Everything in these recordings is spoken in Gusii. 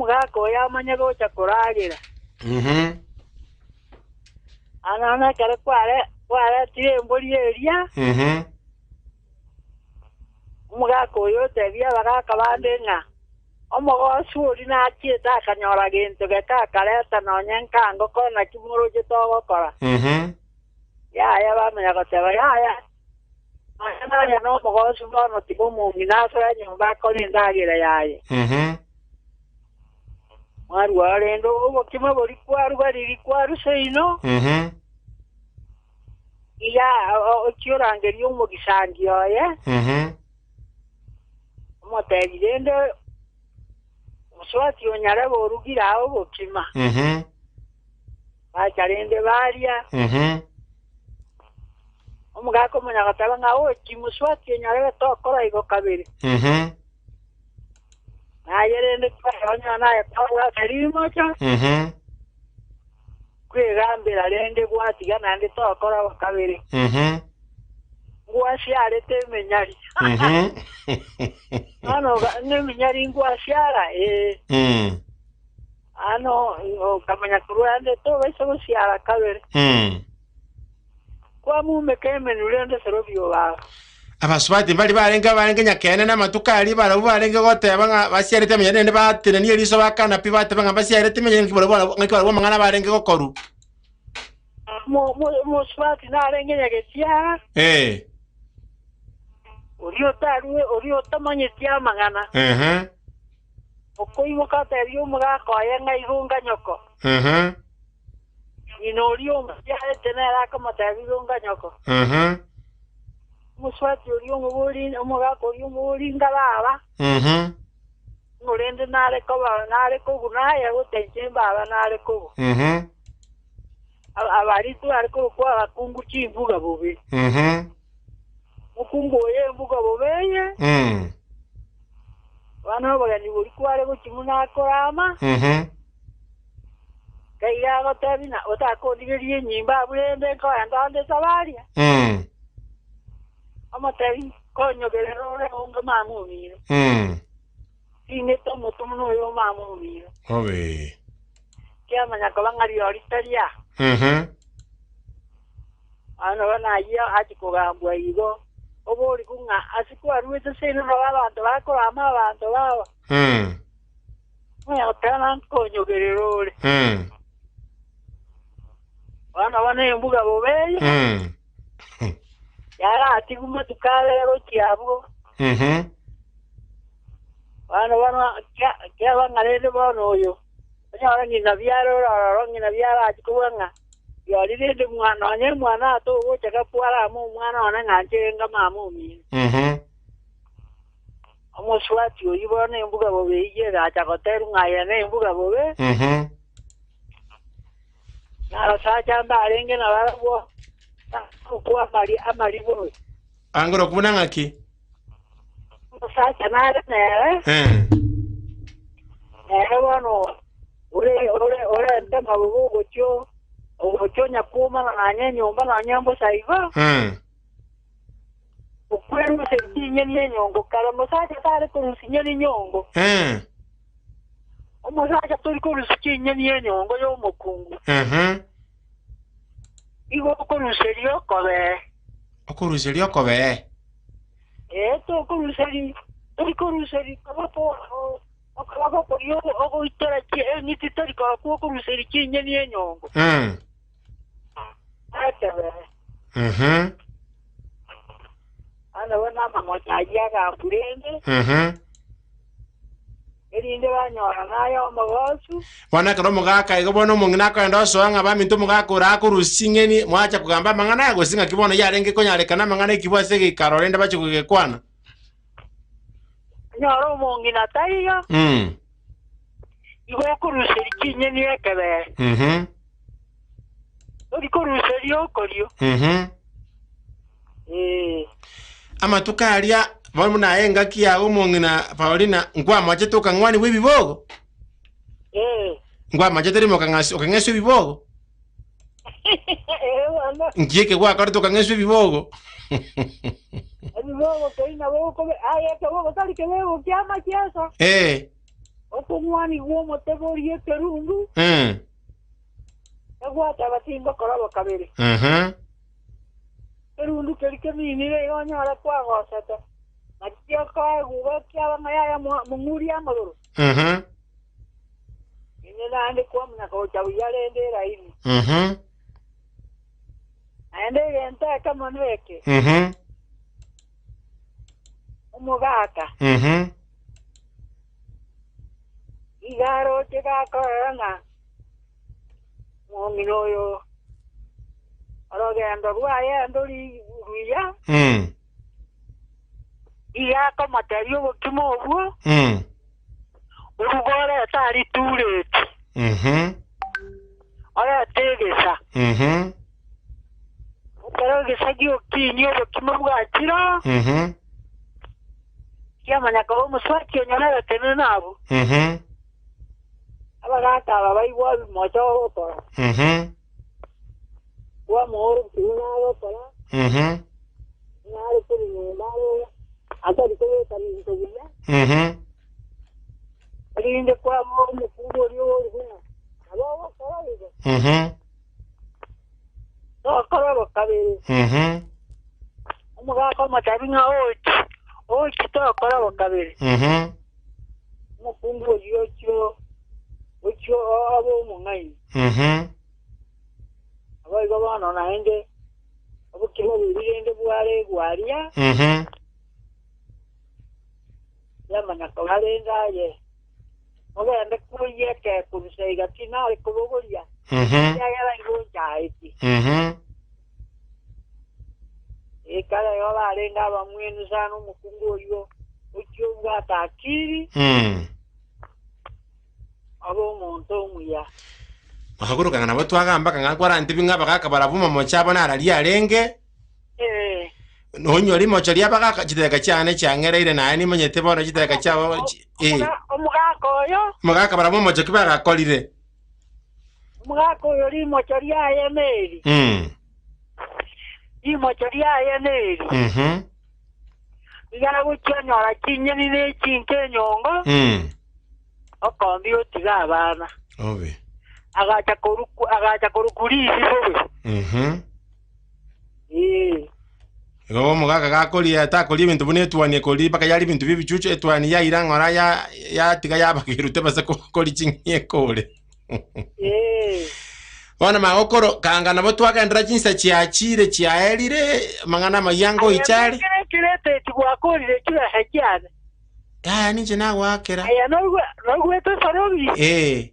Omogaka oyo amanye gocha koragera. Mhm. Ana nonya ekero kware kwaretire embori eria, Mhm. omogaka oyo otebia abagaka bande ng'a omogosu oria nachiete akanyora gento geke akareta nonya nkangoko naki moroche togokora. Mhm. Yaya bamanya goteba, Yaya, nonya naye nomogosu bono tiga omong'ina asoe nyomba akore endagera yaye. Mhm. Mwarua rende obokima boria kwaruga riria kwarwa seino, Mhm. iga ochie orangerie omogisangi oye, Mhm. omotebie rende mosubati onyare borugire ao obokima. Mhm. Bacha rende baria. Mhm. Omogaka omonyene agateba ng'a ochi mosubati onyarebe tokora igo kabere. Mhm. Naye rende twaronya naye kwabwata rimocho, Mhm. kwegambera rende gwatiga naende tokora bo kabere. Mhm. Ngwasiarete emenyari. Mhm. Bono ng'eminyari ngwasiara, ee. Mm. Ano okamanya korwa ande tobaisa gosiara kabere. Mm. Kwamumeka emenwa rende serobio baba. Abasubati mbaria barenge abarenge nyakeene na amatuko aria barabwo barenge goteba ng'a basiarete emenyene naende batenenia eriso bakana pi bateba ng'a mbasiarete emenyene ng'aki barabwo ng'aki barabwo amang'ana barenge gokorwa. Mo- mo- Omosubati narenge nyagesiara, Eh. oria otarue oria otamanyeti amang'ana. Ehe. Okoimoka ateebie omogaka oye ng'a igonga nyoko. Mhm. Ng'ina oria omochiarete nere akomoteebia igonga nyoko. Mhm. Omosubati oria omobori, omogaka oria omobori inga baba, Mhm. ng'o rende nare koba nare koguna aye gose inche mbaba nare kogwa. Mhm. Abaria tware korokwa abakungu chimbuga bobe. Mhm. Mokungu oyo embuga bobe eye, Mm. bono obogeni boria kware gochia buna akorama, Mhm. kaiga agotebia ng'a otakondigeria enyimba abwo rende nkoenda onde Samaria. Mm. Omotebi, Konyogerera ore onge mama omino. Mm. Ting'ete omotwe buna oyo o mama omino. Obe. Kiamanya koba ng'a riori tari aa. Mhm. Bono bono ayio achia kogambwa igo, oborigwe ng'a ase kwaruete seino nabo abanto bakorama abanto babo. Mm. Nonya goteba nkonyogerera ore. Mm. Bono bono embuga bobe eye, Mm. yaratigwe matuko abere gochia abwo. Mhm. Bono bono kiaba ng'a rende bono oyo, onyore ng'ina biara ore ororo, ng'ina biara achie kobua ng'a riori rende mwana onye mwana atogocha gapwara amo omwana one ng'a nche enga mama omino. Mhm. Omosubati oyio bono embuga bobe eyio egacha goterwa ng'a aye nembuga bobe, Mhm. na abasacha mbarenge nabarabwo bakobua amari amaribo. Angoro buna ng'aki? Omosacha nare nere, Eh. nere bono ore ore orente amabobo ogochia ogochia onyakwomana nonya enyomba nonya mbosa igo, Mm. okweruseria chinyeni enyongo. Kare omosacha tare korusia chinyeni nyongo. Eh. Omosacha tori korusia chinyeni enyongo y'omokungu, Mhm. igo okoruseria okobee. Okoruseria okobee. Ee, tokoruseria, tori koruseria koboko okoboko koria ogoitora eng'iti tori korokwo okoruseria chinyeni enyongo. Mm. Ekebee. Mhm. Bono bono amamocho ayio agambwa rende. Mhm. Erinde banyora naye omogosu. Bono ekero omogaka igo bono omong'ina akogenda osoa ng'a baminto omogaka ore akorusia ching'eni, mwacha kogamba amang'ana aya gose ng'aki bono yarenge konyarekana amang'ana ekibwa ase egeikaro rende bache kogekwana. Onyore omong'ina taiyo, Mm. igo okoruseria chinyeni ekebere, Mhm. tori koruseria okorio. Mhm. Ee. Amatuko aria bono buna aye engaki yago omong'ina Paulina nkwamachete okang'wanigwa ebibogo? Ee. Nkwamachete rimo okang'as- okang'eswa ebibogo? Ee bono. Nki eke gwakorete okang'eswa ebibogo? Ebibogo keri nabo okobe aye ekebogo tari kebego ki'amacheso. Ee. Okong'wanigwa omotego oria ekerundu, Egwateba tingokora bo kabere. Ekerundu keria keminire igo onyore kwagosete, nakio okoegwa kiaba ng'a yaya mong'uria amagoro. Inwe naende kwamanya gocha buya rende eraini. Naende egento ekemo neke, omogaka iga aroche gakorora ng'a omong'ina oyo orogendo rwaye ndori ruya, iga akomotebia obokima obwo, oruge orete aria tureti, orete egesa. Ekero egesa giokinyia obokima bwachire, kiamanya koba omosubati onyore agatenena abwo. Abagaaka aba baigwa ebimocho ogokora, kwamoorokia buna agokora, buna are korwa nyomba are atari kobeka binto buya, erinde kwamoa omokungu oria ore buna nabo ogokora igo, tokora bo kabere. Omogaka omotebi ng'a ochi, ochi tokora bo kabere. Omokungu oyio ochio ochio obe omong'aini. Naboigo bono naende obokima boria rende bware gwaria, yamanya koba rende aye ogende koyia ekekorusa iga tinare kobogoria, ekiagera igo nchaeti. Ekare igo barenge abamwenu sana omokungu oyio ochia obwate akiri, abe omonto omuya. Bakagoroka ng'a nabo twagamba ng'a kwarantebie ng'a abagaka barabwo momoche abo nararia arenge. Ee. Nonywa rimocho ri'abagaka chidakika chiane chiang'ereire naye nimanyete bono chidakika chiabo chi- eh. Omogaka oyo. Omogaka barabwo momocho ki bagakorire? Omogaka oyo rimocho riaye neri. Rimocho riaye neri. Nigo agochia onyora chinyeni ne chinka enyongo, okombia otiga abana. Obe. Agacha koruku agacha koruku risi bobe. Ee. Igo omogaka gakoria takoria ebinto buna etuani ekoria mpaka yaria ebinto bia ebichuchu, etuani yaira ng'ora ya yatiga yabagerwa tebasa koria ching'eni ekore. Ee. Bono magokoro kanga nabo twagenderera chinsa chiachire chiaerire amang'ana amayia ngoicha Aye are. mbekere ekirete eki gwakorire chibesa chiane. Yaya ninche nagoakera. Aye noigwe noigwete osorobi? Ee.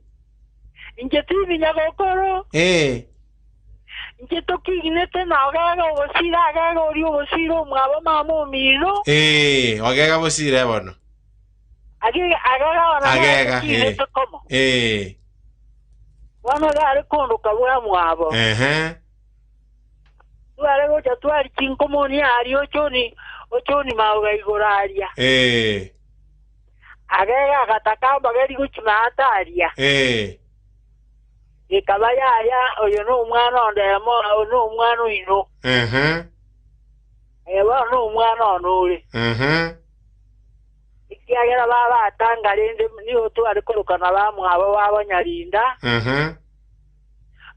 Inche timinya gokoro. Ee. Inche tokiginete na ogega obosire agega oria obosire omwabo mama omino. Ee, ogega bosire bono. Agega agega bono nere Agega, ee. tokiginete komo. Ee. Bono iga are kondoka bwa mwabo. Ehe. Tware gocha twari chinkomoni aria ochoni ochoni maoga igoro aria. Ee. Agega agataka mbageri gochi maata aria. Ee. Ekaba yaya, oyo nomwana onde emo, oyo nomwana oino. Aye bono nomwana one ore. Ekiagera babatanga rende nigo tware korokana bamwabo babo nyarinda.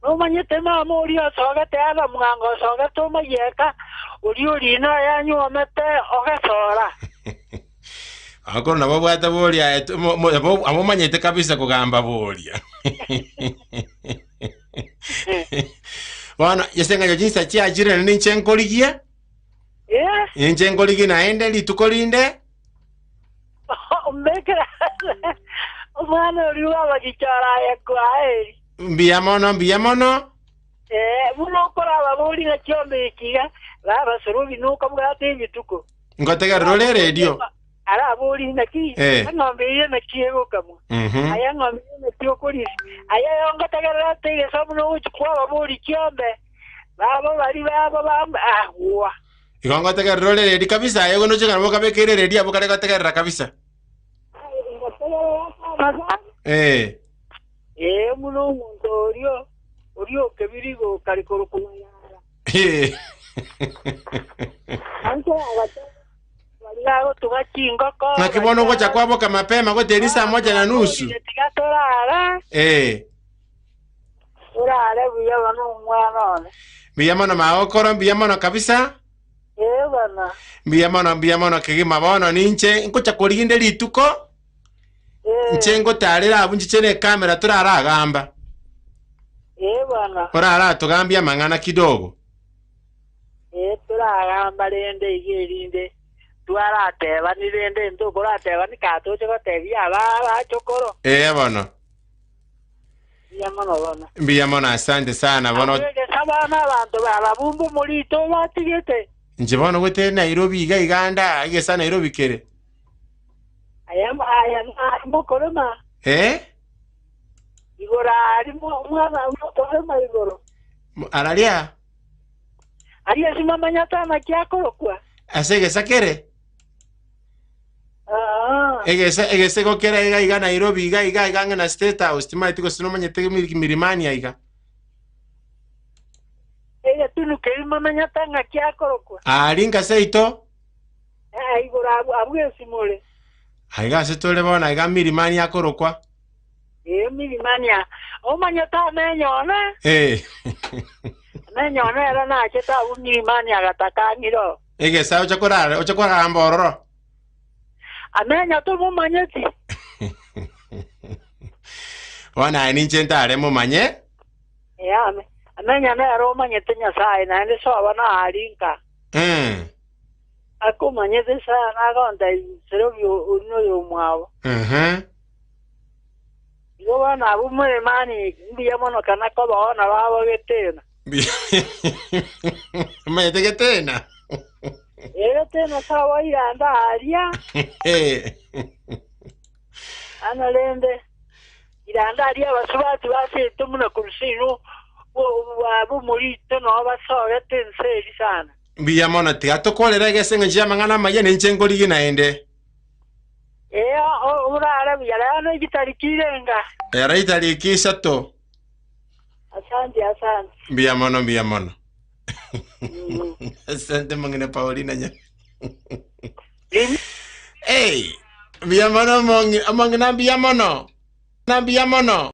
Nomanyete mama oria osogete aba mwango osogete omoyeka, oria orina oye anyuomete ogesora. Abakoro nabo babwate boria aye to- mo- mo- abo abomanyete kabisa kogamba boria. Bono ase eng'encho chinsa chiachire naende ninche nkorigie, Eh, ninche nkorigie naende rituko rinde, ombekere omwana oria bw'abagichora aye kwaeri. mbuya mono mbuya mono. Eh, buna okorababori ng'a chiombe echi iga, babasorobi nokabwate ebituko. Ngotegerera ore eredio. Arabori naki Eh. eng'ombe eye naki egokamwa. Aye eng'ombe eye naki okorisia. Aye ongotegerera ase egesaku buna ogochia kwababori chiombe babo baria babo bambe agwa. Igo ngotegerera ore eredio kabisa aye igo noche ng'a nabo okabekeire eredio abwo kare gotegerera kabisa. Ngotegerera ase amasaani. Eh. Ee, buna omonto oria oria okebirigo kare korokwa Mayara. Eh. Anche agateba baria. Ngagotuga chingoko. Ng'aki bono ogocha kwaboka mapema goteria risaa moja na nusu? Tiga torara. Eh. Orare buya bono omwana one. Mbuya mono magokoro, mbuya mono kabisa. Ee bono. Mbuya mono, mbuya mono kegima. Bono ninche nkocha koriginde rituko, Ee. nche ngotarera abwo nchiche ne ekamera toraragamba. Ee bono. Oraratogambie amang'ana kidogo. Ee toragamba rende iga erinde twaratebani rende ntokoratebani kaa toche gotebia aba abachokoro. Ee bono. Mbuya mono bono. Mbuya mono asante sana bono. Abwegesa bono abanto barabwo mbomorito batigete. Inche bono gote Nairobi iga iga nda egesa Nairobi kere. Aya aya mokorema. Eh? Igoro ari mwana mokorema igoro. Araria? Aria simamanyete naki akorokwa. Ase egesa kere? Ah. Egesa egesa igo kere iga iga Nairobi iga iga iga ang'e na State House timanyeti gose nomanyete Milimani aiga. Egetunu keria momanyete ng'aki akorokwa. Aria inka seito. Eh, igoro abwo abwo esimore. Aiga ase tore bono aiga Milimani akorokwa. Ee, Milimani aa. Omanyete amenyo one? Eh. Amenyo one ere nachete abwo Milimani agatakang'ira oo. Egesa oche korara oche koraramba ororo. Amenya tomomanyeti. Bono aye ninche ntare momanye. Ee, ame, amenya nere omanyete Nyasae, naende soba naari nka. Akomanyete sana agontebia, Serobi oria noyomwabo. Igo bono abwo moremani mbuya mono kana kobao nabo abo getena. Omanyete getena? Ee, getena sobo iranda aria. Ano rende, iranda aria abasubati baseete buna korwa seino bw'omorito nao basogete ense eria sana. Mbuya mono, tiga tokorere egese engencho y'amang'ana amaya, ninche nkorigie naende. Ee, orare buya rero ne chitariki irenga. Ero itariki isato. Asante, asante. Mbuya mono, mbuya mono. Asante mong'ina Paulina nya. Hey, mbuya mono omong'ina, omong'ina mbuya mono. Na mbuya mono.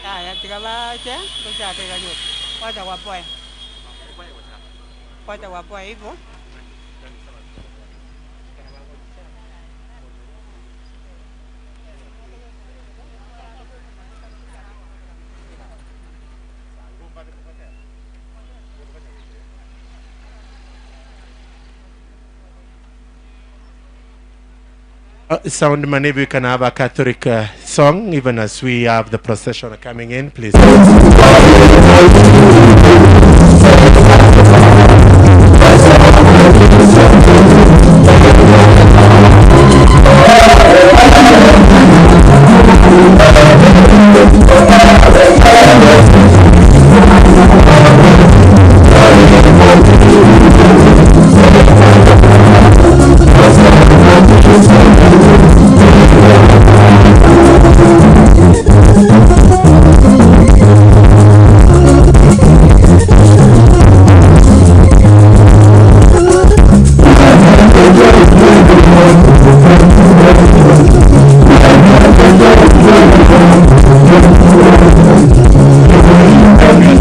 Yaya tiga bache gochaka iga rioka, gwacha gwapoe, gwacha gwapoe igo. Sound man, if we can have a Catholic song, even as we have the procession coming in, please. As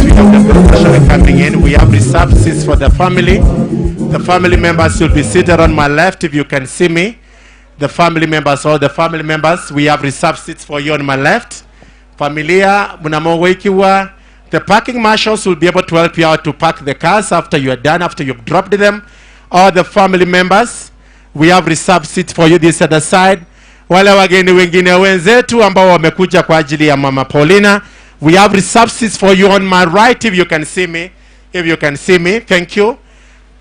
we have the procession coming in, we have reserved seats for the family. The family members will be seated on my left if you can see me. The family members, all the family members, we have reserved seats for you on my left. Familia, mnamogoikiwa. The parking marshals will be able to help you out to park the cars after you are done, after you've dropped them. All the family members, we have reserved seats for you this other side. Wale wageni wengine wenzetu ambao wamekuja kwa ajili ya Mama Paulina, we have reserved seats for you on my right if you can see me. If you can see me, thank you.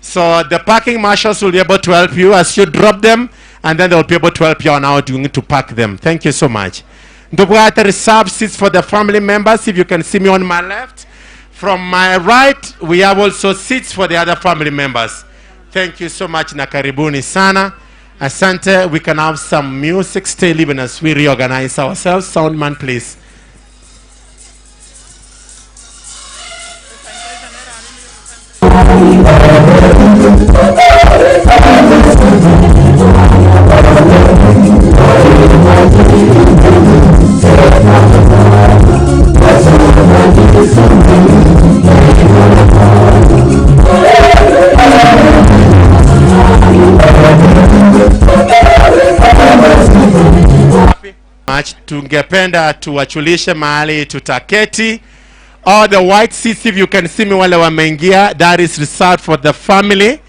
So the parking marshals will be able to help you as you drop them, and then they'll be able to help you on how to, to park them. Thank you so much. Ndobwate reserved seats for the family members. If you can see me on my left. From my right, we have also seats for the other family members. Thank you so much na karibuni sana. Asante. We can have some music still even as we reorganize ourselves. Sound man, please. Much. Tungependa tuwachulishe mahali tutaketi. All the white seats, if you can see me, wale wameingia, that is reserved for the family.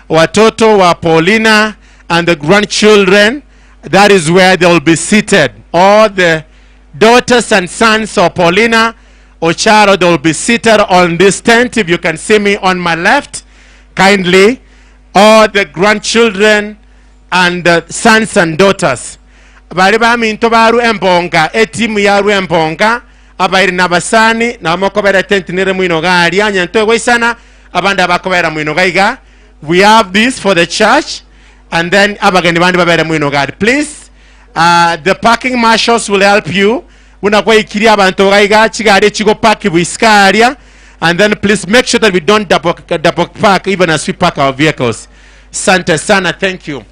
Watoto wa Paulina and the grandchildren, that is where they will be seated. All the daughters and sons of Paulina Ocharo, they will be seated on this tent. If you can see me on my left, kindly. All the grandchildren and the sons and daughters. Bari baminto baru embonga, etimu yaru embonga, abairi nabasani, namokobera tent nere mwino gari, anyanto goisana, abanda bakobera mwino gaiga. We have this for the church, and then abageni bandi babere mwino gari. Please, the parking marshals will help you. Unakwa ikiria abantu gaiga, chigari chigo park buiskaria, and then please make sure that we don't double park even as we park our vehicles. Sante sana, thank you.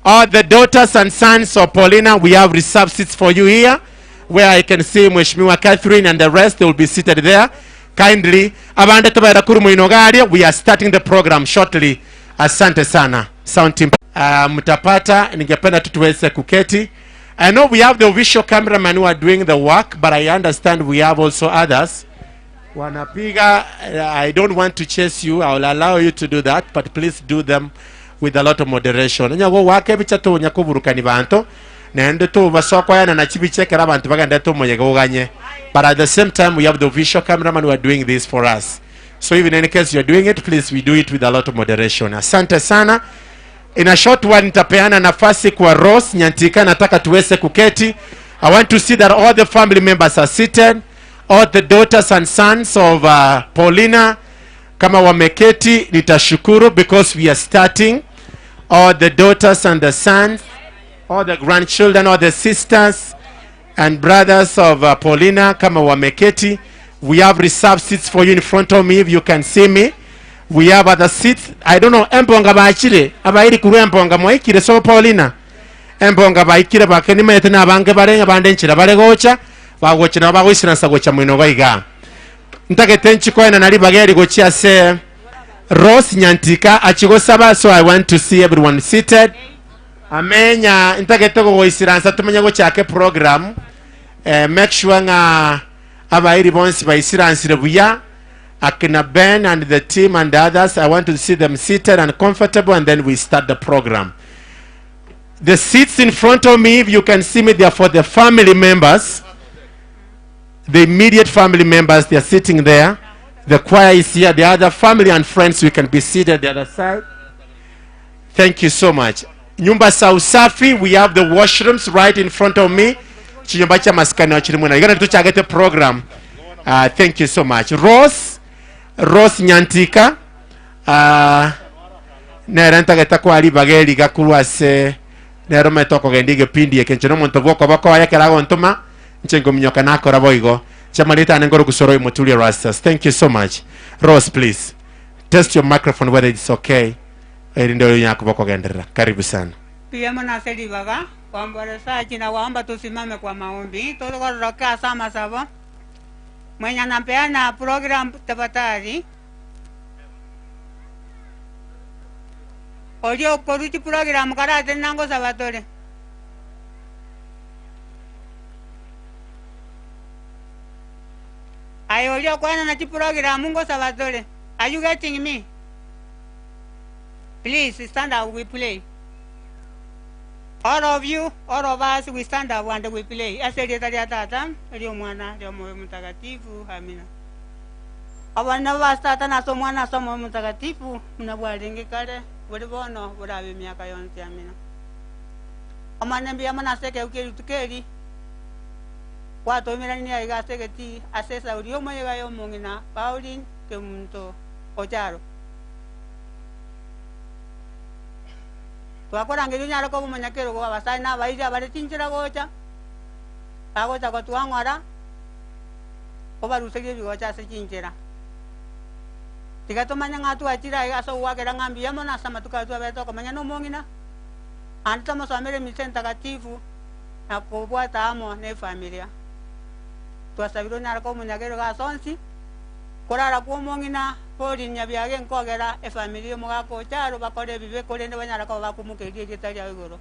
All the daughters and sons of Paulina, we have reserved seats for you here, where I can see Mheshimiwa Catherine and the rest, they will be seated there. Kindly, abande tubaira kuru muinogari, we are starting the program shortly. Asante sana. Sound team. Mtapata, ningependa tu tuweze kuketi. I know we have the official cameraman who are doing the work, but I understand we have also others. Wanapiga, I don't want to chase you, I will allow you to do that, but please do them with a lot of moderation. Nyago wake bicha to nyakuburukani banto, nende to basokoyana na chibichekera abantu bagenda to moyega uganye. But at the same time, we have the official cameraman who are doing this for us. So even in any case you're doing it, please, we do it with a lot of moderation. Asante sana. In a short one, nitapeana nafasi kwa Rose Nyantika, nataka tuweze kuketi. I want to see that all the family members are seated, all the daughters and sons of Paulina. Kama wameketi, nitashukuru because we are starting. All the daughters and the sons, all the grandchildren, all the sisters and brothers of Paulina, kama wameketi. We have reserved seats for you in front of me if you can see me. We have other seats. I don't know, embonga baachire, abairi kuru embonga mwaikire so Paulina. Embonga baikire bakeni mayete na abange barenga bande nchira bare gocha, bagocha na bagoisira gocha mwino gaiga. Ntagete nchikoena nali bageri gochia se Rose Nyantika achigosaba, so I want to see everyone seated. Amenya ntagete gogoisiransa tumenye gochake program. Make sure nga abairi bonsi baisiransire buya. Akina Ben and the team and the others, I want to see them seated and comfortable, and then we start the program. The seats in front of me, if you can see me, they are for the family members. The immediate family members, they are sitting there. The choir is here. The other family and friends, we can be seated the other side. Thank you so much. Nyumba za usafi, we have the washrooms right in front of me. Chinyumba cha maskani wachiri mwena. Igana tuchagete program. Thank you so much. Rose, Rose Nyantika. Nere ntagete koa ribaga eri rigakorwa ase nere omanyete okogenda egepindi eke inche nomonto bw'okoboko oye ekero agontoma inche nkominyoka nakora boigo inche amarieta ane nkore gusora oyo Muturi Erastus thank you so much Rose please test your microphone whether it's okay erinde oyo onyare koba okogenderera karibu sana. Mbuya mono ase ribaga, kwambora esachi na gwaomba tosimame kwa maombi, togororoke ase amasabo. Mwenye anapeana program tafadhali. Oria okorua chiprogramu karatenena ngosaba tore. Aye oria okoenana chiprogramu ngosaba tore. Are you getting me? Please stand up we pray. All of you, all of us, we stand up and we pray. Ase erieta ria Tata, eri'Omwana, eri'Omoyo Omotakatifu. Amina. Obonene bwa Tata na ase Omwana na ase Omoyo Omotakatifu, buna bwarenge kare, bore bono, borabe emiaka yonsi. Amina. Omonene mbuya mono ase ekeegwa kie rituko eri, gwatoimeranirie aiga ase egetii, ase esauri y'omoyega y'omong'ina Pauline Kemunto Ocharo. Twakorangeria onyare koba omonyakerogo bw'abasani na abairi abare chinchera gocha, bagocha gotwang'ora, obaruserie ebigocha ase chinchera. Tiga tomanye ng'a twachire aiga ase ogoakera ng'a mbuya mono ase amatuko aya twaberete okomenya nomong'ina, naende tomosomere emisa entagatifu na kobwata amo nefamilia. Twasabire onyare koba omonyakerogo ase onsi, korara kw'omong'ina Pauline Nyabiage nkogera efamiri y'omogaka Ocharo bakore ebibe korende banyare koba bakomokeria erieta riao igoro.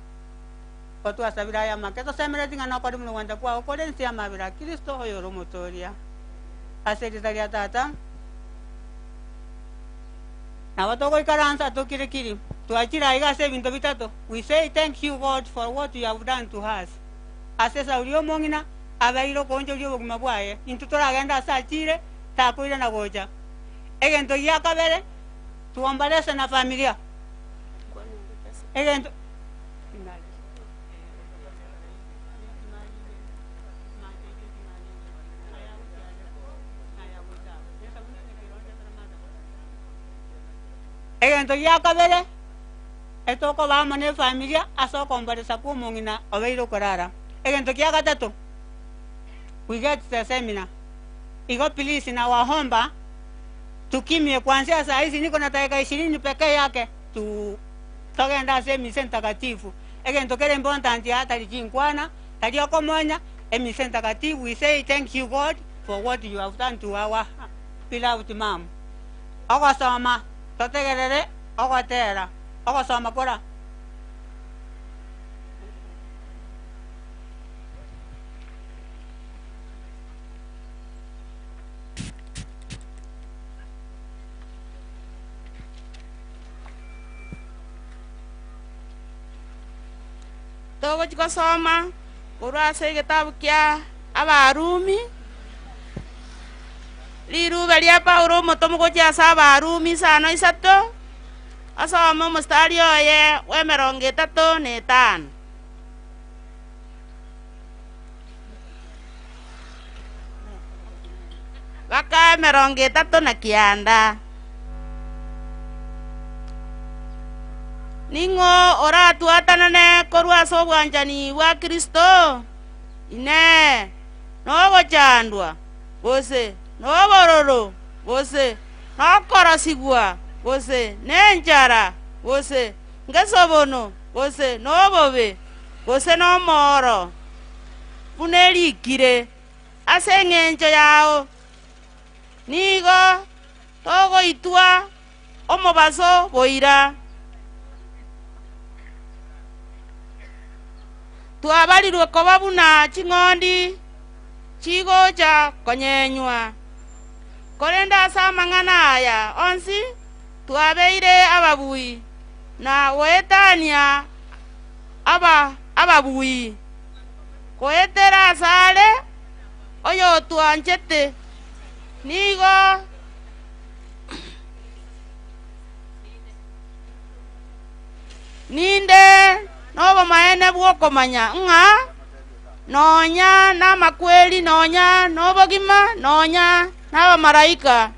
Igo twasabire aya amake, tosemeretie ng'a nokore buna ogwancha kwao kore inse y'amabera a Kristo oyore Omotooria. Ase erieta ria Tata. Nabo togoikaransa tokire kiri. Twachire aiga ase ebinto bitato, We say thank you God for what you have done to us. Ase esauri y'omong'ina abeire okoonchoria obogima bwaye, intwe toragende ase achire, takoirana gocha. Egento gia kabere, tuombolese na familia. Egento Egento gia kabere, etokoba amo nefamilia ase okomboresa kw'omong'ina obeire okorara. Egento kia gatato, we get the seminar. Igo please nawaomba tukimie kuanzia saa hizi niko na dakika ishirini pekee yake tu togende ase emisa entakatifu. Egento kere important aa tari chinkwana, tari okomonya, emisa entakatifu we say thank you God for what you have done to our beloved mum. Ogosoma totegerere ogotera, ogosoma kora. Togochia gosoma korwa ase egetabu kia Abarumi, riruube ria Paulo omotomwa gochia ase Abarumi isano isato, osome omostari oye bw'emerongo etato na etano. Baka emerongo etato na kianda. Ning'o oratwatanane korwa ase obwanchani bwa Kristo? Inee! Nogochandwa, gose nobororo, gose nokorosigwa, gose nenchara, gose ngesobono, gose nobobe, gose nomooro, buna erikire, Ase engencho yao nigo togoitwa omobaso boira. Twabarirwe koba buna ching'ondi chigocha konyenywa. Korende ase amang'ana aya onsi twabeire ababui na goetania. aba ababui, goetera asare oyotwanchete. Nigo ninde nobomaene bw'okomanya ng'a nonya namakweri, nonya nobogima, nonya nabamalaika,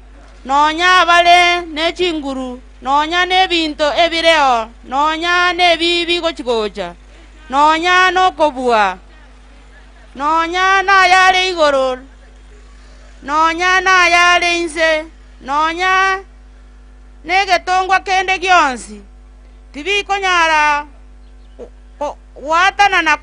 nonya abare ne chinguru, nonya nebinto ebireo, nonya nebi bigochi-gocha, nonya nokobua, nonya nayare igoro, nonya nayare inse, nonya negetongwa kende gionsi, tibikonyara goatanana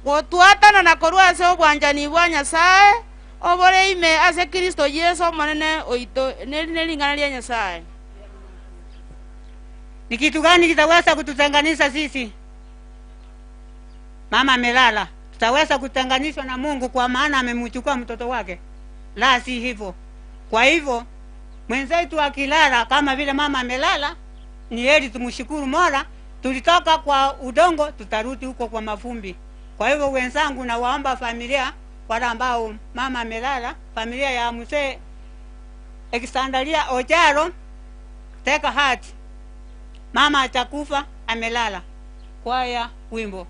gotwatanana korwa ase obwanchani bwa Nyasae obore ime ase Kristo Yeso Omonene oito. Neri nering'ana ria Nyasae. Ni kitu gani kitaweza kututenganisha sisi? Mama amelala, tutaweza kutenganishwa na Mungu kwa maana amemchukua mtoto wake? La, si hivyo. Kwa hivyo mwenzetu akilala kama vile mama amelala, ni heri tumshukuru Mola. Tulitoka kwa udongo, tutarudi huko kwa mavumbi. Kwa hivyo wenzangu, nawaomba familia wale ambao mama amelala, familia ya mzee Ekisandalia Ojaro, take heart, mama atakufa amelala. Kwaya wimbo.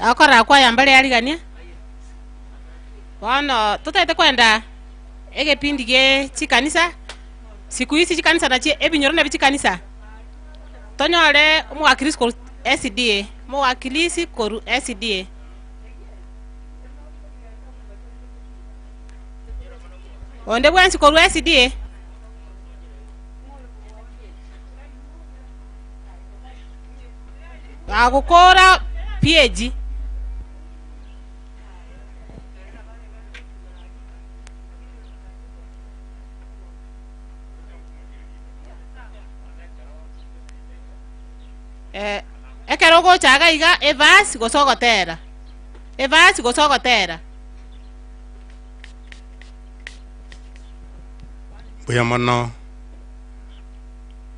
Akora kwaya mbare yarigania bono totete kwenda egepindi gie chikanisa siku hizi chikanisa nachio ebinyoro nabio chikanisa tonyore omowakilisi korwa SDA omowakilisi korwa SDA. Onde bwensi korwa SDA. Agokora PAG. Eh, ekero ogocha iga iga everse gose ogotera, everse gose ogotera. Mbuya mono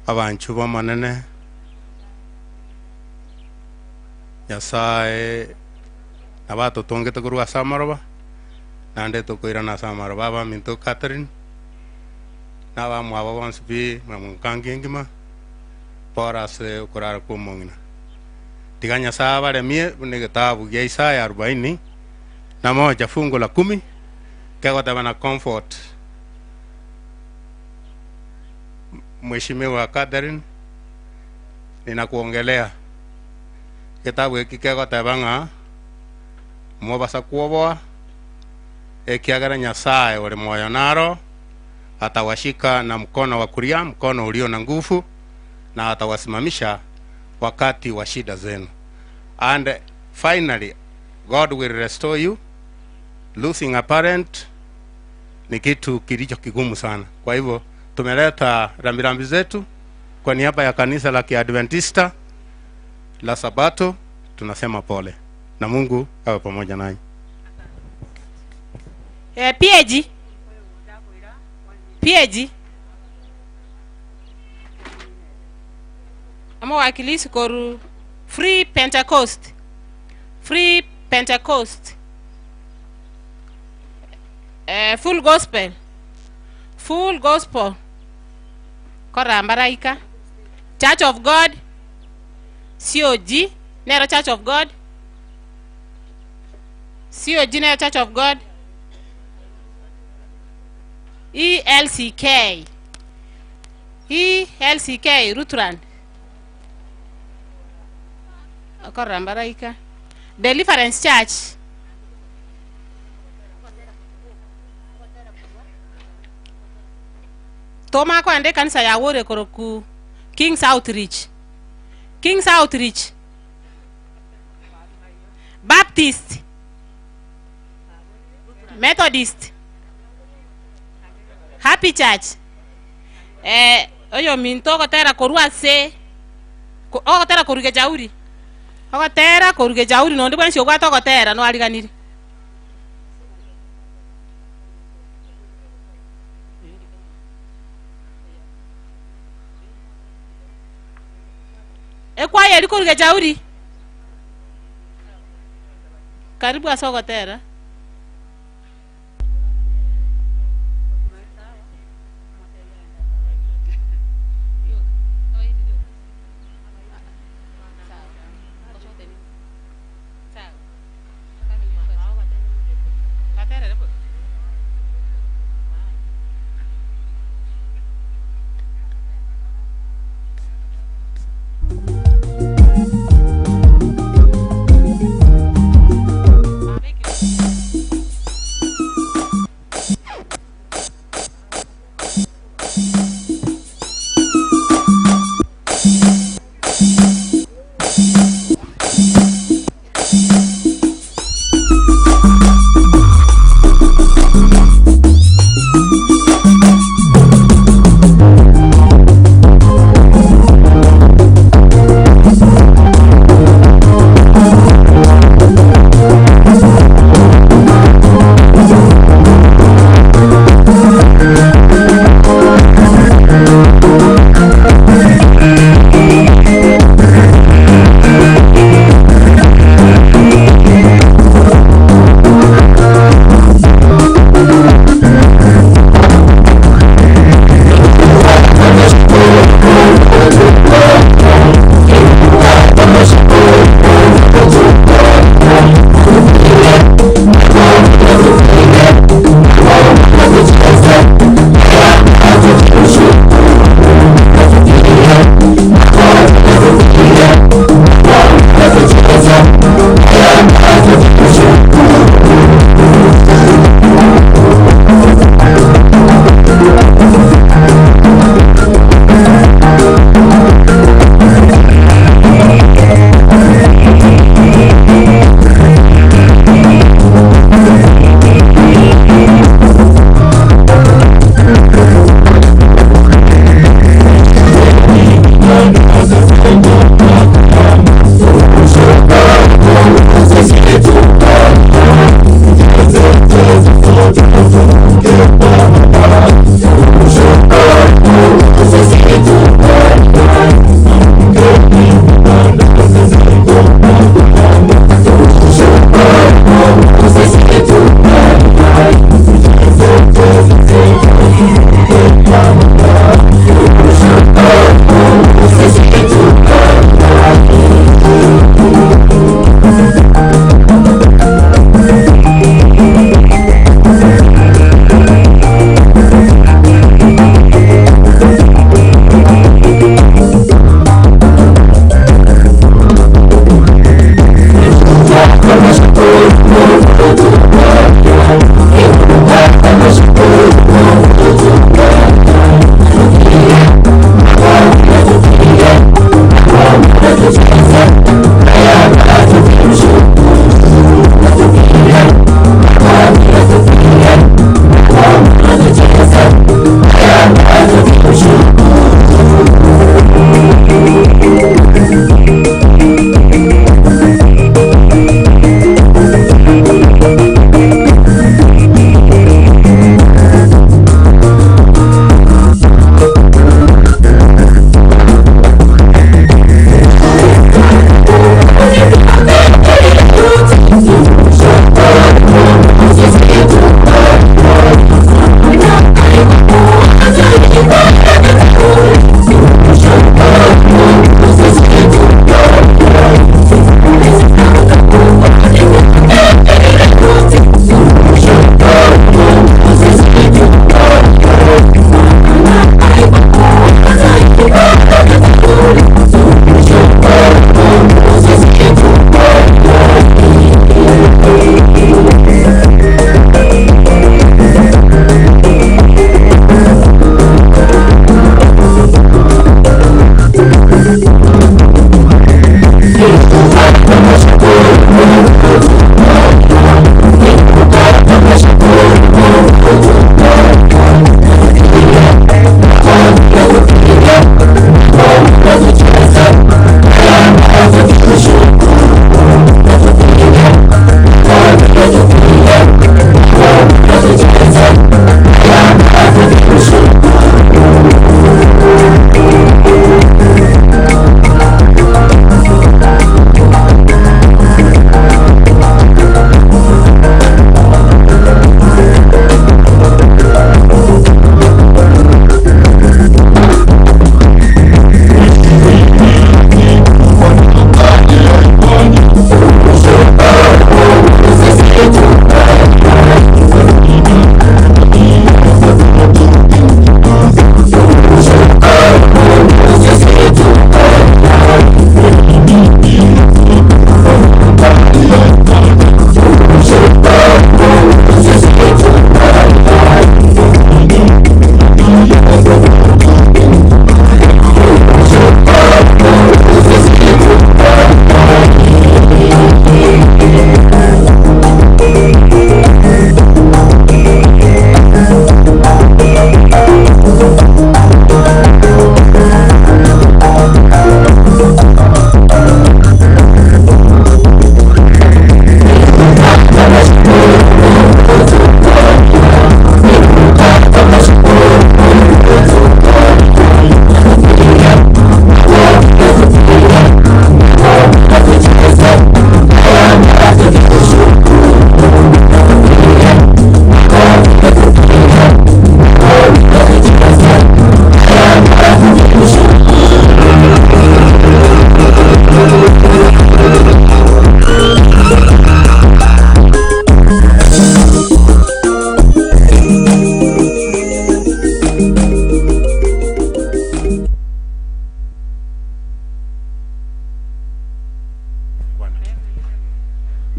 abanchwa b'Omonene, Nyasae nabo atotongete korwa ase amaroba, naende tokoirana ase amaroba. Abaminto Catherine, na abamwabo bonsi pi, mwamokangi engima, pore ase okorara kw'omong'ina. Tiga Nyasae abaremie buna egetabu gia Isaya arubaini na moja fungu la kumi kegoteba na comfort Mheshimiwa Catherine ninakuongelea egetabu eki kegoteba ng'a mobasa kwoboa ekiagera Nyasae ore moyo naro atawashika na mkono wa kuria mkono ulio na nguvu na atawasimamisha wakati wa shida zenu and finally God will restore you losing a parent ni kitu kilicho kigumu sana. Kwa hivyo tumeleta rambirambi zetu kwa niaba ya kanisa la Kiadventista la Sabato, tunasema pole na Mungu awe pamoja nanyi. Eh, PAG. PAG. Omowakilisi korwa Free Pentecost, Free Pentecost, eh, Full Gospel, Full Gospel, korora mbaraika, Church of God, COG, nero Church of God, COG nero Church of God, ELCK, ELCK, Lutheran, okorora mbaraika, Deliverance Church, Toma kogenda ekanisa ya Wore koroku King's Outreach, King's Outreach, Baptist, Methodist, Happy Church, eh, oyominto ogotera korwa ase ko- ogotera korwa Gejauri, ogotera korwa Gejauri nonde bwensi obwate ogotera noariganire. Ekwaya eri korwa Gejauri. Karibu ase ogotera.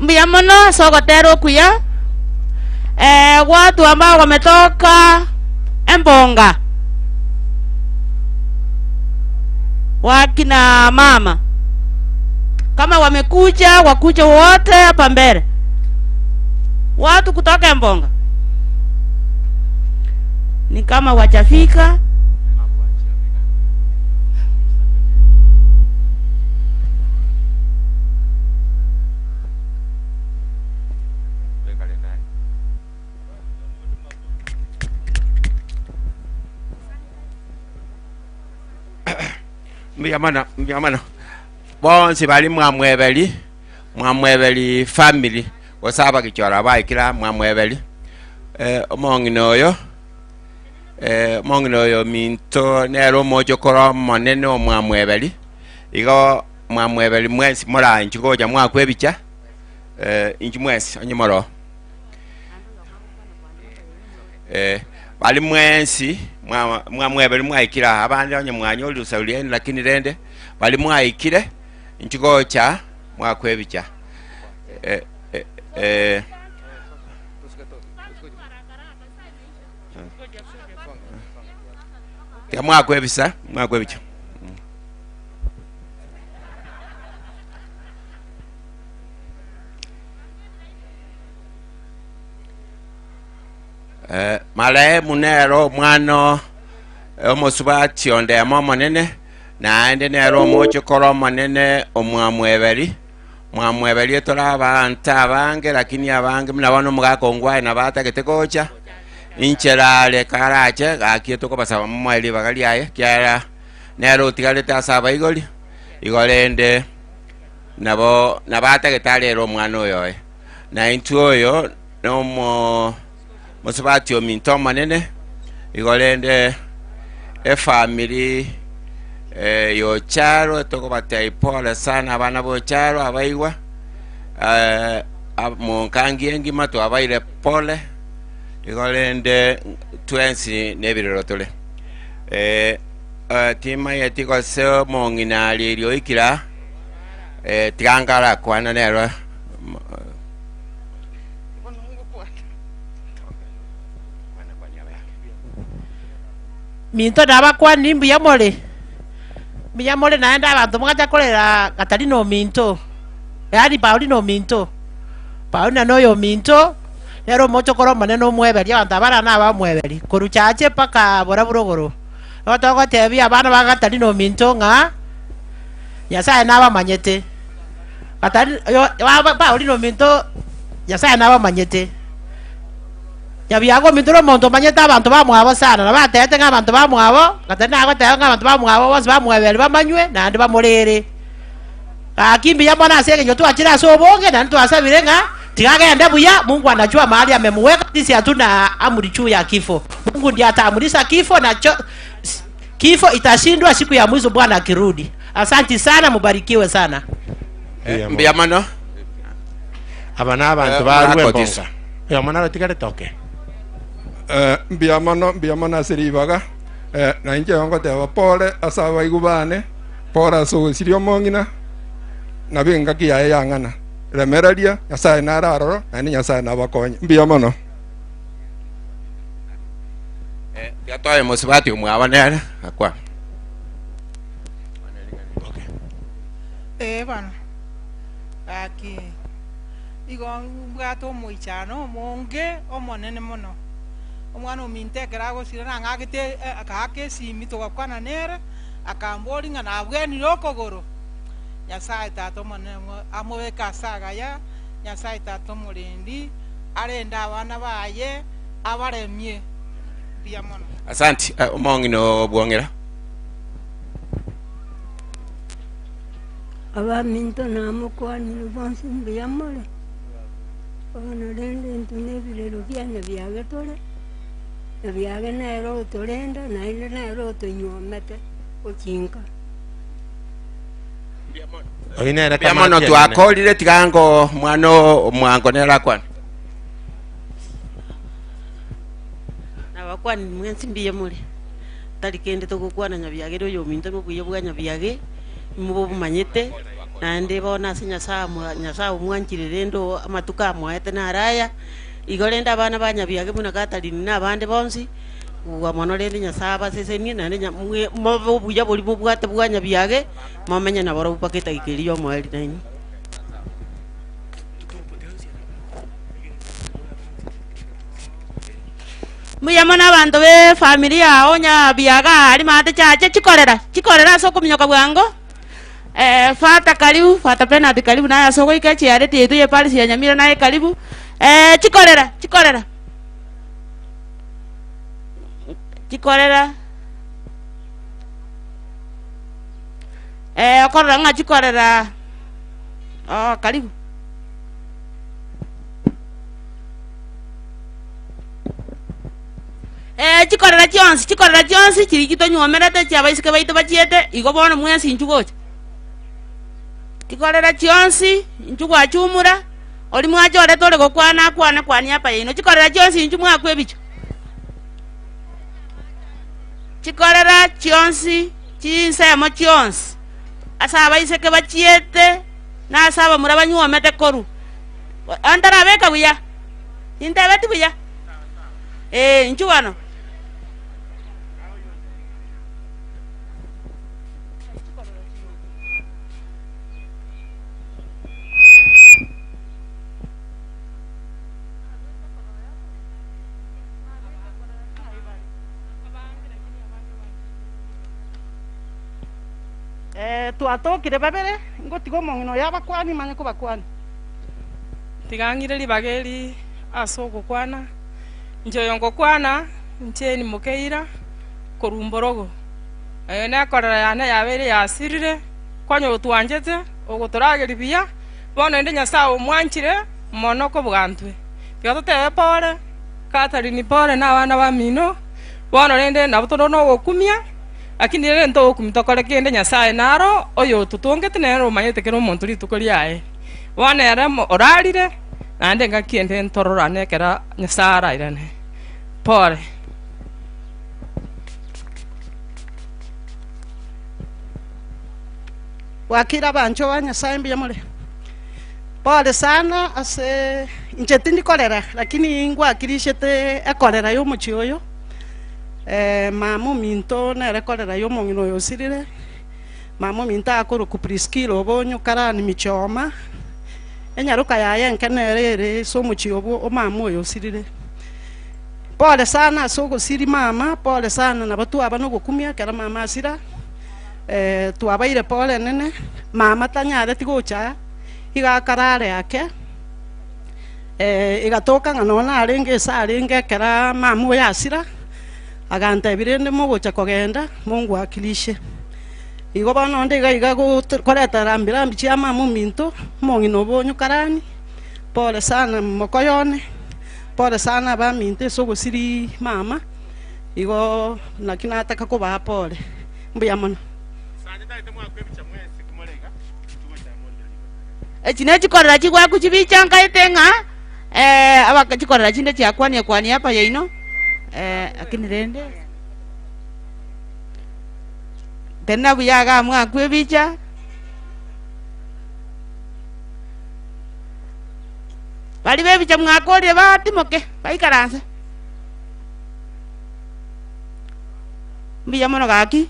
Mbuya mono ase ogotera okuya, eh, gwatu ambao wametoka embonga wakina mama kama wamekuja wakuja wote hapa mbele watu kutoka embonga ni kama wachafika. Mbuya mono, mbuya mono. Bonsi bari mwamweberi, mwamweberi family, gose abagichora baikire aa mwamweberi, eh, omong'ina oyo, eh, omong'ina oyo ominto nere omochokoro omonene omwamweberi, igo mwamweberi mwensi moranche gocha mwakwa ebicha, inche mwensi onye more oo. Baria mwensi mwamweberi mwaikire aa, abande onye mwanyorire usauri yaino, lakini rende baria mwaikire inche gocha mwakwa ebicha. Tiga mwakwa ebisa, mwakwa ebicha. Marehemu nere omwana omosubati ondemo omonene, naende nere omochokoro omonene omwamweberi. Mwamweberi tore abanto abange, lakini abange buna bono omogaka ongwae nabo atagete gocha, inchera are karache gaki tokobasaba momoe ribaga riaye, ekiagera nere otigarete ase abaibori, igo rende nabo nabo atagete arere omwana oyo oye. Na intwe oyo nomo mosubati ominto omonene, igo rende efamiri ya Ocharo tokobatebia pole sana abana ba Ocharo abaigwa, monkangi engima twabaire pole, igo rende twensi nebirero tore. Timanyeti gose omong'ina aria erio oikire aa, tiga ngarakwana nere. Minto nabakwanire mbuya more, mbuya more naende abanto mogacha korera Katarina ominto, yaani Paulina ominto, Paulina noyo ominto, nere omochokoro omonene omweberi, abanto aba nabo nabamweberi, korwa chache mpaka borabu rogoro. Nigo togotebia abana ba Katarina ominto ng'a, Nyasaye nabamanyete. Katari oyo Paulina ominto Nyasaye nabamanyete. Nyabiago ominto nomonto omanyete abanto bamwabo sana, nabo atebete ng'a abanto bamwabo, Katari nagoteba ng'a abanto bamwabo bonsi bamweberi bamanywe naende bamorere. Gaki mbuya mono ase engencho twachire ase obonge naende twasabire ng'a tiga agende buya, Mungu anajua mahali amemuweka, sisi hatuna amri juu ya kifo. Mungu ndiye ataamurisha kifo na cho, kifo itashindwa siku ya mwisho Bwana akirudi. Asanti sana, mubarikiwe sana. Mbuya mono. Aba nabanto Eh, barue murakotiso. embonga. Oyomo narotigarete oke. Eh, mbuya mono, mbuya mono ase ribaga. Eh, na inche ngoteba pole ase abaigwa bane, pole ase ogosiria omong'ina, nabo engaki yaye yang'ana. Remereria, Nyasae nare aroro, naende Nyasae nabakonye. Mbuya mono. Eh, tiga toe mosubati omwabo nere akwane. Ee bono, gaki igo mbwate omoichano omonge omonene mono. Omwana ominto ekero agosira nang'akete akaaka esimi togakwana nere, akamboria ng'a nabwenire okogoro. Nyasae Tata omonene amobeke ase agaya, Nyasae Tata omorendi, arende abana baye, abaremie. Mbuya mono. Asanti, omong'ina obwong'era. Abaminto namokwanire bonsi mbuya more? Bono rende intwe nebirero bia Nyabiage tore, Nyabiage nere otorenda naende nere otonywomete gochinka. Oyio nere Mbuya mono kamati enene. twakorire tiga ngo omwana omwango nere akwane. Nabakwanire mwensi mbuya more? Tari kende togokwana Nyabiage ere oyominto na obuya bwa Nyabiage, imobe obomanyete. Naende bono ase Nyasae amwa Nyasae omwanchire rende oo amatuko amoete naro aya, igo rende abana ba Nyabiage buna Catherine na abande bonsi, kobua mono rende Nyasae abasesenie naende nya mwe mobe obuya boria mobwate bwa Nyabiage, momenye nabarobwo mpaka edagika eria ya omoerio nainwe. Mbuya mono abanto b'efamiri yao Nyabiaga aria maate chache chikorera, chikorera ase okominyoka bwango. Fata karibu, Fata Bernard karibu naye ase ogoika echiareti yaito ye parish ya Nyamira naye karibu. Chikorera, chikorera. Chikorera. Okorora ng'a chikorera, oh karibu. Chikorera chionsi, chikorera chionsi chiria chitonywomerete chi'abaiseke baito bachiete, igo bono mwensi inchuo gocha. Chikorera chionsi, inchuo gwachumura, oria mwachorete ore gokwana akwane kwania apa yaino. Chikorera chionsi inchuo mwakwa ebichwa. Chikorera chionsi, chinsemo chionsi, ase abaiseke bachiete, na ase abamura banywomete korwa. Ntarabeka buya? Tintebeti buya? Ee, inchuo bono. Twatokire babere, ngotiga omong'ina oyo abakwanie, manye kobakwania. Tiga ng'ire ribaga eri ase ogokwana, inche oyo ngokwana, inche Mokeira korwa Mborogo. Eye nekorera yane yabeire yasirire, konya otwanchete, ogotorageria buya, bono inde Nyasae omwanchire mono kobua intwe. Tiga totebe pore, Catherine pore na abana bamino, bono rende nabo tore nogokumia, lakini rende ntogokumia tokore kende Nyasae naro oyototongete nere omanyete kera omonto rituko riaye. Bono ere orarire, naende engaki ende ntororane ekero Nyasae arairane. Pore. Bwakire abanchwa ba Nyasae mbuya more? Pore sana ase inche tindi korera lakini ngwakirishete ekorera y'omochie oyo, mama ominto nere korera y'omong'ina oyo osirire. Mama ominto akorokwa Priskila obonyo karani michoma, enyaroka yaye enke nere ere ase omochie obwo omama oyo osirire. Pole sana ase ogosiri mama, pole sana nabo twaba nogokumia ekero mama asira, twabaire pole enene, mama tanyareti gocha aa, iga akarare ake, egatoka ng'a nonya narenge ase arenge ekero mama oyo asira, Agantebia, Rende mogocha kogenda, mongwakirishe. Igo bono onde iga iga koreta rambirambi chia mama ominto, omong'ina obonyu karani, pole sana mokoyo one, pole sana abaminto ase ogosiria mama, igo naki nataka kobaa pole. Mbuya mono. Echi nechikorera chigwaku chibicha nkaete ng'a chikorera chinde chiakwania kwania apa yaino. Lakini rende tena buya iga mwakwa ebicha. Baria b'ebicha mwakorire batimoke baikaranse. Mbuya mono gaki,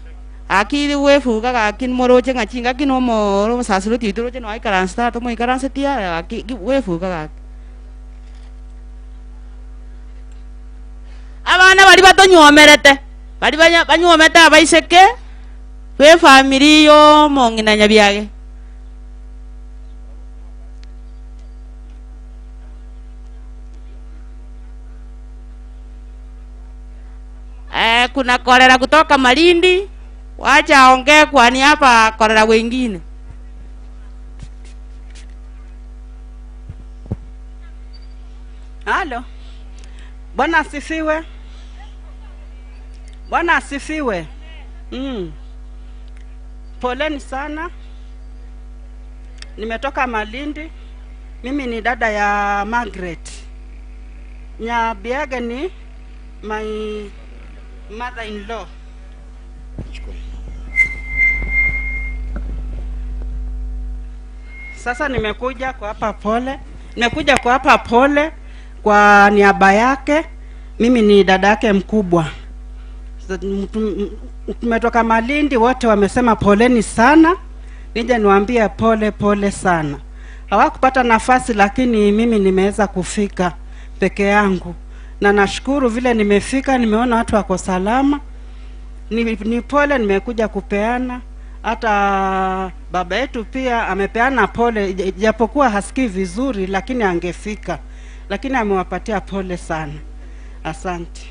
gaki gwefuga gaki moroche ng'a chingaki na omo omosasiroti oito oroche noe aikaranse tata moikaranseti aya gaki gwefuga gaki. Abana baria batonywomerete, baria banya banywomete abaiseke b'efamiri y'omong'ina nyabiage. Kuna korera kutoka Malindi, wacha aongee kwa niaba ya korera wengine. Halo. Bwana asifiwe. Bwana asifiwe. Poleni sana. Nimetoka Malindi. Mimi ni dada ya Margaret. Nyabiage ni my mother-in-law. Sasa nimekuja kuwapa pole, nimekuja kuwapa pole kwa niaba yake. Mimi ni dada yake mkubwa. Tumetoka Malindi, wote wamesema poleni sana. Nije niwaambie pole pole sana. Hawakupata nafasi, lakini mimi nimeweza kufika peke yangu, na nashukuru vile nimefika, nimeona watu wako salama. Ni pole nimekuja kupeana. Hata baba yetu pia amepeana pole, japokuwa hasikii vizuri, lakini angefika, lakini amewapatia pole sana. Asante.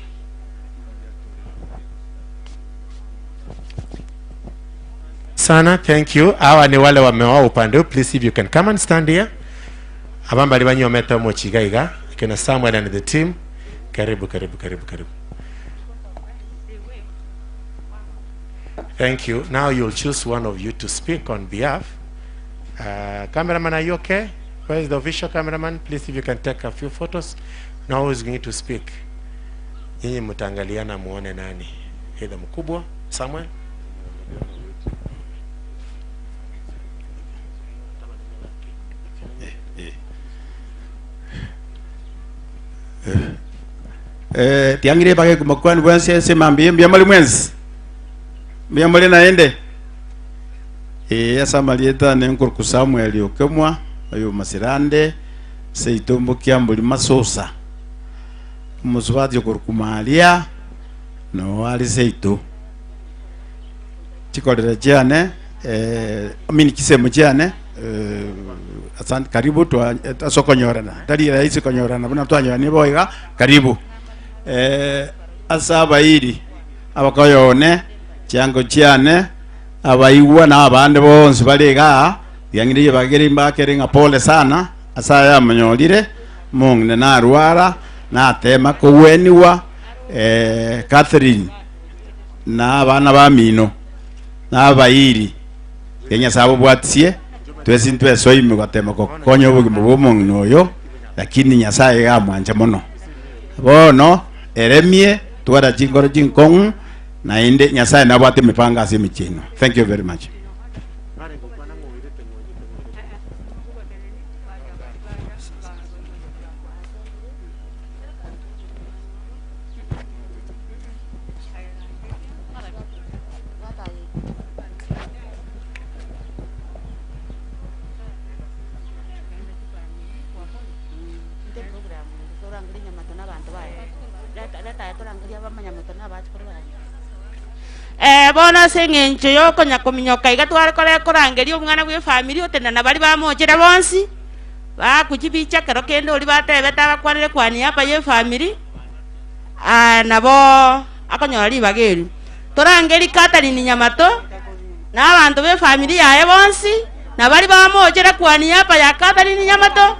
Sana, thank you. Hawa ni wale wameoa upande huu. Please if you can come and stand here. Abambali banyometa mochigaiga. Kina Samuel and the team. Karibu, karibu, karibu, karibu. Thank you. Now you'll choose one of you to speak on behalf. Cameraman, are you okay? Where is the official cameraman? Please, if you can take a few photos. Now who is going to speak? Nyinyi mtaangaliana muone nani. Either mkubwa, Samuel. Tiangire bage kumakwani bwensi ese mambi mbia mali mwensi mbia mali naende asa malieta ne nkuruku Samuel okemwa oyo masirande seitombo kiambuli masosa musubati okuruku malia no ali seito chikorera chiane amini kisemo chiane asante karibu twa asokonyorana tari rahisi konyorana buna twanyorana boiga karibu asa abairi abakoyone chiango chiane abaigwa na abande bonsi bariga yangire bagere mbakere nga pole sana asa yamonyorire mungne narwara natema koweniwa Catherine na abana ba mino na abairi Kenya sabo bwatsie twesi ntwesoime gatema kokonya obogima bwa omong'ina oyo lakini Nyasaye gamwancha mono bono eremie twara chingoro chinkong'u naende Nyasaye nabwate emepanga ase emichino. Thank you very much. Bono ase eng'encho yokonya kominyoka iga tware kore korangeria omwana bwa efamiri otenda na bari bamochera bonsi bakuchibicha kero kende ori batebete abakwanire kwani hapa ye efamiri nabo akonyora ribaga eri torangeri Catherine Nyamato na abanto ba efamiri yaye bonsi na bari bamochera kwani hapa ya Catherine Nyamato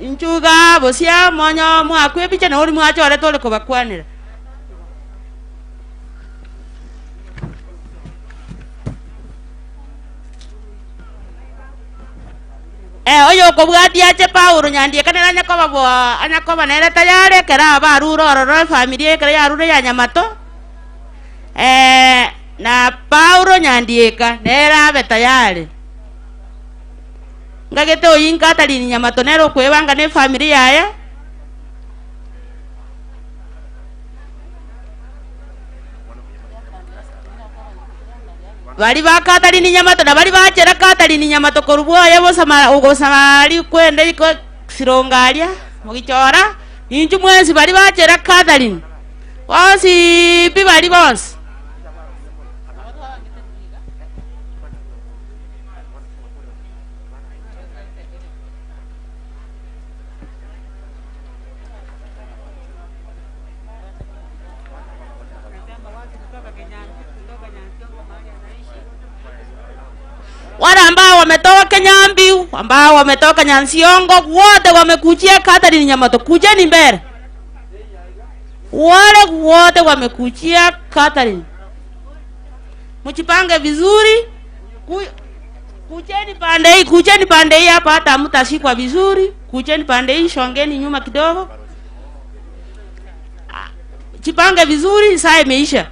inchuga bosia monyo mwakwe ebicha na ori mwachore tore kobakwanera. Oyo okobwatia ache Paulo nyandieka nere anyakoba bwa anyakoba nere tayari ekero abarure ororo efamiri ekero yarure ya Nyamato na Paulo nyandieka nere abe tayari ngagete oyi Catherine Nyamato nere okwebanga na efamiri yaye. Bari ba Catherine Nyamato na bari bachera Catherine Nyamato korubwoye bosama ogosamari kwenda iko sirongaria mugichora inchu mwezi bari bachera Catherine bonsi pi bari bonsi. Wale ambao wametoka Kenyambi, ambao wametoka Nyansiongo, wote wamekujia Catherine Nyamato, kujeni mbele. Wale wote wamekujia Catherine, mjipange vizuri. Kujeni pande hii, kujeni pande hii hapa, hata mtashikwa vizuri. Kujeni pande hii, shongeni nyuma kidogo. Jipange vizuri, saa imeisha.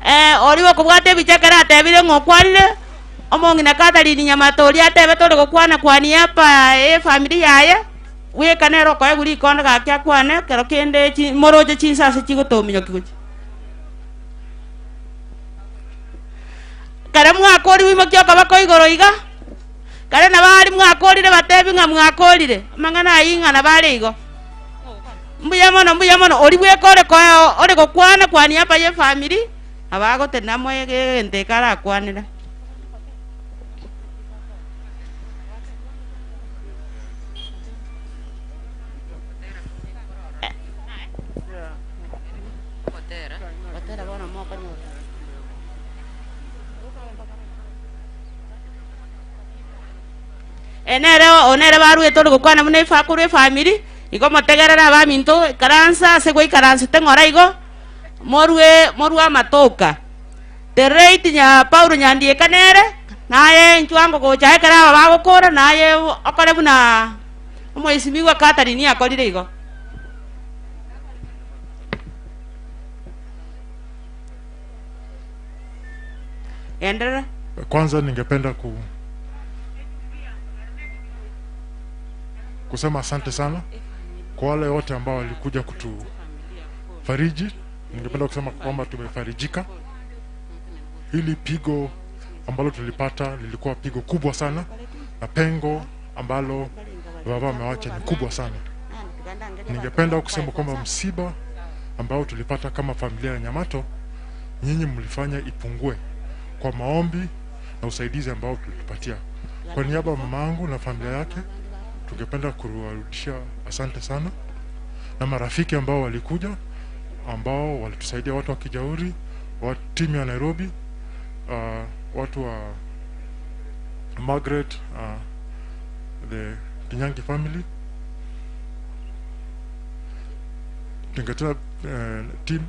Eh, oria okobwata ebicha ekero atebire ng'a okwarire, omong'ina Catherine Nyamato oria atebete ore gokwana kwania apa efamiri yaye, bweka nere okoegwa rikondo gaki akwane, ekero kende chi moroche chinsa ase chigotominyoki gochia. Ekero mwakorire imokia okoboko igoro iga, kare nabo aria mwakorire batebi ng'a mwakorire, amang'ana ayio ng'a nabo are igo. Mbuya mono, mbuya mono, oria bweka ore koe ore gokwana kwania apa ye family, nabo agotenena moe egento eke arakwanere. Nere oo nere baruete ore gokwana buna efa korwa efamiri, igo motegerere abaminto, ikaransa ase gwaikaransete ng'ora igo, morue morue amatoka. The late nya Paulo Nyandieka nere, naye inchuo ango gocha ekero aba bagokora, naye okore buna omoesimigwa Catherine akorire igo. Enderera. Kwanza ningependa ku kusema asante sana kwa wale wote ambao walikuja kutufariji. Ningependa kusema kwamba tumefarijika. Hili pigo ambalo tulipata lilikuwa pigo kubwa sana, na pengo ambalo baba amewacha ni kubwa sana. Ningependa kusema kwamba msiba ambao tulipata kama familia ya Nyamato, nyinyi mlifanya ipungue kwa maombi na usaidizi ambao tulitupatia. Kwa niaba ya mama yangu na familia yake, tungependa kuwarudishia asante sana, na marafiki ambao walikuja, ambao walitusaidia, watu wa Kijauri, wa timu ya Nairobi, watu wa Margaret, the Kinyangi family, tungetena team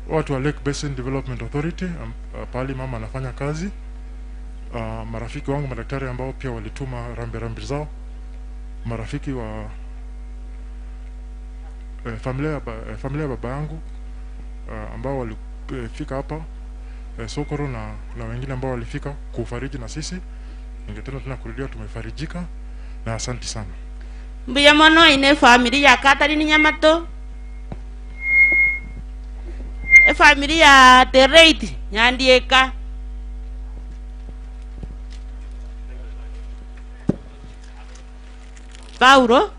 watu wa Lake Basin Development Authority pahali mama anafanya kazi, marafiki wangu madaktari ambao pia walituma rambirambi zao, marafiki wa familia ya baba yangu ambao walifika hapa Sokoro na wengine ambao walifika kufariji na sisi. Ningetenda tena kurudia, tumefarijika na asante sana. Mbuya mono ine family ya Catherine Nyamato, efamily ya Tereit Nyandieka. Paulo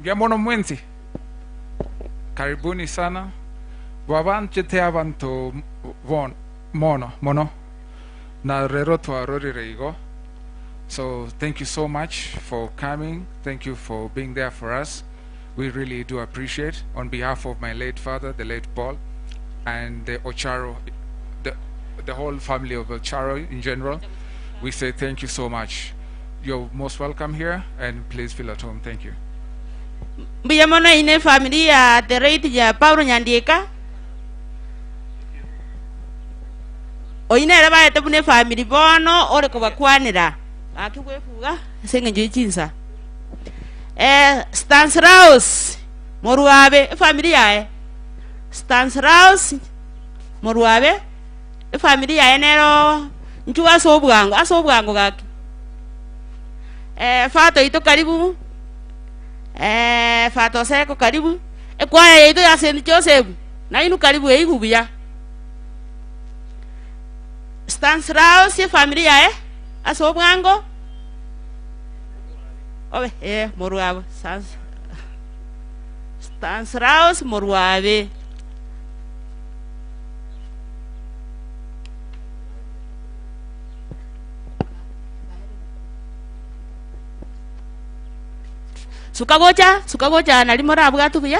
Ngiamono mwenzi, karibuni sana babanchete abantu bon mono mono na rero twarorire igo. So thank you so much for coming. Thank you for being there for us. We really do appreciate. On behalf of my late father, the late Paul, and the Ocharo, the whole family of Ocharo in general, we say thank you so much. You're most welcome here, and please feel at home. Thank you. Mbuya mono ine family ya Tereit ya Paulo Nyandieka. Oinere baete buna efamily bono ore kobakwanera gaki bwefuga ase eng'encho ya chinsa. Stanislaus Morwabe efamily yaye, Stanislaus Morwabe efamily yaye nero nchwo ase obwango ase obwango gaki. Fato oito karibu, Fato Oseko karibu, ekwaya yaito ya St Joseph nainwe karibu eigu buya. Stanislaus efamily yaye ase obwango obe Morwabe Stanislaus Morwabe. Suka gocha, suka gocha nari morabwate buya.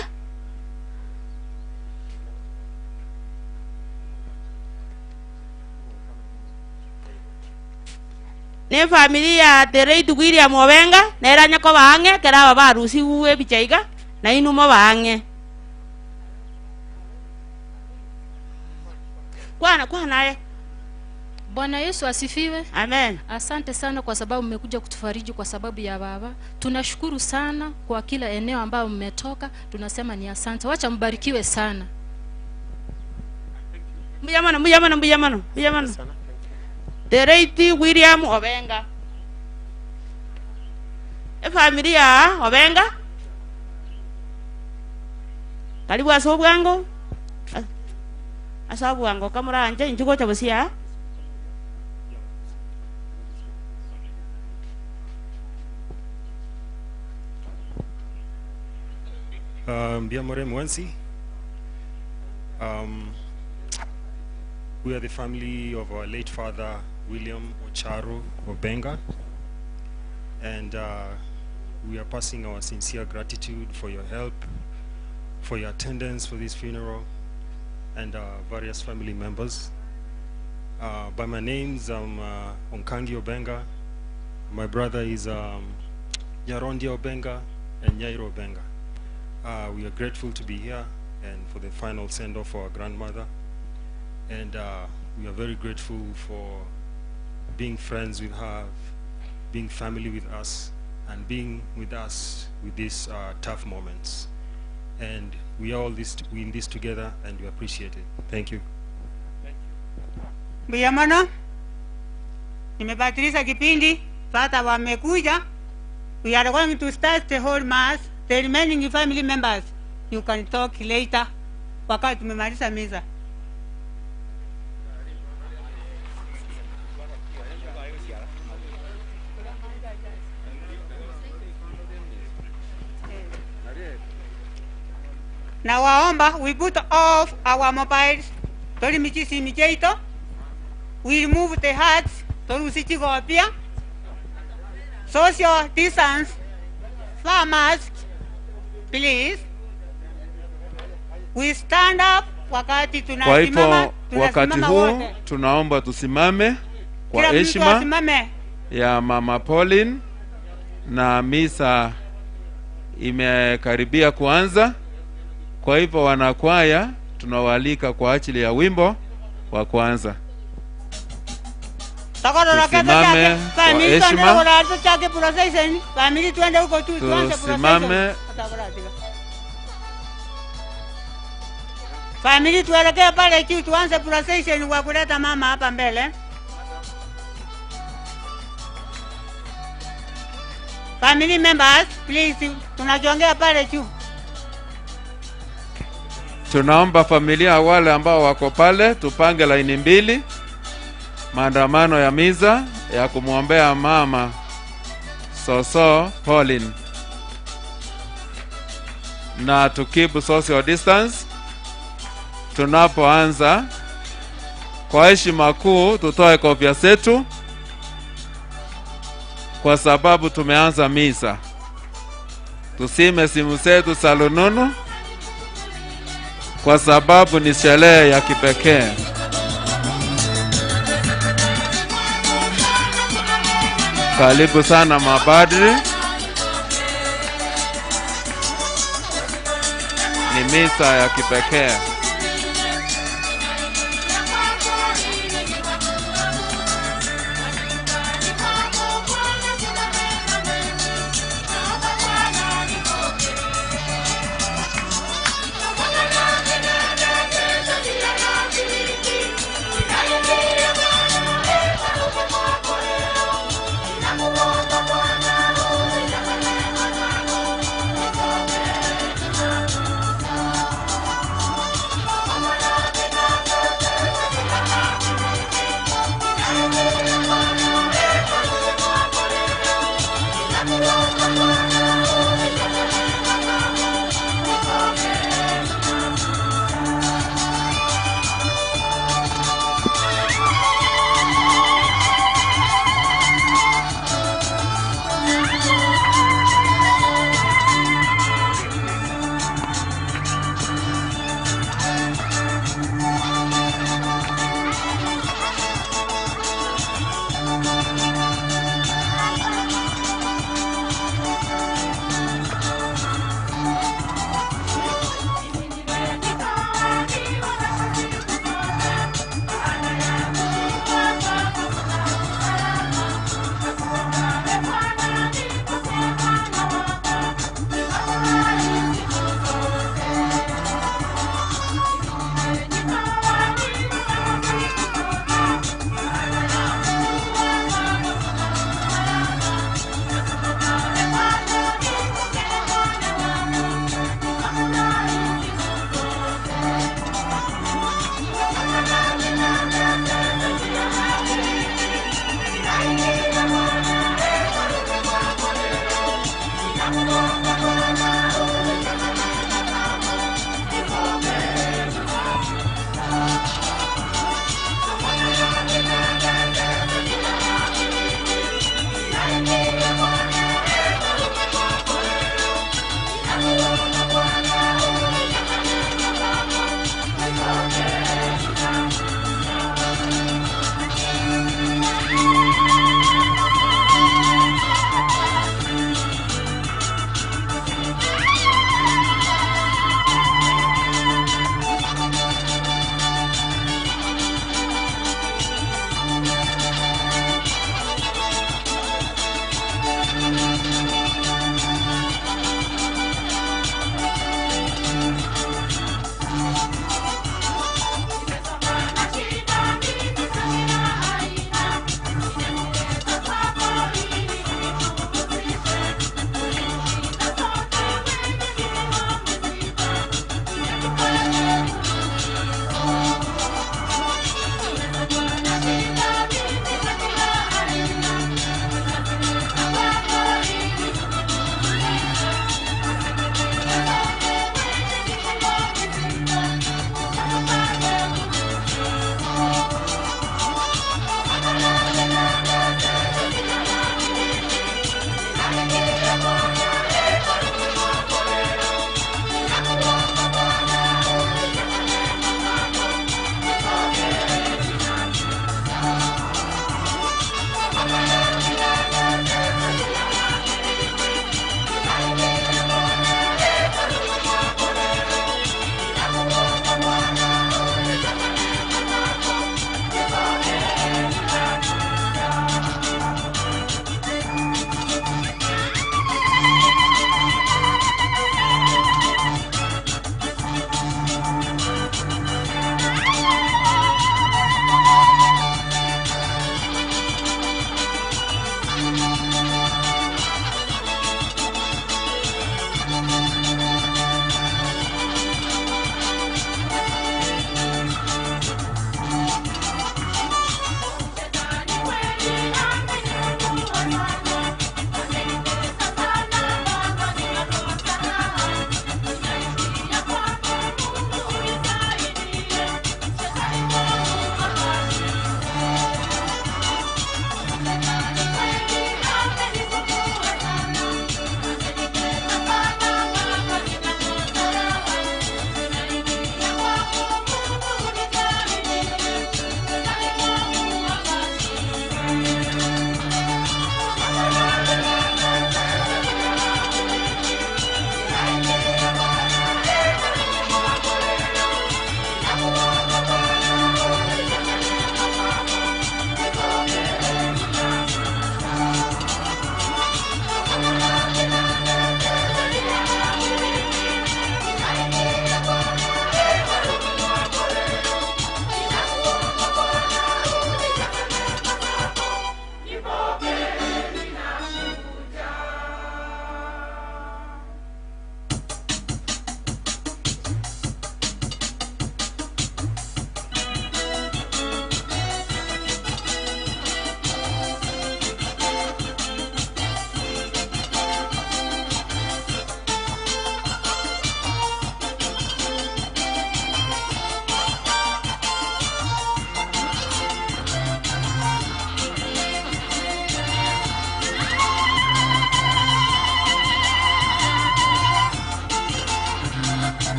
Ne efamiri ya Tereit William Obenga nere anye koba ang'e ekero aba barusigwe ebicha iga, nainwe mobe ang'e. Kwana, kwana aye. Bwana Yesu asifiwe. Amen. Asante sana kwa sababu mmekuja kutufariji kwa sababu ya baba. Tunashukuru sana kwa kila eneo ambayo mmetoka, tunasema ni asante. Wacha mbarikiwe sana. Mbuya mono, mbuya mono, mbuya mono, mbuya mono. The late William Obenga. Efamilia Obenga. Karibu ase obwango. Ase obwango kamoranje inchu gocha bosia. Mbiamore Mwensi. We are the family of our late father, William Ocharo Obenga, and we are passing our sincere gratitude for your help, for your attendance for this funeral, and various family members. By my names, I'm Onkangi Obenga. My brother is Nyarondia Obenga and Nyairo Obenga. We are grateful to be here and for the final send-off for our grandmother. And we are very grateful for being friends with her, being family with us, and being with us with these tough moments. And we are all this, we in this together, and we appreciate it. Thank you. Mbuya mono, nimebatilisha kipindi, fata wamekuja. We are going to start the whole mass. The remaining family members, you can talk later wakati tumemaliza misa. Na waomba we put off our mobiles, tolimichisi micheito, we remove the hats, torusichigopia, social distance, far mask, please. We stand up wakati Kwa tunasimama, hivyo wakati tunasimama huu wote. tunaomba tusimame kwa Kila mtu heshima asimame. ya Mama Pauline, na misa imekaribia kuanza. Kwa hivyo wanakwaya tunawaalika kwa ajili ya wimbo wa kwanza. Tusimame kwa Family heshima. tuende chake procession. Family tuende huko tu tuanze Tusimame. procession. Family tuelekee pale juu tuanze procession kwa kuleta mama hapa mbele. Family members, please tunajongea pale juu. Tunaomba familia wale ambao wako pale tupange laini mbili, maandamano ya misa ya kumwombea mama Soso Pauline, na tukibu social distance tunapoanza. Kwa heshima kuu tutoe kofia zetu kwa sababu tumeanza misa. Tusime simu zetu za rununu kwa sababu ni sherehe ya kipekee. Karibu sana mapadri. Ni misa ya kipekee.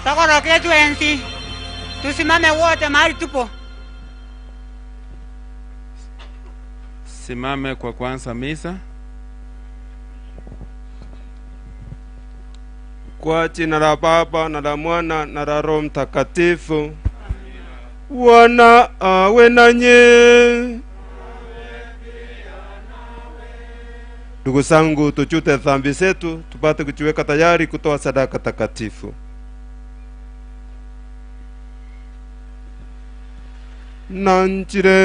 Togoroke twensi, tusimame wote mahali tupo. Simame kwa kwanza misa. Kwa jina la Baba na la Mwana na la Roho Mtakatifu. Bwana awe nanyi. Ndugu zangu, tuchute dhambi zetu tupate kujiweka tayari kutoa sadaka takatifu. Nanjire.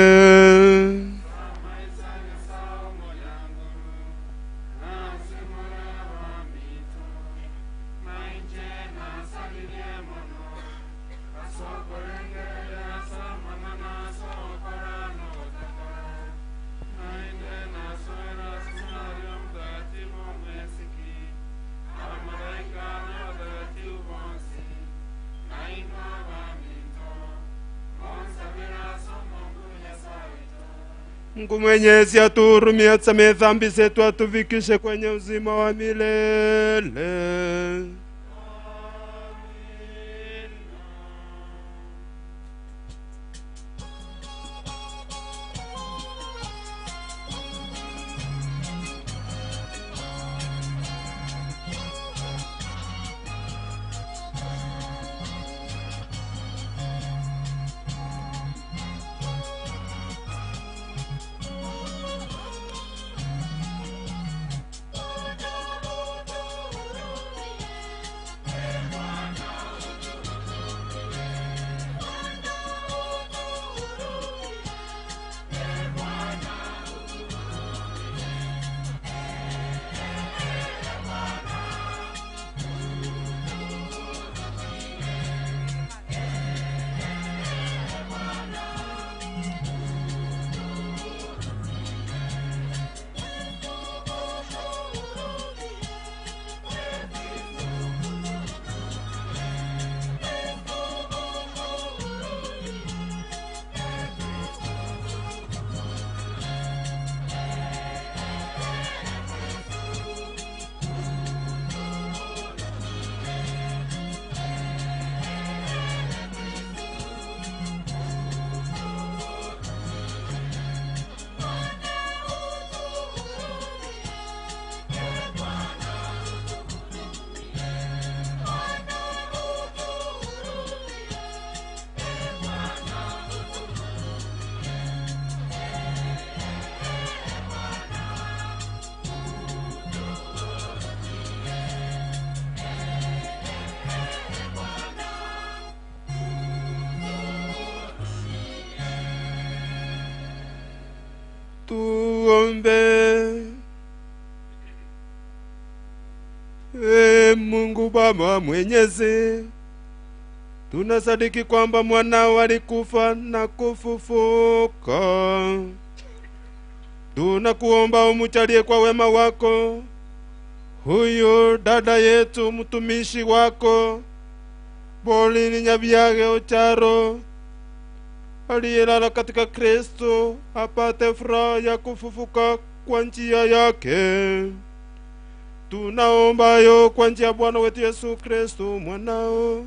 Mungu Mwenyezi atuhurumie, atusamehe dhambi zetu, atufikishe kwenye uzima wa milele. Tuombe. Ee Mungu Baba Mwenyezi, tunasadiki kwamba mwanao alikufa na kufufuka. Tunakuomba umujalie kwa wema wako huyu dada yetu mtumishi wako Pauline Nyabiage Ocharo aliyelala katika Kristo apate furaha ya kufufuka kwa njia yake. Tunaombayo kwa njia ya Bwana wetu Yesu Kristo mwanao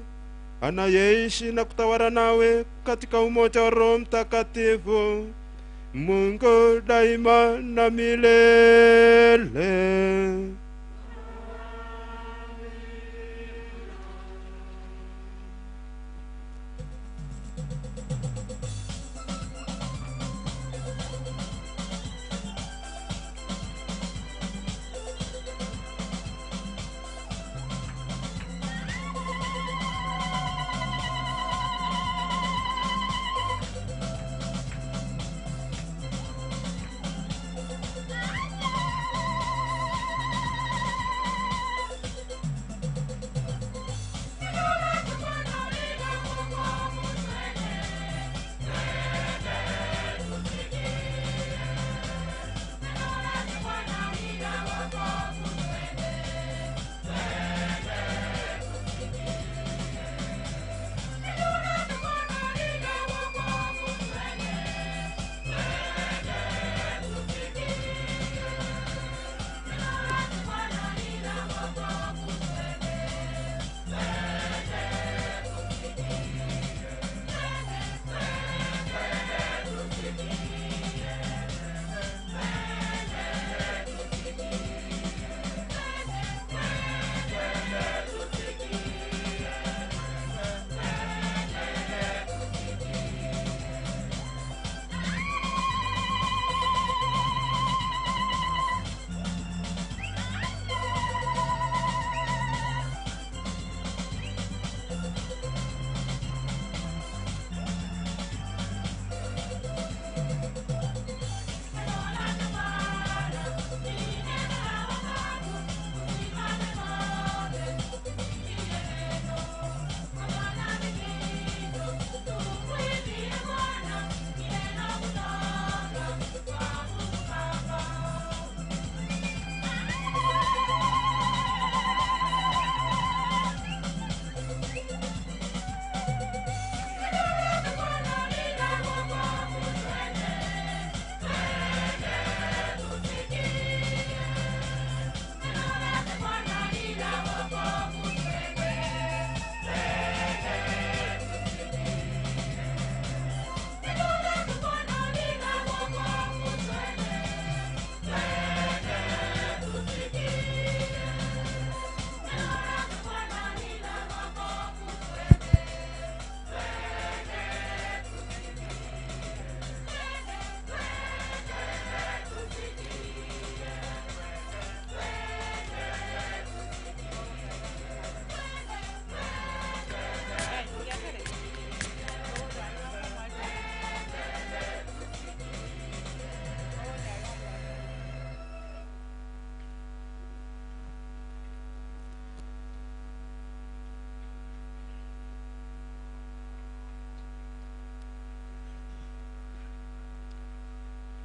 anayeishi na kutawala nawe katika umoja wa Roho Mtakatifu, Mungu daima na milele.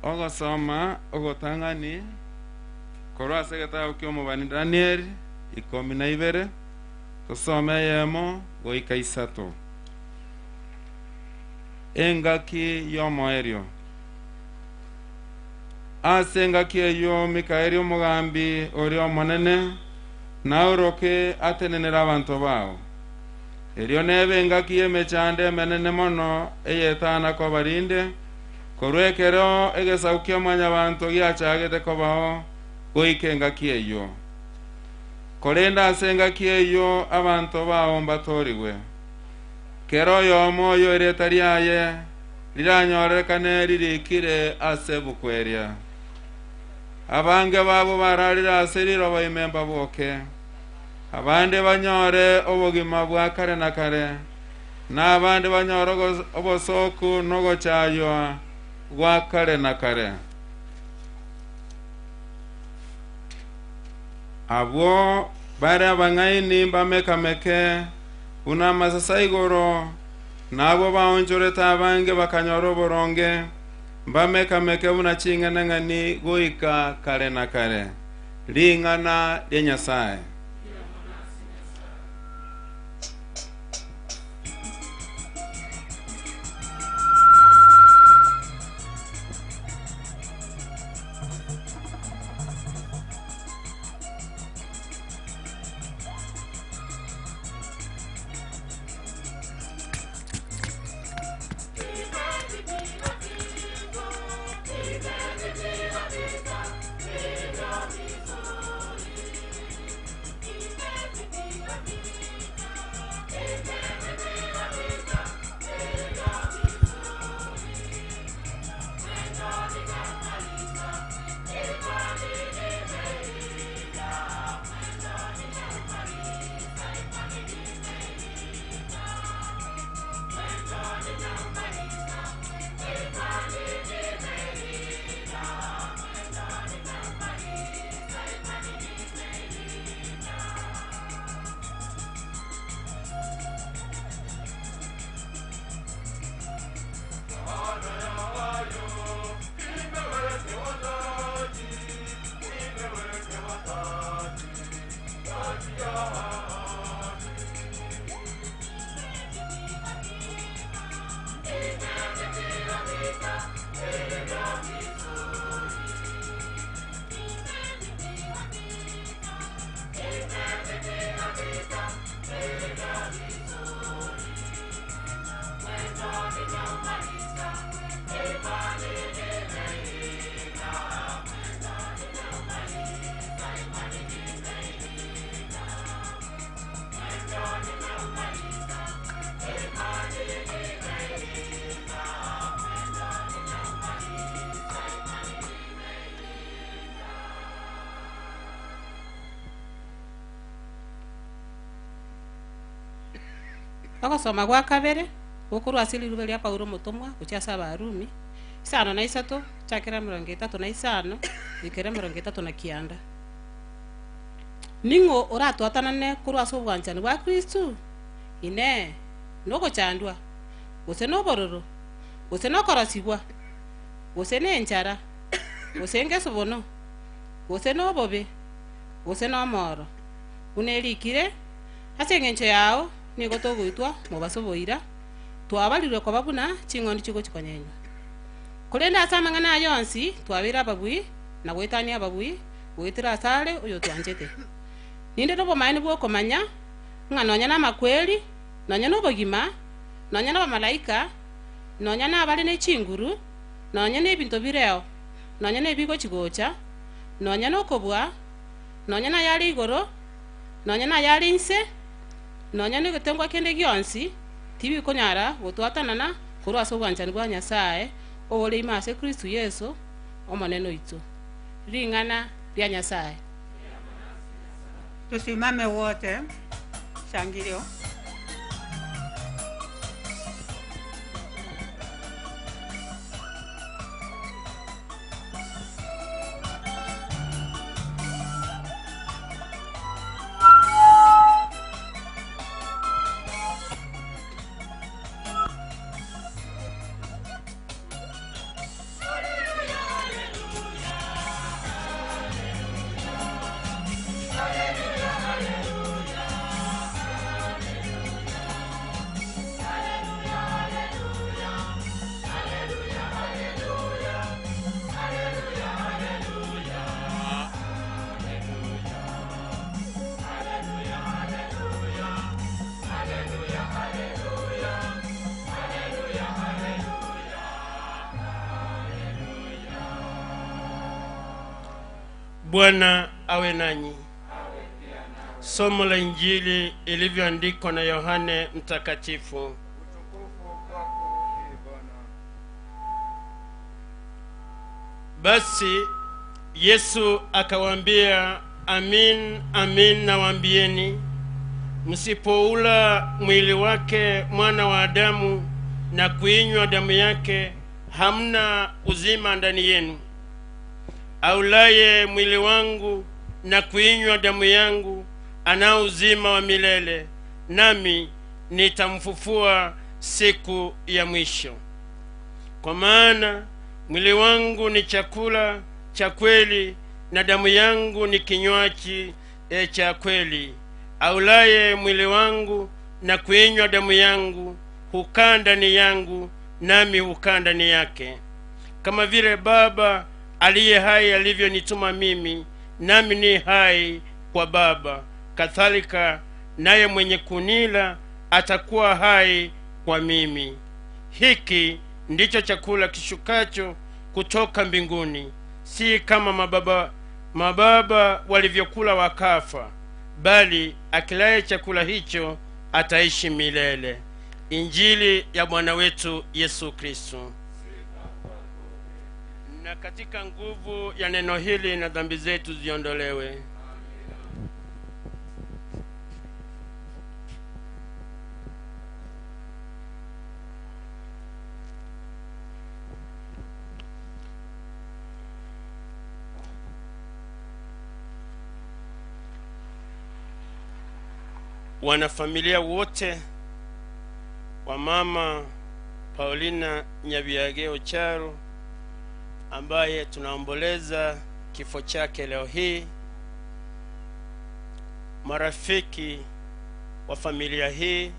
Ogosoma ogotang'ani korwa ase egetabu kia omobani Danieli 12, tosome eyemo goika isato. Engaki y'omoerio. Ase engaki eyio Mikaeli omogambi oria omonene naoroke atenenere abanto bao. Erio nebe engaki y'emechando emenene mono eyetana koba rinde, korwa ekero egesaku kia mwanyabanto giachagete kobao goika engaki eyio. Korende ase engaki eyio abanto bao mbatorigwe. Kera oyomo oyo erieta riaye riranyorekane ririkire ase ebuku eria. Abange babo bararire ase riroba ime mbaboke, abande banyore obogima bwa kare na kare, na abande banyore obosooku na ogochaywa gwa kare na kare. Abwo bare abang'aini mbameka-meke buna amasase a igoro, na abwo baonchorete abange bakanyora oboronge, mbameka-meke buna ching'enang'eni goika kare na kare. Ring'ana ria Nyasae. Ogosoma gwa kabere gokorwa ase riruba ria Paulo omotomwa gochia ase Abarumi, 53, chakera 35 goikera 39. Ning'o oratwatanane korwa ase obwanchani bwa Kristo? Inee! Nogochandwa, gose nobororo, gose nokorosigwa, gose nenchara, gose ngesobono, gose nobobe, gose nomoro? Buna erikire, Ase engencho yao nigo togoitwa mobaso boira, twabarirwe koba buna ching'ondi chigochia konyenywa. Korende ase amang'ana aya onsi twabeire ababui na goetania ababui goetera asare oyotwanchete. Ninde nobomaene bw'okomanya ng'a nonya namakweri, nonya nobogima, nonya nabamalaika, nonya nabare ne chinguru, nonya nebinto bireo, nonya nebigochi-gocha, nonya nokobua, nonya nayare igoro, nonya nayare inse, nonya negetongwa kende gionsi, tibikonyara gotwatanana korwa ase obwanchani bwa Nyasae obore ime ase Kristo Yeso, Omonene oito. Ring'ana ria Nyasae. Tusimame wote, shangilio. Bwana awe nanyi. Somo la Injili ilivyoandikwa na Yohane Mtakatifu. Basi Yesu akawaambia, amin amin nawaambieni, msipoula mwili wake mwana wa Adamu na kuinywa damu yake, hamna uzima ndani yenu. Aulaye mwili wangu na kuinywa damu yangu anao uzima wa milele, nami nitamfufua siku ya mwisho. Kwa maana mwili wangu ni chakula cha kweli na damu yangu ni kinywaji cha kweli. Aulaye mwili wangu na kuinywa damu yangu hukaa ndani yangu, nami hukaa ndani yake. Kama vile Baba aliye hai alivyonituma mimi, nami ni hai kwa Baba, kadhalika naye mwenye kunila atakuwa hai kwa mimi. Hiki ndicho chakula kishukacho kutoka mbinguni, si kama mababa walivyokula wakafa, bali akilaye chakula hicho ataishi milele. Injili ya Bwana wetu Yesu Kristo. Na katika nguvu ya neno hili na dhambi zetu ziondolewe. Wanafamilia wote wa mama Paulina Nyabiage Ocharo ambaye tunaomboleza kifo chake leo hii, marafiki wa familia hii,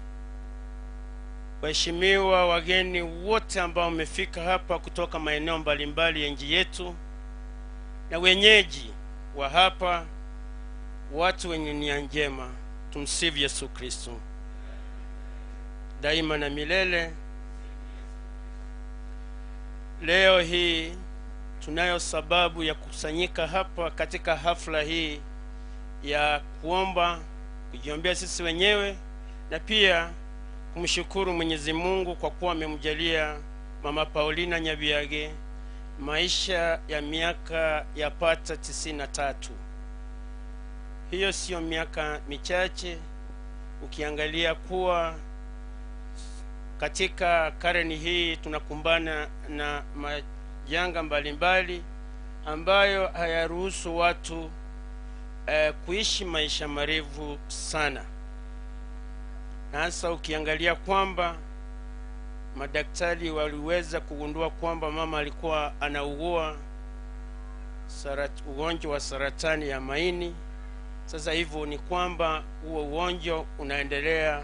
waheshimiwa wageni wote ambao wamefika hapa kutoka maeneo mbalimbali ya nchi yetu na wenyeji wa hapa, watu wenye nia njema, tumsifu Yesu Kristo daima na milele. Leo hii tunayo sababu ya kukusanyika hapa katika hafla hii ya kuomba, kujiombea sisi wenyewe na pia kumshukuru Mwenyezi Mungu kwa kuwa amemjalia Mama Paulina Nyabiage maisha ya miaka yapata 93. Hiyo siyo miaka michache, ukiangalia kuwa katika karne hii tunakumbana na majanga mbalimbali ambayo hayaruhusu watu kuishi maisha marefu sana, na hasa ukiangalia kwamba madaktari waliweza kugundua kwamba mama alikuwa anaugua ugonjwa wa saratani ya maini. Sasa hivyo ni kwamba huo ugonjwa unaendelea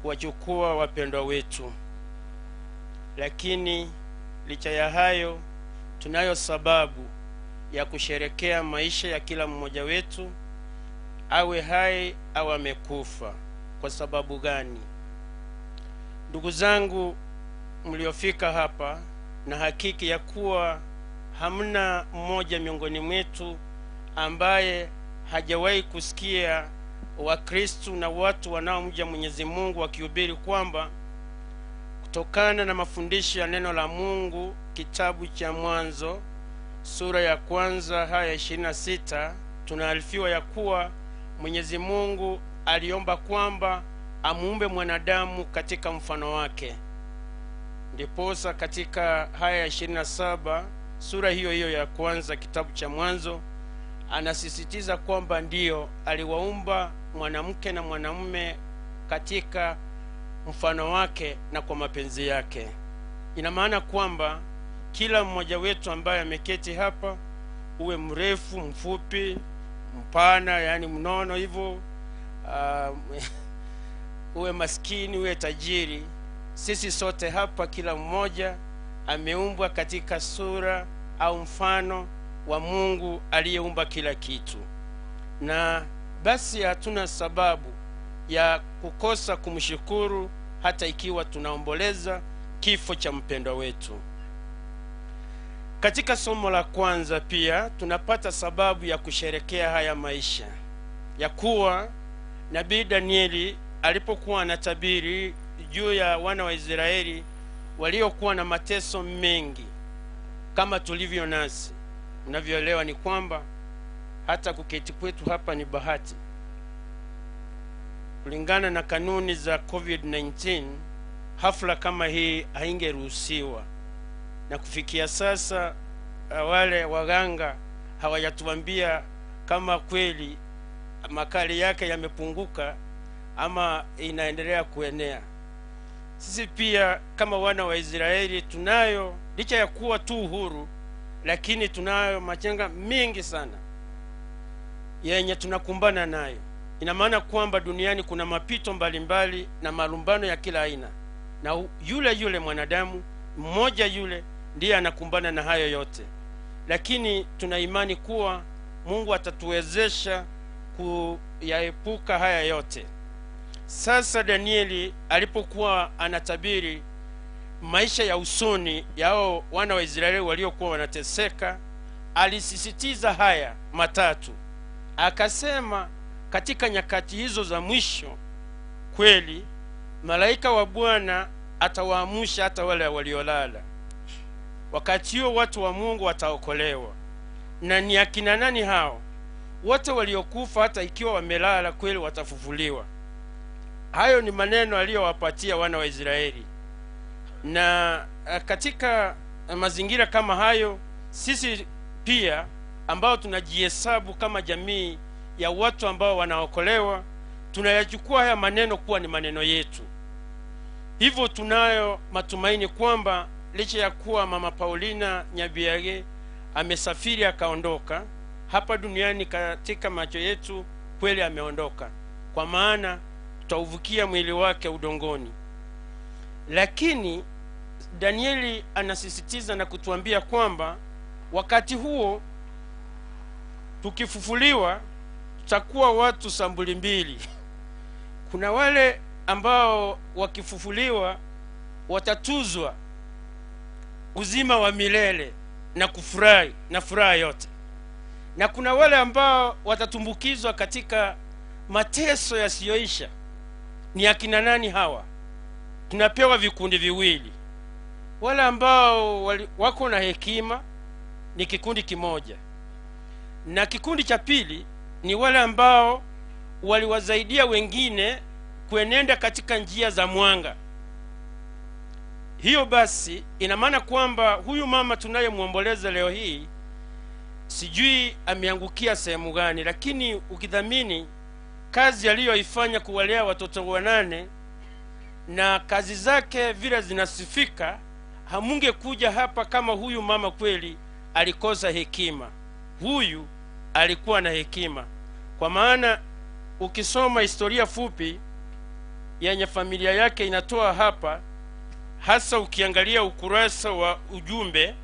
kuwachukua wapendwa wetu, lakini licha ya hayo tunayo sababu ya kusherekea maisha ya kila mmoja wetu, awe hai au amekufa. Kwa sababu gani? Ndugu zangu mliofika hapa, na hakiki ya kuwa hamna mmoja miongoni mwetu ambaye hajawahi kusikia Wakristo na watu wanaomja Mwenyezi Mungu wakihubiri kwamba kutokana na mafundisho ya neno la Mungu, kitabu cha Mwanzo sura ya kwanza haya 26, tunaarifiwa ya kuwa Mwenyezi Mungu aliomba kwamba amuumbe mwanadamu katika mfano wake. Ndiposa katika haya 27 sura hiyo hiyo ya kwanza kitabu cha Mwanzo anasisitiza kwamba ndiyo aliwaumba mwanamke na mwanamume katika mfano wake na kwa mapenzi yake. Ina maana kwamba kila mmoja wetu ambaye ameketi hapa, uwe mrefu, mfupi, mpana, yani mnono hivyo, uwe maskini, uwe tajiri, sisi sote hapa, kila mmoja ameumbwa katika sura au mfano wa Mungu aliyeumba kila kitu. Na basi hatuna sababu ya kukosa kumshukuru hata ikiwa tunaomboleza kifo cha mpendwa wetu. Katika somo la kwanza pia tunapata sababu ya kusherekea haya maisha ya kuwa nabii Danieli alipokuwa anatabiri juu ya wana wa Israeli waliokuwa na mateso mengi kama tulivyo nasi. Unavyoelewa ni kwamba hata kuketi kwetu hapa ni bahati. Kulingana na kanuni za COVID-19, hafla kama hii haingeruhusiwa, na kufikia sasa wale waganga hawajatuambia kama kweli makali yake yamepunguka ama inaendelea kuenea. Sisi pia kama wana wa Israeli tunayo, licha ya kuwa tu uhuru, lakini tunayo majanga mengi sana yenye tunakumbana nayo. Ina maana kwamba duniani kuna mapito mbalimbali mbali na malumbano ya kila aina, na yule yule mwanadamu mmoja yule ndiye anakumbana na hayo yote, lakini tuna imani kuwa Mungu atatuwezesha kuyaepuka haya yote. Sasa Danieli alipokuwa anatabiri maisha ya usoni yao wana wa Israeli waliokuwa wanateseka, alisisitiza haya matatu, akasema katika nyakati hizo za mwisho kweli malaika wa Bwana atawaamsha hata wale waliolala. Wakati huo watu wa Mungu wataokolewa. Na ni akina nani hao? Wote waliokufa hata ikiwa wamelala kweli watafufuliwa. Hayo ni maneno aliyowapatia wana wa Israeli. Na katika mazingira kama hayo, sisi pia ambao tunajihesabu kama jamii ya watu ambao wanaokolewa, tunayachukua haya maneno kuwa ni maneno yetu. Hivyo tunayo matumaini kwamba licha ya kuwa Mama Paulina Nyabiage amesafiri akaondoka hapa duniani, katika macho yetu kweli ameondoka, kwa maana tutauvukia mwili wake udongoni. Lakini Danieli anasisitiza na kutuambia kwamba wakati huo tukifufuliwa tutakuwa watu sambuli mbili. Kuna wale ambao wakifufuliwa watatuzwa uzima wa milele na kufurahi na furaha yote, na kuna wale ambao watatumbukizwa katika mateso yasiyoisha. Ni akina nani hawa? Tunapewa vikundi viwili. Wale ambao wako na hekima ni kikundi kimoja, na kikundi cha pili ni wale ambao waliwasaidia wengine kuenenda katika njia za mwanga. Hiyo basi ina maana kwamba huyu mama tunayemwomboleza leo hii, sijui ameangukia sehemu gani, lakini ukidhamini kazi aliyoifanya kuwalea watoto wanane na kazi zake vile zinasifika, hamungekuja hapa kama huyu mama kweli alikosa hekima. Huyu alikuwa na hekima, kwa maana ukisoma historia fupi yenye familia yake inatoa hapa, hasa ukiangalia ukurasa wa ujumbe,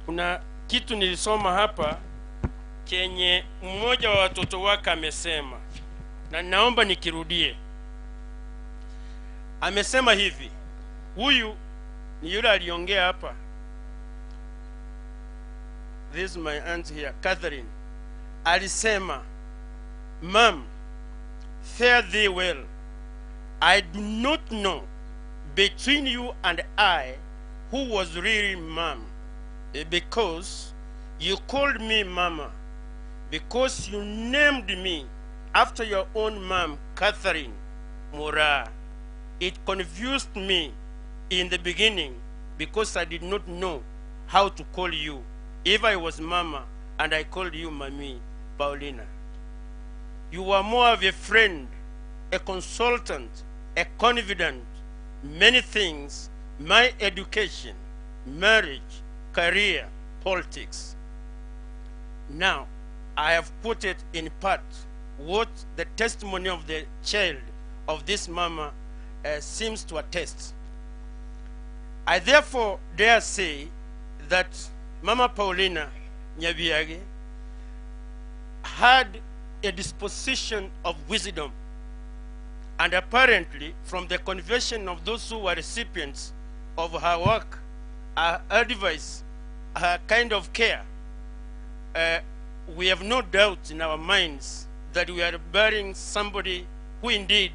kuna kitu nilisoma hapa chenye mmoja wa watoto wake amesema, na naomba nikirudie. Amesema hivi, huyu ni yule aliongea hapa, this is my aunt here, Catherine, alisema, Mom, fare thee well. I do not know between you and I who was really mom, because you called me mama, because you named me after your own mom, Catherine Mura. It confused me in the beginning because I did not know how to call you if I was mama and I called you Mami Paulina. You were more of a friend, a consultant, a confidant, many things, my education, marriage, career, politics. Now, I have put it in part what the testimony of the child of this mama seems to attest. I therefore dare say that Mama Paulina Nyabiage had a disposition of wisdom, and apparently from the confession of those who were recipients of her work, her advice, her kind of care, uh, we have no doubt in our minds that we are burying somebody who indeed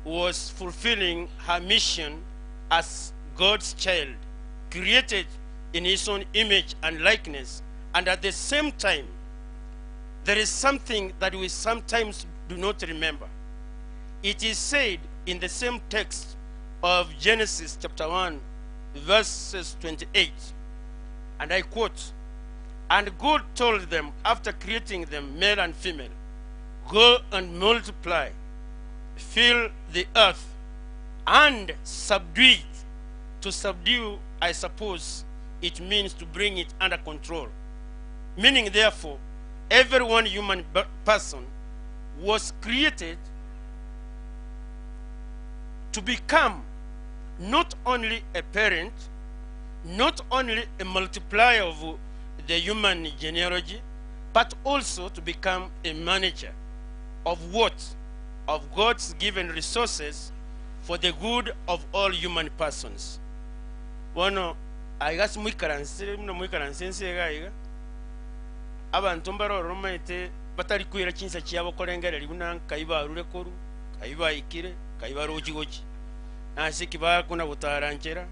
was fulfilling her mission as God's child, created in his own image and likeness. And at the same time, there is something that we sometimes do not remember. It is said in the same text of Genesis chapter 1, verses 28, and I quote, And God told them after creating them, male and female, Go and multiply, fill the earth, and subdue it. To subdue, I suppose, it means to bring it under control. Meaning, therefore, every one human person was created to become not only a parent, not only a multiplier of the human genealogy, but also to become a manager of what? Of God's given resources for the good of all human persons. Bono aiga ase moikaransire buna moikaranse ense iga iga, abanto mbare ororo omanyete batari koira chinsa chiabo korengereria buna nkai barure korwa, nkai baikire, nkai barochi gochia. Nase ki bakona gotara nchera,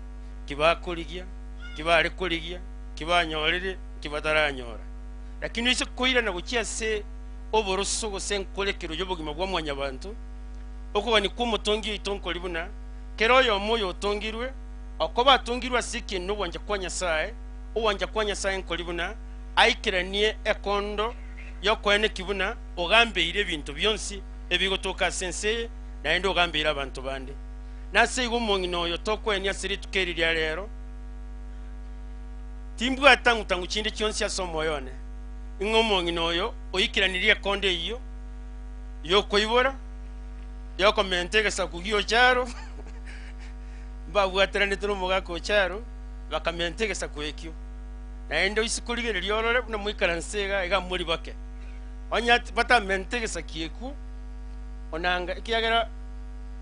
ki bakorigia, ki bare korigia, ki banyorire, ki bataranyora. Lakini oise koirana gochia ase oboroso gose enkorekero y'obogima bwa mwanyabanto, okogania kw'omotongi oito nkori buna, kera oyomo oyotongirwe, okoba atongirwe ase ekieni nogwancha kwa Nyasae, ogwancha kwa Nyasae nkori buna, aikeranie ekondo y'okoenekia buna ogambeire ebinto bionsi ebigotoka ase ense eye, naende ogambeire abanto bande. Nase igo omong'ina oyo tokoenia ase rituko eri ria rero, timbwata ng'u-tang'u chinde chionsi ase omoyo one, ng'a omong'ina oyo oikeranirie ekondo eyio y'okoibora, y'okomenta egesaku gi'ocharo, mbabwateranete nomogaka ocharo, bakamenta egesaku ekio. Naende oise korigereria orore buna moikaranse iga iga more bake. Onye batamente egesaku ekio, onanga, ekiagera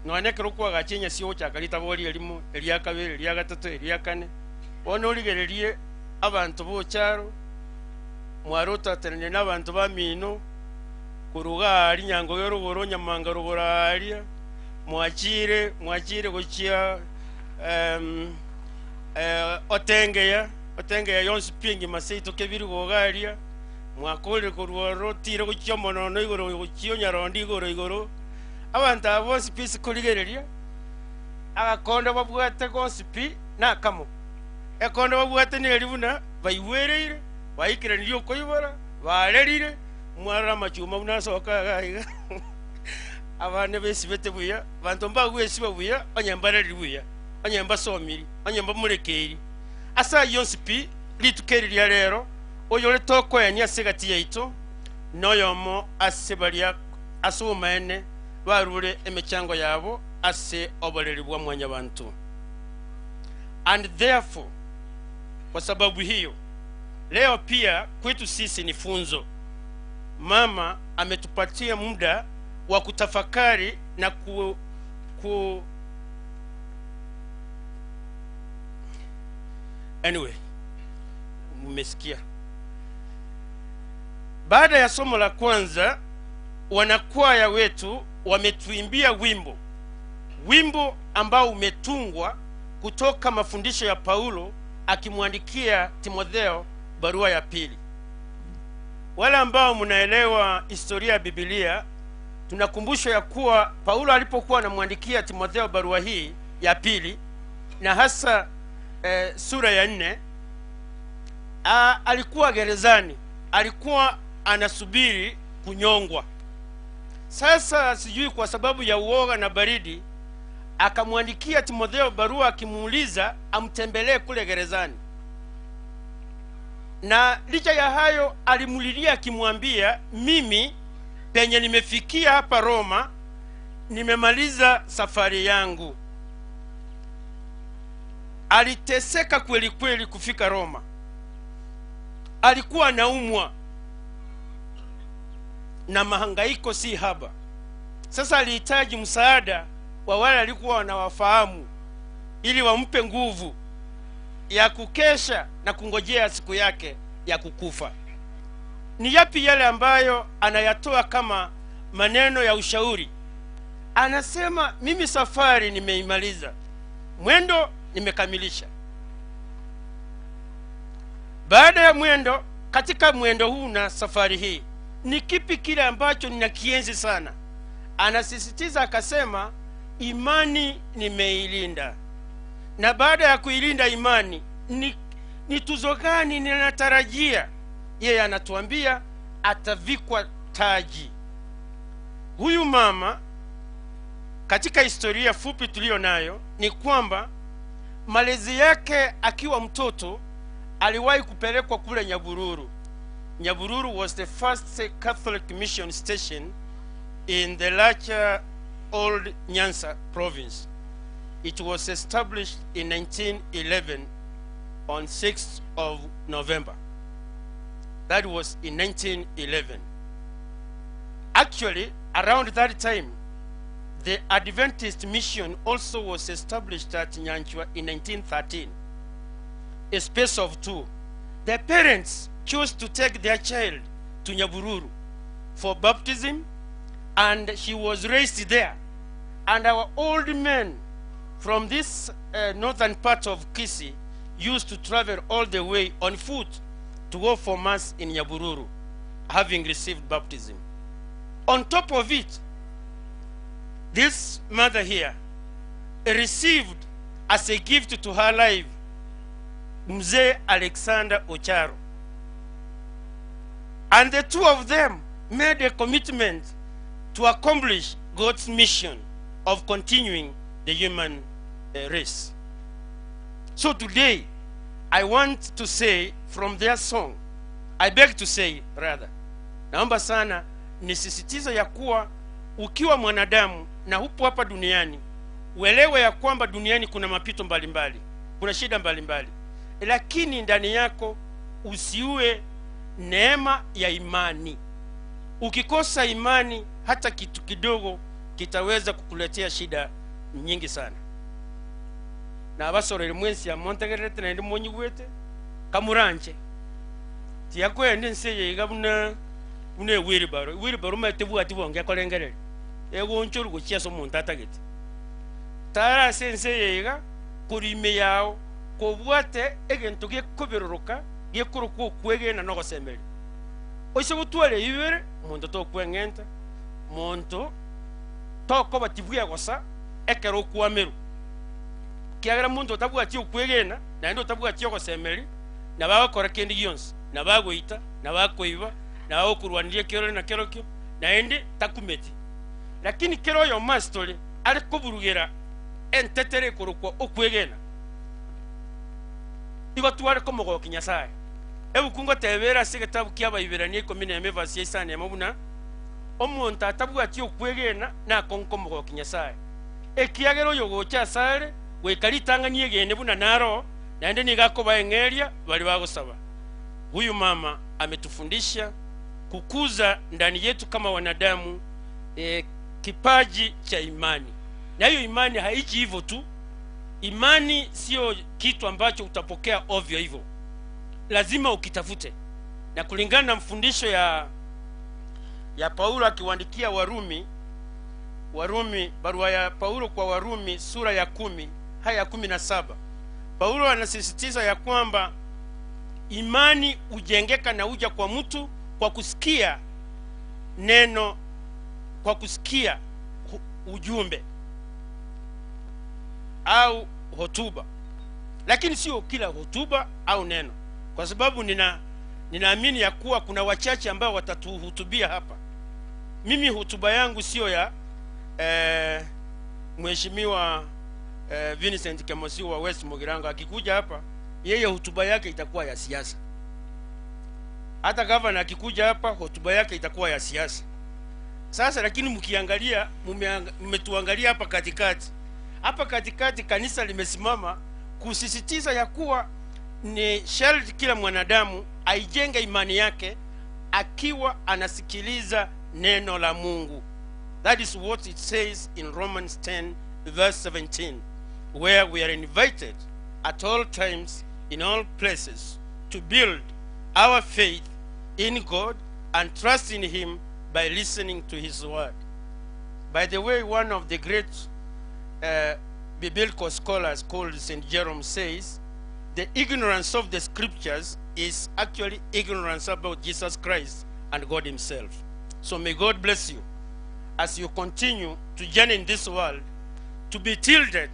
nonya nekero okoagacha enyasi ogochaka ritabori erimo, eria kabere, eria gatato, eria kane, bono origererie abanto b'ocharo, mwarotaterania nabanto bamino, korwa iga aaria nyangoge rogoro, nyamanga rogoro aaria, mwachire, mwachire gochia otengeya, otengeya yonsi pi engima seito kebirigo iga aria, mwakorire korwa ororo otire gochia omonono igoro gochia onyarondi igoro igoro, abanto aba bonsi pi ase korigereria, agakondo babwate gonsi pi nakamo. Ekondo babwate neri buna baigwereire, baikeranirie okoibora, barerire, mwarora amachuma buna asoka iga iga, abana besibete buya, abanto mbagwesiba buya onye mbareriri buya, onye mbasomiri, onye mbamorekeiri. Ase ayio onsi pi, rituko eri ria rero, oyore tokoenia ase egati yaito, noyomo ase baria ase obomaene barure emechango yabo ase oboreri bwa mwanyabanto. And therefore, kwa sababu hiyo, leo pia kwetu sisi ni funzo. Mama ametupatia muda wa kutafakari na ku, ku anyway, mmesikia. Baada ya somo la kwanza, wanakwaya wetu wametuimbia wimbo, wimbo ambao umetungwa kutoka mafundisho ya Paulo akimwandikia Timotheo barua ya pili. Wale ambao mnaelewa historia ya Biblia, tunakumbushwa ya kuwa Paulo alipokuwa anamwandikia Timotheo barua hii ya pili na hasa sura ya 4, alikuwa gerezani, alikuwa anasubiri kunyongwa. Sasa sijui kwa sababu ya uoga na baridi, akamwandikia Timotheo barua akimuuliza amtembelee kule gerezani. Na licha ya hayo alimulilia akimwambia, mimi penye nimefikia hapa Roma, nimemaliza safari yangu. Aliteseka kweli kweli kufika Roma. Alikuwa anaumwa na mahangaiko si haba. Sasa alihitaji msaada wa wale alikuwa wanawafahamu ili wampe nguvu. ya kukesha na kungojea siku yake ya kukufa. Ni yapi yale ambayo anayatoa kama maneno ya ushauri? Anasema, mimi safari nimeimaliza, mwendo nimekamilisha. Baada ya mwendo, katika mwendo huu na safari hii, ni kipi kile ambacho ninakienzi sana? Anasisitiza akasema, imani nimeilinda, na baada ya kuilinda imani ni tuzo gani ninatarajia? Yeye anatuambia atavikwa taji. Huyu mama katika historia fupi tuliyo nayo ni kwamba malezi yake akiwa mtoto aliwahi kupelekwa kule Nyabururu. Nyabururu was the first Catholic mission station in the larger old Nyanza province. It was established in 1911 on 6th of November. That was in 1911. Actually, around that time, the Adventist mission also was established at Nyanchwa in 1913, a space of two. The parents chose to take their child to Nyabururu for baptism, and she was raised there. And our old men from this northern part of Kisii used to travel all the way on foot to go for mass in Nyabururu, having received baptism. On top of it, this mother here received as a gift to her life Mzee Alexander Ocharo. And the two of them made a commitment to accomplish God's mission of continuing the human race. So today, I want to say from their song, I beg to say rather, naomba sana nisisitize ya kuwa ukiwa mwanadamu na upo hapa duniani, uelewe ya kwamba duniani kuna mapito mbalimbali, kuna shida mbalimbali, lakini ndani yako usiue neema ya imani. Ukikosa imani, hata kitu kidogo kitaweza kukuletea shida nyingi sana. Na abasoreri mwensi amontegererete naende monyigwete kamuranche tiakwenda ense eye iga buna buna ewheelbarrow ewheelbarrow omanyete bwati bwange ekorengereria egoonchorwa gochia ase omonto atagete tara ase ense eye iga korwa ime yao kobwate egento gekoberoroka gekorokwa okwegena na ogosemeria oise gotwara ebi bibere monto tokweng'enta monto tokoba tibwegosa ekero okwamerwa kiagera monto otabwati okwegena naende otabwati ogosemeria nabo agokora kende gionsi nabo agoita nabo akoiba nabo agokorwaniria ekiorore na kerokio naende takumeti lakini kero oyomo ase tore are koburugera entetere ekorokwa okwegena igo tware komogokia Nyasaye. Ebuku ngotebera ase egetabu kia Abaiberania ikomi na emo evasi ya isano na emo buna omonto atabwati okwegena nakong'u komogokia Nyasaye, ekiagera oyogocha asare goika ritang'ani egene buna naro, naende nigo akobaa eng'eria baria bagosaba. Huyu mama ametufundisha kukuza ndani yetu kama wanadamu kipaji cha imani, na hiyo imani haiji hivyo tu. Imani sio kitu ambacho utapokea ovyo hivyo, lazima ukitafute. Na kulingana na mfundisho ya Paulo akiwaandikia Warumi, Warumi, barua ya Paulo kwa Warumi sura ya 10 haya ya 17, Paulo anasisitiza ya kwamba imani hujengeka na huja kwa mtu kwa kusikia neno, kwa kusikia ujumbe au hotuba, lakini sio kila hotuba au neno, kwa sababu ninaamini ya kuwa kuna wachache ambao watatuhutubia hapa. Mimi hotuba yangu sio ya Mheshimiwa Vincent Kemosi wa West Mugirango. Akikuja hapa, yeye hotuba yake itakuwa ya siasa. Hata gavana akikuja hapa, hotuba yake itakuwa ya siasa. Sasa lakini mkiangalia, mmetuangalia hapa katikati. Hapa katikati kanisa limesimama kusisitiza ya kuwa ni sharti kila mwanadamu aijenge imani yake akiwa anasikiliza neno la Mungu. That is what it says in Romans 10 verse 17, where we are invited at all times in all places to build our faith in God and trust in Him by listening to His word. By the way, one of the great uh, biblical scholars called St. Jerome says, the ignorance of the scriptures is actually ignorance about Jesus Christ and God Himself. So may God bless you as you continue to journey in this world to be tilted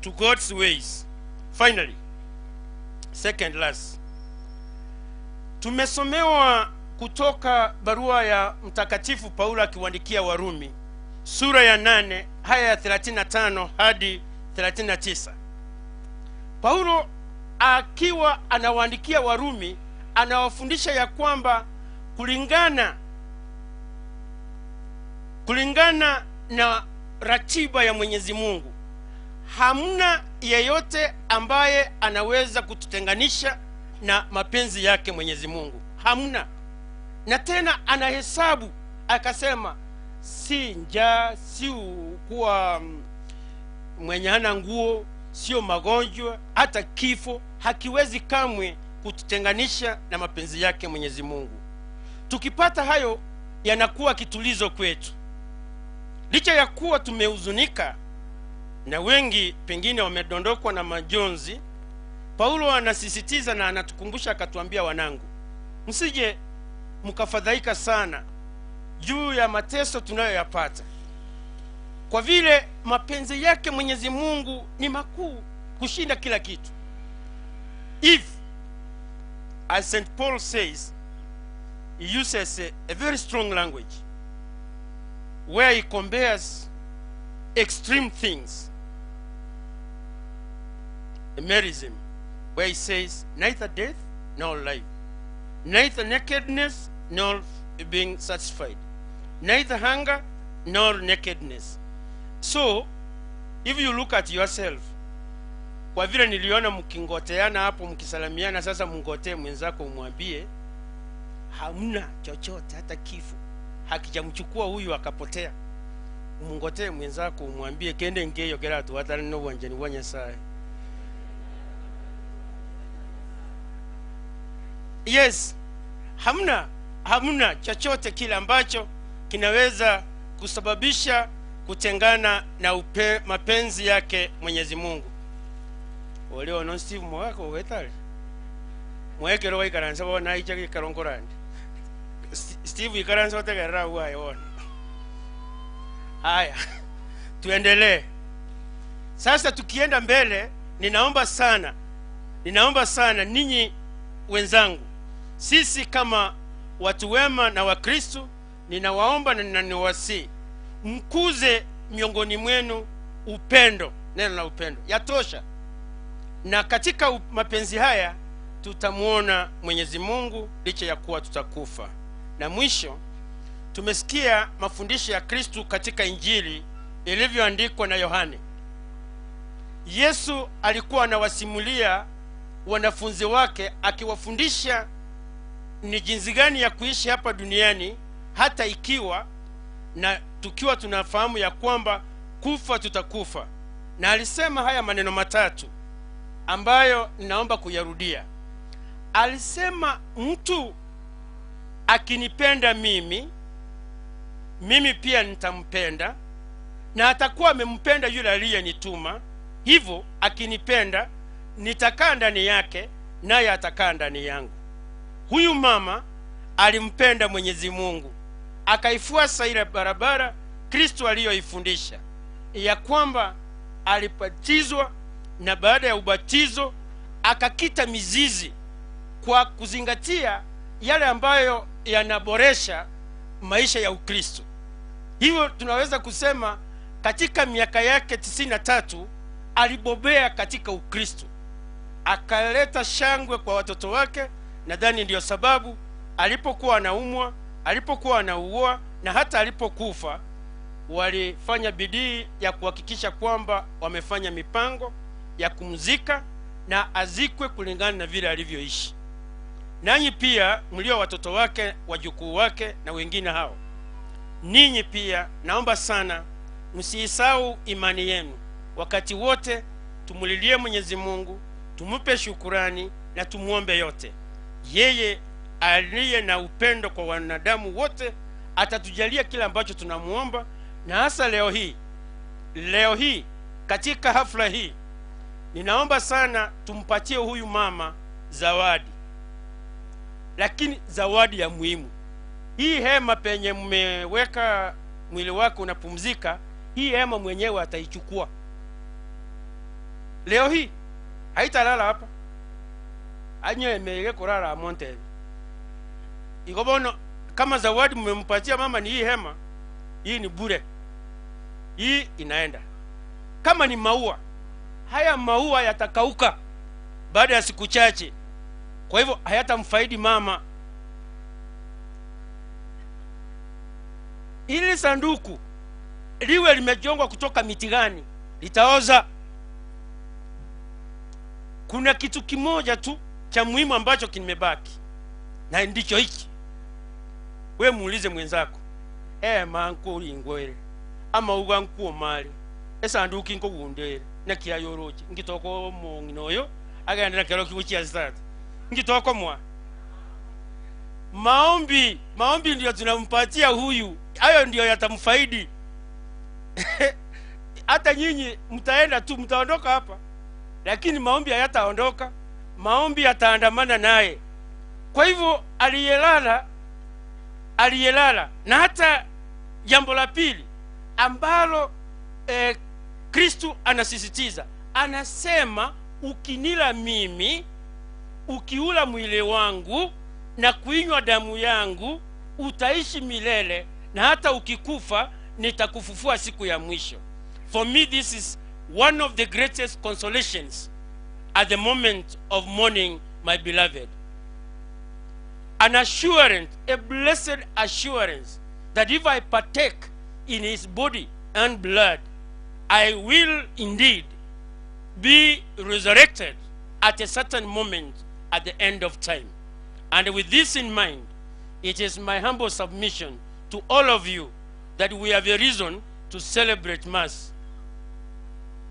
to God's ways. Finally, second last, tumesomewa kutoka barua ya Mtakatifu Paulo akiwaandikia Warumi sura ya 8 haya ya 35 hadi 39. Paulo akiwa anawaandikia Warumi anawafundisha ya kwamba kulingana kulingana na ratiba ya Mwenyezi Mungu hamna yeyote ambaye anaweza kututenganisha na mapenzi yake Mwenyezi Mungu, hamna. Na tena anahesabu akasema, si njaa, si kuwa mwenye hana nguo, sio magonjwa, hata kifo hakiwezi kamwe kututenganisha na mapenzi yake Mwenyezi Mungu. Tukipata hayo yanakuwa kitulizo kwetu, licha ya kuwa tumehuzunika na wengi pengine wamedondokwa na majonzi. Paulo anasisitiza na anatukumbusha akatuambia, wanangu, msije mkafadhaika sana juu ya mateso tunayoyapata, kwa vile mapenzi yake Mwenyezi Mungu ni makuu kushinda kila kitu. If as St. Paul says, he uses a very strong language where he compares extreme things. Emerism, where he says, neither death nor life, neither nakedness nor being satisfied, neither hunger nor nakedness. So, if you look at yourself, kwa vile niliona mkingoteana hapo mkisalamiana, sasa mngotee mwenzako umwambie hamna chochote, hata kifo hakijamchukua huyu akapotea. Mngotee mwenzako umwambie kende ngeyo kera tuwatana no wanjani wa Nyasaye. Yes, hamna hamna chochote kile ambacho kinaweza kusababisha kutengana na upe, mapenzi yake Mwenyezi Mungu. Olio no Steve mwako wetale mwekero waikaransa bona icha gikaronkorande Steve ikaransa otegerera uaye wona. Haya, tuendelee sasa. Tukienda mbele, ninaomba sana, ninaomba sana ninyi wenzangu, sisi kama watu wema na Wakristo, ninawaomba na ninawasihi mkuze miongoni mwenu upendo, neno la upendo yatosha. Na katika mapenzi haya tutamwona Mwenyezi Mungu licha ya kuwa tutakufa. Na mwisho, tumesikia mafundisho ya Kristu katika Injili ilivyoandikwa na Yohane. Yesu alikuwa anawasimulia wanafunzi wake akiwafundisha ni jinsi gani ya kuishi hapa duniani, hata ikiwa na tukiwa tunafahamu ya kwamba kufa tutakufa. Na alisema haya maneno matatu ambayo ninaomba kuyarudia. Alisema, mtu akinipenda mimi, mimi pia nitampenda, na atakuwa amempenda yule aliyenituma. Hivyo akinipenda, nitakaa ndani yake, naye atakaa ndani yangu. Huyu mama alimpenda Mwenyezi Mungu, akaifuasa ile barabara Kristo aliyoifundisha ya kwamba alibatizwa, na baada ya ubatizo akakita mizizi kwa kuzingatia yale ambayo yanaboresha maisha ya Ukristo. Hivyo tunaweza kusema katika miaka yake 93 alibobea katika Ukristo, akaleta shangwe kwa watoto wake. Nadhani ndiyo sababu alipokuwa anaumwa, alipokuwa anaugua na hata alipokufa, walifanya bidii ya kuhakikisha kwamba wamefanya mipango ya kumzika na azikwe kulingana na vile alivyoishi. Nanyi pia mlio watoto wake, wajukuu wake na wengine hao, ninyi pia naomba sana msiisahau imani yenu. Wakati wote tumulilie Mwenyezi Mungu, Tumupe shukurani na tumuombe yote. Yeye aliye na upendo kwa wanadamu wote atatujalia kile ambacho tunamuomba, na hasa leo hii, leo hii katika hafla hii ninaomba sana tumpatie huyu mama zawadi, lakini zawadi ya muhimu. Hii hema penye mmeweka mwili wako unapumzika, hii hema mwenyewe ataichukua leo hii, haitalala hapa anyemeire kurara amontebe iko bono. Kama zawadi mmempatia mama ni hii hema, hii ni bure, hii inaenda. Kama ni maua, haya maua yatakauka baada ya siku chache, kwa hivyo hayatamfaidi mama. Ili sanduku liwe limejongwa kutoka miti gani, litaoza. Kuna kitu kimoja tu cha muhimu ambacho kimebaki, na ndicho hiki. We muulize mwenzako, ema nkulingwere ama uga nkuomale esanduki nkogundere nakiayoroche ngitoko mong'ina oyo agenda nakero kiguchia sitatu ngitoko mwa maombi. Maombi ndio tunampatia huyu, hayo ndio yatamfaidi. Hata nyinyi mtaenda tu, mtaondoka hapa, lakini maombi hayataondoka, maombi yataandamana naye. Kwa hivyo aliyelala, aliyelala. Na hata jambo la pili ambalo Kristu anasisitiza, anasema ukinila mimi, ukiula mwili wangu na kuinywa damu yangu, utaishi milele, na hata ukikufa nitakufufua siku ya mwisho. For me this is one of the greatest consolations at the moment of mourning my beloved. An assurance, a blessed assurance that if I partake in his body and blood, I will indeed be resurrected at a certain moment at the end of time. And with this in mind, it is my humble submission to all of you that we have a reason to celebrate Mass.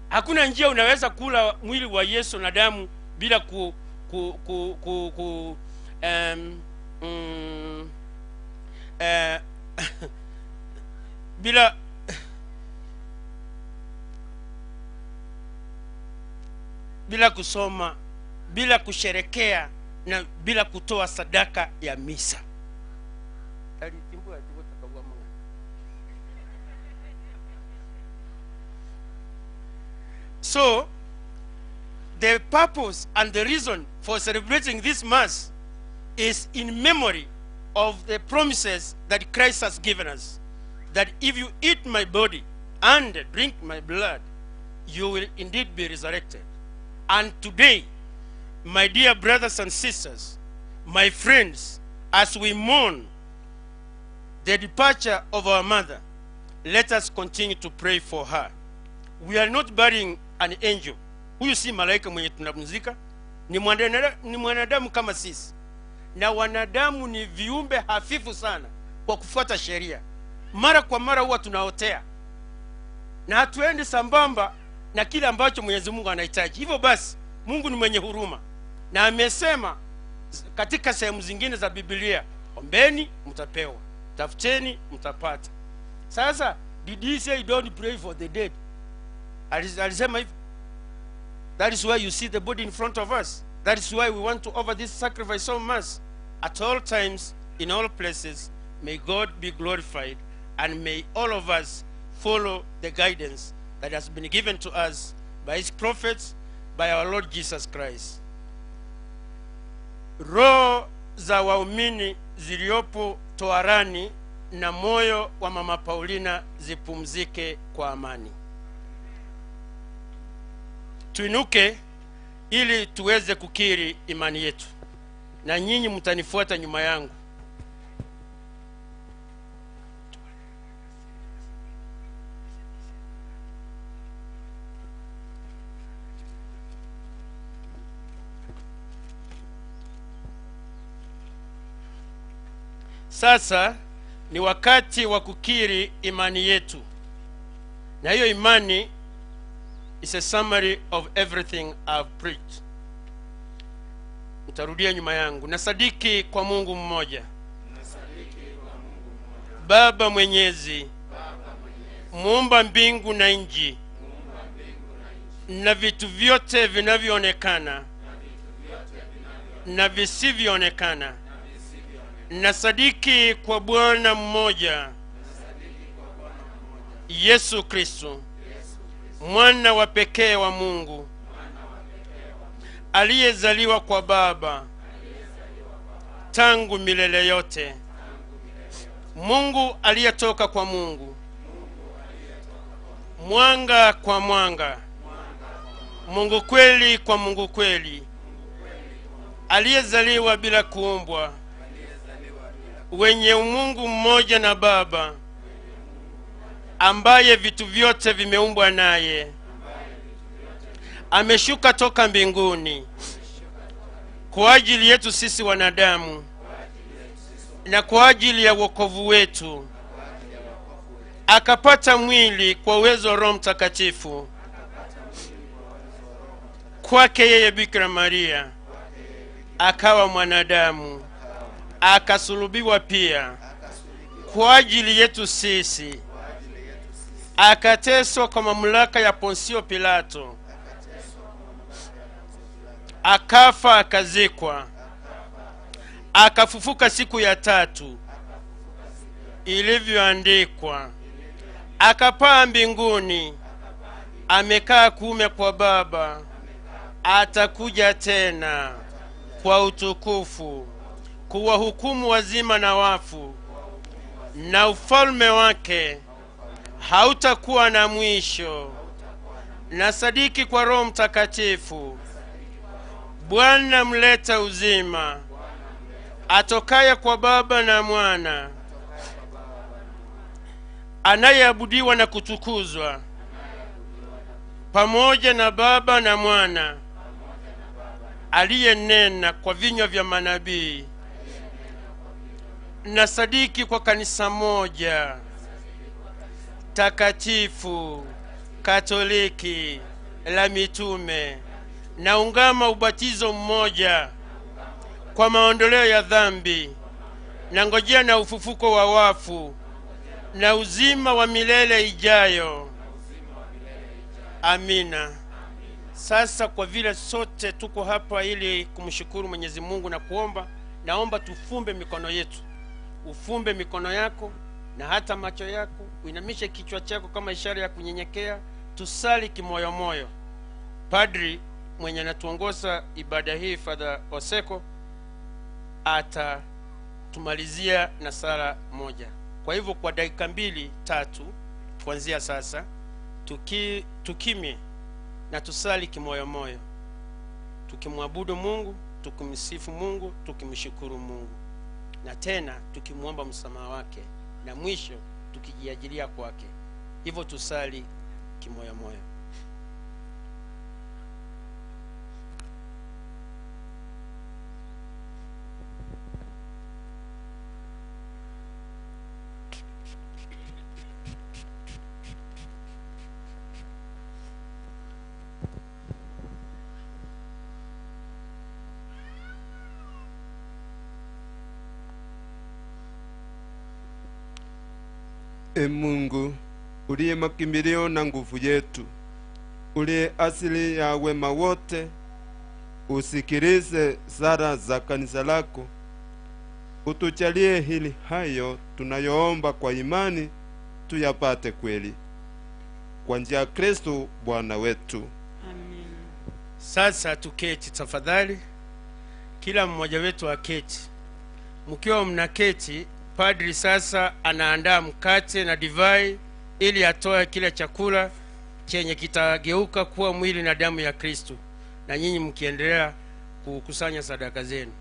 Hakuna njia unaweza kula mwili wa Yesu na damu bila ku, ku, ku, ku, ku um, bila bila kusoma, bila kusherekea na bila kutoa sadaka ya misa. So, the purpose and the reason for celebrating this Mass is in memory of the promises that Christ has given us, that if you eat my body and drink my blood, you will indeed be resurrected. And today, my dear brothers and sisters, my friends, as we mourn the departure of our mother, let us continue to pray for her. We are not burying an angel. Huyu si malaika mwenye tunamzika, ni mwanadamu kama sisi, na wanadamu ni viumbe hafifu sana kwa kufuata sheria. Mara kwa mara huwa tunaotea na hatuendi sambamba na kile ambacho Mwenyezi Mungu anahitaji. Hivyo basi, Mungu ni mwenye huruma na amesema katika sehemu zingine za Biblia, ombeni mtapewa, tafuteni mtapata. Sasa did he say don't pray for the dead? Alisema hivyo. That is why you see the body in front of us. That is why we want to offer this sacrifice of mass at all times, in all places. May God be glorified, and may all of us follow the guidance that has been given to us by his prophets, by our Lord Jesus Christ. Roho za waumini ziliopo toharani na moyo wa Mama Paulina zipumzike kwa amani. Tuinuke ili tuweze kukiri imani yetu, na nyinyi mtanifuata nyuma yangu. Sasa ni wakati wa kukiri imani yetu, na hiyo imani is a summary of everything I've preached. Utarudia nyuma yangu. Nasadiki kwa Mungu mmoja, Baba Mwenyezi, muumba mbingu na nchi na vitu vyote vinavyoonekana na visivyoonekana. Nasadiki kwa Bwana mmoja Yesu Kristo, mwana wa pekee wa Mungu, aliyezaliwa kwa Baba tangu milele yote, Mungu aliyetoka kwa Mungu, mwanga kwa mwanga, Mungu kweli kwa Mungu kweli, aliyezaliwa bila kuumbwa, wenye umungu mmoja na Baba, ambaye vitu vyote vimeumbwa naye, ameshuka toka mbinguni kwa ajili yetu sisi wanadamu na kwa ajili ya wokovu wetu, akapata mwili kwa uwezo wa Roho Mtakatifu, kwake yeye Bikira Maria akawa mwanadamu, akasulubiwa pia kwa ajili yetu sisi, akateswa kwa mamlaka ya Ponsio Pilato, akafa, akazikwa, akafufuka siku ya tatu ilivyoandikwa, akapaa mbinguni, amekaa kuume kwa Baba, atakuja tena kwa utukufu kuwahukumu wazima na wafu, na ufalme wake hautakuwa na mwisho. Na sadiki kwa Roho Mtakatifu, Bwana mleta uzima, atokaye kwa Baba na Mwana, anayeabudiwa na kutukuzwa pamoja na Baba na Mwana, aliyenena kwa vinywa vya manabii. Na sadiki kwa kanisa moja takatifu Katoliki la mitume, na ungama ubatizo mmoja kwa maondoleo ya dhambi, na ngojea na ufufuko wa wafu na uzima wa milele ijayo. Amina. Sasa kwa vile sote tuko hapa ili kumshukuru Mwenyezi Mungu na kuomba, naomba tufumbe mikono yetu. Ufumbe mikono yako na hata macho yako, uinamishe kichwa chako kama ishara ya kunyenyekea. Tusali kimoyomoyo. Padri mwenye anatuongoza ibada hii, Father Oseko, atatumalizia na sala moja. Kwa hivyo kwa dakika mbili tatu kuanzia sasa tukimye na tusali kimoyomoyo, tukimwabudu Mungu, tukimsifu Mungu, tukimshukuru Mungu, na tena tukimwomba msamaha wake, na mwisho tukijiajilia kwake. Hivyo tusali kimoyomoyo. E Mungu uliye makimbilio na nguvu yetu, uliye asili ya wema wote, usikilize sala za kanisa lako, utujalie hili hayo tunayoomba kwa imani tuyapate kweli, kwa njia ya Kristo Bwana wetu. Sasa tuketi tafadhali, kila mmoja wetu aketi. Mkiwa mnaketi, padri sasa anaandaa mkate na divai ili atoe kile chakula chenye kitageuka kuwa mwili na damu ya Kristo, na nyinyi mkiendelea kukusanya sadaka zenu.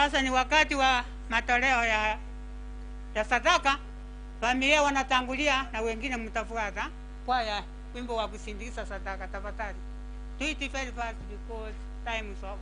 Sasa ni wakati wa matoleo ya, ya sadaka. Familia wanatangulia na wengine mtafuata. Kwaya, wimbo wa kusindikiza sadaka tafadhali. Do it very fast because time is up.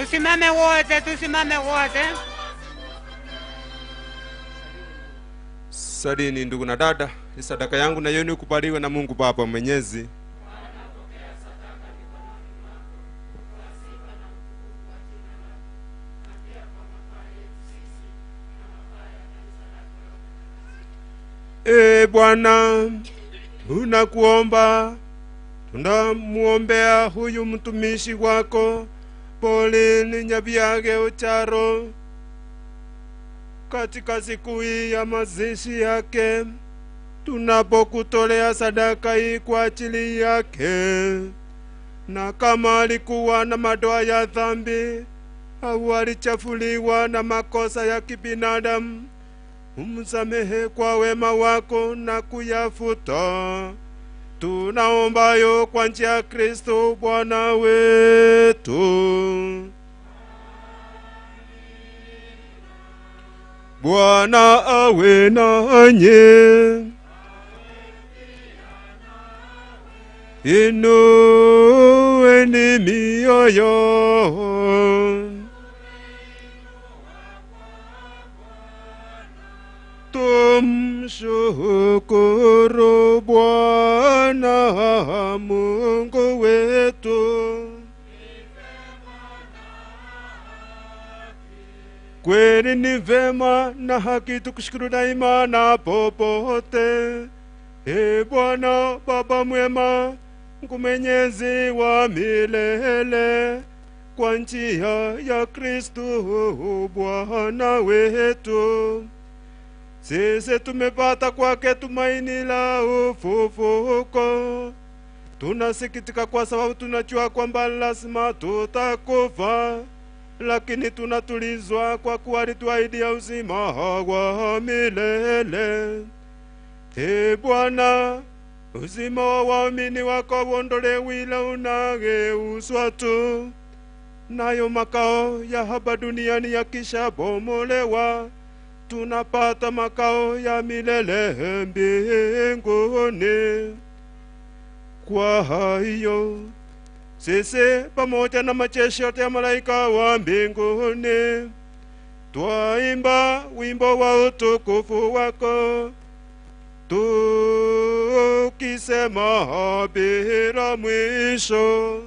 Tusimame wote, tusimame wote. Salini ndugu na dada, ni sadaka yangu na yenu ikubaliwe na Mungu Baba Mwenyezi. E Bwana, tunakuomba, tunamuombea huyu mtumishi wako Pauline Nyabiage Ocharo katika siku hii ya mazishi yake, tunapokutolea sadaka hii kwa ajili yake, na kama alikuwa na madoa ya dhambi au alichafuliwa na makosa ya kibinadamu, umsamehe kwa wema wako na kuyafuta. Tunaombayo kwa njia ya Kristo Bwana wetu. Bwana awe nanyi. Inueni mioyo. Tumshukuru Bwana Mungu wetu. Kweli ni vema na haki tukushukuru daima na popote. E Bwana Baba mwema, Mungu mwenyezi wa milele, kwa njia ya Kristo Bwana wetu. Sisi tumepata kwake tumaini la ufufuko. Tunasikitika kwa sababu tunajua kwamba lazima tutakufa, lakini tunatulizwa kwa kuwa alituahidia uzima wa milele. E Bwana, uzima wa waamini wako uondolewe, ila unageuzwa tu, nayo makao ya hapa duniani yakishabomolewa, tunapata makao ya milele mbinguni. Kwa hiyo sisi pamoja na majeshi yote ya malaika wa mbinguni twaimba wimbo wa utukufu wako tukisema bila mwisho.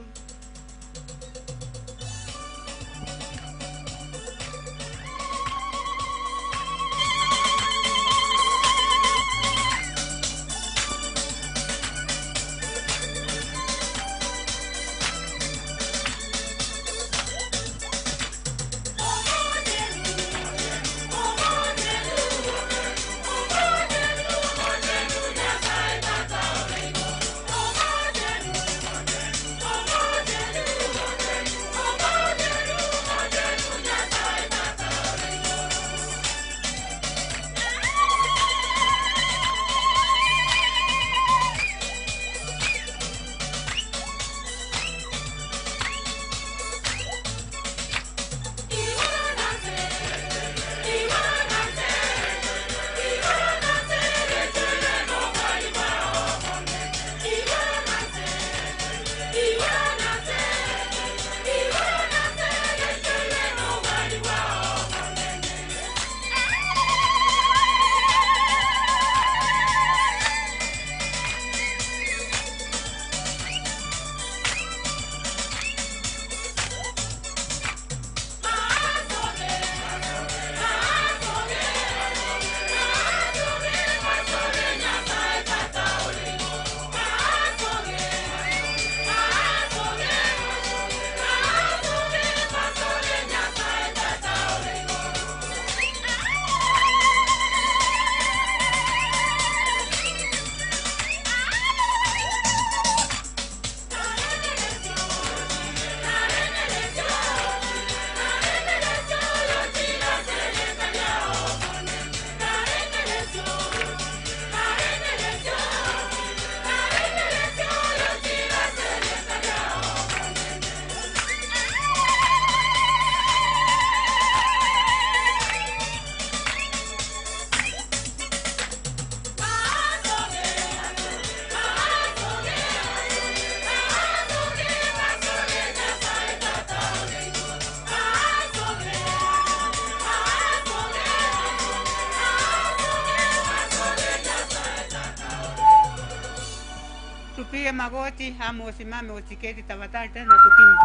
Tupige magoti ama usimame usiketi tafadhali tena tupime.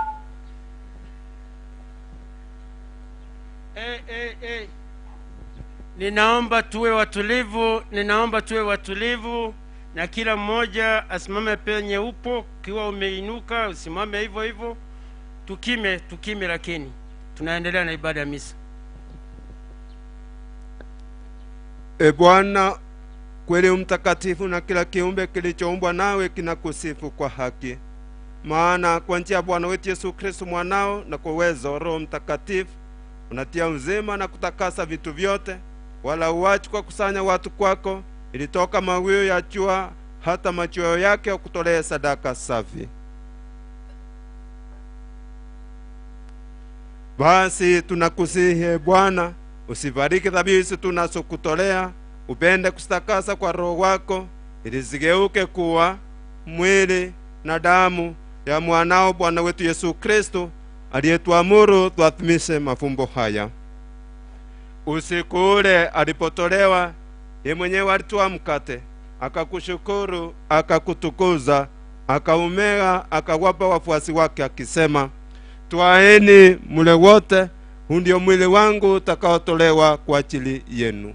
Eh, eh, eh. Ninaomba tuwe watulivu, ninaomba tuwe watulivu na kila mmoja asimame penye upo. Ukiwa umeinuka usimame hivyo hivyo, tukime tukime, lakini tunaendelea na ibada ya misa. E Bwana, kweli mtakatifu, na kila kiumbe kilichoumbwa nawe kinakusifu kwa haki. Maana kwa njia ya Bwana wetu Yesu Kristo mwanao na kwa uwezo wa Roho Mtakatifu unatia uzima na kutakasa vitu vyote, wala uachi kwa kusanya watu kwako, ilitoka mawio ya jua hata machweo yake wakutolea sadaka safi. Basi tunakusihi e Bwana, usibariki dhabihu hizi tunazokutolea, upende kuzitakasa kwa Roho wako, ili zigeuke kuwa mwili na damu ya mwanao Bwana wetu Yesu Kristo, aliyetuamuru tuadhimishe mafumbo haya. Usiku ule alipotolewa, ye mwenyewe alitwaa mkate, akakushukuru, akakutukuza, akaumega, akawapa wafuasi wake akisema, Twaeni mle wote, huu ndio mwili wangu utakaotolewa kwa ajili yenu.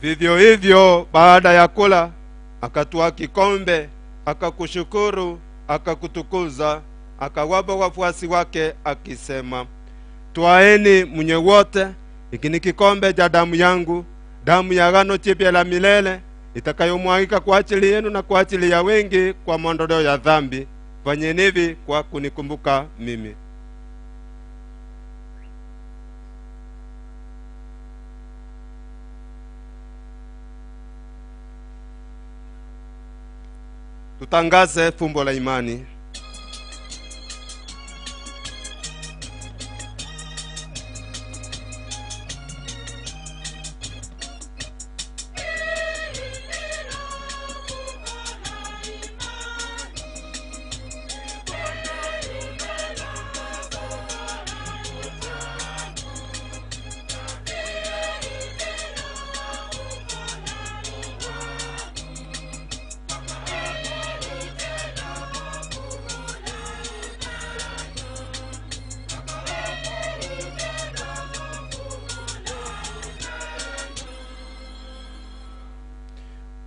Vivyo hivyo baada ya kula, akatwaa kikombe, akakushukuru, akakutukuza, akawapa wafuasi wake akisema, Twaeni mnywe wote, hiki ni kikombe cha damu yangu, damu ya agano jipya la milele, itakayomwagika kwa ajili yenu na kwa ajili ya wengi kwa maondoleo ya dhambi. Fanyeni hivi kwa kunikumbuka mimi. Tutangaze fumbo la imani.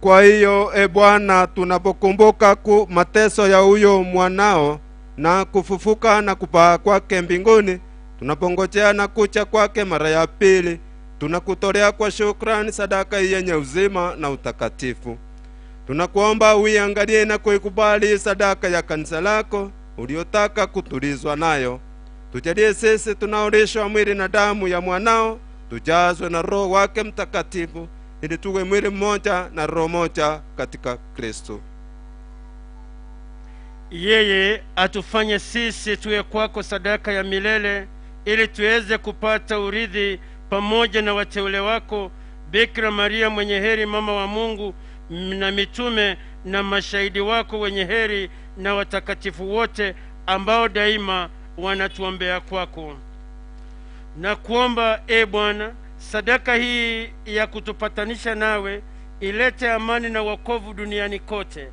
Kwa hiyo e Bwana, tunapokumbuka ku mateso ya huyo mwanao na kufufuka na kupaa kwake mbinguni, tunapongojea na kucha kwake mara ya pili, tunakutolea kwa shukrani sadaka hii yenye uzima na utakatifu. Tunakuomba uiangalie na kuikubali sadaka ya kanisa lako uliotaka kutulizwa nayo. Tujalie sisi tunaolishwa mwili na damu ya mwanao, tujazwe na Roho wake Mtakatifu, ili tuwe mwili mmoja na roho moja katika Kristo. Yeye atufanye sisi tuwe kwako sadaka ya milele, ili tuweze kupata urithi pamoja na wateule wako, Bikira Maria mwenye heri, mama wa Mungu, na mitume na mashahidi wako wenye heri na watakatifu wote ambao daima wanatuombea kwako. Na kuomba e Bwana, sadaka hii ya kutupatanisha nawe ilete amani na wokovu duniani kote.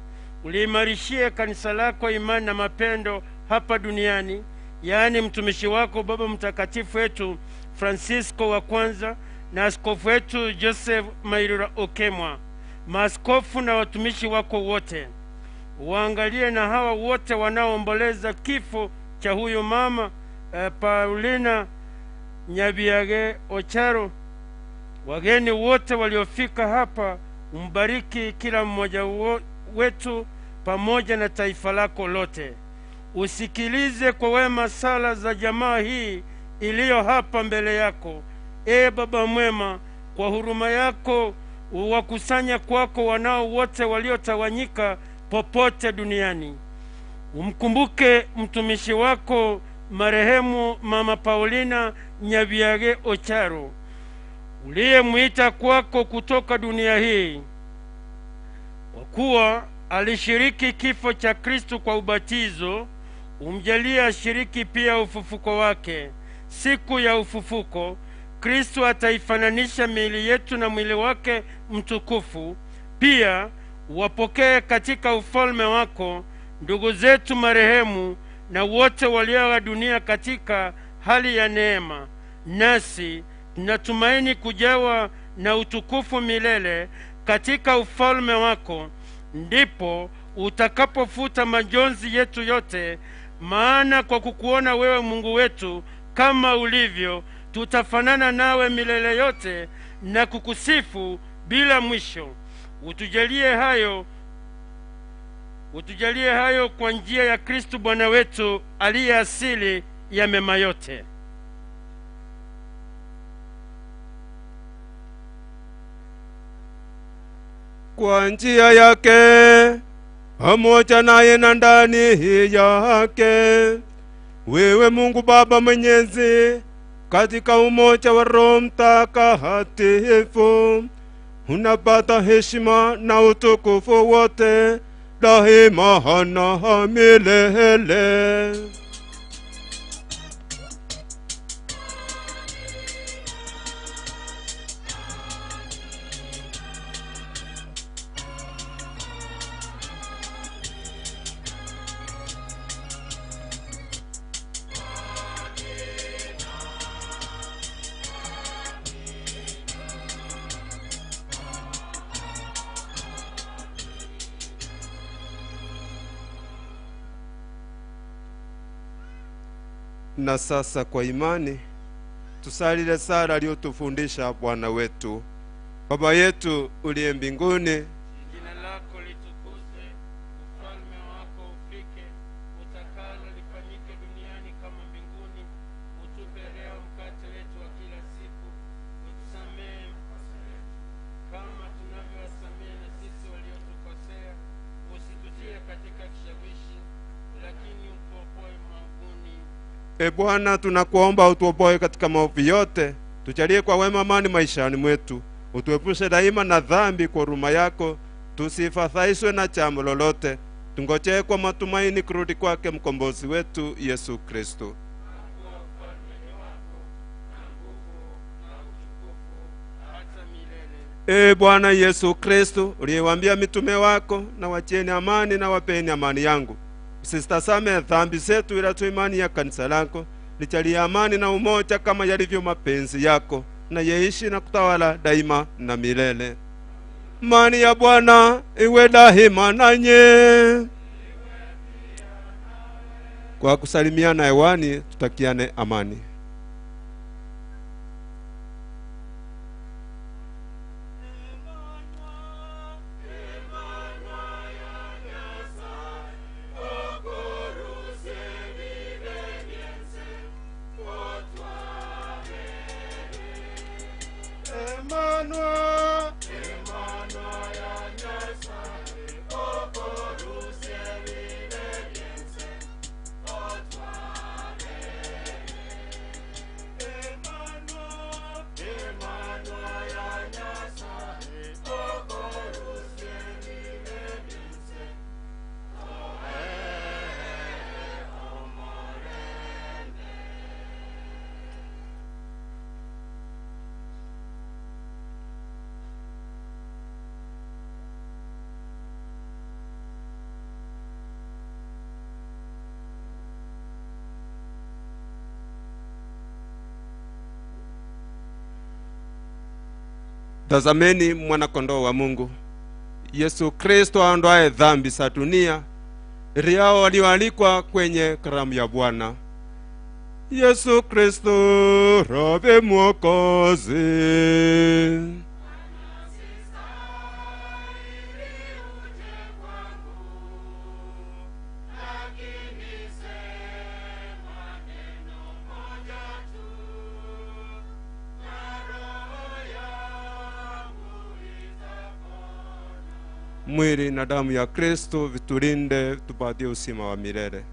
Uliimarishie kanisa lako imani na mapendo hapa duniani, yaani mtumishi wako Baba Mtakatifu wetu Francisco wa kwanza na askofu wetu Joseph Mairura Okemwa, maaskofu na watumishi wako wote. Waangalie na hawa wote wanaoomboleza kifo cha huyu mama Paulina Nyabiage Ocharo, wageni wote waliofika hapa, umbariki kila mmoja wetu pamoja na taifa lako lote. Usikilize kwa wema sala za jamaa hii iliyo hapa mbele yako. Ee Baba mwema, kwa huruma yako uwakusanya kwako wanao wote waliotawanyika popote duniani. Umkumbuke mtumishi wako marehemu Mama Paulina Nyabiage Ocharo uliyemwita kwako kutoka dunia hii, kwa kuwa alishiriki kifo cha Kristo kwa ubatizo. Umjalie ashiriki pia ufufuko wake. Siku ya ufufuko, Kristo ataifananisha miili yetu na mwili wake mtukufu. Pia wapokee katika ufalme wako ndugu zetu marehemu na wote walioaga dunia katika hali ya neema, nasi tunatumaini kujawa na utukufu milele katika ufalme wako. Ndipo utakapofuta majonzi yetu yote, maana kwa kukuona wewe Mungu wetu kama ulivyo, tutafanana nawe milele yote na kukusifu bila mwisho. Utujalie hayo, utujalie hayo kwa njia ya Kristu Bwana wetu aliye asili ya mema yote. Kwa njia yake pamoja naye na ndani yake, wewe Mungu Baba Mwenyezi, katika umoja wa Roho Mtakatifu, unapata heshima na utukufu wote daima na milele. Na sasa kwa imani tusalile sala aliyotufundisha Bwana wetu. Baba yetu uliye mbinguni, Jina lako litukuzwe, ufalme wako ufike, utakalo lifanyike duniani kama mbinguni. Utupe leo mkate wetu wa kila siku, utusamehe makosa yetu kama tunavyowasamehe na sisi waliotukosea, usitutie katika kishawishi, lakini utuopoe maovuni. E Bwana, tunakuomba utuopoe katika maovu yote, tujalie kwa wema amani maishani mwetu, utuepushe daima na dhambi kwa huruma yako, tusifadhaishwe na jambo lolote, tungojee kwa matumaini kurudi kwake mkombozi wetu Yesu Kristo. E Bwana Yesu Kristo, uliyewaambia mitume wako, na wachieni amani na wapeni amani yangu, usitazame dhambi zetu, ila tu imani ya kanisa lako, lijalie amani na umoja kama yalivyo mapenzi yako, na yeishi na kutawala daima na milele. Amani ya Bwana iwe daima nanyi. Kwa kusalimiana hewani, tutakiane amani. Emmanuel, Tazameni mwana-kondoo wa Mungu, Yesu Kristo aondoaye dhambi za dunia, riao walioalikwa kwenye karamu ya Bwana. Yesu Kristo Rabi Mwokozi. Mwili na damu ya Kristo vitulinde, tupatie uzima wa milele.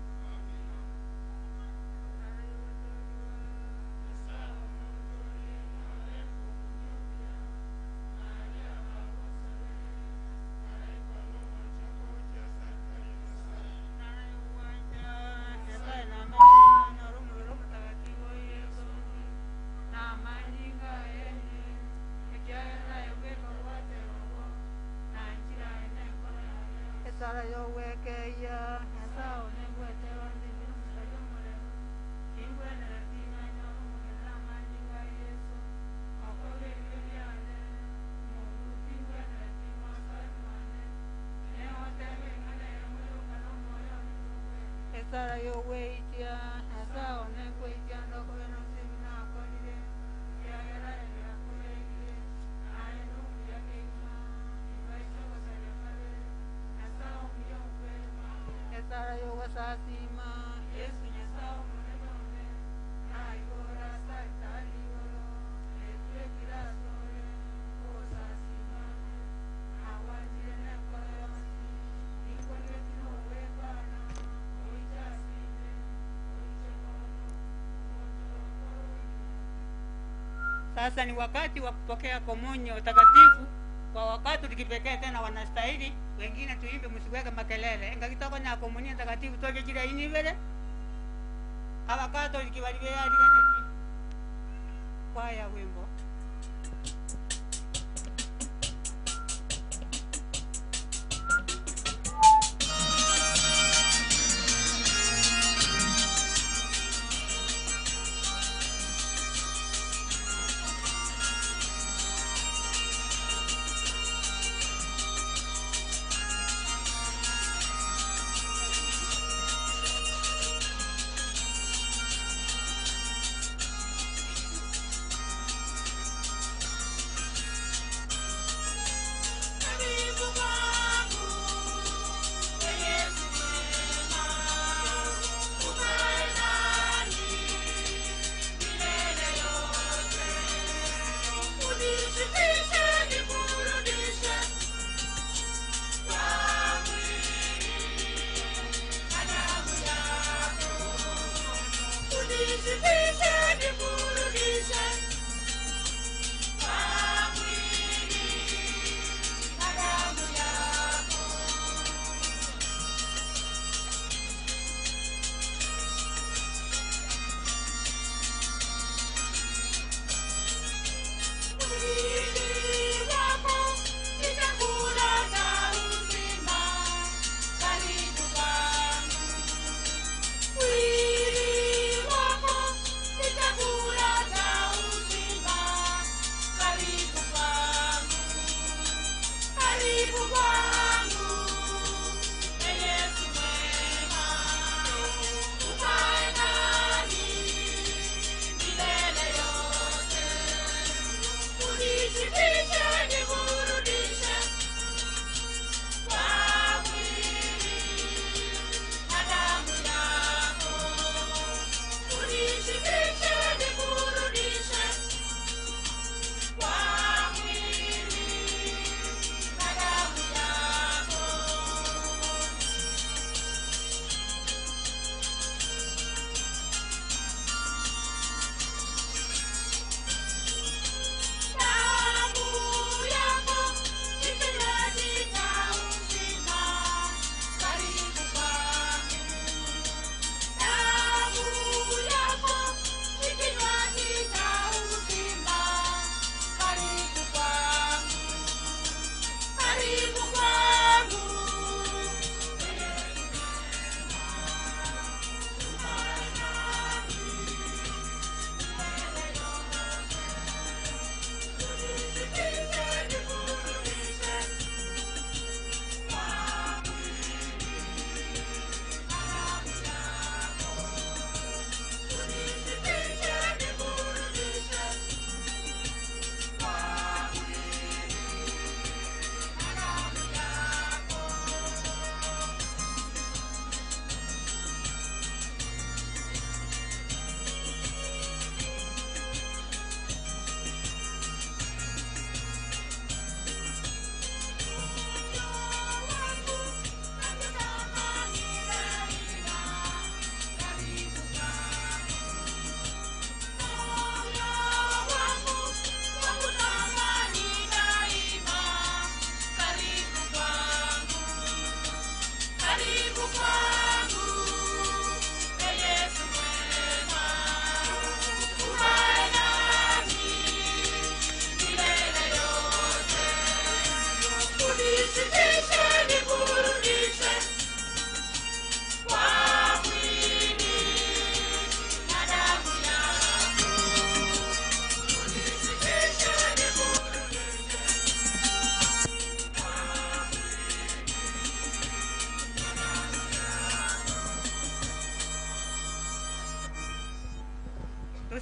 Esara yowekeya Nyasaye onengwete bandimire omusari omoremu ingwenereti ng'anyora omogeni amanyinga a Yesu okoga ebibe biane mungu tingwenereti ng'osoe mwane neotebe ing'ana emoyoka nomoyo esara yoweitia Nyasaye onengweitia ndokobe nosibi nakorire kiagera ebiakobeire aye nomuya keima ibaise ogosaria kabere Nyasaye omuya okwema esara yogosasima Yesu Nyasaye omonene one naigora ase igoro etwekire asore ogosasima nawanjire nenkoro yonsi ninkoreti nowekana oiche asinde oiche bono. Sasa ni wakati wa kupokea komunyo takatifu. Kwa wakati tukipekee tena wanastahili wengine tuimbe, msiweke makelele engakitokonya komunyo takatifu toje chira inibere abakatoliki bali beyaliganeki kwaya wimbo. Unishikishe, niburudishe.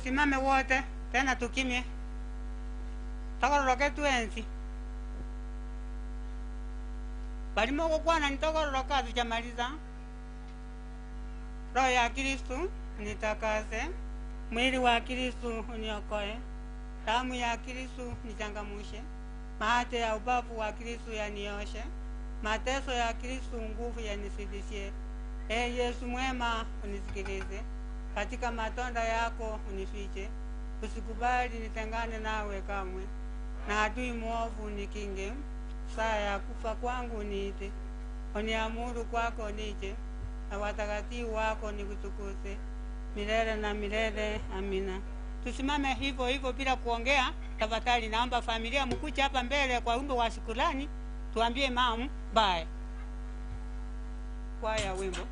Tusimame wote tena tukimye togororoke twensi balimo gukwana nitogororoka hatujamaliza roho ya kristu unitakase mwili wa kristu uniokoe damu ya kristu nichangamushe maate ya ubavu wa kristu yanioshe mateso ya kristu nguvu yanizidishie e yesu mwema unisikilize katika matonda yako unifiche usikubali nitengane nawe kamwe na adui mwovu nikinge saa ya kufa kwangu niite uniamuru kwako nije na watakatifu wako nikutukuze milele na milele amina tusimame hivyo hivyo bila kuongea tafadhali naomba familia mkuja hapa mbele kwa wimbo wa shukrani tuambie mamu bye kwaya wimbo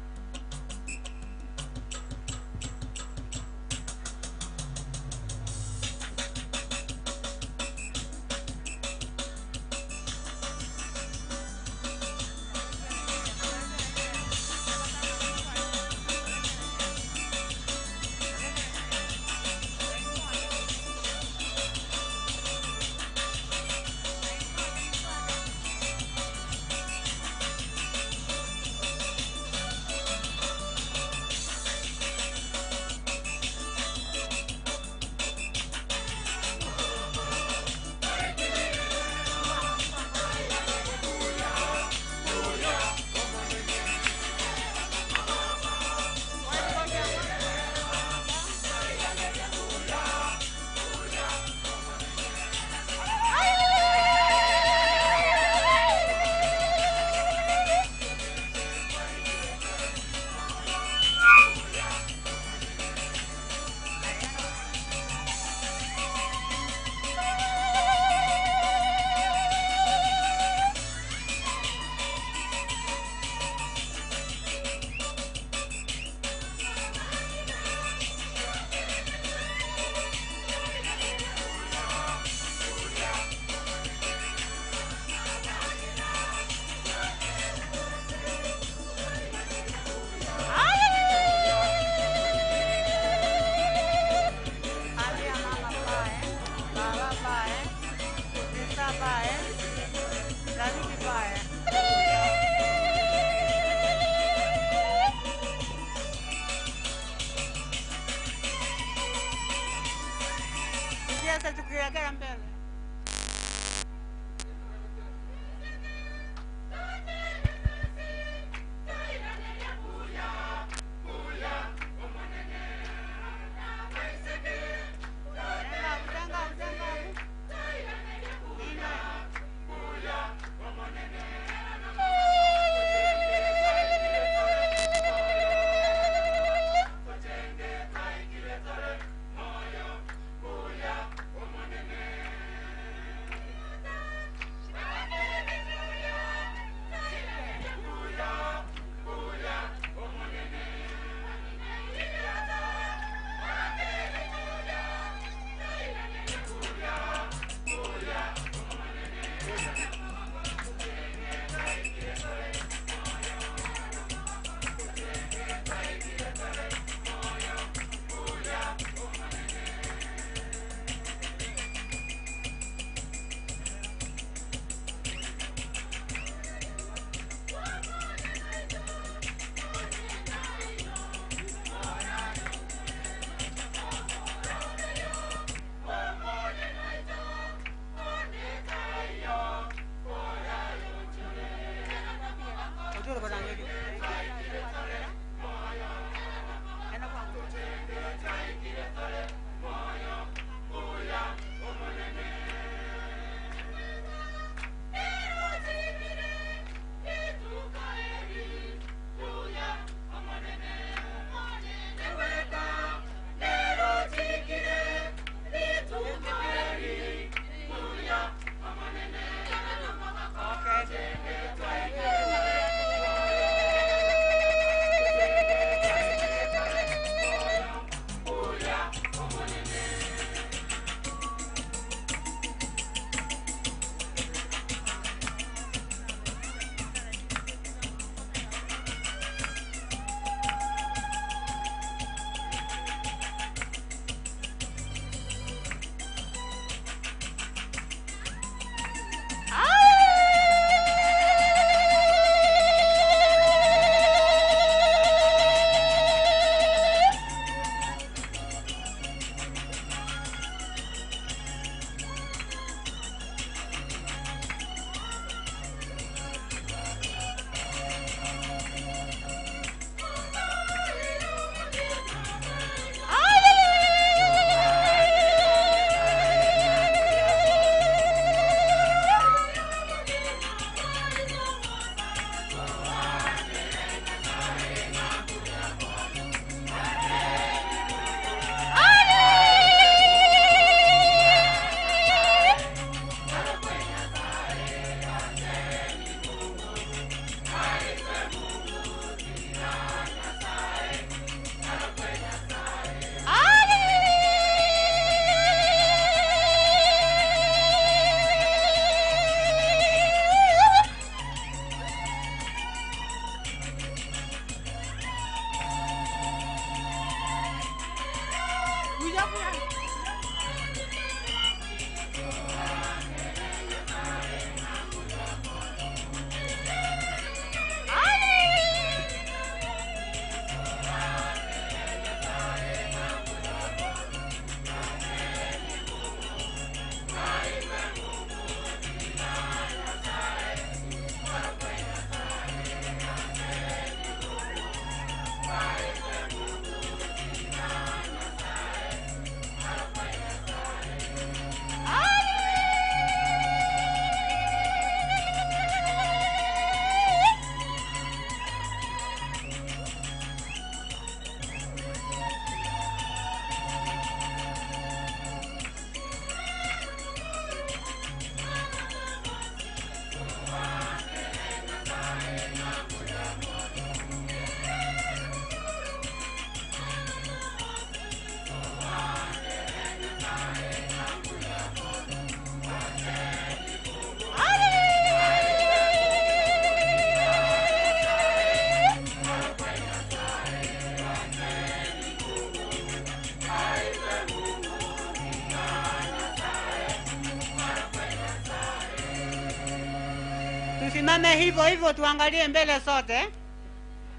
Tusimame hivyo hivyo, tuangalie mbele sote.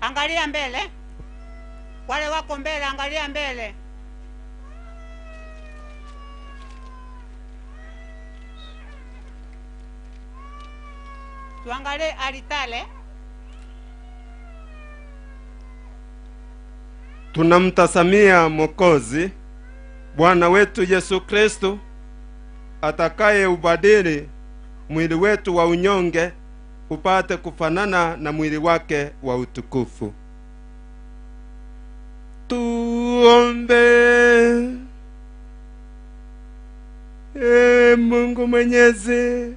Angalia mbele, wale wako mbele, angalia mbele. Tuangalie alitale. Tunamtazamia Mwokozi Bwana wetu Yesu Kristo atakaye ubadili mwili wetu wa unyonge upate kufanana na mwili wake wa utukufu. Tuombe. Ee Mungu Mwenyezi,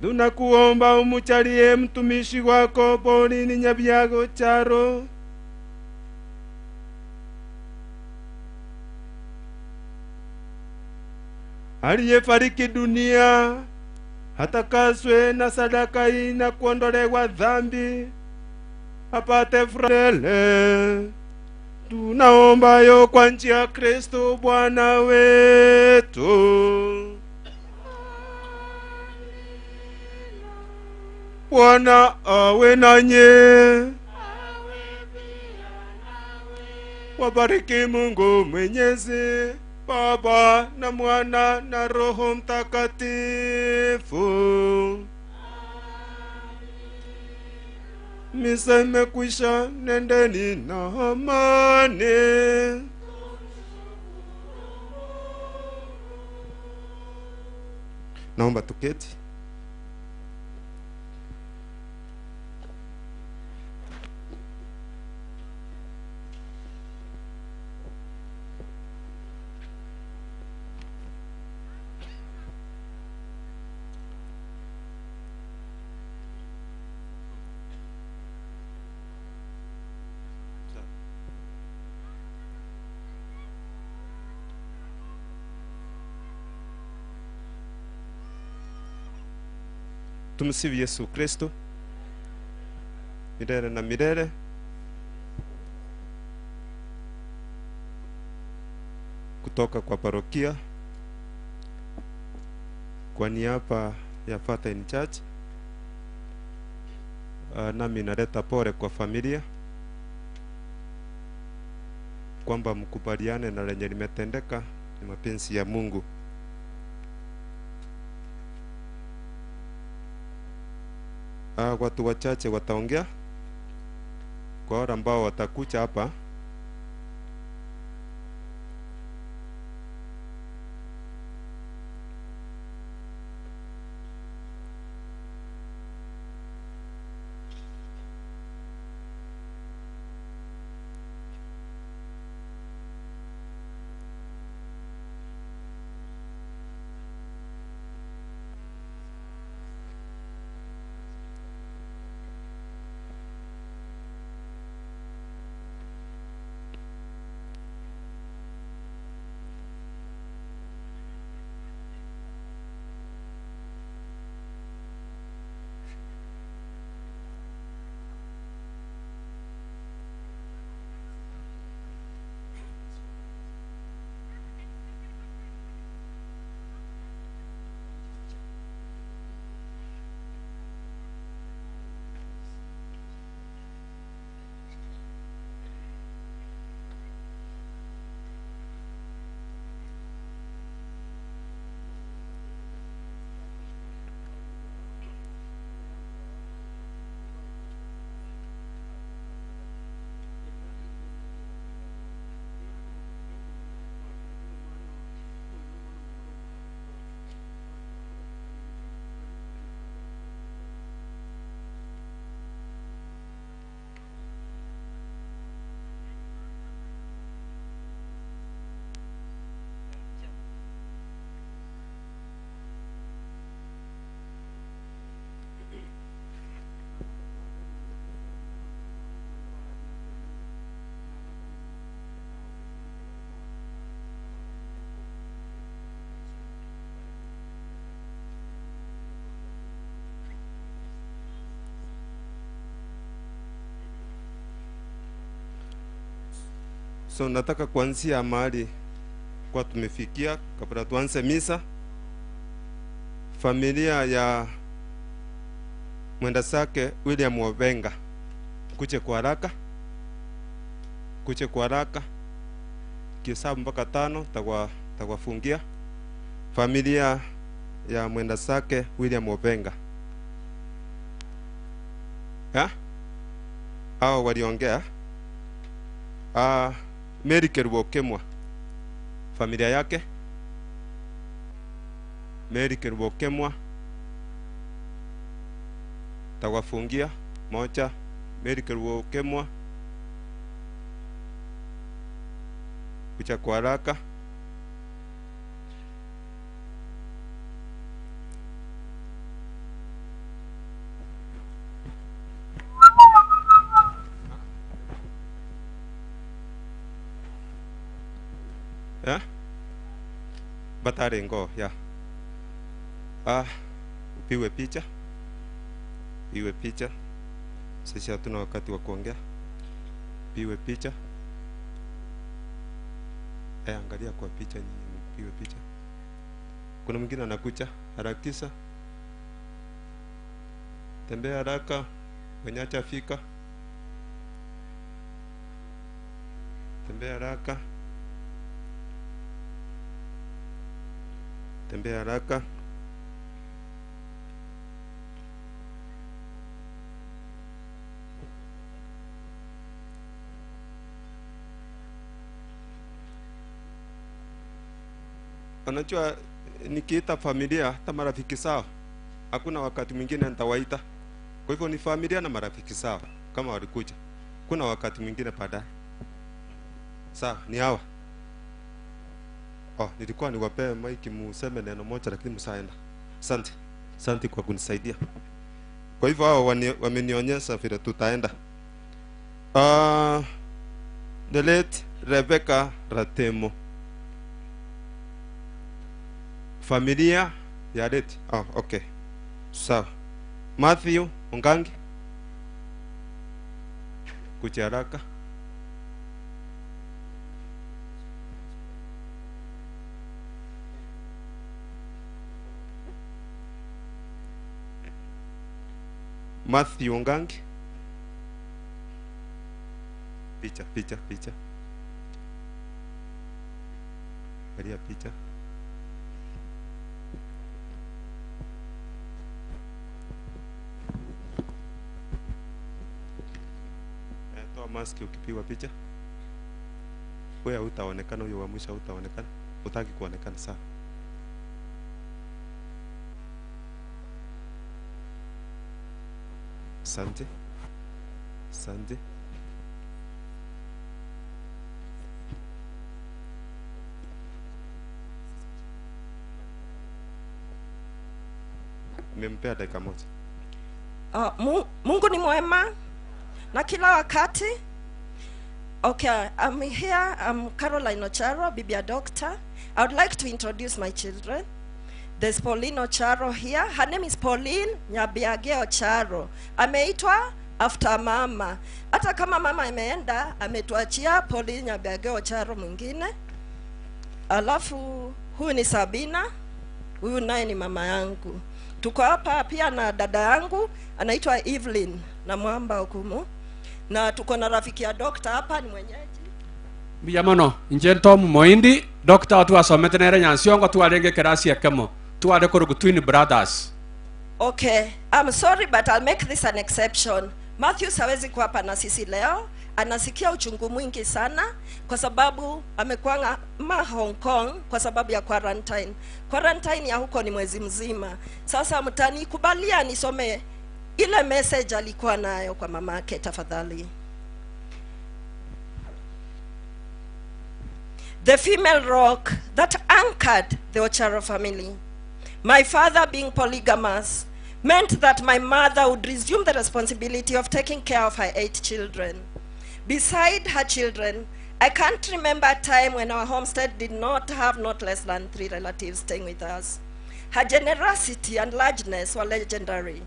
tunakuomba umuchalie mtumishi wako Pauline Nyabyago Charo aliyefariki dunia atakaswe na sadaka hii na kuondolewa dhambi apate furaha tele. Tunaomba yo kwa njia ya Kristo Bwana wetu. Bwana awe nanyi. Wabariki Mungu Mwenyezi, Baba na Mwana na Roho Mtakatifu. Misa imekwisha, nendeni na amani. Naomba tuketi. Tumsifu Yesu Kristo milele na milele. Kutoka kwa parokia, kwa niaba ya Father in Church, nami naleta pole kwa familia kwamba mkubaliane na lenye limetendeka ni mapenzi ya Mungu. Watu wachache wataongea. Kwa wale ambao watakuja hapa, So nataka kuanzia mahali kwa tumefikia kabla tuanze misa. Familia ya Mwendasake William Obenga, kuche kwa haraka, kuche kwa haraka, kihesabu mpaka tano, takwa takwafungia. Familia ya Mwendasake William Obenga ya hao waliongea. Mary Kerubo Okemwa, familia yake Mary Kerubo Okemwa, tawafungia moja. Mary Kerubo Okemwa, kucha kwa haraka. Yeah? Batarengo, ya. Ah, upigwe picha. Pigwe picha. Sisi hatuna wakati wa kuongea. Pigwe picha. Eh, angalia kwa picha nyinyi mpigwe picha. Kuna mwingine anakuja, harakisha. Tembea haraka, mwenye hajafika. Tembea haraka. Tembea haraka. Unajua, nikiita familia hata marafiki sawa, hakuna wakati mwingine nitawaita. Kwa hivyo ni familia na marafiki sawa, kama walikuja. Kuna wakati mwingine baadaye. Sawa, ni hawa. Oh, nilikuwa niwapee maiki museme neno moja lakini msaenda. Asante. Asante kwa kunisaidia. Kwa hivyo hao wamenionyesha vile tutaenda. The late Rebecca Ratemo. Familia ya late. Oh, okay. Sawa. Matthew Ongangi. Kuja haraka. Matthew Ongangi. Picha, picha, picha. Angalia picha. Toa maski ukipigwa picha. Wewe hutaonekana, huyo wa mwisho hutaonekana. Hutaki kuonekana sawa. Asante. Asante. Nimempea dakika moja. Mungu ni mwema na kila wakati. Okay, I'm here. I'm Caroline Ocharo, bibi ya doctor. I would like to introduce my children. There's Pauline Ocharo here. Her name is Pauline Nyabiage Ocharo. Ameitwa after mama. Hata kama mama ameenda, ametuachia Pauline Nyabiage Ocharo mwingine. Alafu huyu ni Sabina, huyu naye ni mama yangu. Tuko hapa pia na dada yangu anaitwa Evelyn na Mwamba Okumu, na tuko na rafiki ya doctor hapa, ni mwenyeji. Mbuya mono inche Tom Moindi doctor twasomete nere Nyansiongo twarenge kerasi ekemo tware korugu Twin Brothers. Okay, I'm sorry but I'll make this an exception. Matthews hawezi kuwa hapa na sisi leo, anasikia uchungu mwingi sana kwa sababu amekuwa ma Hong Kong kwa sababu ya quarantine. Quarantine ya huko ni mwezi mzima. Sasa mtanikubalia nisome ile message alikuwa nayo kwa mamake tafadhali. The female rock that anchored the Ocharo family. My father being polygamous meant that my mother would resume the responsibility of taking care of her 8 children. Beside her children, I can't remember a time when our homestead did not have not less than 3 relatives staying with us. Her generosity and largeness were legendary.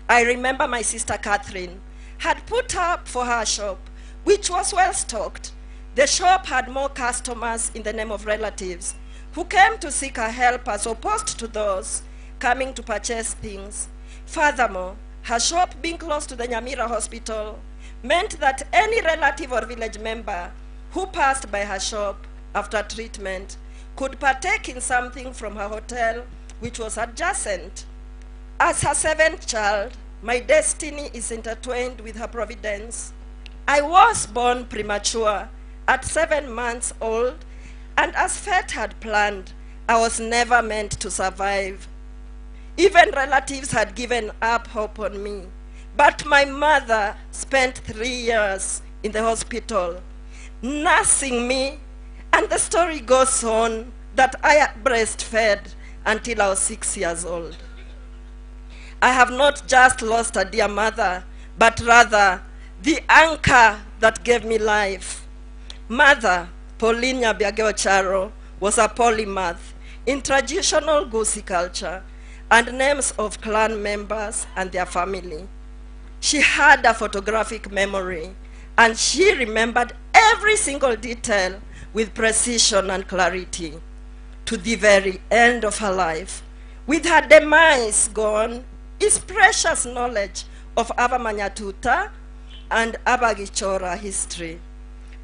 I remember my sister Catherine had put up for her shop, which was well stocked. The shop had more customers in the name of relatives who came to seek her help as opposed to those coming to purchase things. Furthermore, Her shop being close to the Nyamira Hospital meant that any relative or village member who passed by her shop after treatment could partake in something from her hotel, which was adjacent. As her seventh child, my destiny is intertwined with her providence. I was born premature at 7 months old, and as fate had planned, I was never meant to survive. Even relatives had given up hope on me. But my mother spent 3 years in the hospital, nursing me, and the story goes on that I breastfed until I was 6 years old. I have not just lost a dear mother, but rather the anchor that gave me life. Mother, Pauline Nyabiage Ocharo, was a polymath in traditional Gusii culture and names of clan members and their family. She had a photographic memory, and she remembered every single detail with precision and clarity to the very end of her life. With her demise gone, is precious knowledge of Abamanyatuta and Abagichora history.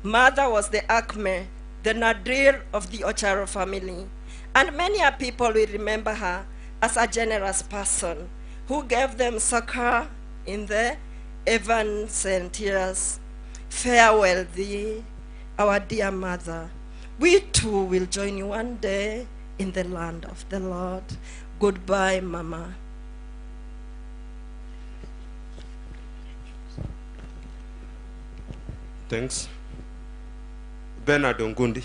Mother was the acme, the nadir of the Ocharo family, and many a people will remember her as a generous person who gave them succor in the evanescent years. Farewell thee, our dear mother. We too will join you one day in the land of the Lord. Goodbye, Mama. Thanks. Bernard Ongundi.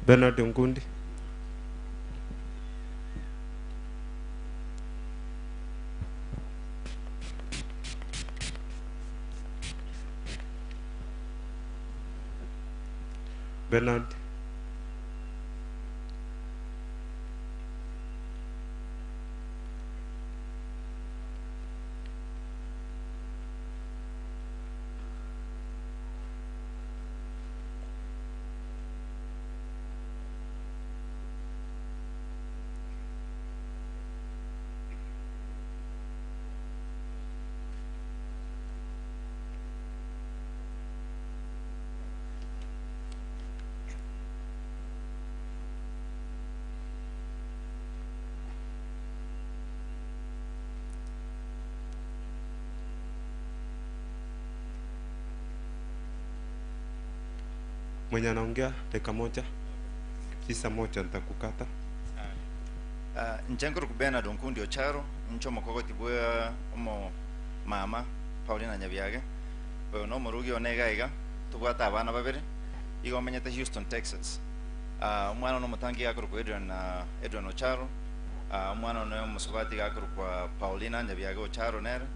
Bernard Ongundi. Bernard. Mwenye anaongea dakika moja, tisa moja nitakukata. Nchenkuru ku Bernard Onkundi Ocharo, ncho mokogoti bwa omo mama Paulina Nyabiage. Oyo no morugi one iga iga, tubwate abana babere, igo omenyete Houston, Texas. Omwana no motangi gakorokwa Adrian Ocharo. Omwana one omosubati gakorokwa Paulina Nyabiage Ocharo nere.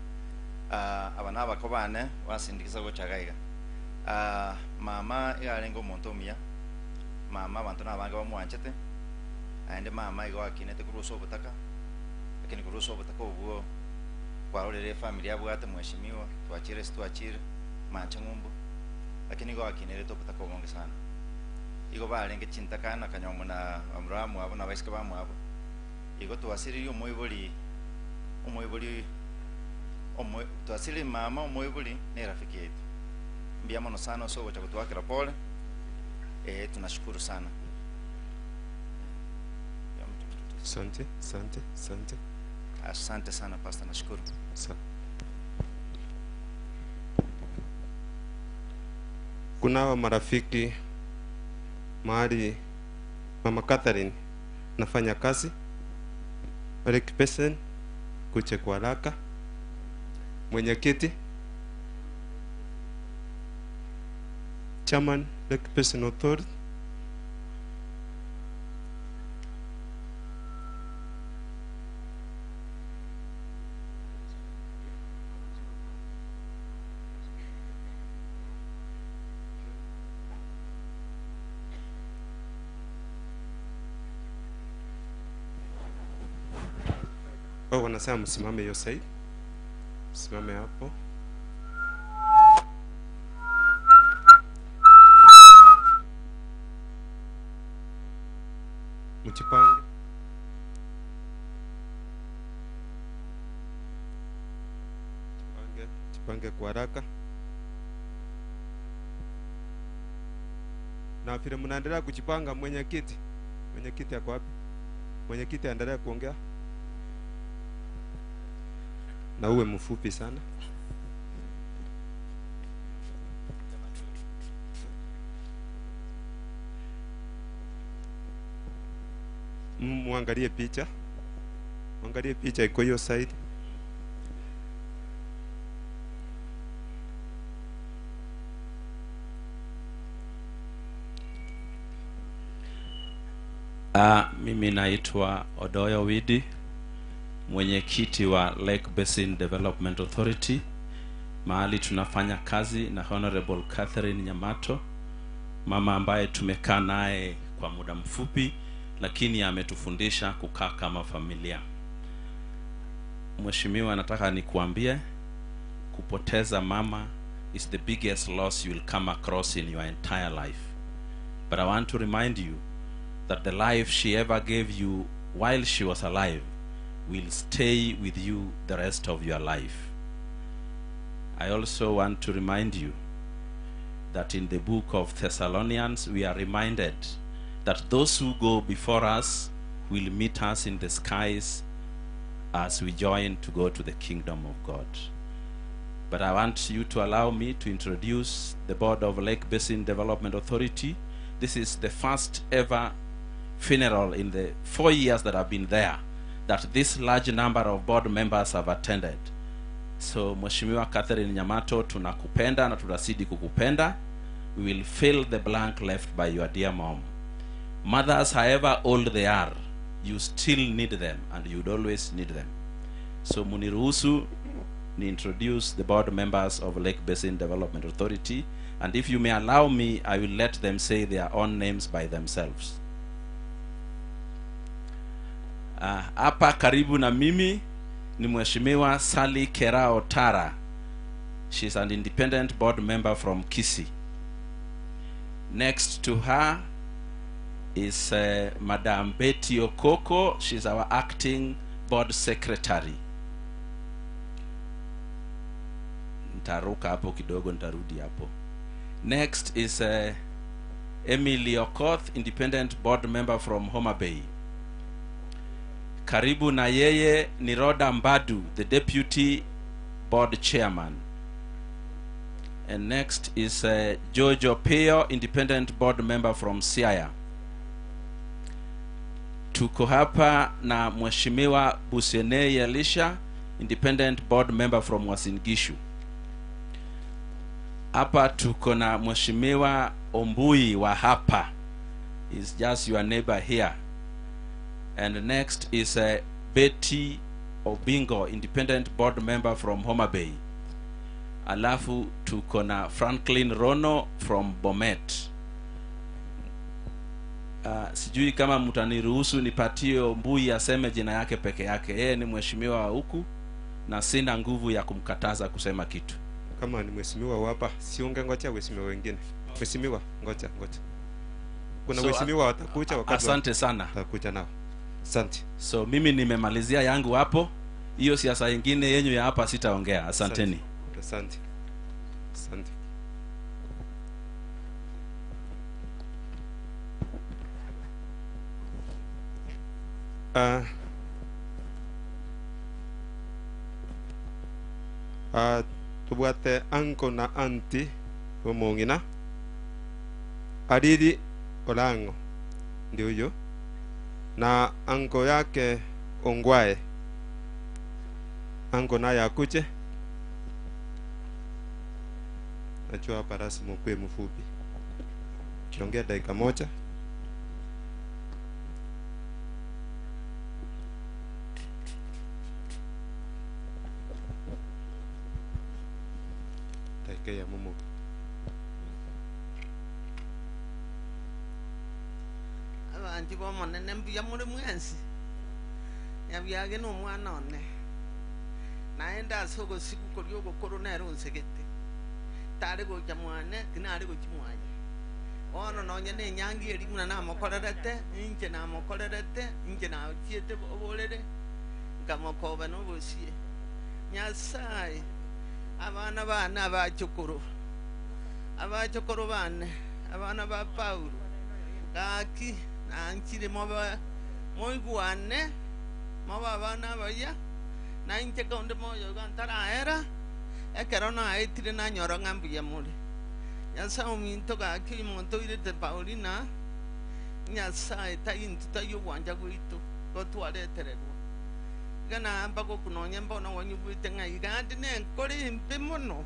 Aba nabako bane basindikiza gocha iga iga. Mama iga arenge omonto omuya, mama abanto nabange bamwanchete, aende mama igo akinete korwa ase obotaka, lakini korwa ase obotaka obwo kwarorire efamily abwate mheshimiwa, twachire ase twachire, manche ng'umbu, lakini igo akinerete obotaka obonge sana. Igo barenge chintakana kanyomwa na bamura bamwabo na abaiseke bamwabo. Igo twasiririe omoibori, omoibori, omo, twasiririe mama omoibori na erafiki yetu. Mbia mono sana ase ogocha gotwakera pole. Tunashukuru sana. Asante, asante, asante. Asante sana pastor, nashukuru. Asante. Kuna hawa marafiki mahali Mama Catherine nafanya kazi, Eric Pesen kuche kwa haraka, mwenyekiti, chairman Lake Basin Authority, Oh, wanasema msimame hiyo side. Msimame hapo. Mjipange. Tujipange kwa haraka. Na vile mnaendelea kujipanga, mwenyekiti, mwenyekiti ako wapi? Mwenyekiti aendelee kuongea na uwe mfupi sana. Muangalie picha, muangalie picha iko hiyo side. Mimi naitwa Odoyo Widi, mwenyekiti wa Lake Basin Development Authority, mahali tunafanya kazi na Honorable Catherine Nyamato, mama ambaye tumekaa naye kwa muda mfupi, lakini ametufundisha kukaa kama familia. Mheshimiwa, nataka nikuambie kupoteza mama is the biggest loss you will come across in your entire life. But I want to remind you that the life she ever gave you while she was alive will stay with you the rest of your life. I also want to remind you that in the book of Thessalonians, we are reminded that those who go before us will meet us in the skies as we join to go to the kingdom of God. But I want you to allow me to introduce the board of Lake Basin Development Authority. This is the first ever funeral in the 4 years that I've been there that this large number of board members have attended. So Mheshimiwa Catherine Nyamato, tunakupenda na tutazidi kukupenda. We will fill the blank left by your dear mom. Mothers, however old they are, you still need them and you'd always need them. So muniruhusu ni introduce the board members of Lake Basin Development Authority, and if you may allow me, I will let them say their own names by themselves. Hapa karibu na mimi ni Mheshimiwa Sally Kerao Tara. She's an independent board member from Kisii. Next to her is Madam Betty Okoko. She's our acting board secretary. Nitaruka hapo kidogo, nitarudi hapo. Next is Emily Okoth, independent board member from Homa Bay. Karibu na yeye ni Rhoda Mbadu, the deputy board chairman. And next is Jojo Peo, independent board member from Siaya. Tuko hapa na Mheshimiwa Busenei Elisha, independent board member from Uasin Gishu. Hapa tuko na Mheshimiwa Ombui wa hapa. Is just your neighbor here. And next is Betty Obingo, independent board member from Homa Bay. Alafu tuko na Franklin Rono from Bomet. Sijui kama mtaniruhusu nipatie Ombui aseme jina yake peke yake. Yeye ni mheshimiwa wa huku na sina nguvu ya kumkataza kusema kitu. Kama ni mheshimiwa wa hapa, siunge ngoja waheshimiwa wengine. Mheshimiwa, ngoja, ngoja. Kuna waheshimiwa watakuja wakati Asante sana. Watakuja nao. Asante. So mimi nimemalizia yangu hapo. Hiyo siasa nyingine yenyu ya hapa sitaongea. Asanteni. Asante. Asante. Tubwate anko na anti omong'ina Ariri Olango ndio huyo, na anko yake Ongwae. Anko naye akuje. Najua hapa rasmi ukue mfupi, kiongea dakika moja. Dakika ya mumu. Abanji bomonene mbuya muri mwensi nyabyage ni omwana one naende ase ogosiku koria ogokoro nere onsegete tare gocha mwane tinare gochi mwanye bono nonye na enyangi eri buna namokorerete inche namokorerete inche nachiete oborere nkamokoba na obosie Nyasaye Abana bane abachokoro, abachokoro bane, abana ba Paulo, gaki nanchire mobe moigwane, mobe abana abaya, na inche konde moyo iga ntaraera, ekero naetire nanyora ng'a mbuya more. Nyasae ominto gaki omonto oirete Paulina, Nyasae tai intwe tai ogwancha gwaito, igo twaretererwa. Iga naamba gokwa nonye mbono onyigwete ng'a iga ande nenkore embe mono,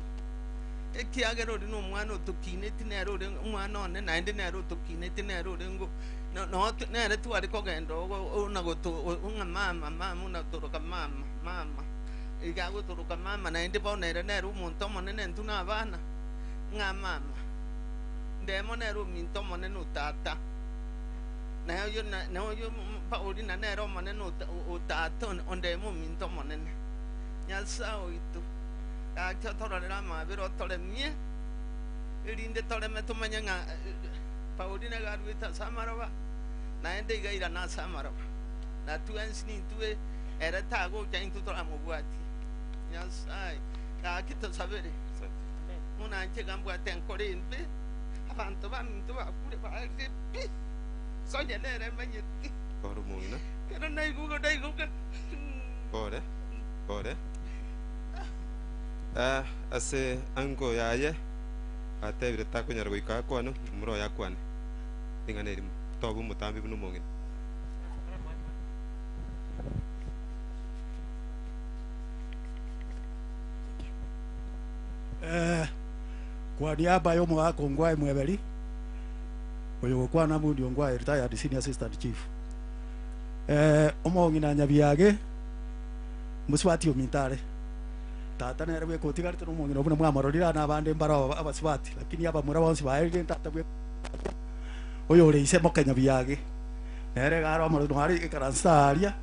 ekiagera oria nomwana otokineti nere ore omwana one, naende nere otokineti nere orenge no nere tware kogenda ona goto ng'a mama mama ona toroka mama mama, iga agotoroka mama naende bono ere nere omonto omonene intwe na abana, ng'a mama, ndemo nere ominto omonene o tata. Na oyo na oyo Paulina nere omonene o tata onde mominto omonene. Nyasae oito, gaki otororere amabera otoremie, erinde toreme tomanye ng'a Paulina iga aruete ase amaroba, naende iga airane ase amaroba. Na twensi nintwe ere tagocha intwe toramobwatie. Nyasae, gaki tosabere. Buna inche iga mbwate enkoro embe, abanto baminto bakure baarire pi. Sonya nere emanyeti. Kore omong'ina. Kero naigugwa naigugwa. Kore, kore. Eh, ase ango yaye atebire takonyara goika akwane, omura oye akwane. Ring'ana erimo. Tobe omotambi buna omong'ina. Eh, kwa niaba y'omogaka ongwae mweberi, oyogokwana Moody Ongwae, retired senior assistant chief. Eh, omong'ina Nyabiage, mosubati ominto are. Tata nere bweka otigarete na omong'ina buna mwamororire aa na abande mbaro abasubati, lakini abamura bonsi baerire tata bweka oyore ise moke Nyabiage. Nere iga are omorero nare ekaransa aria,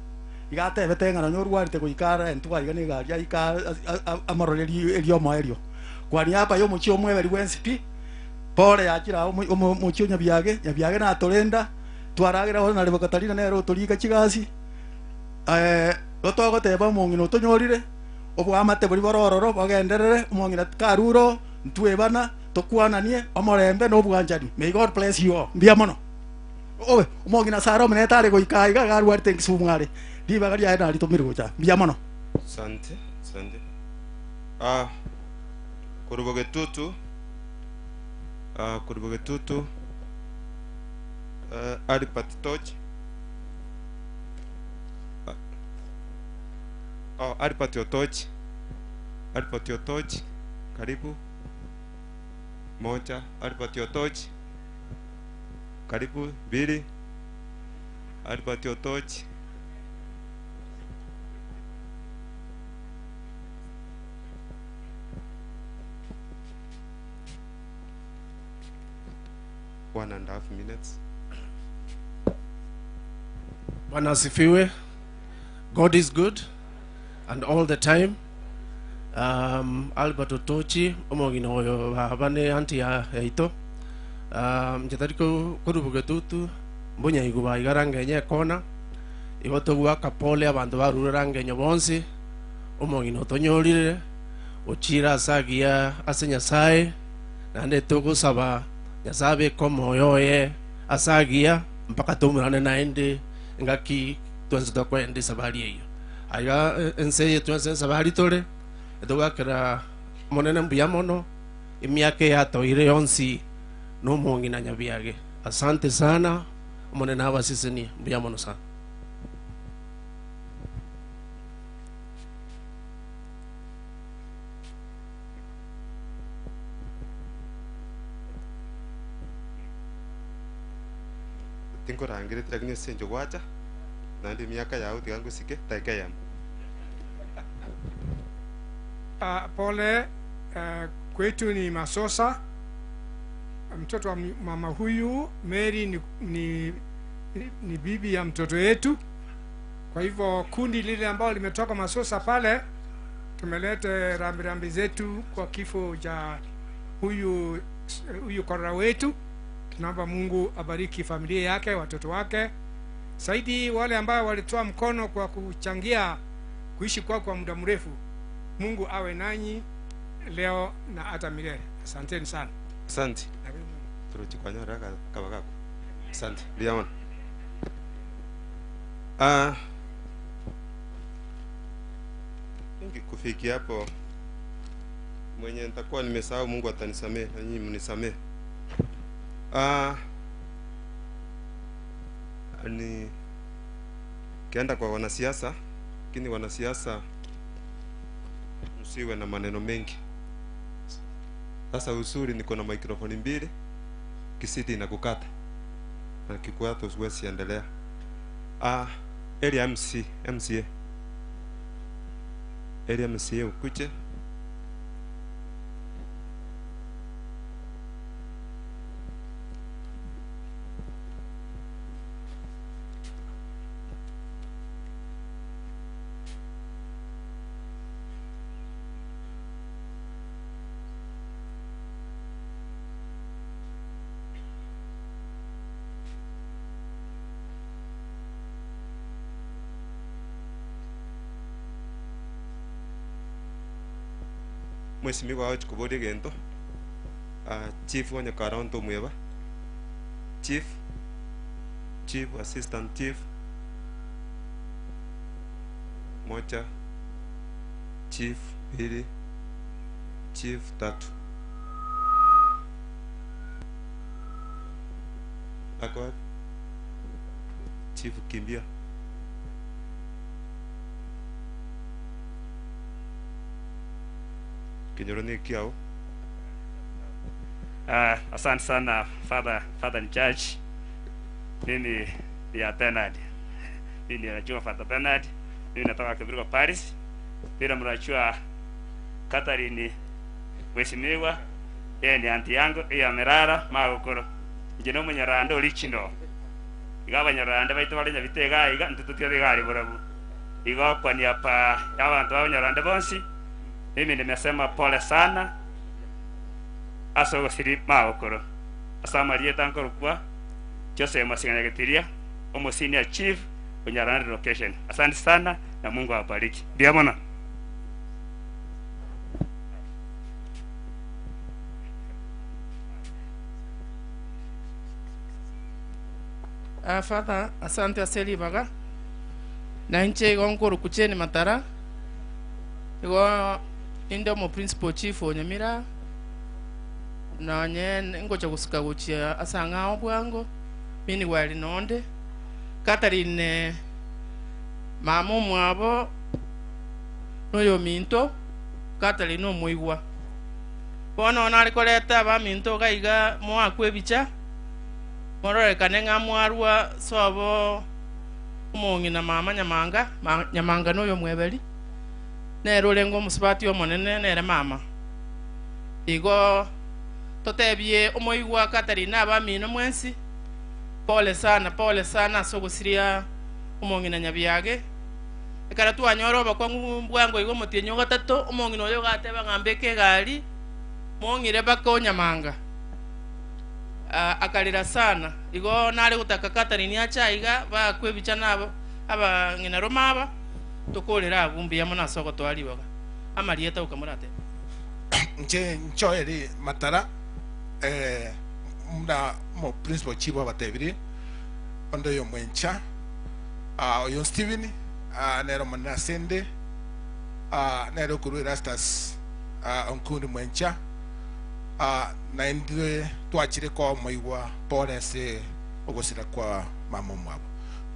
iga atebete ng'a nonye orwarete goika arentwe aiga na egari aike amorore eriomoerio. Kwa niaba y'omochie omweberi bwensi pi, Pole yachire ao omochie o Nyabiage, Nyabiage natorenda, twaragera bono na Rebo Katarina nere otorika chigasi. Igo togoteba omong'ina otonyorire, oboamate boria bore ororo bogenderere, omong'ina karure oo, ntwebana, tokwananie, omorembe na obwanchani. May God bless you all. Mbuya mono. Obe, omong'ina Sarah omonene tare goika aiga, iga arwarete Kisumu are, ribaga riaye naritomire gocha. Mbuya mono. Asante, asante. Ah, korwa bogetutu, ah, korwa bogetutu, eh, Albert Toch. Ah, oh, Albert Otoch. Albert Otoch, karibu. Moja, Albert Otoch. Karibu, mbili. Albert Otoch. One and a half minutes. Bwana asifiwe. God is good and all the time. Albert Otochi omong'ina oyo baba ne auntie ya yaito. Inche tari korubuga etutu mbonyaigu baiga Rangenyo ekona. Igo togwaka pole abanto barure Rangenyo bonsi. Omong'ina otonyorire ochire ase agiya ase Nyasaye naende togosaba Nyasaye abeke omoyo oye ase agiya mpaka toumurane naende engaki twensi tokoenda esabari eyio. Aiga ense eye twensi esabari tore, etogwakera Omonene mbuya mono, emiaka eyatoire yonsi na omong'ina Nyabiage. Asante sana, Omonene abasesenie, mbuya mono sana. Tinkorangereti lakini ase encho gwacha, naende emiaka yao tiga ngosike, dakika eyemo. Ah, pole kwetu ni Masosa. Mtoto wa mama huyu Mary ni bibi ya mtoto yetu. Kwa hivyo kundi lile ambalo limetoka Masosa pale, tumeleta rambirambi zetu kwa kifo cha huyu korora wetu. Tunaomba Mungu abariki familia yake, watoto wake, zaidi wale ambao walitoa mkono kwa kuchangia kuishi kwao kwa muda mrefu. Mungu awe nanyi leo na hata milele. Asanteni sana. Asante. Turuchi kwanyora kabagako. Asante. Mbuya mono. Ah, kufikia hapo mwenye nitakuwa nimesahau, Mungu atanisamehe na nyinyi mnisamehe. Ah, ni kienda kwa wanasiasa, lakini wanasiasa msiwe na maneno mengi. Sasa uzuri niko na maikrofoni mbili, kisiti inakukata na kikukata usiwezi endelea. Ah, area MC, MCA area MCA ukuje. Mheshimiwa aoch koborie gento. Ah, chief onye karonto mweba chief, chief assistant chief moja, chief pili, chief tatu. Ako wapi? Chief kimbia. Kinyoro ni kiao. Asante sana Father, Father in charge. Mimi ni ya Bernard. Mimi najua Father Bernard. Mimi natoka Kibiriko Paris. Bila mnajua Catherine Mheshimiwa, yeye ni anti yangu, iya merara magukuru. Nje no munyaranda original. Iga abanyaranda baitu bari nyabitega iga ntututia bigari burabu. Iga kwa niaba ya abantu b'abanyaranda bonsi. Mimi nimesema pole sana ase ogosiri magokoro ase amarieta nkorokwa Joseph Masinga omo senior chief Onyaranda location. Asante sana na Mungu awabariki. Ndio mona. Father, asante aseli baga. Na nche igo nkoro kucheni matara. Igo inde mo principal chief onyamira. Na nye ngocha gusuka guchia asanga obwango. Mini wali nonde. Catherine mama mwabo noyo minto Catherine omuigwa. Bono nari koreta ba minto gaiga moakwe bicha. Mororekane ng'a mwarwa sobo omong'ina mama nyamanga nyamanga noyo mweberi nere orenge omusubati omonene nere mama igo totebie omoigwa Catherine abamino mwensi pole sana ase ogosiria omong'ina nyabiage ekero twanyora obokong'u bwango igo omotienyi ogatato omong'ina oyo gateba ng'a mbeke egari mong'ire baka onyamanga. Akalira sana igo nare gutaka Catherine achaiga bakwebicha nabo aba ngina romaba tukorera abumbi yamo nasoko twaribaga amarieta ukamurate nche nchoeri matara mna mo principal chief abatebiri ondo yo mwencha oyo Steven nero mwana sende nero kuru Erastus onkundi mwencha na indwe twachire kwa moigwa pole se ogosira kwa mama mwabo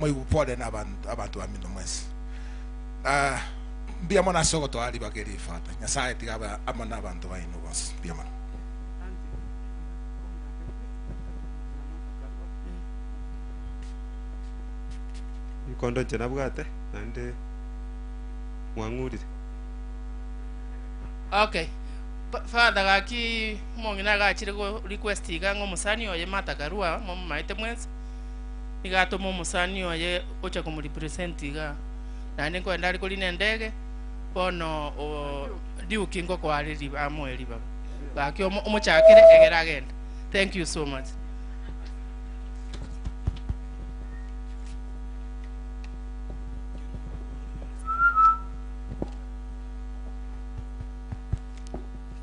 moigwa pole na abantu bamino mwesi mbia mona soko twari bageri fata nyasaye tigaba amona abantu baino bonse mbia mona ikondo nche nabwate nande mwang'urire. Okay. Father gaki mong'ina gachire go request iga ng'o musani oye matakarua momaite mwensi igatoma omusani oye ocha kumurepresent iga nande nkwenda ari korina endege bono ndiuki ngokwareri amoeri baba gaki omochakire egera agenda. Thank you so much.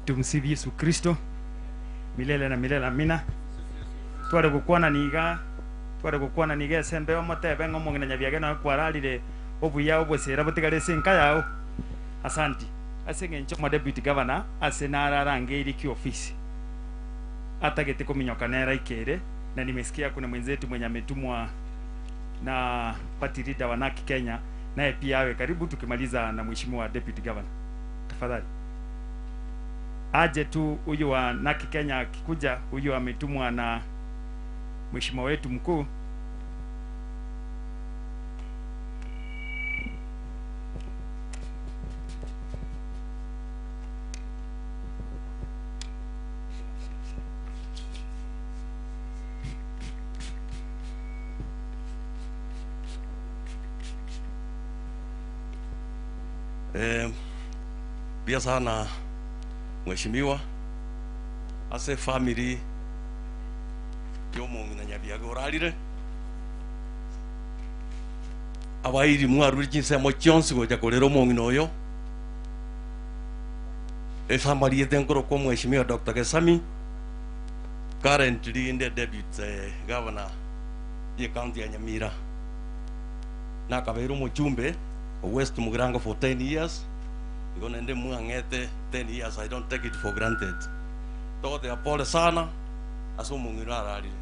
Tumsifu Yesu Kristo milele na milele amina. Tware gokwana niga tware gokwana niga ase embeo motebe ng'a omong'ina Nyabiage noe kwararire obuya obosera botigare ase enka yao. Asanti. Ase eng'encho omo deputy governor ase naro arangeirie kiofisi atagete kominyoka nere aikere na nimesikia kuna mwenzetu mwenye ametumwa na party leader wa NARC Kenya naye pia awe karibu tukimaliza na mheshimiwa deputy governor tafadhali aje tu huyu wa NARC Kenya akikuja huyu ametumwa na mheshimiwa wetu mkuu Eh, pia sana mheshimiwa ase family yomong'ina Nyabiage orarire abairi mwarure chinsemo chionsi gocha korera omong'ina oyo esamariete nkorokwa mheshimiwa Dr. Gesami currently inde deputy governor ye county ya Nyamira nakabeire omochumbe o West Mugirango for 10 years igo naende mwang'ete 10 years I don't take it for granted togoteba pole sana ase omong'ina ararire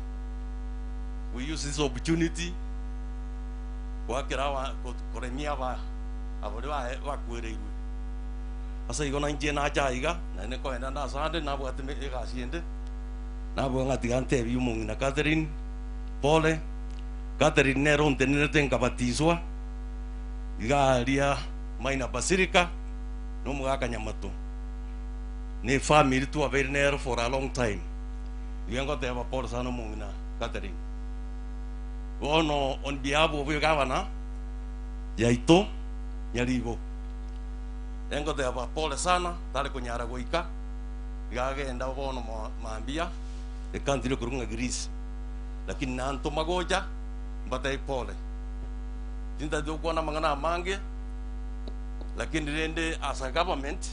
we use this opportunity goakera aba koremia aba abare baye bakwereirwe ase igo nainche nacha aiga naende nkoenda nde asande nabwate egasi ende nabua ng'a tiga ntebie omong'ina Catherine pole Catherine nere ontenerete nkabatiswa iga aria Minor Basilica na omogaka Nyamato na efamiri twabeire nero for a long time iga ngoteba pole sana omong'ina Catherine. Bono on behalf of egavana yaito Nyaribo engoteba pole sana tari konyara goika iga agenda bono mambia ecountry ekorokwa ng'a Greece lakini nantoma gocha mbatebi pole. Tintagete gokwana amang'ana amange lakini rende as a government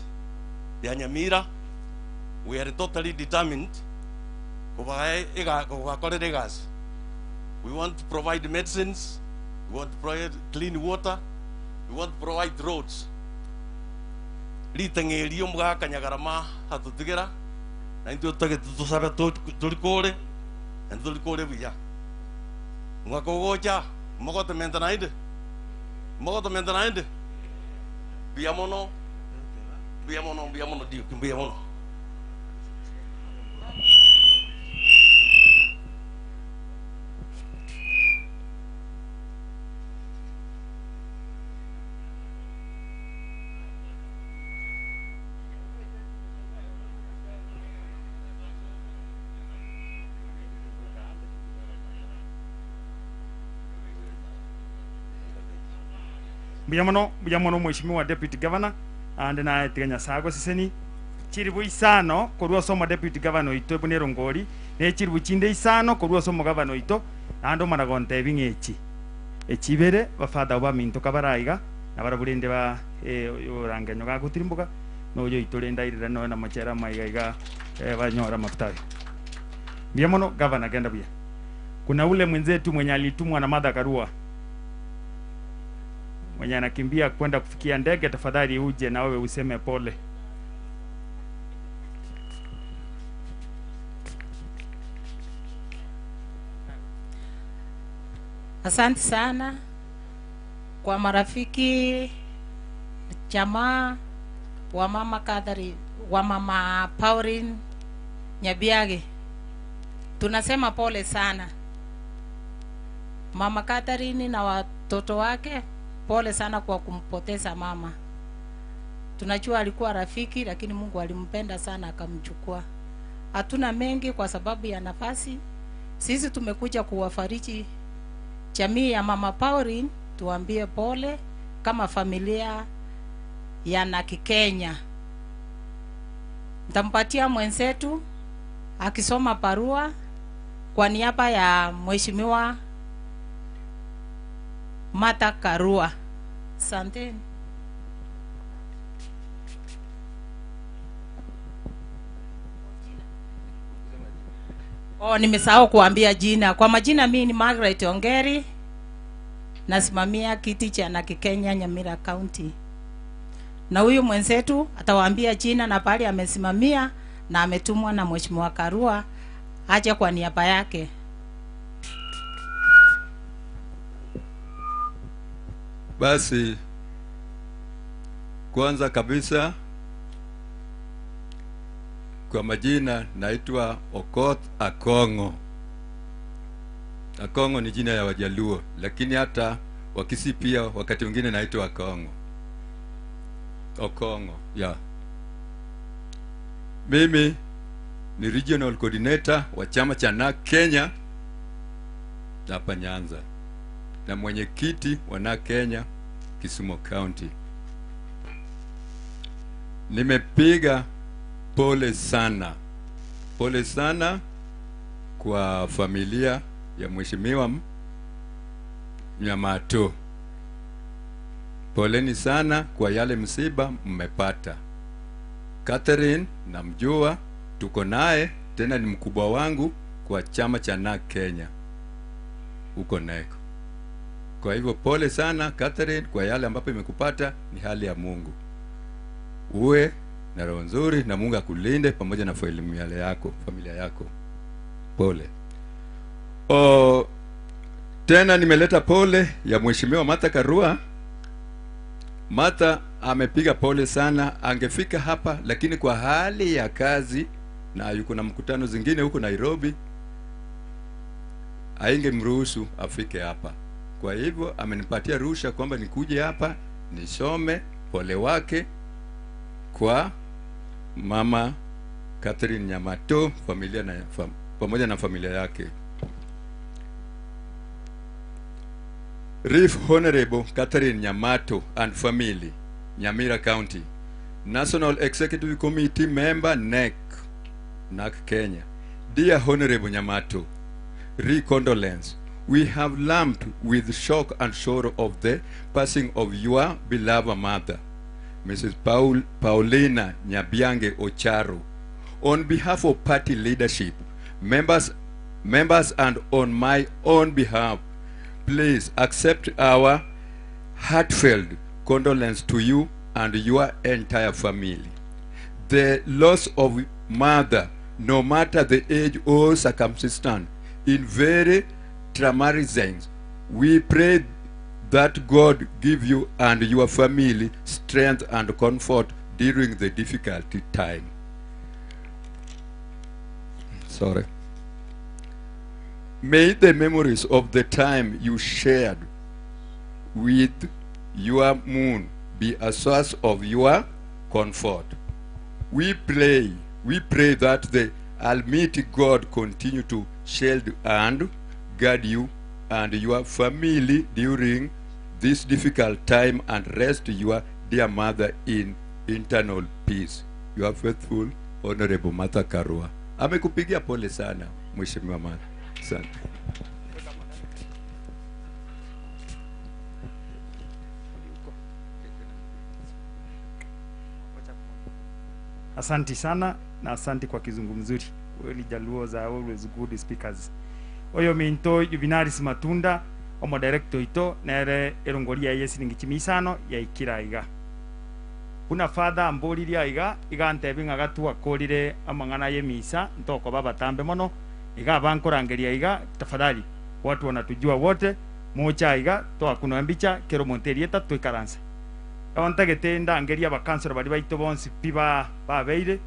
ya Nyamira we are totally determined kobae ega kobakorera egasi. We want to provide medicines, we want to provide clean water, we want to provide roads. Ritang'a erio omogaka Nyagarama atotigera, na intwe totagete tosabe torikore, naende torikore buya. Omwaka ogocha, mogotomenta naende, mogotomenta naende, mbuya mono, mbuya mono, mbuya mono Duke, mbuya mono. Mbuya mono, mbuya mono Mheshimiwa Deputy Governor, naende naye tiga Nyasae agoseseni. Chilifu isano korwa ase omodeputy governor oito buna erongori, ne chilifu chinde isano korwa ase omogavana oito, naende omana gontebia ng'a echi echi ibere bafather abo baminto kabare aiga, nabarabwo rende ba oyorangenyo gagotirimboka, na oyo oito rende airire noyo na mochere amo aiga iga banyore amafuta aye. Mbuya mono gavana genda buya. Kuna ule mwenzetu mwenye alitumwa na Martha Karua mwenye anakimbia kwenda kufikia ndege, tafadhali uje na wewe useme pole. Asante sana kwa marafiki, jamaa wa mama Catherine, wa mama Pauline Nyabiage. Tunasema pole sana mama Catherine na watoto wake, pole sana kwa kumpoteza mama. Tunajua alikuwa rafiki, lakini Mungu alimpenda sana akamchukua. Hatuna mengi kwa sababu ya nafasi. Sisi tumekuja kuwafariji jamii ya mama Pauline, tuambie pole kama familia ya Nakikenya. Nitampatia mwenzetu akisoma barua kwa niaba ya Mheshimiwa Martha Karua. Asanteni. Oh, nimesahau kuambia jina. Kwa majina mimi ni Margaret Ongeri, nasimamia kiti cha Naki Kenya Nyamira County, na huyu mwenzetu atawaambia jina na pahali amesimamia na ametumwa na Mheshimiwa Karua aje kwa niaba yake. Basi kwanza kabisa kwa majina naitwa Okoth Akong'o. Akong'o ni jina ya Wajaluo, lakini hata Wakisii pia wakati mwingine naitwa Akong'o. Okong'o, yeah. Mimi ni regional coordinator wa chama cha NARC Kenya hapa Nyanza na mwenyekiti wa NARC Kenya Kisumu County. Nimepiga pole sana, pole sana kwa familia ya Mheshimiwa Nyamato. Poleni sana kwa yale msiba mmepata. Catherine namjua, tuko naye tena, ni mkubwa wangu kwa chama cha NARC Kenya huko NECO. Kwa hivyo pole sana Catherine kwa yale ambapo imekupata, ni hali ya Mungu. Uwe na roho nzuri na Mungu akulinde pamoja na familia yako, familia yako. Pole. O, tena nimeleta pole ya Mheshimiwa Martha Karua. Martha amepiga pole sana, angefika hapa lakini kwa hali ya kazi na yuko na mkutano zingine huko Nairobi, haingemruhusu afike hapa. Kwa hivyo amenipatia ruhusa kwamba nikuje hapa nisome pole wake kwa mama Catherine Nyamato familia na, fam, pamoja na familia yake. Reef Honorable Catherine Nyamato and family, Nyamira County. National Executive Committee member NEC, NAC Kenya. Dear Honorable Nyamato, re-condolence. We have lumped with shock and sorrow of the passing of your beloved mother, Mrs. Paulina Nyabiange Ocharo. On behalf of party leadership, members and on my own behalf, please accept our heartfelt condolence to you and your entire family. The loss of mother, no matter the age or circumstance, is very traumatizing. We pray that God give you and your family strength and comfort during the difficult time. Sorry. May the memories of the time you shared with your moon be a source of your comfort. We pray that the Almighty God continue to shield and guide you and your family during this difficult time and rest your dear mother in eternal peace. Your faithful Honorable Martha Karua. Amekupigia pole sana Mheshimiwa Martha. Asante. Asanti sana na asanti kwa kizungu mzuri. Kweli Jaluo za always good speakers. Oyo minto Juvenalis Matunda omo director ito nere erongoria ye siringi chimisano ya ikira iga. Kuna father mboriria iga iga ntebi ng'a gatua korire amang'ana ye misa ntoko baba tambe mono iga bankorangeria iga tafadhali watu wanatujua wote mocha iga toakuno mbicha kero monterieta twikaransa. Ontagete ndangeria bakansoro bari baito bonsi pi ba babeire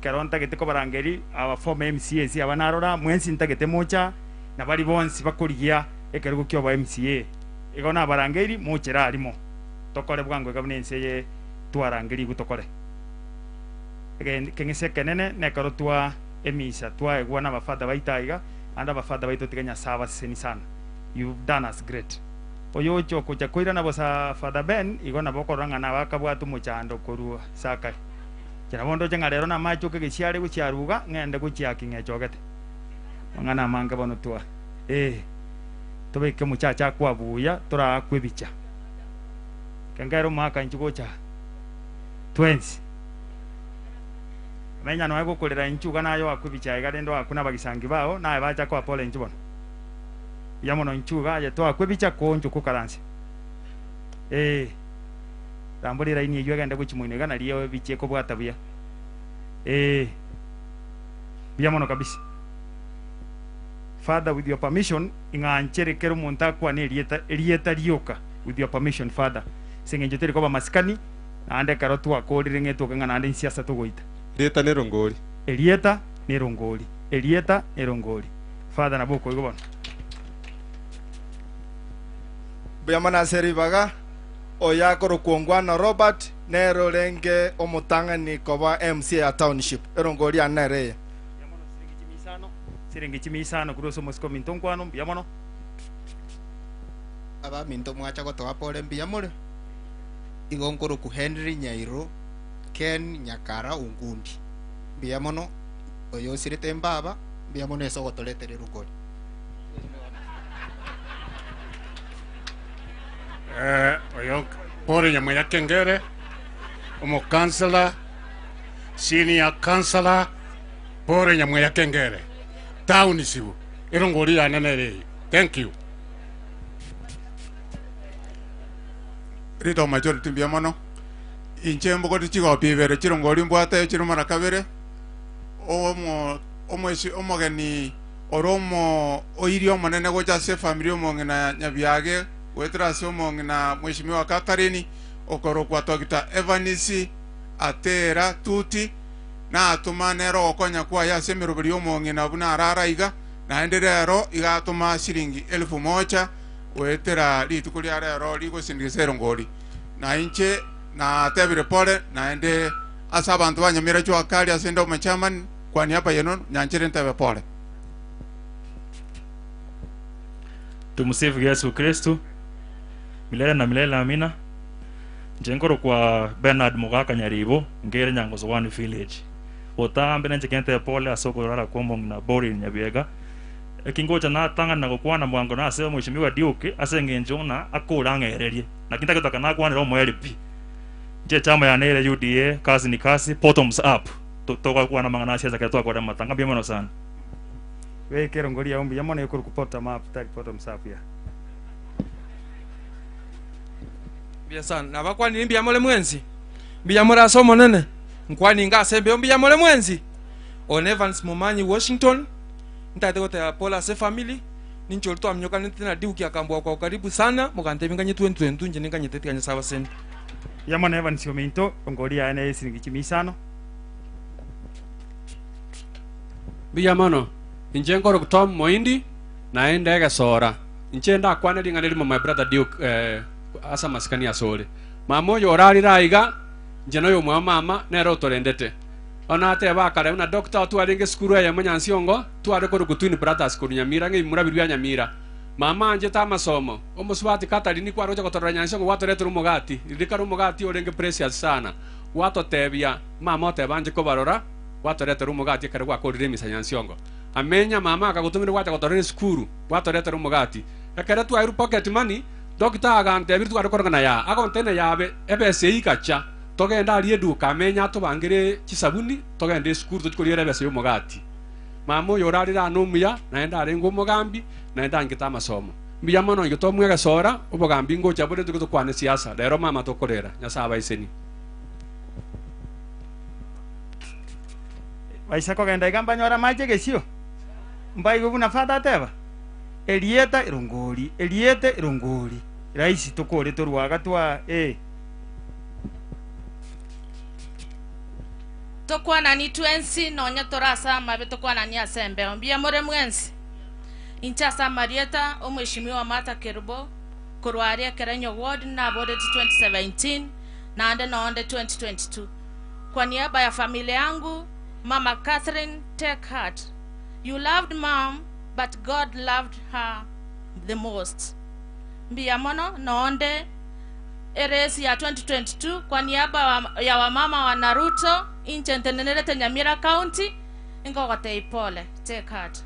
kero ntagete kobarangeri aba former MCAs abanarora mwensi ntagete mocha na bari bonsi bakorigia ekerugo kyo ba MCA igo na barangeri mochera arimo tokore bwango gabune ense ye twarangeri gutokore keng'ese kenene nekero twa emisa twaegwa na bafada baitaiga anda bafada baito tiganya saba seni sana. You've done us great. Oyo ocho kucha koira na bosa Father Ben igo na bokoranga na bakabwatu muchando korua sakai kira bondo chenga rero na macho kegeciare guchiaruga ng'ende guchiaki ng'echogete mang'ana mange bono twa tobeke muchacha kwabuya torakwebicha kengero maka nchigocha twensi Menya noe gokorera inchuga naye oakwa ebicha iga rende oakwa na abagisangi bao, naye bacha koa pole inchu bono. Mbuya mono inchuga aye toakwa ebicha ko inchu kokaranse. Eh. Rambora eraini eywo egende gochia moino iga nario ebicha ekobwata buya. Eh. Mbuya mono kabisa. Father with your permission ing'anchere kera omonto akwane erieta erieta rioka with your permission father ase eng'encho teri koba masikani naende ekero twakorire ng'etoke ng'a naende nsiasa togoita. Erieta nerongori. Erieta nerongori. Erieta nerongori. Father nabo okoigwa bono. Mbuya mono ase ribaga, oyo akorokwa Ongwano Robert nere orenge omotang'ani koba MCA ya Township. Erongori yane nere eye. Siringi chimia isano korwa ase omosike ominto Ongwano, mbuya mono. Abaminto mwacha gotoa pore mbuya more? Igo nkorokwa Henry Nyairo Ken Nyakara Onkundi. Mbuya mono oyo osirete mbaba, mbuya mono ase ogotoretera erongori. Eh, oyo Paul Nyamweya Kengere, omokansela, senior councillor Paul Nyamweya Kengere, town sibu, erongori yane nere eye. Thank you. Leader of majority mbuya mono. Inche mbogoti chigopi ibere chirongori mbwate chire mara kabere. Omo omwesi omogeni ore omo oirie omonene gocha ase efamiri omong'ina Nyabiage goetera ase omong'ina Mheshimiwa Catherine okorokwa Doctor Evans Atera Tuti natoma nere ogokonya kwaye ase emeroberi y'omong'ina buna arara iga naende rero iga atoma shilingi elfu moja goetera rituko ria rero rigosindikisa erongori na inche natebire pole naende ase abanto ba Nyamira Jua Kali ase inde omochairman kwa niaba yenu nyanchere ntebe pole. Tumsifu Yesu Kristo milele na milele amina. Inche nkorokwa Bernard Mogaka Nyaribo ngeire Nyangoso one village. Botambe nenche kente pole ase okorara kwa omong'ina Boril Nyabiega. Eki ngocha natang'ana na gokwana mwango na ase omweshimiwa Duke ase eng'encho ng'a akore ang'ererie. Naki ntagotaka nakwanere omoerio pi. Inche echama yane ere UDA kasi ni kasi bottoms up. Togakwana amang'ana a siasa ekero twakora amatanga mbuya mono sana. Beka erongori yao mbuya mono ekorokwa bottom up tari bottoms up ya. Mbuya sana. Nabakwanire mbuya more mwensi? Mbuya more ase Omonene? Nkwaninga ase embeo mbuya more mwensi? Oyo ne Evans Momanyi Washington, ntagete goteba pole ase efamily, ninche oria twaminyokanete na Duke akambua kwa ukaribu sana, mogantebia nganye 2022 inche ninganyete tiga Nyasae abaseni. Mbuya mono Evans ominto, erongori yaye neye esiringi chimia isano. Mbuya mono. Inche nkorokwa Tom Moindi, naende egesora. Inche ndakwane ring'ana erimo my brother Duke eh, ase amasikani asore. Mama oyo orarire aiga, inche noyomwabo mama, nere otorendete. Bono nateba akare buna doctor twarenge esukuru eyemo Nyansiongo, tware korokwa Twin Brothers korwa Nyamira ng'a ebimura biria bia Nyamira. Mama anchete amasomo, omosubati Catherine kware gocha gotorora Nyansiongo gwatoretera omogati, riria kare omogati orenge precious sana. Gwatotebia, mama oteba anche kobarora, gwatoretera omogati ekero gwakorire emisa Nyansiongo. Amenya mama akagotomera gwacha gotorora esukuru, gwatoretera omogati. Ekero twairwe pocket money, doctor agantebia tware korogana yaa, agontebia yabe ebesa eyio igacha, togende aria eduka amenye atobangere chisabuni, togende esukuru tochie koriera ebesa y'omogati. Mama oyo orarire aa nomuya, naende arenge omogambi, naende angete amasomo. Mbuya mono inche tomwegesora, obogambi ngocha bore ntoke tokwane siasa, rero mama tokorera. Nyasae abaisenie. Baisa kogenda iga mbanyore amache egesio, mbaigwe buna Father ateba, Erieta erongori, erieta erongori, rahisi tokore torwaga twa ee. Tokwanani twensi, nonya tore ase amabe, tokwanani ase embeo. Mbuya more mwensi? Inche ase amarieta Omweshimiwa Martha Kerubo, korwa aria Ekerenyo Ward naboreti 2017 naende nonde 2022. Kwa niaba ya familia yangu, Mama Catherine take heart. You loved mom but God loved her the most. Mbuya mono nonde eresi ya 2022 kwa niaba ya wamama wa Naruto inche ntenenerete Nyamira County nkogotebia pole. Take heart.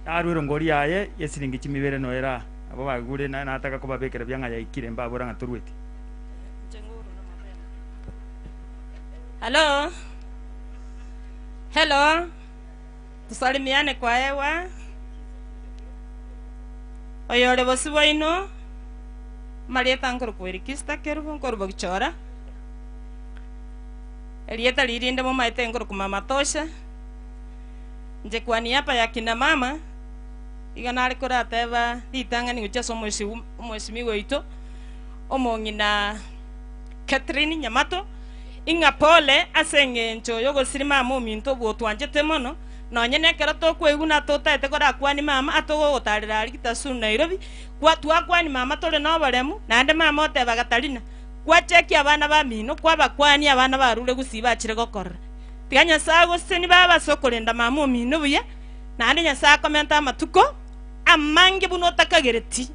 Narue erongori yaye y'esiringi chimibere noera abo bagure na nataka kobabekera buya ng'a yaikire mbabora ng'a torueti. Halo. Hello. Tusalimiane kwa hewa. Oyore bosio bwaino, amarieta nkorokwa Erikista Kerubo, nkorwa Bogichora. Erieta ririnde momaete nkorokwa Mama Tosha. Inche kwa niaba ya kina mama, iga nare korateba ritang'ani gochia ase omoesi omwesimigwa oito, omong'ina Catherine Nyamato, ing'a pole ase eng'encho y'ogosiri mama ominto obwo otwanchete mono, nonye nekero tokweigwa buna totaete korakwanie mama, atogogotarera aria Kitasun Nairobi, kwa twakwanie mama tore noboremu, naende mama oteba Gatarina, gwachekia abana bamino, kwabakwania abana barure gusii bachire gokorora. Tiga Nyasae agosesenie babe ase okorenda mama omino buya, naende Nyasae akomente amatuko amange buna otakagereti.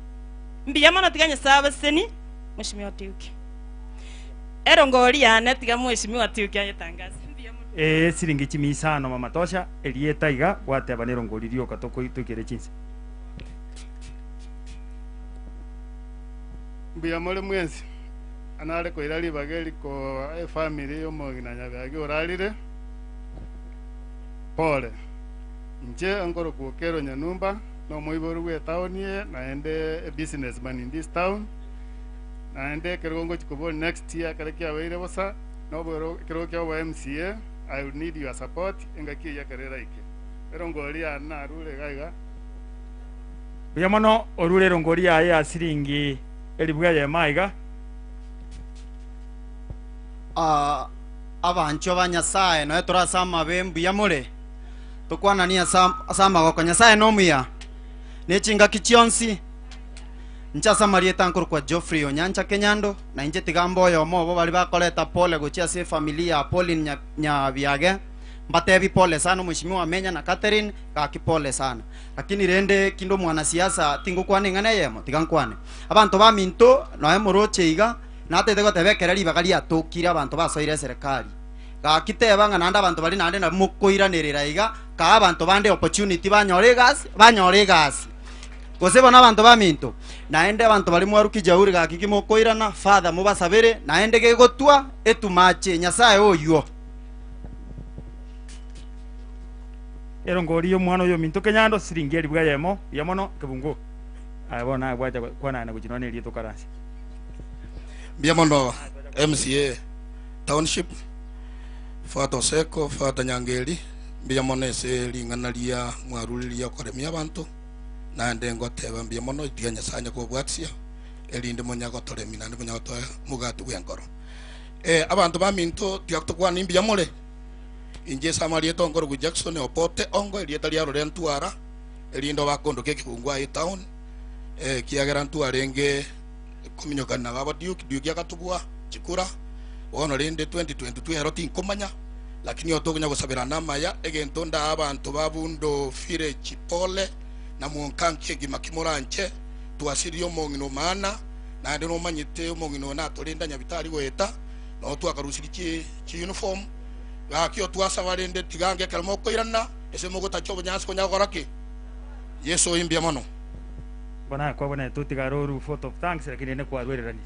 Mbuya mono tiga Nyasae abasesenie, Mweshimiwa Tiuki. Erongori yane tiga Mweshimiwa Tiuki ayetangase. Mbuya mono. Ee, siringi chimia isano mama tosha, erieta iga gwateba nerongori rioka tokoi toikere chinse. Mbuya more mwensi, anare koira ribaga eri koa efamiri y'omong'ina Nyabiagi orarire. Pole. Inche nkorokwa Okello Nyanumba, nomoibori bw'etaoni eye naende a businessman in this town. Naende ekerogo ngochia kobori next year ekero kiabeire bosa, nobwero ekerogo kia obo MCA, I will need your support engaki eyio ekero eraike. Erongori yane narure iga iga. Mbuya mono orure erongori yaye ya siringi elifu eyemo aiga. Ah, abanchwa ba Nyasae, nonya tore ase amabe, mbuya more? Tokwananie ase ase amagoko. Nyasae nomuya, ne chingaki chionsi. Inche ase amarieta nkorokwa Geoffrey Onyancha Kenyando, na inche tiga mbe oyomo obo baria bakoreta pole gochia ase efamiri ya Pauline Nya- Nyabiage. Mbatebi pole sana omweshimiwa Amenya na Catherine, gaki pole sana. Lakini rende kinde omwanasiasa tingokwana eng'ana eyemo, tiga nkwane. Abanto baminto, nonya moroche iga, natete goteba ekere ribaga riatokire abanto basoire eserekari. Gaki teba ng'a naende abanto baria naende nabwo mokoiranerera iga, kaa abanto bande opportunity banyore egasi, banyore egasi. Gose bono abanto baminto, naende abanto baria mwarukia jeuri gaki ki mokoirana, Father mobasabere, naende gegotwa etumache, Nyasae oywo. Erongori y'omwana oyominto kenyando siringi elifu eyemo, buya mono, ekebungo. Aye bono naye gwacha kwanana gochia nonya nerieta okaranse. Mbuya mono MCA Township, Father Oseko, Father Nyangeri, mbuya mono ase ring'ana ria mwarure ria okoremia abanto, naende ngoteba mbuya mono tiga Nyasaye anye kobabwatisia, erinde monya gotoremia naende monya gotoa omogati bw'enkoro. Eh, abanto baminto tiga tokwane mbuya more. Inche ase amarieta onkorokwa Jackson Obote Ongo, erieta riarure ntwara, erinde obakondoka ekebungo aye etown, ekiagera ntwarenge kominyokana na baba Duke, Duke agatubua chikura, bono rende 2022 ero tinkomanya, lakini otokonya gosaberana amaya, egento ndaa abanto ba Bundo village pole, na mwonka nkegima ki moranche, twasiririe omong'ina omana, naende nomanyete omong'ina oyo natorenda nyabitari goeta, noo twakarusirie chi chiuniform, Gaki otwasaba rende tiga ange ekero mokoirana, ase mogotacha obonyansi konya gokora ki? Yeso oyo mbuya mono. Bono aye kwabonete otigare orue vote of thanks lakini rende kwarwereranirie.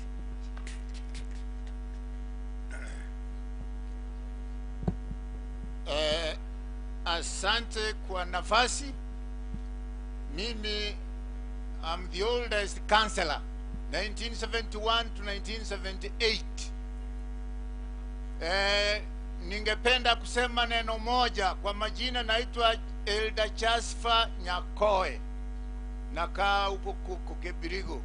Eh, asante kwa nafasi. Mimi I'm the oldest councillor 1971 to 1978. Eh, ningependa kusema neno moja kwa majina. Naitwa Elda Chasfa Nyakoe, nakaa huko Kukebirigo.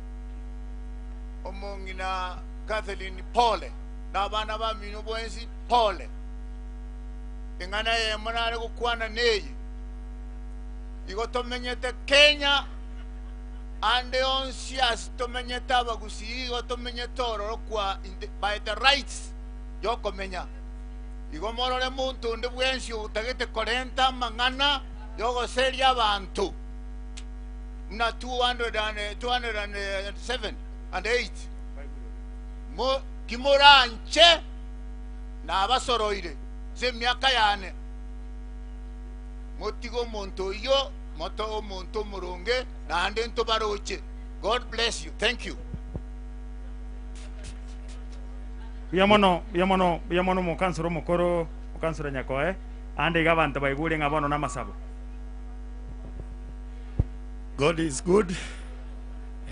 Omong'ina Catherine pole na abana bamino bwensi pole. Eng'ana eyemo nare gokwana neye igo tomenyete Kenya ande onsi ase tomenyete abagusii igo tomenyete ororo kwa by the rights yokomenya. Igo morore monto onde bwensi otagete korenta amang'ana yogoseria abanto buna 207 and 8 mo timoranche nabasoroire ase emiaka yane. Motige omonto oyio, motoe omonto omoronge, naende ntobaroche. God bless you. Thank you. Mbuya mono, mbuya mono, mbuya mono omokansora omokoro, omokansora Nyakoe, ande iga abanto baigure ng'a bono namasabo. God is good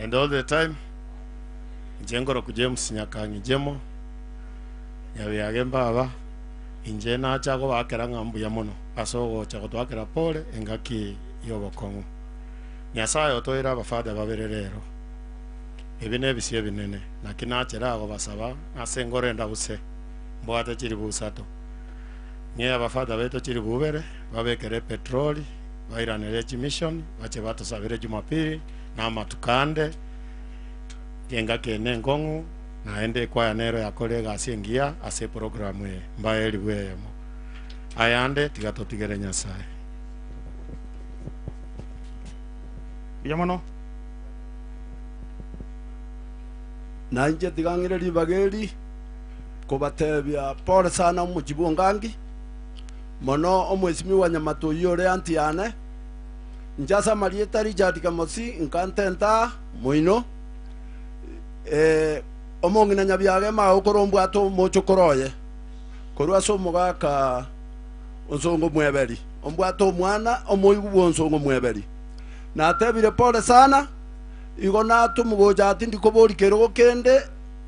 and all the time. Inche nkoroku James Nyakang'i Jemo, Nyabiage mbaba, inche nacha kobakera ng'a mbuya mono ase ogocha gotwakera pole engaki y'obokong'u. Nyasaye otoire abafather babere rero, ebi nebisio ebinene, naki nachera gobasaba ase engoro endabuse, mbwate chiribu isato. Ng'ee abafather baito chiribu ibere, babekere epetroli, bairanere chimission, bache batosabere Jumapili, na amatuko ande, engaki eye nenkong'u, naende ekwaya nero yakorire egasi engiya ase eprogramu eye, mbae eribu eyemo. Ayande tiga totigere Nyasae. Mbuya mono. Na inche tiga ng'ire ribaga eri kobatebia pole sana omochie bw'ongangi, mono omwesimigwa Nyamata oyio ore anti yane. Inche ase amarieta Richard Kemosi nkantenta moino, eh, omong'ina Nyabiage magokora ombwate omochokoro oye korwa ase omogaka Onsongo Mweberi, ombwate omwana omoigwa bw'Onsongo Mweberi. Natebire pole sana, igo natomogocha ati ndikoboria kerogo kende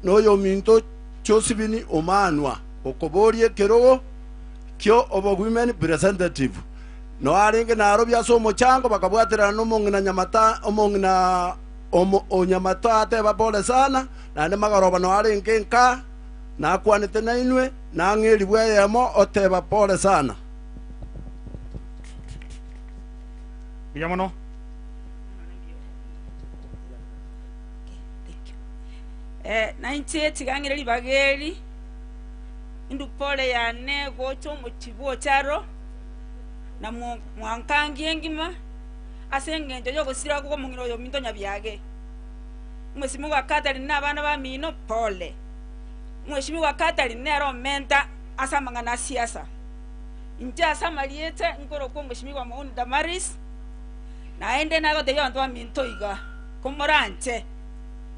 noyominto Josephine Omanwa okoboria ekerogo kio obowomen representative. Noo arenge narobia ase omochango bakabwaterana nomong'ina Nyamata omong'ina omo o Nyamata ateba pole sana, naende magoroba noo arenge nka nakwanete nainwe nang'e eribwa eyemo oteba pole sana. Mbuya mono. Eh, nainche tiga ng'ire ribaga eri, indwe pole yane gocha omochie bw'ocharo, na mwankangie engima, ase engencho y'ogosira kw'omong'ina oyominto Nyabiage. Omwesimigwa Catherine na abana bamino, pole. Omwesimigwa Catherine nere omenta ase amang'ana a siasa. Inche ase amarieta nkorokwa Omwesimigwa Mouni Damaris, naende nagotebia abanto baminto iga, komoranche,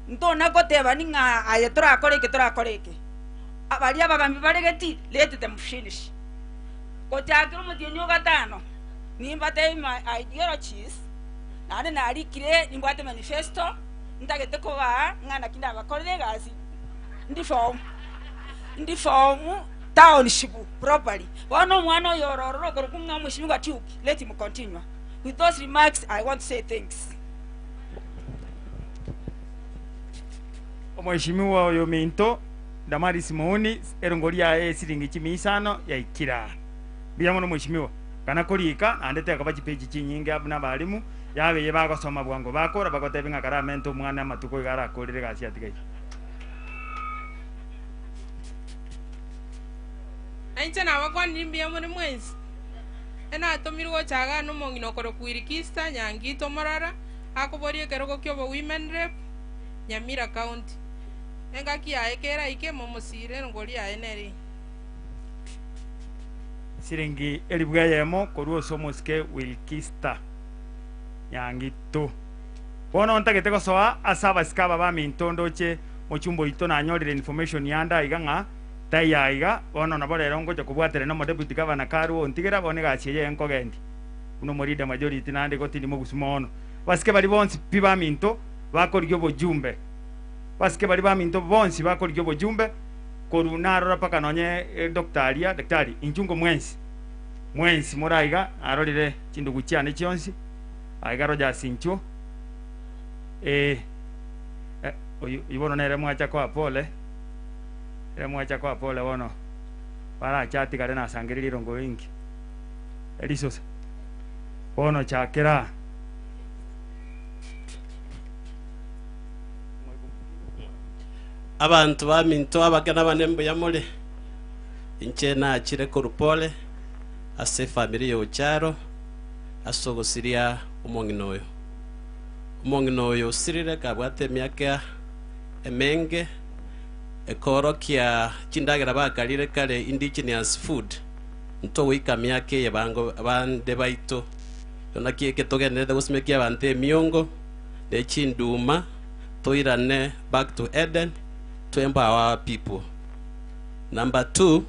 ntona gotebani ng'a aye torakore eke torakore eke. Baria abagambi bare geti, let them finish. Gochakera omotienyi o gatano, nimbatebie my ideologies, naende narikire nimbwate manifesto, ntagete kobaa ng'a naki ndabakorere egasi, ndi form, ndi form township properly. Bono omwana oyo ore ororo okorokwa ng'a Omweshimiwa Duke, let him continue. With those remarks, I want to say thanks. Omweshimiwa oyo ominto Damaris Mouni erongori yaye esiringi chimia isano yaikire aa. Mbuya mono mweshimiwa. Kana korika naende tekoba chipeji chinyinge buna abalimu yabe eye bagosoma bwango bakora bagotebia ng'a karamente omwana amatuko iga arakorere egasi atigaire. Na inche nabakwanirie mbuya more mwensi. Enatomirwe gocha igaa nomong'ina okorokwa Wilkista Nyangito Morara, akoboria ekerogo ki'obo Women Rep, Nyamira County. Engaki yaye keraike, momosiire engori yaye nere. Siringi elifu eyemo korwa ase omosike Wilkista Nyangito. Bono ntagete gosoa ase abasike aba baminto ndoche mochumba oito nanyorire information yande aiga ng'a taiyo aiga bono nabo rero ngocha kobwaterana nomo deputy governor karue ontigera bono egasi eye nkogendia buna omo leader majority naende igo tindi mogusu mono. Abasike baria bonsi pi baminto bakorigia obojumbe Basike baria baminto bonsi bakorigia obojumbe korwa narora mpaka nonye doctor aria, daktari, inchuo mwensi, mwensi more aiga, narorire chindugu chiane chionsi, aiga Rogers inchuo, eh, eh, oyio oyio bono nere mwacha koa pole, ere mwacha koa pole bono, barache atigare nasangereria erongo inki, erisosa, bono chakera aa. Abanto baminto abake nabane mbuya more? Inche nachire korwa pole ase efamiri ya Ocharo ase ogosiria omong'ina oyo. Omong'ina oyo osirire kabwate emiaka emenge ekoorokia chindagera bakarire kare indigenous food ntogoika miaka eye bango bande baito. Naki eke togendererete gosimekia abanto emiongo ne chinduma toirane back to Eden to empower our people. Number 2,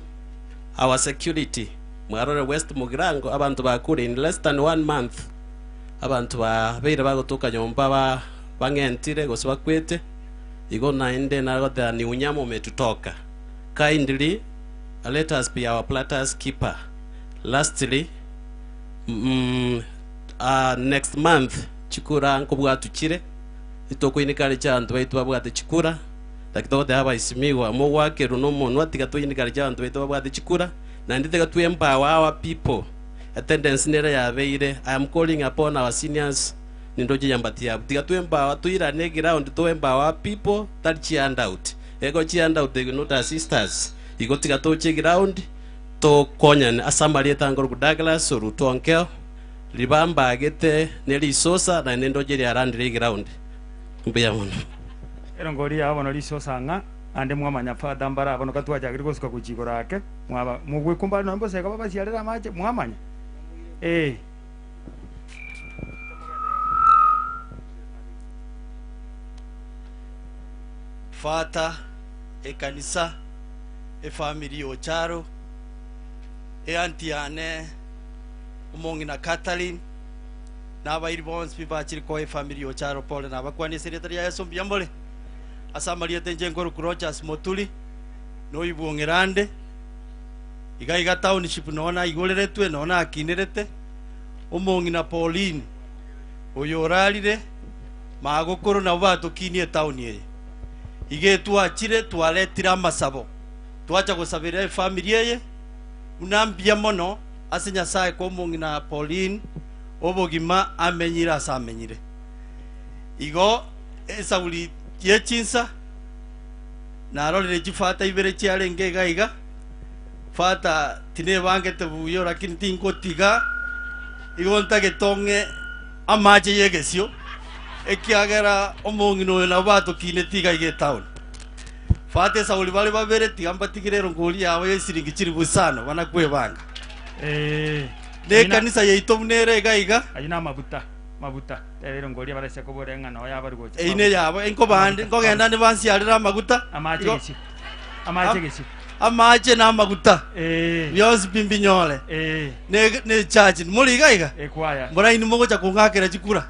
our security, mwarorire West Mugirango abanto bakure in less than one month, abanto babeire bagotoka nyomba ba bang'entire gose bakwete, igo naende nagoteba ni unyama umetutoka. Kindly let us be our platters keeper. Lastly, mm, ah, next month chikura nkobwatu chire, itokoineka are chiabanto baito babwate chikura, Naki togoteba abaisimigwa, mogwakerwe nomonwa, tiga toinikare abanto baito babwate chikura, naende tiga to empower our people. Etendency nere yabeire, I am calling upon our seniors, nindoche yambati yabo, tiga to empower, toirane eground to empower our people, tari chihandout. Ego chihandout they will not assist us. Igo tiga toche eground, tokonyane ase amarieta angorokwa Douglas Oruto Onkeo, riba mbagete ne risosa, naende ndoche riarandire eground. Mbuya mono. Erongori yao bono risosa ng'a ande mwamanya Father mbare bono katwachakire gosuka gochia igoro ake mwaba mogwekumba are nonye bosega babasiarere amache mwamanya eh. Father, ekanisa, efamiri ya Ocharo, eanti yane omong'ina Catherine, na abairi bonsi pi bachire koa efamiri y'Ocharo pole nabakwanie ase erieta ria Yeso mbuya more. Ase amarieta inche nkorokwa Rogers Moturi, na oibwong'era ande, iga iga township noo naigoreretwe noo nakinerete, omong'ina Pauline oyo orarire magokoro nabo batokinie etown eye. Iga etwachire twaretire amasabo, twacha gosabera efamiri eye buna mbuya mono ase Nyasae kwa omong'ina Pauline obogima amenyire ase amenyire. Igo esauri ye chinsa narorire chifata ibere chiarenge iga iga, fata tinebangete buya lakini tingotiga igo ntagete ong'e amache y'egesio, ekiagera omong'ina oyo nabo batokineti iga iga etown. Fata esauri bare babere tiga mbatigere erongori yabo y'esiringi chilifu isano bana kwebanga. Na ekanisa yaito buna ere iga iga. Ayio namabuta, mabuta. Teba erongori abarisia kobora ng'a noyo abare gocha. Eyio neyabo, inkobande, nkogenda ande bansiarere amaguta. Amache Igo- egesio. Amache egesio. Amache na amaguta. Bionsi pi mbinyore. Ne ne church muri iga iga. Ekwaya. Mbora inwe mogocha kong'akera chikura.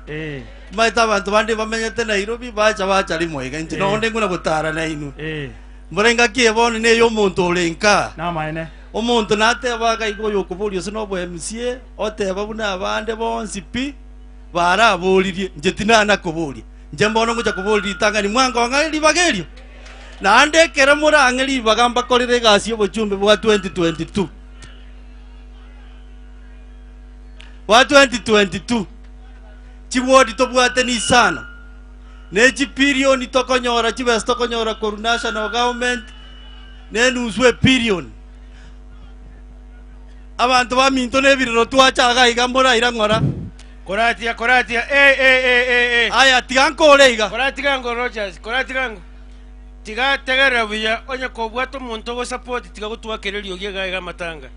Maete abanto bande bamenyete Nairobi bacha bacha rimo iga. Inche nonde nguna gotara nainwe. Mbora engaki eye bono neye omonto ore nka. Namaene. Omonto nateba iga iga oyokoboria ase nobo MCA, oteba buna abande bonsi pi baraboririe, inche tinana koboria. Inche mbono ngocha koboria ritang'ani, mwangong'a ribaga erio? Naende ekero morang'e ribaga mbakorere egasi y'obochumbe bwa 2022. Bwa 2022, chiwodi tobwate nisano, ne chipirioni tokonyora, chibesa tokonyora korwa national government, nenusu epirioni. Abanto baminto nebirero twacha iga iga mboraira ng'ora. Koratia koratia eh eh eh eh eh. Aya tiga nkore iga. Koratiga ngo Rogers koratiga ngo tiga tegerera buya onye kobwate omonto ogosupport tiga gotwakera eriogi iga iga amatanga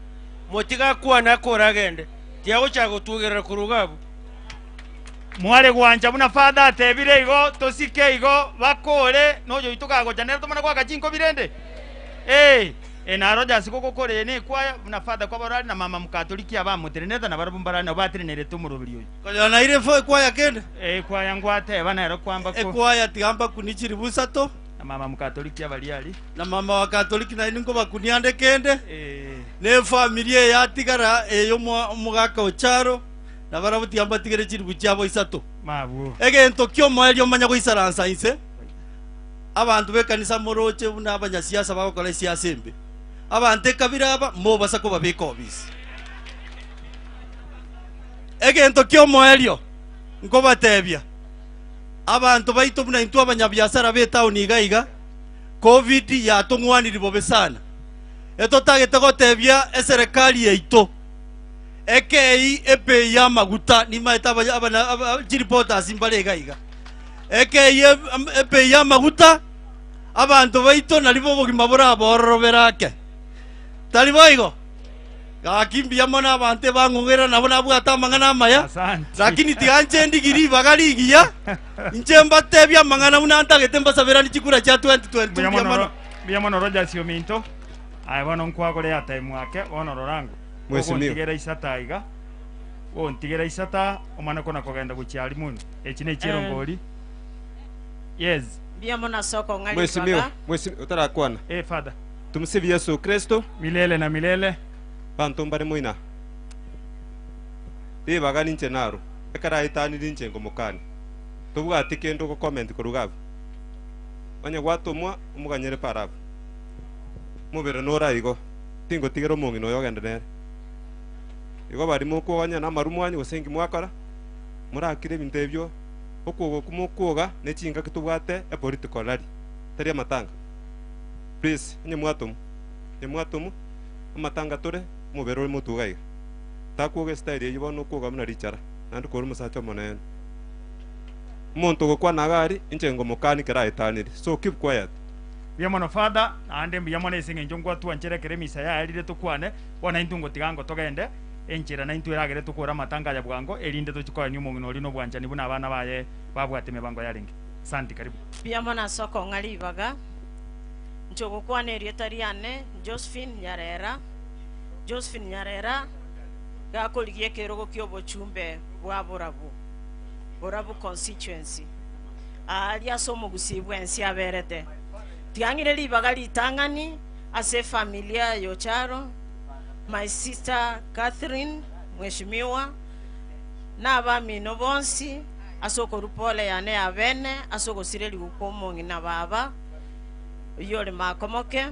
motige akwane akore agende tiga gochaka gotwogerera korwa iga abwo. Mware gwancha buna Father atebire igo, tosike igo, bakore, na oyoito kagocha nere tomana goaka chinkobi rende? Ee, ee na Rogers gogokora eye nekwaya, buna Father kwabarora na mama Mokatoliki aba amotenenerete nabarabwo mbarare nabo batenenerete omoroberi oyo. Konya naire fo ekwaya kende? Ekwaya ngwateba nero kwamba ko. Ekwaya tiga mbakuni chilifu isato. Na mama Mokatoliki abaria aria. Na mama wa Katoliki naende nkobakunia ande kende. Na efamiri eye yatigara eye omogaka Ocharo. Na barabwo tiga mbatigere chilifu chiabo isato. Egento ki'omoerio omanye goisaransa inse, abanto b'ekanisa moroche buna abanyasiasa bagokora esiasa embe. Abanto ekabira aba mobasa kobabeka obisi. Egento ki'omoerio nkobatebia, abanto baito buna intwe abanyabiasara b'etaoni iga iga, Covid yatong'waniri bobe sana. Etotagete gotebia eserekari yaito, Ekei ebei y'amaguta, nimaete aba- abana- aba- chireporters mbare iga iga. Ekei eb- ebei y'amaguta, abanto baito naribo obogima borabororobere ake. Tari boigo? Gaki mbuya mono abanto ebang'ung'era nabo nabwate amang'ana amaya, lakini tiga nche ndigie ribaga rigiya, inche mbatebie amang'ana buna ntagete mbasaberanie chikura chia 2022 Mbuya mbuya mono mono. Mbuya mono Rogers ominto. Aye bono nkwagore airtime ake bono rorango. Mheshimiwa. Ogontigera isata iga. Ogontigera isata omane kona kogenda gochia aria mono. Echi ne chirongori. Yes. Mbuya mono ase okong'a Mheshimiwa, ribaga. mheshimiwa, otarakwana. Eh, father. Tumsifu Yesu Kristo. Milele na milele. Banto mbare moina. Ribaga ninche naro. Ekero aetanire inche ngomokania. Tobwati kende ogo comment korwa iga abwo. Onye gwatomwa omoganyere pare abwo. Omobere nore aigo. Tingotigera omong'ina oyo ogende nere. Igo baria mokwogonya namarumo anyu gose inki mwakora, morakire ebinto ebio, okwoga okwo mokwoga ne chingaki tobwate e political rally, tari amatanga. Please, onye mwatomwa, onye mwatomwa, amatanga tore, omobere ore motwe iga iga. Takwoga estyle eyio bono okwoga buna richara, naende kore omosacha omonene. Omonto ogokwana iga aria, inche ngomokania ekero aetanire, so keep quiet. Mbuya mono Father, naende mbuya mono ase eng'encho ngwatwanchera ekero emisa yaerire tokwane, bono naintwe ngotiga ngo togende enchera naintwe eragere tokore amatanga aya bwango erinde tochie koenia omong'ina oria nobwanchani buna abana baye babwate emebango yarenge. Asanti karibu. Mbuya mono ase okong'a ribaga. Inche ogokwana erieta riane Josephine Nyarera, Josephine Nyarera gakorigia ekerogo ki'obochumbe bwa Borabu, Borabu constituency, aaria ase omogusii bwensi aberete. Tiang'ire ribaga ritang'ani ase efamilia ya Ocharo, my sister Catherine, mweshimiwa, na abamino bonsi ase okorua pole yane ya bene ase ogosirerigwa kw'omong'ina baba, oyio ore makomoke.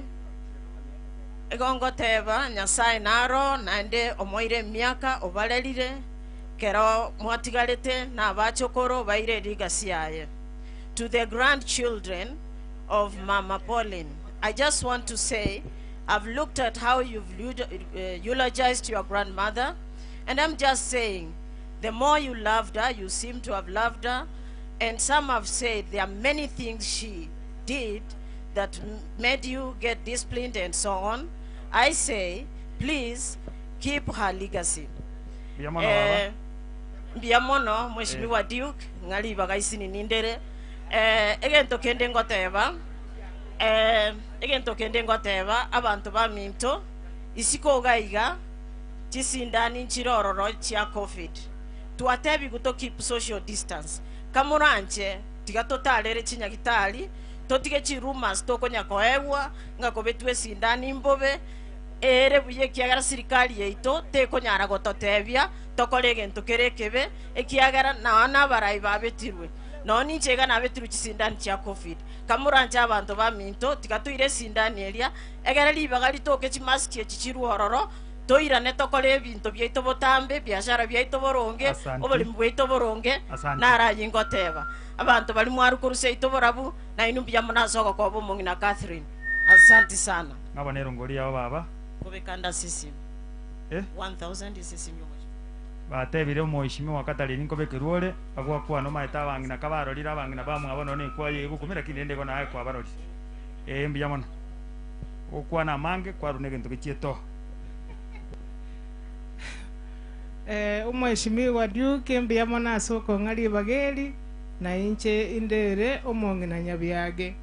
Igo ngoteba, Nyasae naro, naende omoire emiaka, obarerire, kero mwatigarete nabachokoro baire rigasi yaye. To the grandchildren of Mama Pauline, I just want to say I've looked at how you've eulogized your grandmother, and I'm just saying the more you loved her, you seem to have loved her, and some have said there are many things she did that made you get disciplined and so on. I say, please keep her legacy. Mbuya mono baba. Eh, mbuya mono mweshimiwa Duke ng'a ribaga isini nindere eh, egento kende ngoteba eh, egento kende ngoteba abanto baminto isiko iga iga chisindani nchire ororo chia covid twatebigwe to keep social distance kamoranche tiga totarere chinyagitari totige chirumours tokonya koegwa ng'a kobetwe esindani mbobe ere buya ekiagera serikali yaito tekonyara gototebia tokore egento kere ekebe ekiagera nao nabarai babetirwe nao ninche iga nabetirwe chisindani chia covid kamoranche abanto baminto tiga toire esindani eria egere ribaga ritoke chimaski echi chirwe ororo toirane tokore ebinto biaito botambe biashara biaito boronge Asante. oboremi bwaito boronge Asante. narayi ngoteba abanto bari mwarukorusia aito borabu nainwe mbuya mono ase ogokoba omong'ina Catherine asante sana Ng'abo nerongori yao baba. kobekanda sisi Eh? 1000 isisi nyuma Batebire omoheshimiwa Catherine nkobekerwa ore agwakwana omaete abang'ina kabarorire abang'ina bamwabo nonye ekwaye egokumira lakini rende igo naye kwabarorire. Eh mbuya mono. Ogokwana amange kwarwa na egento gechietoa. Eh, omweshimiwa Duke mbuya mono ase okong'a ribaga eri, na inche indere omong'ina Nyabiage.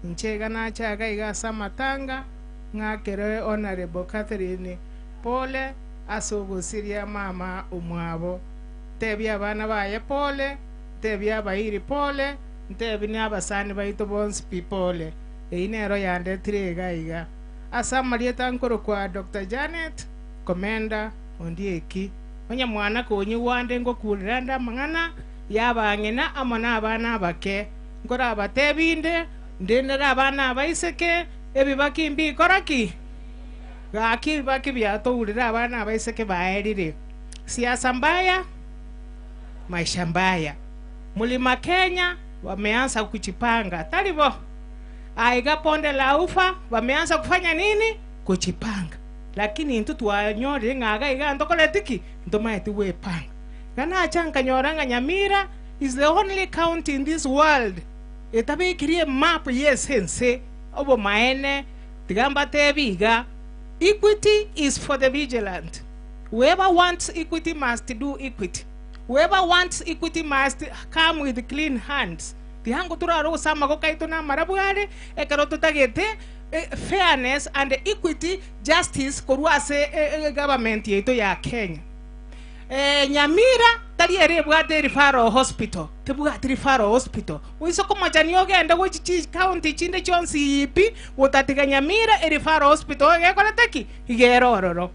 Inche iga nachaga iga ase amatanga, ng'akere Honorable Catherine pole ase ogosiria mama omwabo. Ntebie abana baye pole, ntebie abairi pole, ntebie na abasani baito bonsi pi pole. Eyio nero yandetire iga iga. Ase amarieta nkorokwa Dr. Janet Komenda Ondieki. Onye mwana konyigwa ande ngokurera ande amang'ana y'abang'ina amo nabana abake. Nkorabatebi inde, ndendere abana abaiseke, ebibaki mbikora ki? Gaki ebibaki biatourire abana abaiseke baerire. Siasa mbaya, maisha mbaya. Mlima Kenya wameanza kujipanga, tari bo? Aiga bonde la ufa wameanza kufanya nini? Kujipanga. Lakini intwe twanyorire ng'a iga iga ntokoreti ki? Ntomaeti gwepanga. Iga nacha nkanyora ng'a Nyamira is the only county in this world etabekirie emap y'ese ense obomaene tiga mbatebi iga equity is for the vigilant. Whoever wants equity must do equity. Whoever wants equity must come with clean hands. Tiango torare gose amagoko aito na amarabwo are ekero totagete. Fairness and equity justice korwa ase egovernment yaito ya Kenya. Nyamira tari ere ebwate referral hospital, tebwati referral hospital. Oise komochani ogende gochia chicounty chinde chionsi pi, gotatiga Nyamira ereferral hospital egekorete ki? Iga ere ororo.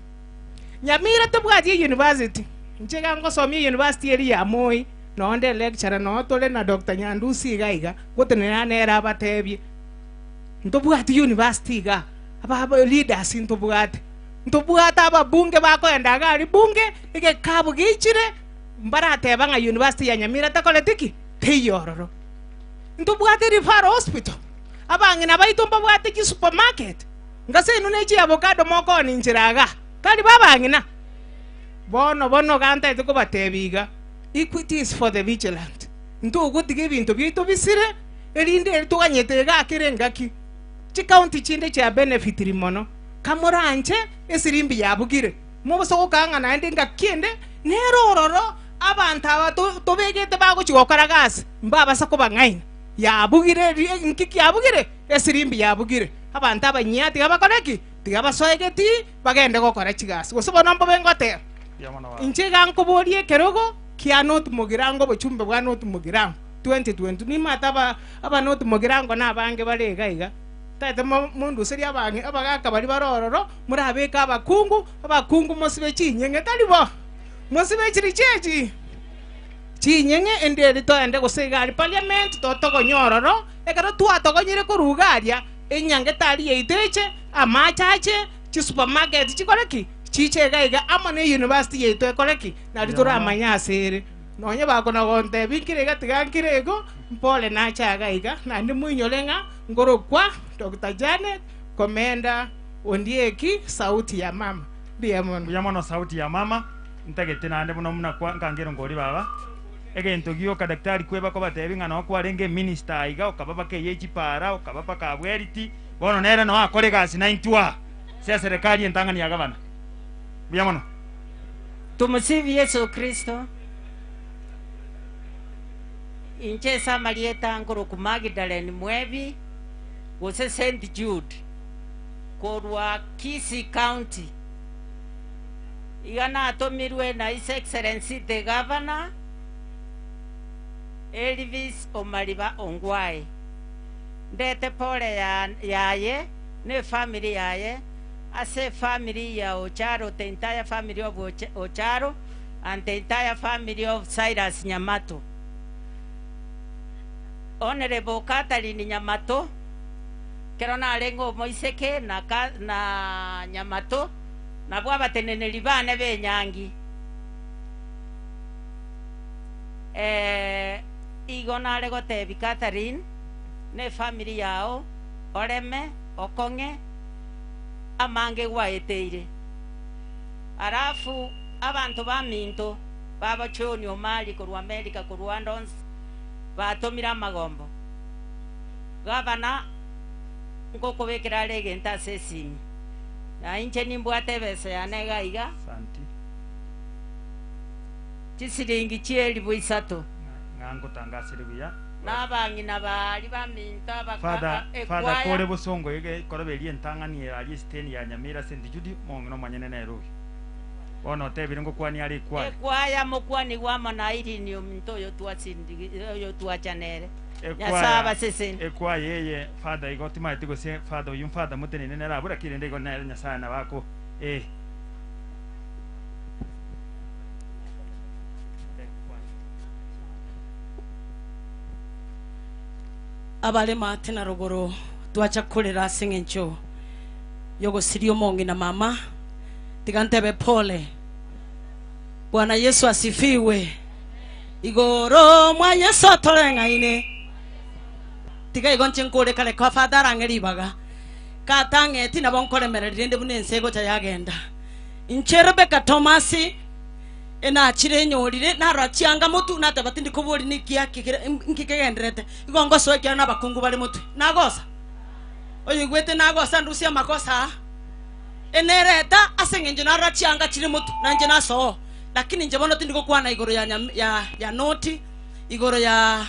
Nyamira tebwati euniversity, inche iga ngosomia euniversity eria ya Moi, nonye nde lecturer nonye tore na Doctor Nyandusi iga iga, gotenena nere abatebie. Ntobwati university igaa, aba leaders ntobwate. Ntobwate ababunge bakoenda iga aria bunge, egekabu geichire, mbarateba ng'a university ya Nyamira tekoreti ki? Teiyo ororo. Ntobwate referral hospital, abang'ina baito mbabwate chisupermarket, ngase inwe ne chiavocado mokooni nchera igaa, tari bo abang'ina? Bono bono iga ntaete kobatebia iga, equity is for the vigilant. Ntogotiga ebinto biaito bisire, erinde eri toganyete igaa kera engaki. Chicounty chinde chia benefitiri mono. Kamoranche esirimbi yabugire, mobose gokanga ng'a naende engaki ende nere ororo abanto aba tobegete bagochia gokora gasi mbabasa kobang'aina. Yabugire eri nki kiabugire? Esirimbi yabugire. Abanto abanyia tiga bakore ki? Tiga basoe getii bagende gokora chigasi. Gose bono mbobe ngoteba, inche iga nkoboria ekerogo kia North Mugirango obochumbe bwa North Mugirango 2022 nimate aba aba North Mugirango nabange bare iga iga. Tagete monduserie abang'ina abagaka baria bare ororo, morabeke abakungu, abakungu mosibe chinyeng'e, tari bo? Mosibe chiri chiechi chinyeng'e, ende eri toende gose iga aria parliament totogonye ororo, ekero twatogonyire korwa iga aria, enyange tari yaito eche, amache ache, chisupermarket chikore ki? Chiche iga iga amo ne university yaito ekore ki? Nario toramanye ase ere. Nonye bakona gontebia nkire iga tiga nkire igo, mpore nache iga iga, naende moinyore ng'a nkorokwa Doctor Janet Komenda Ondieki Sauti ya Mama. Mbuya mono. Mbuya mono Sauti ya Mama, ntagete naende buna buna kwa nkange ngori baba, egento gioka daktari kweba kobatebi ng'a noo kwarenge eminister aiga okaba baka eye chipara okaba baka abweriti, bono nere noo akore egasi naintwe aa ase eserekari entang'ani ya gavana. Mbuya mono. Tumusifu Yesu Kristo. Inche ase amarieta nkorokwa Magdalene Mwebi, gose St. Jude, korwa Kisii County. Iga natomirwe na His Excellency the Governor, Elvis Omariba Ongwae. Ndete pole yaye na efamiri yaye ase efamiri ya Ocharo, the entire family of Ocharo and the entire family of Cyrus Nyamato. Honorable Catherine Nyamato, ekero narenge omoiseke na na Nyamato, nabwo abateneneri bane b'enyangi. Eh, igo nare gotebi Catherine na efamiri yao oreme, okong'e, amange gwaeteire. Alafu abanto baminto babochoni Omari korwa America korwa ande onsi batomire amagombo. Gavana nkokobekera are egento ase esimi, na inche nimbwate ebesa yane iga iga, chisiringi chi'elifu isato. Ng'a ngotangasire buya. Na abang'ina baria baminto abaka Father, Father ekwaya. kore bosongo ege koroba eria entang'ani ere aria esiteni ya Nyamira St. Jude omong'ina omonyene nere oyo. Bono otebire ngokwanie are ekwaya. Ekwaya mokwanigwe amo na Irene ominto oyo twasindigi oyo twacha nere. Nyasae Ekwaya, abasesenie. ekwaya eye Father igo timaeti gose Father oyio Father motenene nere abwo lakini rende igo nere Nyasae nabo ako eh. Abare maate na rogoro twacha korera ase eng'encho y'ogosiria omong'ina mama, tiga ntebe pole. Bwana Yesu asifiwe. Igoro mwa Yeso toreng'aine. Tiga igo nche nkore kare kwa Father arang'e ribaga. Katang'eti nabo nkoremereria rende buna ense egocha yagenda. Inche Rebecca Thomas enachire enyorire narora chianga motwe nateba tindi kobori niki akigere nki kegendererete igo ngosoa ekiagera na abakungu bare motwe nagosa oyoigwete nagosa ndusie amagosa aa enereta ase eng'encho narora chianga chire motwe nainche nasoa lakini inche bono tindi gokwana igoro ya nyam ya ya noti igoro ya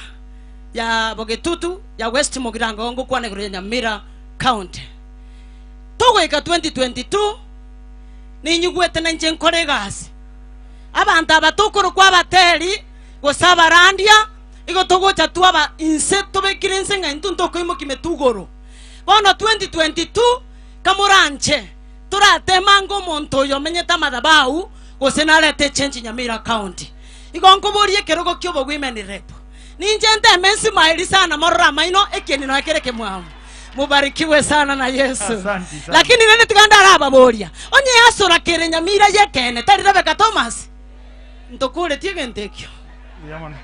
ya bogetutu ya west mugirango ngokwana igoro ya nyamira county. Togoika 2022, ninyigwete nainche nkore egasi. Abanto aba tokorokwa abateri, gose abarandia, igo togocha twaba inse tobekire inse ng'a intwe ntokoimokia emetwe igoro. Bono 2022, kamoranche, torateme ange omonto oyo omenyete amadhabahu, gose narete echange Nyamira County. Igo nkoboria ekerogo kia obowomen rep. Ninche nteme nsimaeri sana morore amaino ekieni nonya kere kemwamu. Mubarikiwe sana na Yesu. Asanti sana. Lakini rende tiga ndarababoria, onye yasora kere Nyamira y'ekeene tari Rebecca Thomas? Ntokoretie egento ekio. Mbuya mono.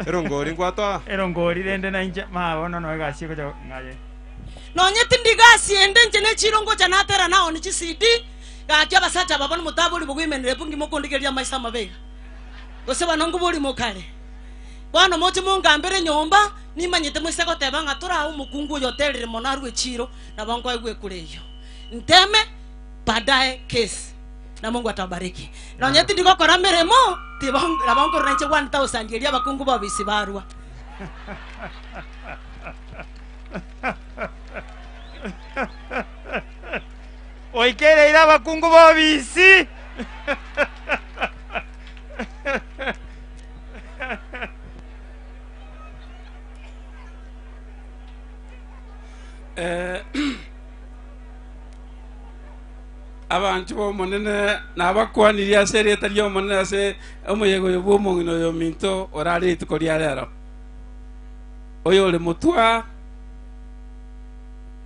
Erongori nkwatoa? Erongori rende nainche ma bono no egasi egocha ng'aye. Nonye tindi gasi ende inche ne chiro ngocha natera naoni chi CD, gaki abasacha aba bono motabori bogoimenera ebungi mokondigereria amaiso amabe iga. Gose bono nkobori mokare. Bono moche mongambere enyomba, nimanyete moise goteba ng'a torae omokungu oyo oterire mono arue echiro, nabo nkoegwa ekura eyio. Nteme baadaye case na Mungu atabariki. Nonye tindi gokora meremo, tibo nabo nkorora inche 1000 eria abakungu b'obisi barua. Oikereire abakungu b'obisi. Eh, abanto b'omonene nabakwanirie ase erieta ri'omonene ase omoyega oyo bw'omong'ina oyo ominto orare rituko ria rero oyo ore motwa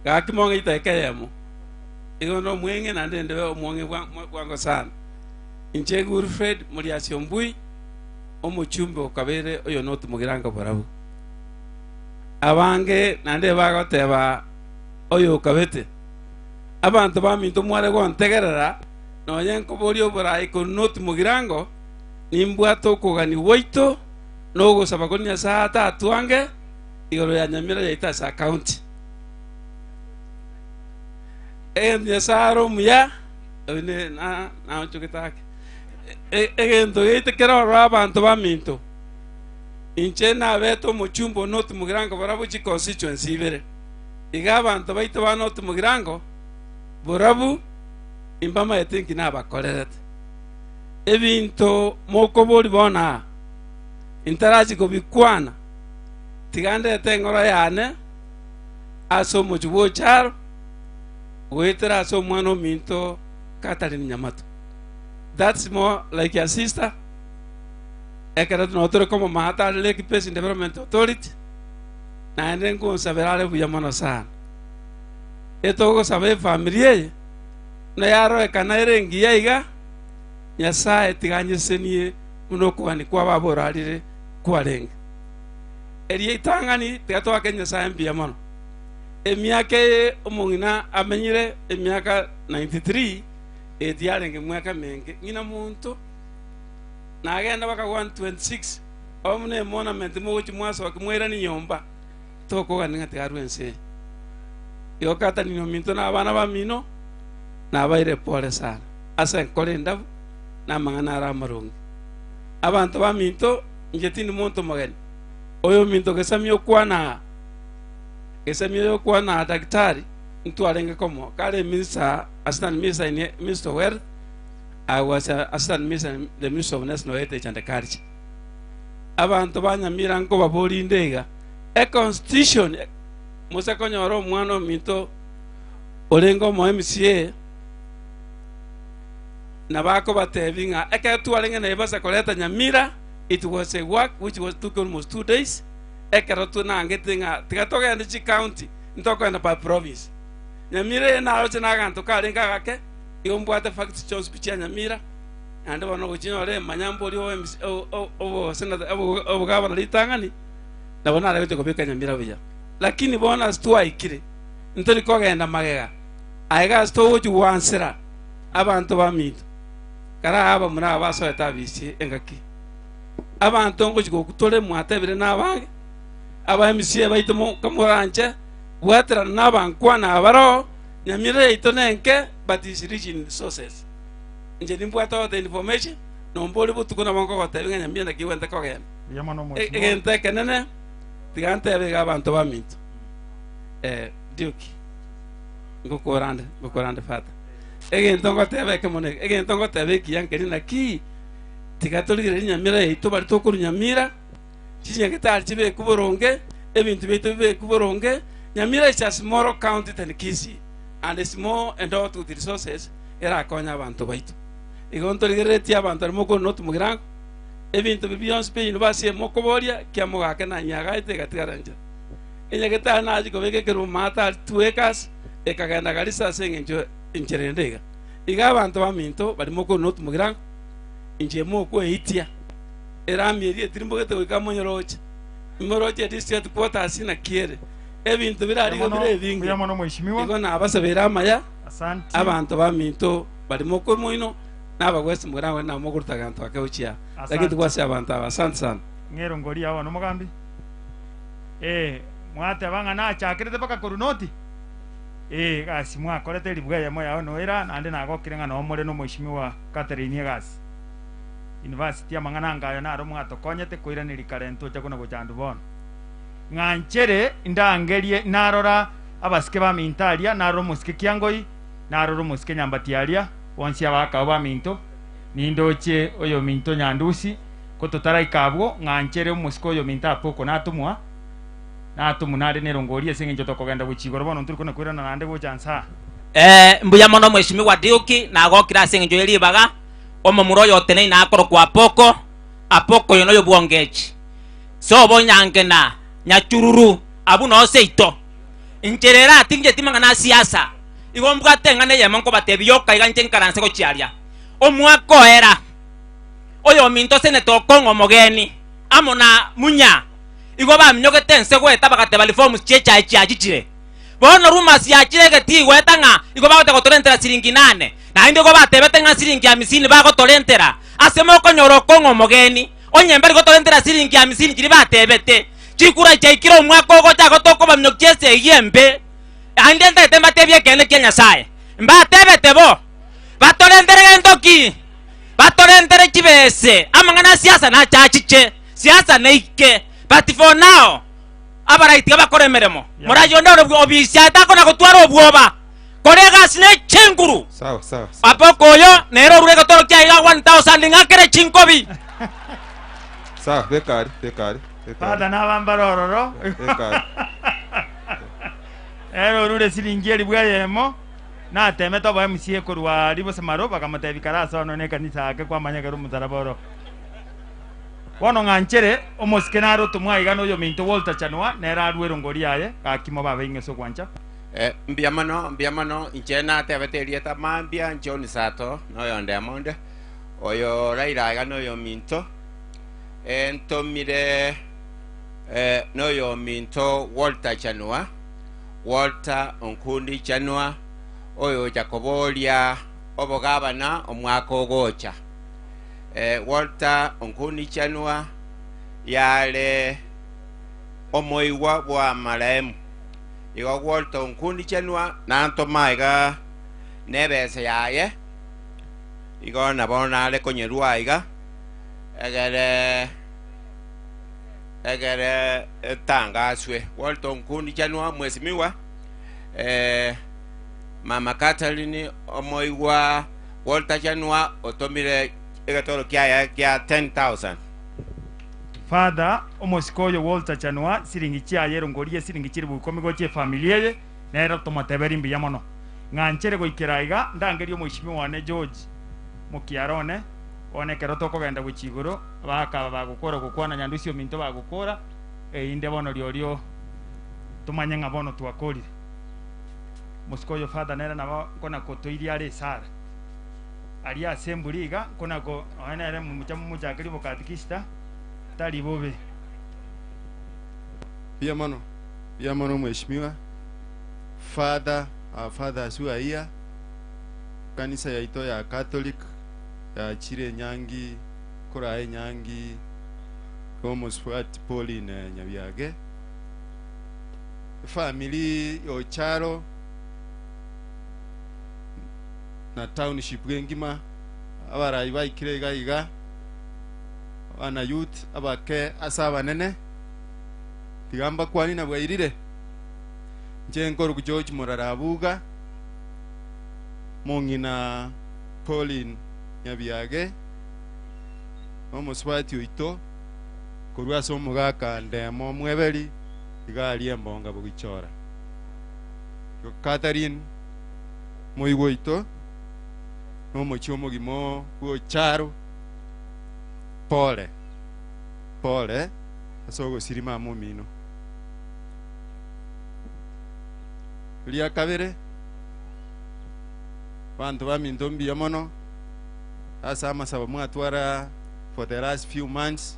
gaki mong'eita eke eyemo igo nomweng'e naende ndebe omwong'e bwango sana Inche Wilfred Moriasi Ombui, omochumbe o kabere oyo notumogera borabu. Abange naende bagoteba oyo okabete. Abanto baminto mware gontegerera, nonye nkoboria oborai korwa notimogirango, nimbwate okogania gwaito na ogosaba koria Nyasae atatwange igoro ya nyamira yaito ase akaunti. Egento Nyasae are omuya Oyo ne na naonchogete ake. E- Egento geite kere ororo abanto baminto, inche nabete omochumba o North Mugirango barabwo chiconstituency ibere. Iga abanto baito ba North Mugirango, borabu imbamaete nki nabakorerete. Ebinto mokobori bono aa, intarachi kobikwana, tiga ndete eng'ora yane ase omochie bw'ocharo, goetera ase omwana ominto Catherine Nyamato. That's more like a sister. Ekero noo tore komomata are Lake Basin Development Authority, naende nkonsabera are buya mono sana. Etogosaba efamiri eye, buna yarorekana ere engiya iga, Nyasaye tiga anyesenie buna okogania kwa baba orarire kwarenge. Erio ritang'ani tiga toake Nyasaye mbuya mono. Emiaka eye omong'ina amenyire emiaka 93, eye tiyarenge emiaka emenge. Ng'ina monto nagenda mpaka 126, obe buna emonament mogochia mwasokia mwairania nyomba, tokogania ng'a tiga arwe ense eye. Igo Catherine ominto na abana bamino nabaire pole sana ase enkoro endabu na amang'ana are amaronge. Abanto baminto, inche tindi monto mogeni, oyominto gesamia okwana aa, Gesemia oyokwana na daktari ntwarenge komo kare minister assistant minister in minister of health I was a assistant minister in the ministry of national heritage and culture abanto ba Nyamira nkobaboria inde iga e constitution mose konyora omwana ominto orenge omo MCA nabo akobatebi ng'a ekero twarenge Naivasha koreta Nyamira it was a work which was took almost 2 days ekero tonangete ng'a tiga togende chicounty, ntokogenda by province. Nyamira eye naroche naganto karenge agake, igo mbwate facts chionsi pi chia Nyamira, naende bono gochinyora emanya mbori o MC obo senator obogavana ritang'ani, nabo nare gocha kobeka Nyamira buya. Lakini bono ase twaikire, ntori kogenda magega, aiga ase togochi gwansera abanto baminto, kare aa abamura aba basoete abisi engaki. Abanto ngochia gokwa tore mwatebire nabange, aba MCA baito moranche bwaterana na abankwana aba baroo, Nyamira yaito nenke but is rich in resources. Inche nimbwate all the information, nomba ore botuko nabo nkogotebia ng'a Nyamira naki egwente kogenda. Mbuya mono mheshimiwa. Egento ekenene, tiga ntebe iga abanto baminto, Duke. Ngokorande, ngokorande Father. Egento ngoteba eke mono eke, egento ngoteba ekiya nkeri naki, tiga torigererie Nyamira yaito baria tokorwa Nyamira, chinyagetari chibekwe boronge, ebinto biaito bibekwe boronge, Nyamira is a small county than Kisii and is more endowed with resources erakonye abanto baito. Igo ntorigereretie abanto baria mokorwa North Mugirango, ebinto biria bionsi pi university mokoboria, kiamogake na nyagaete egatigara nchera. Enyagetari nachia kobeka ekeruma atari 2 acres, ekagenda Garissa ase eng'encho enchera ende iga. Iga abanto baminto baria mokorwa North Mugirango, inche mokweitia, erami eria etirimbogete goika monyoroche, moroche district headquarters naki ere, ebinto bire igo bire ebinge. Mbuya mono mheshimiwa. Igo nabasabeire amaya, Asanti. abanto baminto baria mokorwa moino, nabagwesi Mugirango nabo mokoruta aganto ake gochia aa. Asante. Lakini tibwasi abanto aba. Asante sana. Ng'ero ngori yao bono omogambi. Eh, mwateba ng'a nachakerete mpaka korwa noti? Eh, egasi mwakorete eribuga eyemo yao noira, naende nagokire ng'a noo more na omweshimiwa Catherine egasi. University amang'ana anga ayo naro mwatokonyete koiraneria kare ntocha kona gochandwa bono. Ng'a nchere ndangerie narora abasike baminto aria, narora omosike Kiangoi, narora omosike Nyambati aria, bonsi abakao baminto, nindoche oyominto Nyandusi, Ko totaraika abwo, ng'anchere omosike oyominto Apoko natomwa, natomwa nare nerongori ase engencho tokogenda gochia igoro bono ntori kona koirana naende gocha nse aa. Eh, mbuya mono mweshimiwa Deuki, nagokire ase engencho ye ribaga, omomura oyo oteneine akorokwa Apoko, Apoko oyo noyo bw'ongechi. Sobo Nyangena, Nyachururu, abwo noo seito. Inche rero atincheti mang'ana a siasa, igo mbwate eng'ana eyemo nkobatebia yoka iga inche nkaranse gochia aria. Omwaka oera. Oyominto senete okong'a omogeni, amo na munya, igo baminyogete ense goeta bagateba reforms chi'echae chiachichire. Bono rumors yachire egetii goeta ng'a igo bagoteba gotorentera siringi nane, naende igo batebete ng'a siringi amisini bagotorentera. Ase mokonyora okong'a omogeni, onye mbari gotorentera siringi amisini chiria batebete. Chikura chiaikire omwaka ogocha igo tokobaminyokia esegi embe. Naende ntagete mbatebie ekeene kia Nyasae. Mbatebete bo, batorentere gento ki? Batorentere chibese, amang'ana a siasa nache achiche, siasa neike, but for now abarai tiga bakore emeremo. Morai onde ore obisi aye takona gotwara obwoba, kora egasi ne chinguru. Sawa sawa sawa. Apoko oyo nere orure egetoro kiaye iga 1000 ng'akere chinkobi. Sawa, beka aria, beka aria, beka aria. Father nabambare ororo. Beka aria. Ere orure siringi elifu eyemo. Natemete oboe MCA korwa aria Bosamaro, bakamotebia kare ase ono nekanisa ake kwamanya ekero omosalaba oro. Bono ng'anchere omosike nare otomwa aiga noyominto Walter Chanua nere arue erongori yaye gaki mobabe ing'e ase ogwancha. Mbuya mono, mbuya mono, inche natebete erieta mambia John Sato, noyonde amo onde, oyo Raila iga noyominto, ntomire noyominto Walter Chanua, Walter Onkundi Chanua, oyocha koboria obogabana omwaka ogocha. Walter Onkundi Chanua yare omoigwa bw'amaremu. Igo Walter Onkundi Chanua nantoma iga nebesa yaye, igo nabo nare konyerua iga, egere egere etangaswe. Walter Onkundi Chanua mheshimiwa, Mama Catherine omoigwa Walter Chanua otomire egetoro kiaye kia 10,000. Father, omosike oyo Walter Chanua siringi chiaye erongori ye siringi chilifu ikomi gochia efamiri eye nere tomoteberi mbuya mono. Ng'anchere goikera aiga ndangerie omoishimiwa one George mokiara one bono ekero tokogenda gochia igoro abagaka aba bagokora gokwana Nyandusi ominto bagokora erinde bono riorio tomanye ng'a bono twakorire. Omosike oyo Father nere nabo nkona kotoiria are esara aria ase emburi iga nkona ko nonya nere mocha momochakerie obokatikista tari bobe. Mbuya mono, mbuya mono mheshimiwa Father, our fathers who are here, kanisa yaito ya Catholic yachire enyangi koraa enyangi y'omosubati Pauline Nyabiage, efamiri ya Ocharo na township engima, abarai baikire iga iga, abana youth abake ase abanene, tiga mbakwanie na bwairire. Inche nkorokwa George Morara Abuga. Mong'ina Pauline Nyabiage, na omosubati oito korwa ase omogaka Ndemo Omweberi, iga aria embonga bogichora. Catherine moigwa oito, na omochie omogima bw'Ocharo, pole pole ase ogosirima amo omino. Ria kabere, abanto baminto mbuya mono ase amasabo mwatwara for the last few months,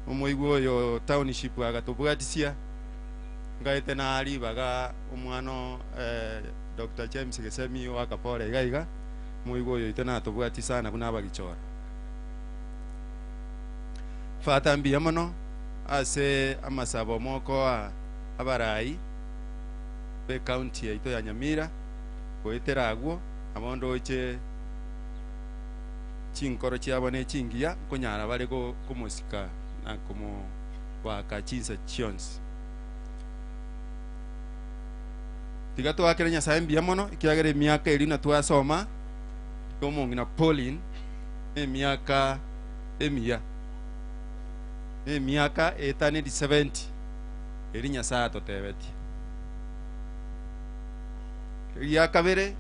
omoigwa oyo township agatobwatisia, ngaete na ribaga omwana Doctor James Gesemi oaka pole iga iga, omoigwa oyo oito natobwati sana buna abagichora. Father mbuya mono ase amasabo mokoa abarai be county yaito ya Nyamira goetera agwo nabo ndoche chinkoro chiabo ne chingiya nkonyara bare komosika na komobaka chinsa chionsi. Tiga toakere Nyasae mbuya mono ekiagera emiaka eria na twasoma omong'ina Pauline emiaka emiya, emiaka etaneti 70 eri Nyasae atotebetie. Eria kabere,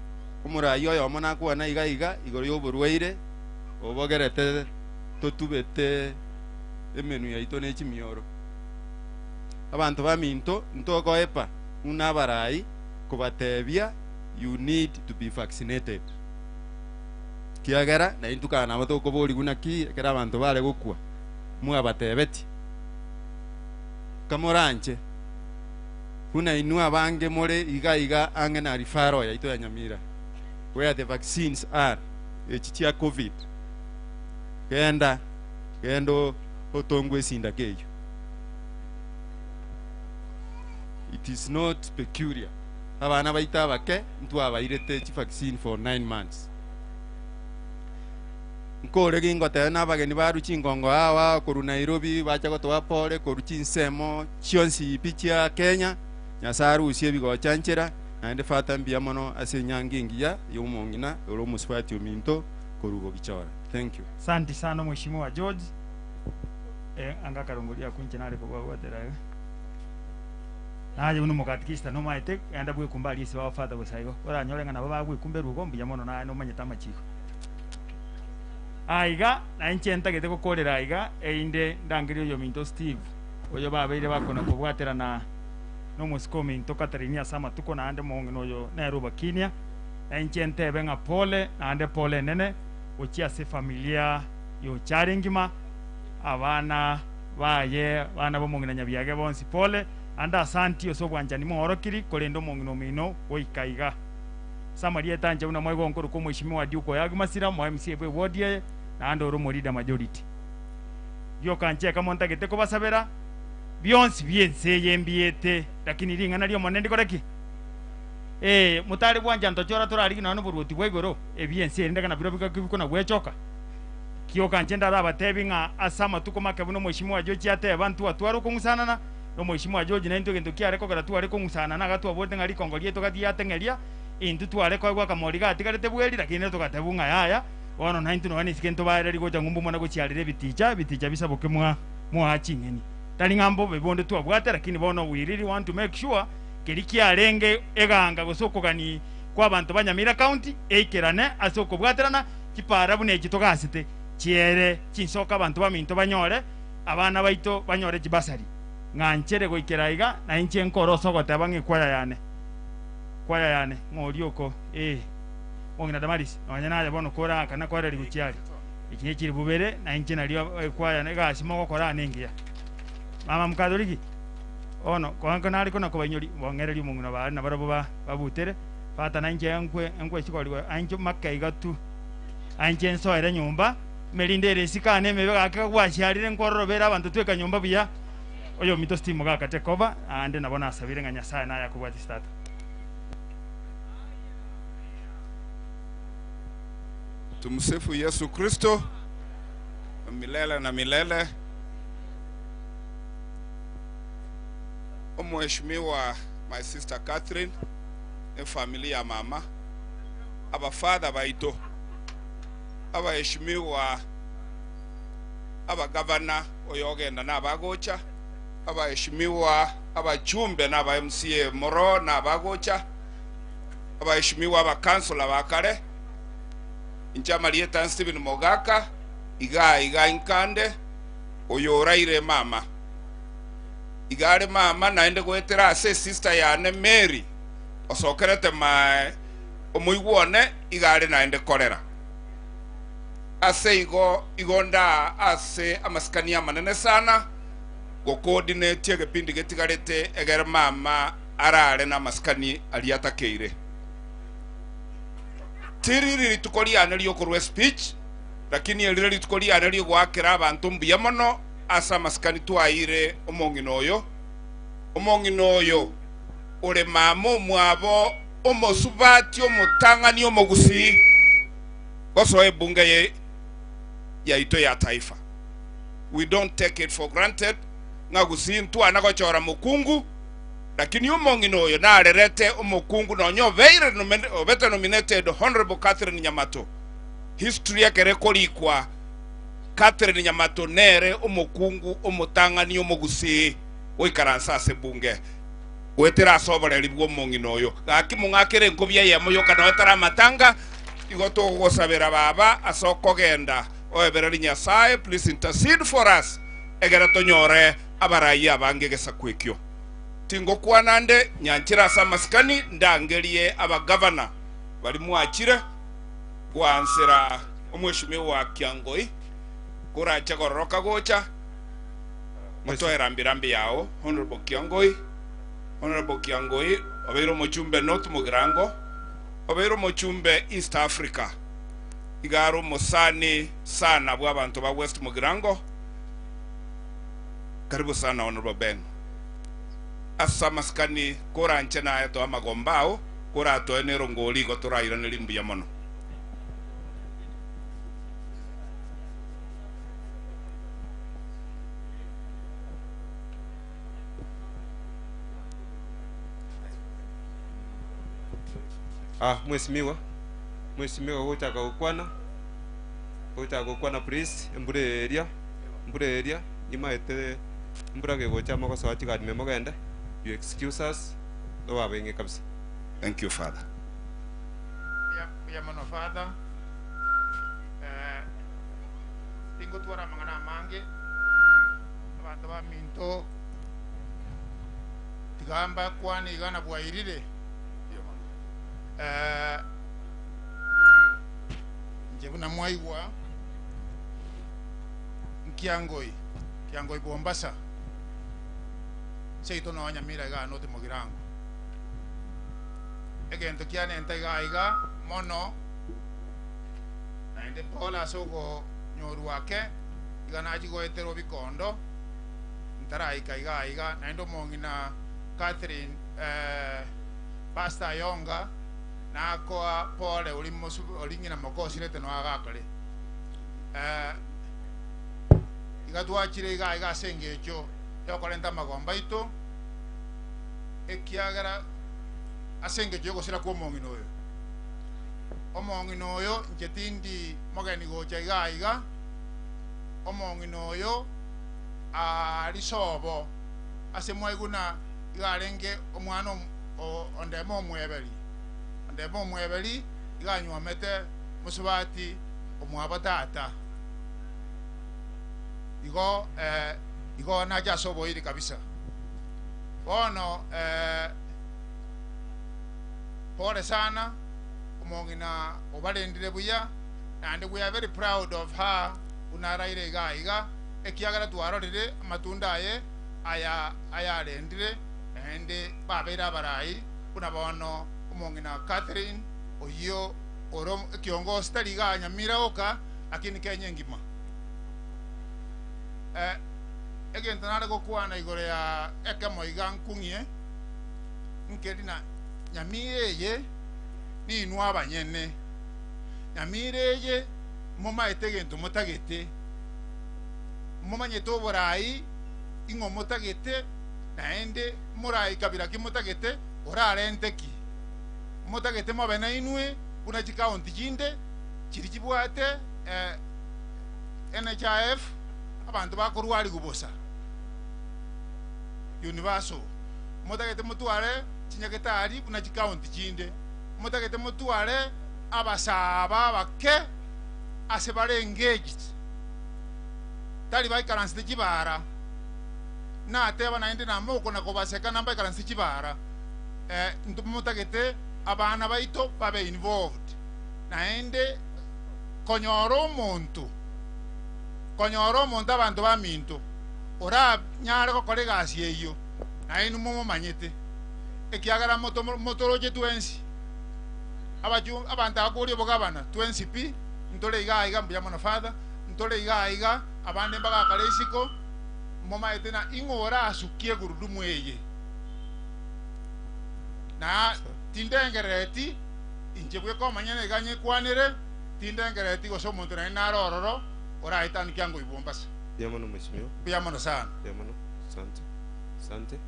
omorai oyomo nakwana iga iga igoro y'oborwaire obogerete totubete emenwa yaito ne chimioro. Abanto baminto ntogoepa buna abarai kobatebia you need to be vaccinated. Kiagera naintwe kare nabo tokoborigwa naki ekero abanto bare gokwa mwabatebetie. Kamoranche buna inwe abange more iga iga ang'e na referral yaito ya Nyamira where the vaccines are echi chia covid genda genda otongwe esindako eyio. It is not peculiar abana baito abake ntwabairete chivaccine for 9 months. Nkore gingoteba na abageni barwe chingongo ao ao korwa Nairobi bacha gotoa pole korwa chinsemo chionsi pi chia Kenya, Nyasae arusie ebigocha nchera, naende Father mbuya mono ase enyangi engiya ya omong'ina ore omosubati ominto korwa Bogichora. Thank you. Asanti sana Mheshimiwa George. Eh, anga akarongoria akwo inche nare kobabwatera iga. Naye buna omokatikista nomaete, genda bwekumbe aria ase baba father bosa igo. Oranyore ng'a nabo bagwekumberwa igo mbuya mono naye nomanyete amachiko. Aiga, na inche ntagete gokorera aiga, erinde ndangerie oyominto Steve, oyo babeire bakona kobwaterana nomosike ominto Catherine ase amatuko, naende omong'ina oyo nere obakinia, na inche ntebe ng'a pole, naende pole enene, gochia ase efamilia y'Ochare engima, abana baye, abana b'omong'ina Nyabiage bonsi, pole, naende asanti ase obwanchani mwaorokiri, korende omong'ina omino goika iga. Ase amarieta anche buna mwaigwa nkorokwa Omweshimiwa Duke Oyagi Masira, omo MCA bwe ward eye, naende ore omo-leader majority. Rioka inche ekemo ntagete kobasabera, bionsi bi'ense eye mbiete, lakini ring'ana ri'Omonene ndikore ki? Ee, motare gwancha ntochora torarigie nonya noboruoti bwa igoro, ebi'ense erinde ng'a nabirobio bigaki bikona gwechoka. Kioka inche ndarabatebi ng'a ase amatuko make buna Omweshimiwa George ateba, ntwatware okong'usanana, na Omweshimiwa George naintwe egento kiare kogera tware kong'usanana iga twaborete ng'a rikongo riaito gati yateng'eria, intwe tware koegwa akamori gatigarete bweri, lakini nere togatebwa ng'a yaya, bono naintwe nonya nesike ntobaererie gocha ng'umbu muna gochiarera ebiticha, ebiticha bisaboke mwa mwaa ching'eni. Tari ng'a mbobe bonde twabwate, lakini bono we really want to make sure keria kiarenge eganga gose okogani kw'abanto ba Nyamira County eikerane ase okobwaterana chipara buna echi togasete chiere chinsoka abanto baminto banyore abana baito banyore chibasari. Ng'a nchere goikera iga, na inche nkore ase ogoteba ng'a ekwaya yane, kwaya yane, ng'a oria oko, ee, omong'ina Damaris, nonye naye bono koraakana kwareri gochia aria. Echi nechiri bubere, na inche nario ekwaya egasi mogokora ane engiya. Mama Mukatholiki, bono koanka nare kona kobainyori, bong'ererie omong'ina baria nabarabwo ba babutere, Tata na inche nkwe nkwechikorigwe ainche make iga tu, ainche nsoere nyomba, merinde ere isiko ane emebe gaki gwasiarire nkwororobere abanto tweka nyomba buya, oyominto Steve mogaka take over, naende nabo nasabire ng'a Nyasaye naye akobwatisi tata. Tumsifu Yesu Kristo milele na milele. Omheshimiwa my sister Catherine, efamily ya mama. Abafather baito, abaheshimiwa abagavana oyogenda na abagocha, abaheshimiwa abachumbe na aba MCA moro na abagocha, abaheshimiwa abakansula ba kare, inche amarieta Stephen Mogaka, iga iga inkande, oyo oraire mama. Iga are mama naende goetera ase esister yane Mary osokerete mae omoigwa one iga are naende korera. Ase igo igo ndaa ase amasikani amanene sana gocoordinate egepindi getigarete egere mama arare namasikani aria atakeire. Tiriri rituko riane riokorwa espeech lakini erire rituko riane riogoakera abanto mbuya mono ase amasikani twaeire omong'ina oyo, omong'ina oyo ore mama omwabo omosubati omotang'ani omogusii gosoa ebunge ye yaito ya taifa. We don't take it for granted ng'a gusii ntwana gochora mokungu, lakini omong'ina oyo narerete omokungu nonya obeire obete nominated Honorable Catherine Nyamato. History ekero ekorikwa Catherine Nyamato nere omokungu omotang'ani omogusii goikaransa ase ebunge goetera ase oboreri bw'omong'ina oyo. Gaki mong'akere enkobia eyemo yoka nonya tari amatanga, igo togosabera baba ase okogenda oebereri Nyasae, please intercede for us egere tonyore abarai abange egesaku ekio. Tingokwana ande, nyanchire ase amasikani ndangerie abagavana baria mwachire goansera omweshimiwa Kiangoi korache gororoka gocha otoe rambi rambi yao Honourable Kiangoi. Honourable Kiangoi obeire omochumbe North Mugirango, obeire omochumbe East Africa, iga are omosani sana bwa abanto ba West Mugirango. Karibu sana Honourable Ben. Ase amasikani koranche naye toe amagomba ao, koratoe nerongori igo torairanerie mbuya mono. Ah, mheshimiwa, mheshimiwa gochaka gokwana, gochaka gokwana please, embura eria, embura eria, nimaete embura gegocha mogosoa chigari ime mogende, you excuse us, tobabaing'e kabisa. Thank you father. Mbuya mono father. Eh, tingotwara amang'ana amange, abanto baminto tiga mbakwane iga na bwairire. Eh, inche buna mwaigwa nkiangoi, kiangoi Bombasa, seito nonya Nyamira igaa North Mugirango. Egento kianenta iga iga mono, naende pole ase okonyorwa ake, iga nachia goeterwa bikondo, ntaraika iga iga, naende omong'ina Catherine eh, Pastor Ayonga nakoa pole ori mosu ori ng'ina moka osirete noe agakore. Eh, iga twachire iga iga ase engencho yokorenta amagomba aito, ekiagera ase engencho y'ogosira kw'omong'ina oyo. Omong'ina oyo inche tindi mogeni gocha iga iga, omong'ina oyo aari sobo ase mwaigwa na iga arenge omwana ondeme omweberi, ondeme omweberi iga anywomete mosubati omwabo tata. Igo igo nache ase oboiri kabisa. Bono pole sana, omong'ina obarendire buya, naende we are very proud of her buna araire iga iga, ekiagera twarorire amatunda aye aya ayarendire, naende babeire abarai buna bono omong'ina Catherine oyio ore ekiongosi tari igaa Nyamira oka, lakini Kenya engima. Egento nare gokwana igoro ya ekemo iga nkung'ie, nkeri na Nyamira eye ninwe abanyene. Nyamira eye momaete egento motagete, momanyete oborai ing'o motagete, naende morai kabira ki motagete, orarente ki? Motagete mobe nainwe. Buna chikaunti chinde chiri chibwate NHIF abanto bakorwarigwa bosa universal. Motagete motware chinyagetari buna chikaunti chinde, motagete motware abasaa aba abake ase bare engaged, tari baikaransete chibara. Nateba naende namokona kobaseka nambaikaransete chibara, motagete abana baito babe involved. Naende konyora omonto, konyora omonto abanto baminto, oranyare gokora egasi eyio, nainwe momomanyete, ekiagera motoroche twensi, abanto abakoria obogabana twensi pi, ntore iga aiga, mbuya mono father, ntore iga aiga, abande mbagakare isiko, momaete na ing'o orasukie egurudumu eye. Na tindengerereti inche bweka omonyene iga nyekwanere, tindengerereti gose omonto naende nare ororo oraetanukia ngoibwa ombase. Mbuya mono mheshimiwa. Mbuya mono sana. Mbuya mono. Asante. Asante.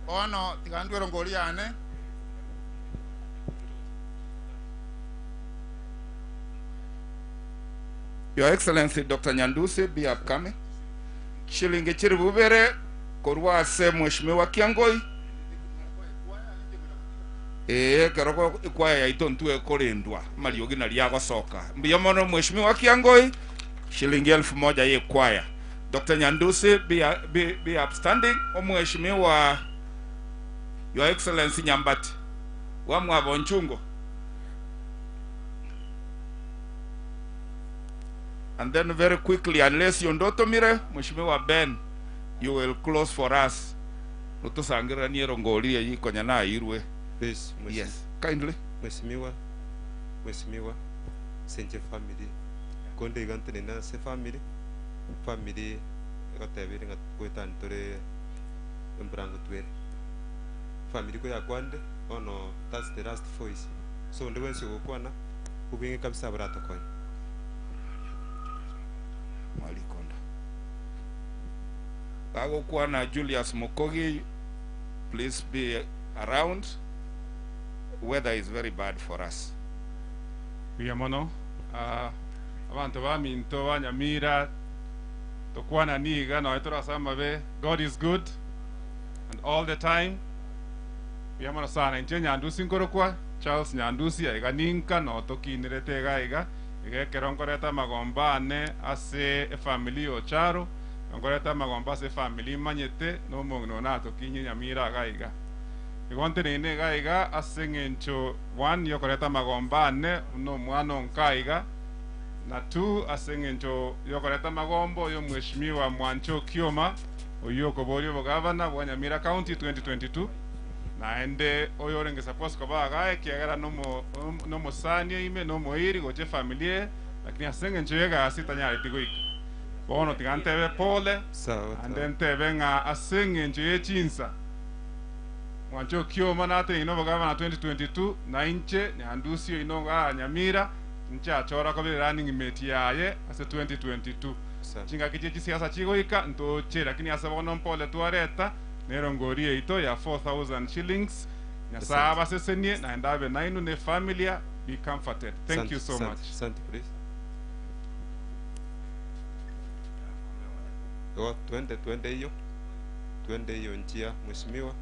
Bono tiga ndwe erongori yane. Your Excellency Doctor Nyandusi be upcoming. Chilingi chilifu bibere korwa ase Mheshimiwa Kiangoi. Ee, ekero ekwaya yaito ntwe ekorendwa amariogi naria agosoka. Mbuya mono Mheshimiwa Kiangoi, shilingi elfu moja ye ekwaya. Doctor Nyandusi be, be, be upstanding. Omheshimiwa Your Excellency Nyambati wa Mwabonchungo. And then very quickly, unless onde otomire, Mheshimiwa Ben, you will close for us. Otosangereranie erongori eye ikonya nairwe. Please, Mheshimiwa. Yes, kindly. Mheshimiwa, Mheshimiwa, senche family, konde iga ntenene ase family, family egotebire ng'a goetani tore emburango twere. Family koyakwanire, bono that's the last voice. So onde bwensi ogokwana, obweng'e kabisa boratokonye. Mwarikonda. Gagokwana Julius Mokogi, please be around. Weather is very bad for us. Mbuya mono abanto baminto ba Nyamira tokwana niga nonya tore ase amabe God is good and all the time mbuya mono sana inche Nyandusi nkorokwa Charles Nyandusi aiga ninka notokinerete iga iga iga ekero nkoreta amagombo ane ase efamily ya Ocharo nkoreta amagombo ase efamily manyete na omong'ina one natokinyie Nyamira iga iga Igo nteneine iga iga ase engencho one yokoreta amagombo ane buna omwana onka iga, na two ase engencho yokoreta amagombo y'omweshimiwa Mwancha Okioma oyio okoboria obogavana bwa Nyamira County 2022 naende oyo orenge suppose koba igaa ekiagera nomosani oime nomoiri gocha efamily eye lakini ase engencho y'egasi tanyareti goika. Bono tiga ntebe pole naende ntebe ng'a ase engencho y'echinsa Mwanche okioma nateneine obogavana 2022 na inche Nyandusi oino igaa Nyamira nchachora kobera running mate yaye ase 2022. Chingaki chie chisiasa chigoika ntoche lakini ase bono mpole twareta nerongori yaito ya 4000 shillings. Nyasae abasesenie naende abe nainwe ne efamilia be comforted. Thank you so much. Asante please. Igo twende twende iyo. Twende iyo njia mheshimiwa.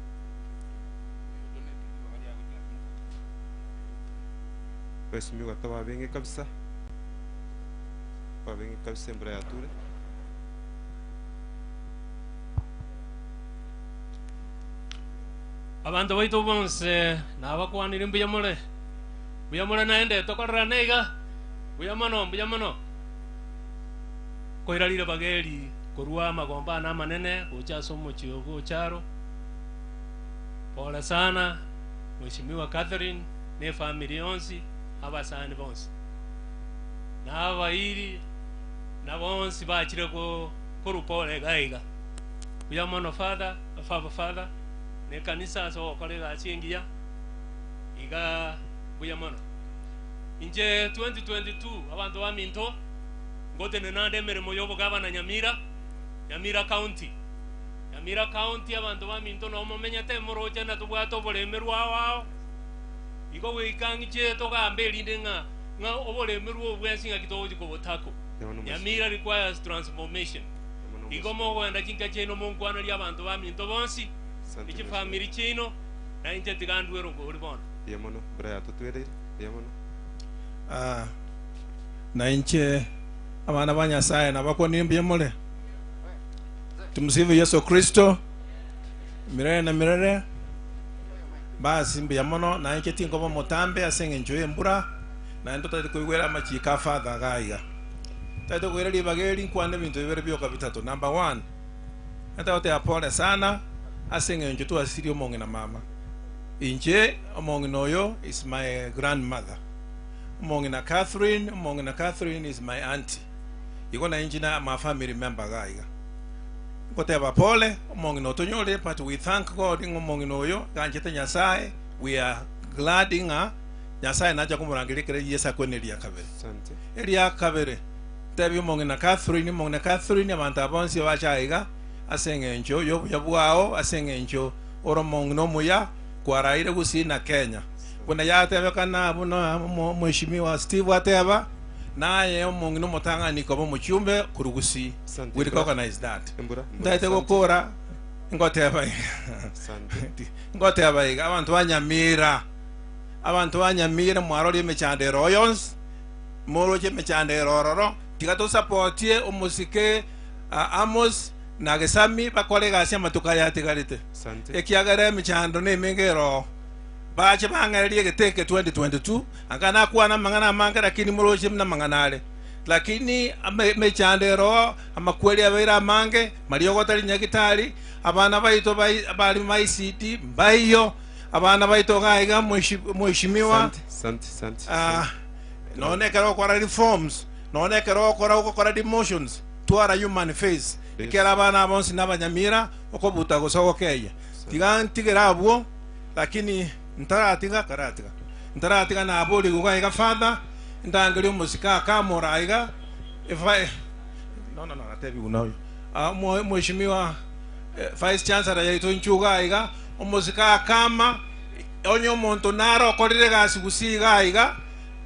Mheshimiwa tobabenge kabisa. Babenge kabisa embura yature. Abanto baito bonsi nabakwanire mbuya more, mbuya more naende tokorerane iga, mbuya mono, mbuya mono. Koira riroba eri korwa amagombo ane amanene gocha ase omochie o Gocharo. Pole sana Mheshimiwa Catherine na efamiri yonsi, abasani bonsi, na abairi na bonsi bachire korwa pole iga iga. Mbuya mono Father, Father, Father, na ekanisa ase ogokora egasi engiya iga mbuya mono. Inche 2022 abanto baminto Ngotenena ande emeremo y'obogabana Nyamira, Nyamira County. Nyamira County abanto baminto nao momenyete moroche na tobwate oboremerwa ao ao. Igo goika ng'iche togambe erinde ng'a ng'a oboremerwa obo bwensi ng'aki togochia kobotako. Nyamira requires transformation. Igo mogoenda chinka chiaino monkwanerie abanto baminto bonsi, Asante ne chifamiri chiaino, na inche tiga ndue erongori bono. Mbuya mono, mbura yatotwereire. Mbuya mono. Ah, na inche abana ba Nyasaye nabakwanire mbuya more. Tumsifu Yesu Kristo milele na milele. Basi mbuya mono na inche tinkoba omotambe ase eng'encho y'embura naende totari koigwera amachiko a Father iga iga. Tari koira ribaga eri nkwane ebinto bibere bioka bitato. Number one, nataka goteba pole sana ase eng'encho twasirie omong'ina mama. Inche omong'ina oyo is my grandmother. Omong'ina Catherine, omong'ina Catherine is my auntie. Igo na inche na my family member iga iga. Ngoteba pole omong'ina otonyorire but we thank God ng'a omong'ina oyo ganchete Nyasaye we are glad ng'a Nyasaye nacha komorangeria ekero Yeso akwane eria kabere. Eria kabere ntebie omong'ina Catherine, omong'ina Catherine abanto aba bonsi bache aiga ase eng'encho y'obuya bwao ase eng'encho ore omong'ina omuya kwaraire gusii na Kenya. Buna yatebekana buna omweshimiwa Steve ateba naye omong'ina omotang'ani koba omochumbe korwa gusii. Asante, We Embura. recognize that. Embura, embura, Ntaete asante. gokora ngoteba iga. Asante. Ngoteba iga abanto ba Nyamira abanto ba Nyamira mwarorie emechando ero yonsi moroche emechando ero ororo tiga tosapotie omosike Amos na Gesami bakore egasi amatuko aya atigarete Asante. ekiagera emechando nemenge ero bache bang'ererie egete eke 2022 anga nakwana amang'ana amange lakini moroche buna amang'ana are lakini emechando ero amakweri abeire amange mariogo tari nyagitari abana baito bari ma ICD mbaiyo abana baito iga iga mheshimiwa Asante, asante, asante, ah, nonye ekero ogokora reforms nonye ekero ogokora ogokora demotions twara human face ekero abana aba bonsi na abanyamira okobuta gose ogokeyia tiga ntigere abwo lakini ntaratiga karatiga ntaratiga naborigwe iga iga father ndangerie omosike akamora aiga if I no no no natebiwu na oyo Ah, mheshimiwa vice chancellor yaito inchuga aiga omosike akama onye omonto nare okorire egasi gusii iga aiga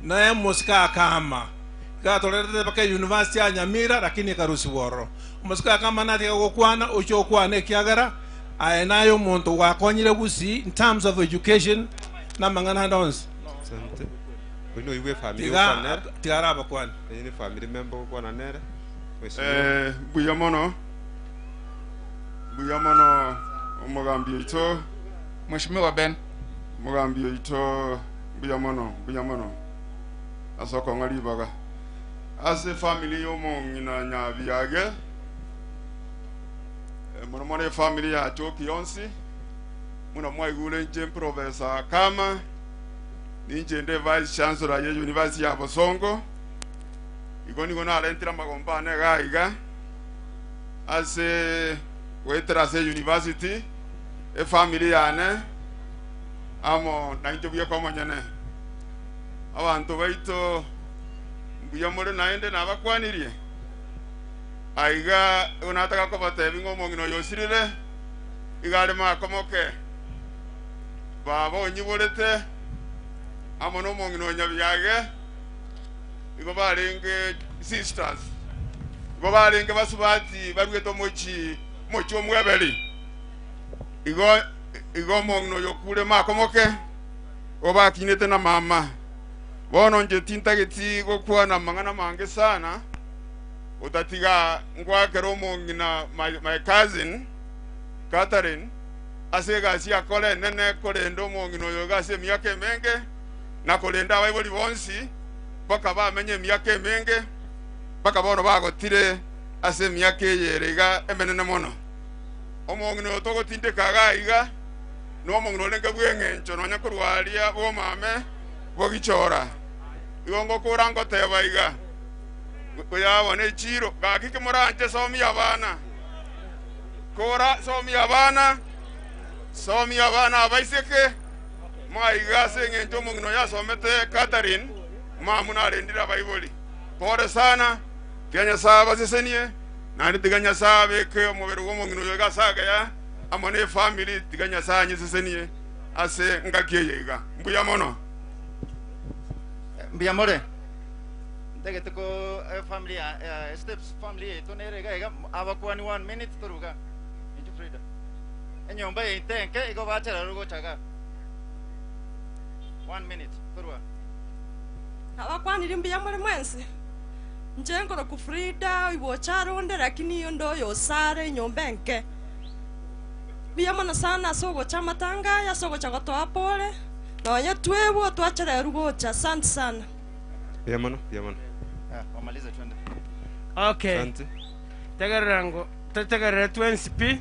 naye omosike akama iga torerete mpaka university ya Nyamira lakini ekarusiwa ororo omosike akama natiga gokwana oche okwane ekiagera aye naye omonto gwakonyire gusii in terms of education na amang'ana ande onsi Asante. Oyo noigwe efamiri tiga ogokwana nere. tiga arabakwane. Eye ne family member ogokwana nere. Mheshimiwa. Eh, mbuya mono mbuya mono omogambi oito Mheshimiwa Ben. Omogambi oito mbuya mono mbuya mono ase okong'a ribaga ase efamily ya omong'ina Nyabiage eh, mono mono efamily ya Achoki yonsi buna mwaigure inche Professor Kama ninche inde Vice Chancellor ye University ya Bosongo igo nigo narentire amagombo ane iga iga ase goetera ase university efamily yane amo nainche buya kw'omonyene. Abanto baito mbuya more naende nabakwanirie. Aiga igo nataka kobatebia ng'a omong'ina oyo osirire iga are makomoke. Baba onyiborete amo nomong'ina o Nyabiage igo barenge sisters, igo barenge basubati baruete omochie omochie omweberi. Igo igo omong'ina oyo okure makomoke, obakinete na mama. Bono inche tintageti gokwana amang'ana amange sana, otatiga ngwakere omong'ina my, my cousin Catherine ase egasi akore enene korenda omong'ina oyo iga ase emiaka emenge, na korenda abaibori bonsi mpaka bamenye emiaka emenge, mpaka bono bagotire ase emiaka eye ere iga emenene mono. Omong'ina oyo togotindeka iga aiga nomong'ina orenge bw'engencho nonya korwa aria bw'omame bogichora. Igo ngokora ngoteba iga, Oyabo nechiiro, gaki ki moranche somia abana. Kora somia abana, somia abana abaiseke, mwaiga ase engencho omong'ina oyo asomete Catherine, mamu narendire abaibori. Pole sana, tiga Nyasae abasesenie. Naende tiga Nyasae abeke omobere bw'omong'ina oyo iga ase agiya, amo nefamiri, tiga Nyasae anyesesenie ase engaki eye iga. Mbuya mono. Mbuya more. Ntagete ko efamily ya steps family yaito nere iga iga abakwani one minute toruga. Inchu Frida. Enyomba yaito enke igo bachera gocha iga. One minute torwa. Nabakwanirie mbuya more mwensi? Inche nkorokwa Frida oibocha aronde lakini onde oyo osare enyomba enke. Mbuya mono sana ase ogocha amatanga aya ase ogocha gotoa pole nonye twebwa twachererwa gocha asante sana. Mbuya mono, mbuya mono. Wamalize twende. Okay. Asante. Tegerera ngo totegerere twensi pi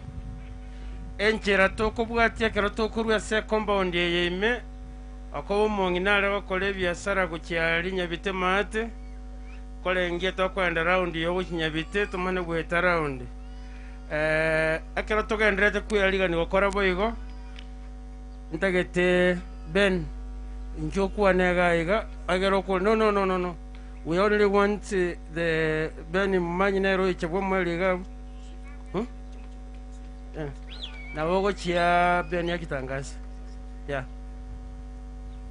enchera tokobwatia ekero tokorwa ase ecompound eye ime okoba omong'ina are gokora ebiasara gochia aria Nyabite maate korengia tokoenda round igo gochia Nyabite tomane goeta round. Ekero togendererete kweyarigania gokora boigo, ntagete Ben, inche okwane iga iga, egere okore no no no no no, we only want the Ben Momanyi nere oiche bw'omoerio iga abwo, hmm? Eh, nabo ogochia Ben achitangaze, yeah.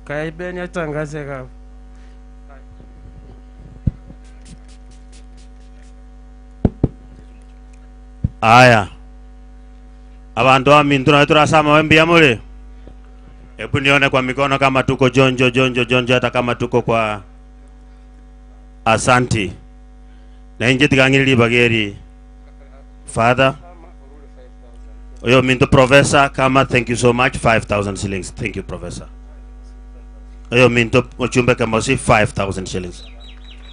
Kae Ben atangaze iga abwo. Aya, abanto baminto naye torase amabe mbuya more? Hebu nione kwa mikono kama tuko jonjo jonjo jonjo hata kama tuko kwa asanti. Na inche tiga ng'ire ribaga eri father oyo ominto professor kama thank you so much 5000 shillings thank you professor oyo ominto mochumbe kemosi 5000 shillings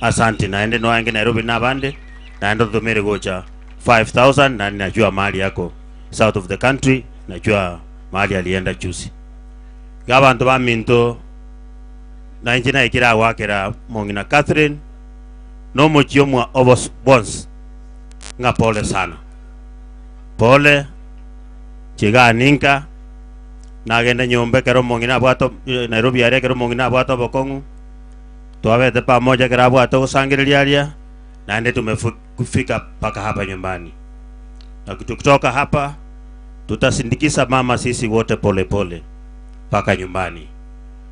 Asanti naende noange Nairobi nabande naende ototomere gocha 5000 na najua mahali yako south of the country najua mahali alienda juzi. Iga abanto baminto nainche naikire agoakera mong'ina Catherine na omochie omwa obos bonsi ng'a pole sana. Pole chiga ninka nagenda nyomba ekero omong'ina abwate Nairobi aria ekero omong'ina abwate obokong'u. Twabete pamoja ekero abwate ogosangereria aria, naende tumefika mpaka hapa nyumbani. Na tukitoka hapa tutasindikiza mama sisi wote pole pole mpaka nyumbani,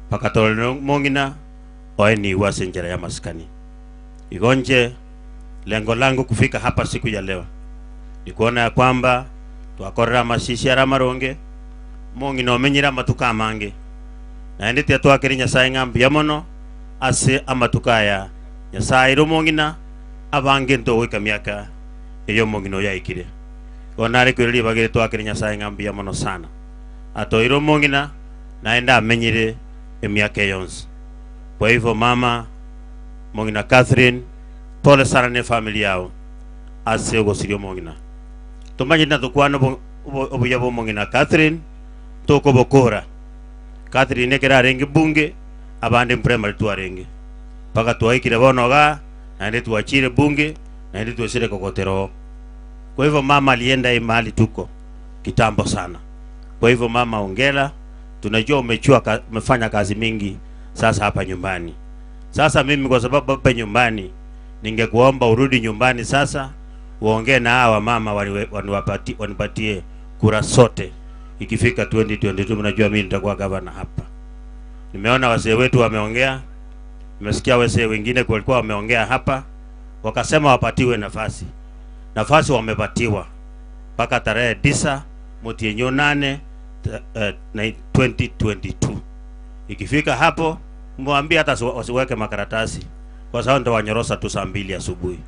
mpaka torore nomong'ina oye niigwe ase enchera y'amasikani. Igo inche lengo langu kufika hapa siku ya leo ni kuona ya kwamba twakorire amasisi are amaronge, omong'ina omenyire amatuko amange, Naende tiyatwakire Nyasae ng'a mbuya mono ase amatuko aya Nyasae aire omong'ina abange ntogoika miaka eye omong'ina oyo aikire. Igo nare koira ribaga eri twakire Nyasae ng'a mbuya mono sana. Atoire omong'ina naende amenyire emiaka eye yonsi. Kwa hivyo mama mong'ina Catherine pole sana ne efamiri yao ase ogosiria omong'ina. Tomanyeti natokwane obuya bwa omong'ina Catherine tokobokora. Catherine ekero arenge bunge, abande mprimary twarenge. Mpaka twaikire bono igaa, naende twachire bunge, naende twesire kogotera oo. Kwa hivyo mama alienda hii mahali tuko kitambo sana. Kwa hivyo mama hongera, tunajua umechua ka, umefanya kazi mingi sasa hapa nyumbani. Sasa mimi kwa sababu hapa nyumbani ningekuomba urudi nyumbani sasa uongee na hawa mama wanipatie kura sote. Ikifika 2022 mnajua mimi nitakuwa gavana hapa. Nimeona wazee wetu wameongea, nimesikia wazee wengine walikuwa wameongea hapa, wakasema wapatiwe nafasi. Nafasi wamepatiwa mpaka tarehe 9 mwezi 8 2022. Ikifika hapo mwambie hata wasiweke makaratasi, kwa sababu nitawanyorosa tu saa 2 asubuhi.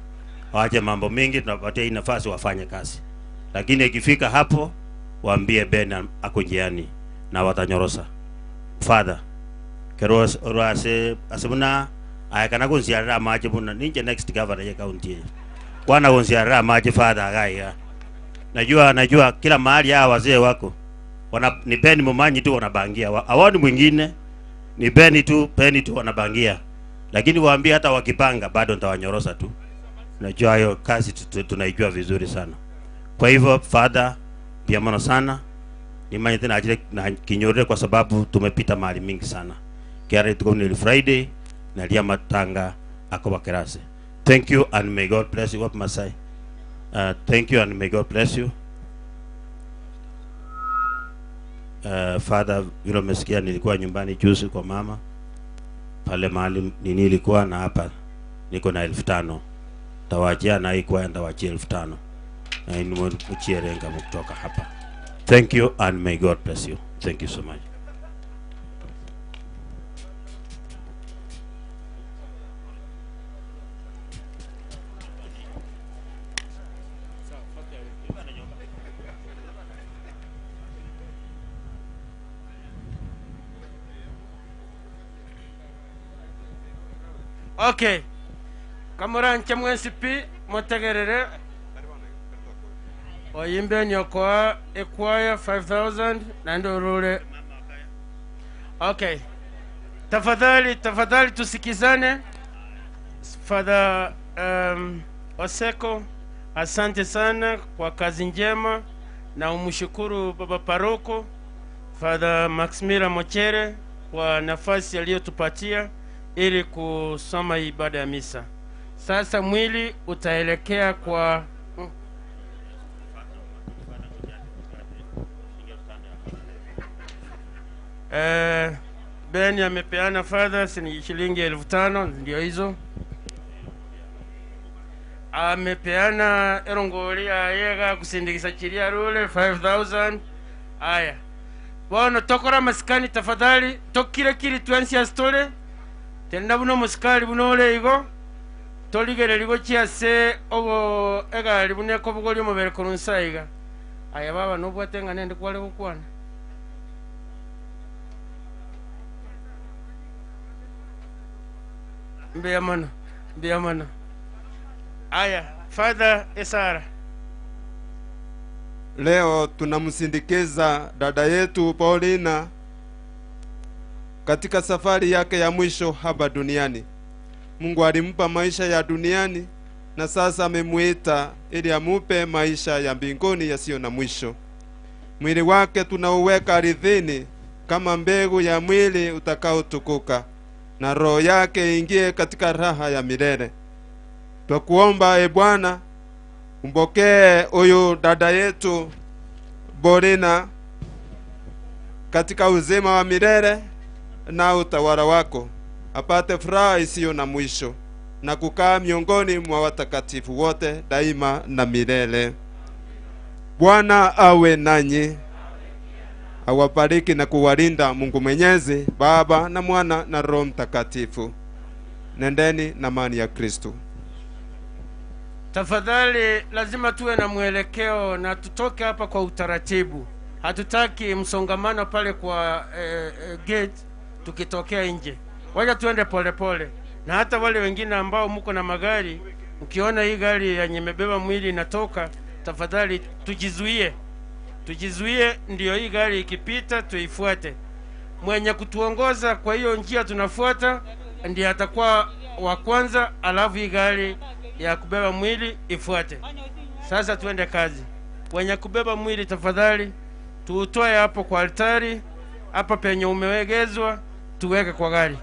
Waache mambo mingi, tunapatia hii nafasi wafanye kazi. Lakini ikifika hapo waambie Ben ako njiani na watanyorosa. Father, kero ase asibuna aya kana kunsiarira amache buna ninche next governor ye county eye. Kwana kunsiarira amache father agaiga. Najua najua kila mahali hawa wazee wako wana ni Ben Momanyi tu wanabangia. Hawani mwingine ni Ben tu, Ben tu wanabangia. Lakini waambie hata wakipanga bado nitawanyorosa tu. Najua hayo kazi tunaijua vizuri sana. Kwa hivyo father, pia mono sana nimanye tena ajire na kinyorere kwa sababu tumepita mahali mingi sana. Kiare tuko ni Friday na lia matanga akoba kerase. Thank you and may God bless you. What Masai? Thank you and may God bless you. Father, vile umesikia nilikuwa nyumbani juzi kwa mama. Pale mahali nini ilikuwa na hapa niko na 5,000. Tawachia na hii kwaya ndawachia 5,000. Na inua mchierenga kutoka hapa. Thank you and may God bless you. Thank you so much. Okay, kamuranche mwensi pi motegerere oyimbeni okoa ekwaya 5000 naende orure. Okay, tafadhali tafadhali tusikizane. Father Oseko, asante sana kwa kazi njema, na umshukuru baba paroko Father Maximila Mochere kwa nafasi aliyotupatia ili kusoma ibada ya misa. Sasa mwili utaelekea kwa Ben amepeana father shilingi 5,000 ndio hizo. Amepeana erongoli ayega kusindikisa chiria rule 5000. Aya. Bono tokora masikani tafadhali, tokire kiri twensi story. Tenda buno musikali buno ole igo toligere ligo chiase obo egali bune ko bugoli omobere korunsaiga. Aya baba nobwate ng'a nende kwale gokwana. Mbeya mono, mbeya mono. Aya, Father Esara. Leo tunamsindikiza dada yetu Paulina katika safari yake ya mwisho hapa duniani. Mungu alimpa maisha ya duniani na sasa amemuita ili amupe maisha ya mbinguni yasiyo na mwisho. Mwili wake tunauweka ardhini kama mbegu ya mwili utakaotukuka, na roho yake ingie katika raha ya milele. Twakuomba e Bwana, umpokee huyu dada yetu Paulina katika uzima wa milele na utawala wako, apate furaha isiyo na mwisho na kukaa miongoni mwa watakatifu wote daima na milele. Bwana awe nanyi, awabariki na kuwalinda Mungu Mwenyezi, Baba na Mwana na Roho Mtakatifu. Nendeni na amani ya Kristo. Tafadhali, lazima tuwe na mwelekeo na tutoke hapa kwa utaratibu. Hatutaki msongamano pale kwa gate tukitokea nje. Wacha tuende polepole. Na hata wale wengine ambao mko na magari, mkiona hii gari yenye imebeba mwili inatoka, tafadhali tujizuie. Tujizuie ndio hii gari ikipita tuifuate. Mwenye kutuongoza kwa hiyo njia tunafuata ndiye atakuwa wa kwanza, alafu hii gari ya kubeba mwili ifuate. Sasa tuende kazi. Wenye kubeba mwili tafadhali tuutoe hapo kwa altari, hapa penye umewegezwa, tuweke kwa gari.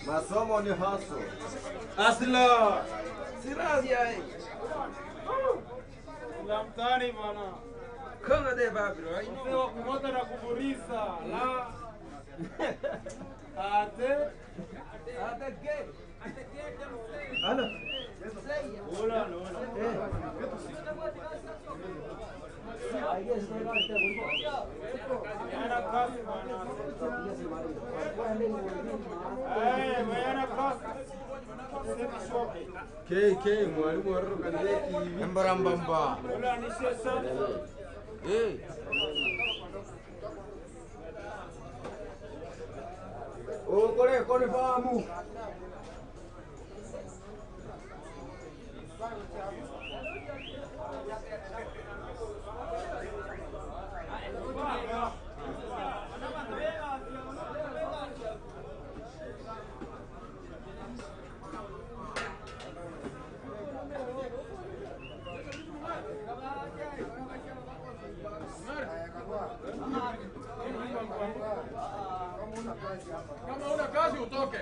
Masomo ni haso. Asla. Sirazi ai. La mtani bwana. Kama de babro. Mzee kumota na kuburiza. La. Ate. Ate ke. Ana. Hola, hola. K K mwalimu waruka ndeki. Embarambamba. Eh. Okore konifamu. Kama una kazi utoke.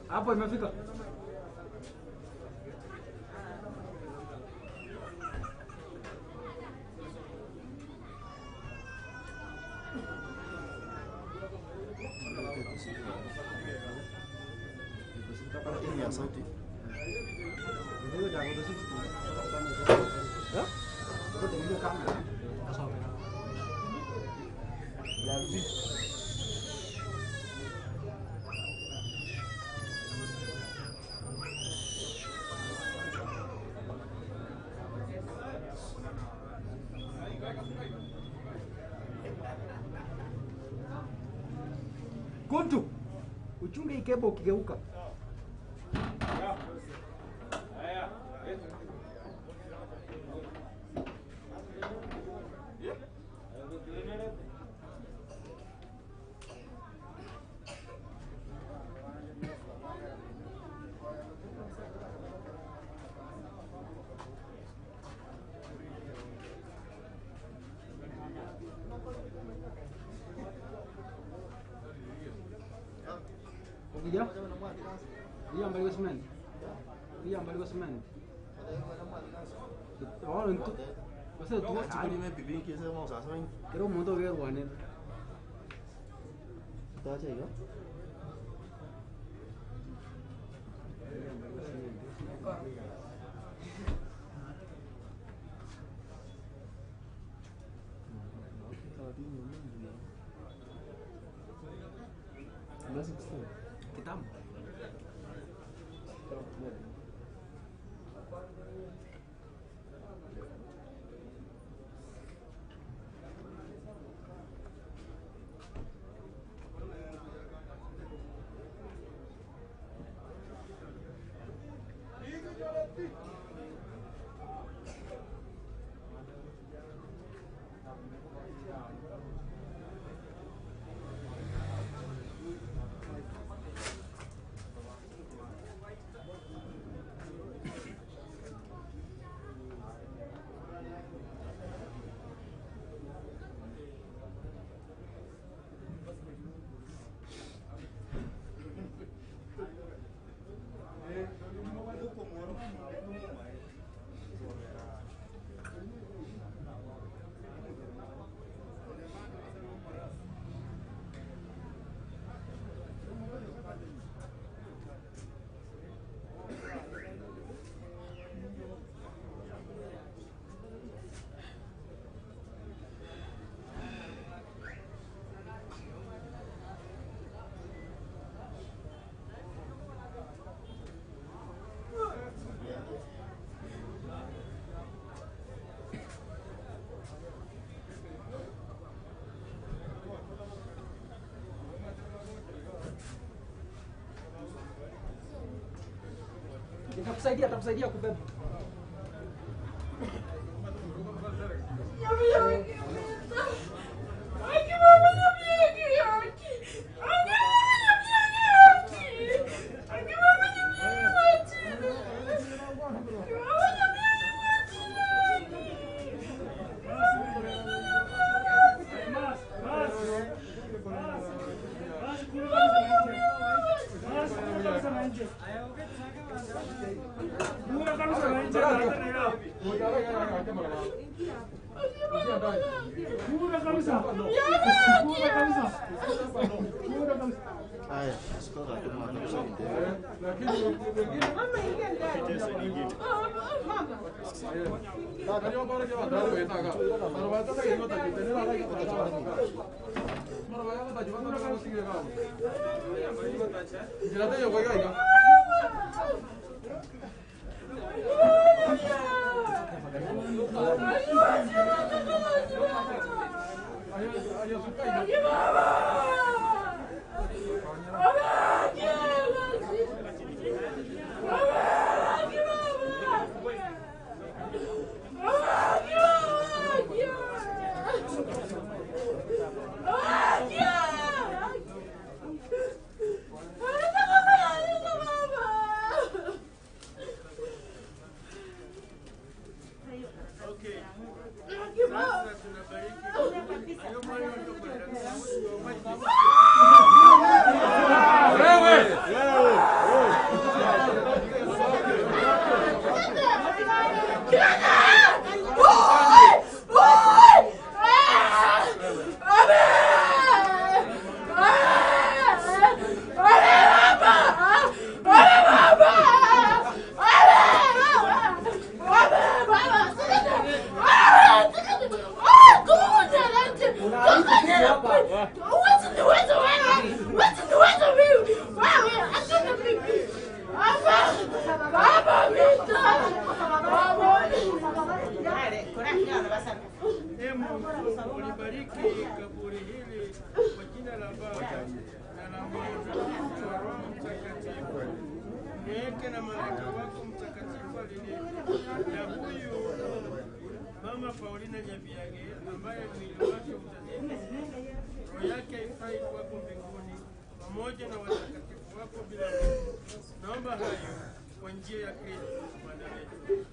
Hapo imefika. Kuntu, uchunge ikebo ukigeuka. Buya. Buya mbali cement. Buya mbali cement. Bono ntu. Gose tu. Kero omonto ogerwanera. Kitambo. Nitakusaidia, atakusaidia kubeba. Ee Mungu, ulibariki kaburi hili kwa jina la Baba na la Mwana na Roho Mtakatifu. Niweke na malaika wako mtakatifu alilinde na huyu Mama Paulina Nyabiage ambaye mwili wake utazikwa, roho yake haifai kwako mbinguni pamoja na watakatifu wako bila mwisho. Naomba hayo kwa njia ya Kristo Bwana wetu.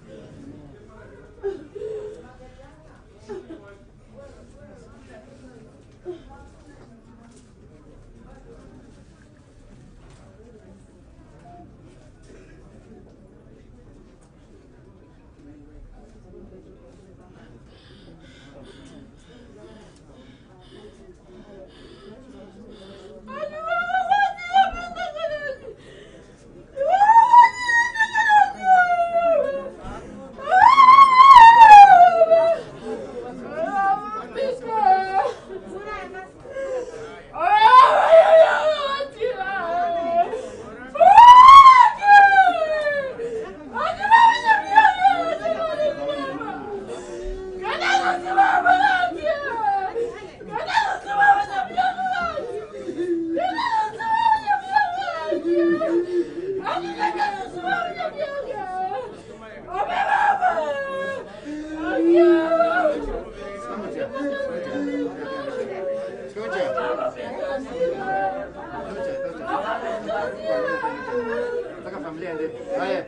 Nataka familia ende. Haya.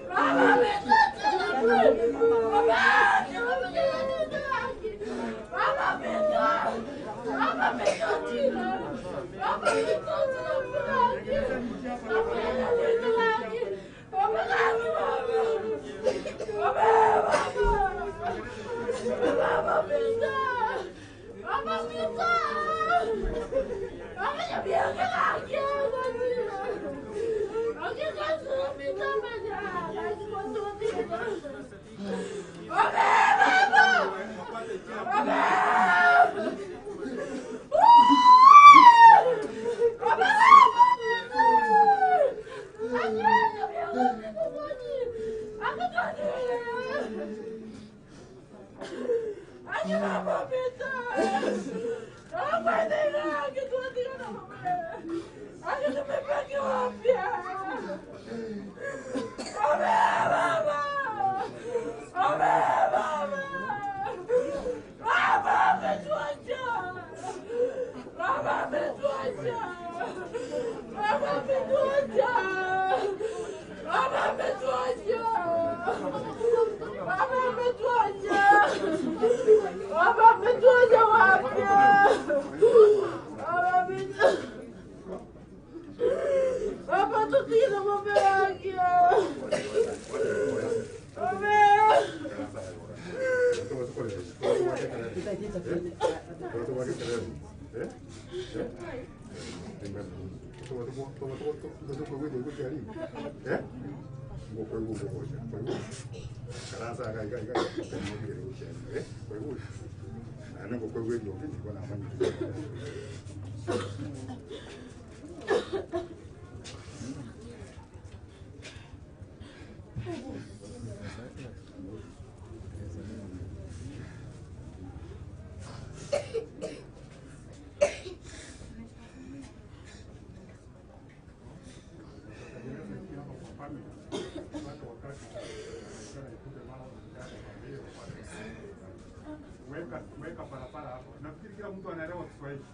Weka, weka barabara hapo. Nafikiri kila mtu anaelewa Kiswahili.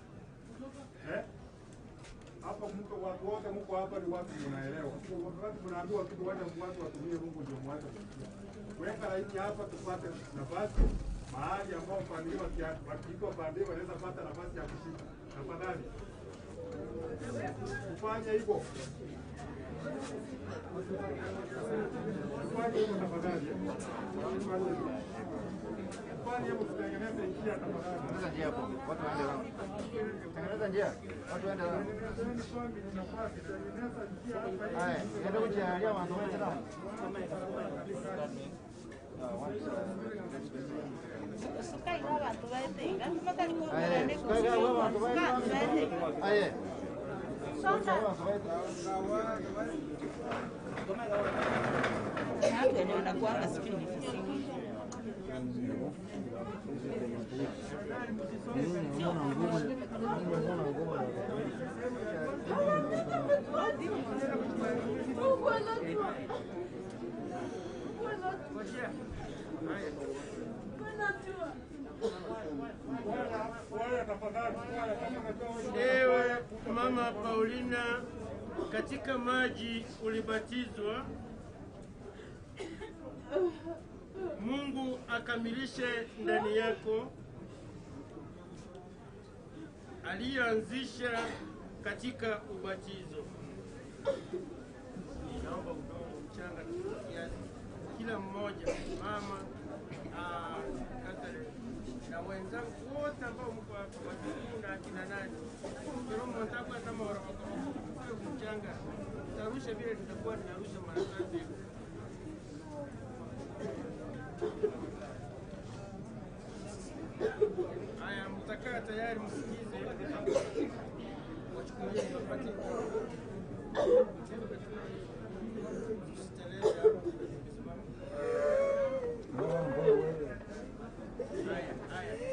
Eh? Hapa mko watu wote mko hapa ni watu mnaelewa. Sio wakati mnaambiwa kitu wacha watu watumie Mungu ndio mwache kusikia. Weka laini hapa tupate nafasi mahali ambao familia wakiitwa familia wanaweza pata nafasi ya kushika. Tafadhali. Kufanya hivyo. Kufanya hivyo tafadhali. Kufanya hivyo. Kufanya hivyo tutengeneze njia tafadhali. Tengeneza njia hapo. Watu waende round. Tengeneza njia. Watu waende round. Haya, ende kujiangalia watu waende round. Haya. Watu wenye wanakuanga sijui ni visiki. Ewe mama Paulina, katika maji ulibatizwa, Mungu akamilishe ndani yako aliyoanzisha katika ubatizo. Naomba udongo mchanga kiasi, kila mmoja mama, Catherine na wenzangu wote ambao mko hapa, wajukuu na akina nani, kiromo kama mchanga, tarusha vile nitakuwa ninarusha mara tatu hivi. Haya, mtakaa tayari msikize. Wachukulie wapate. Msiteleze hapo. Haya, haya.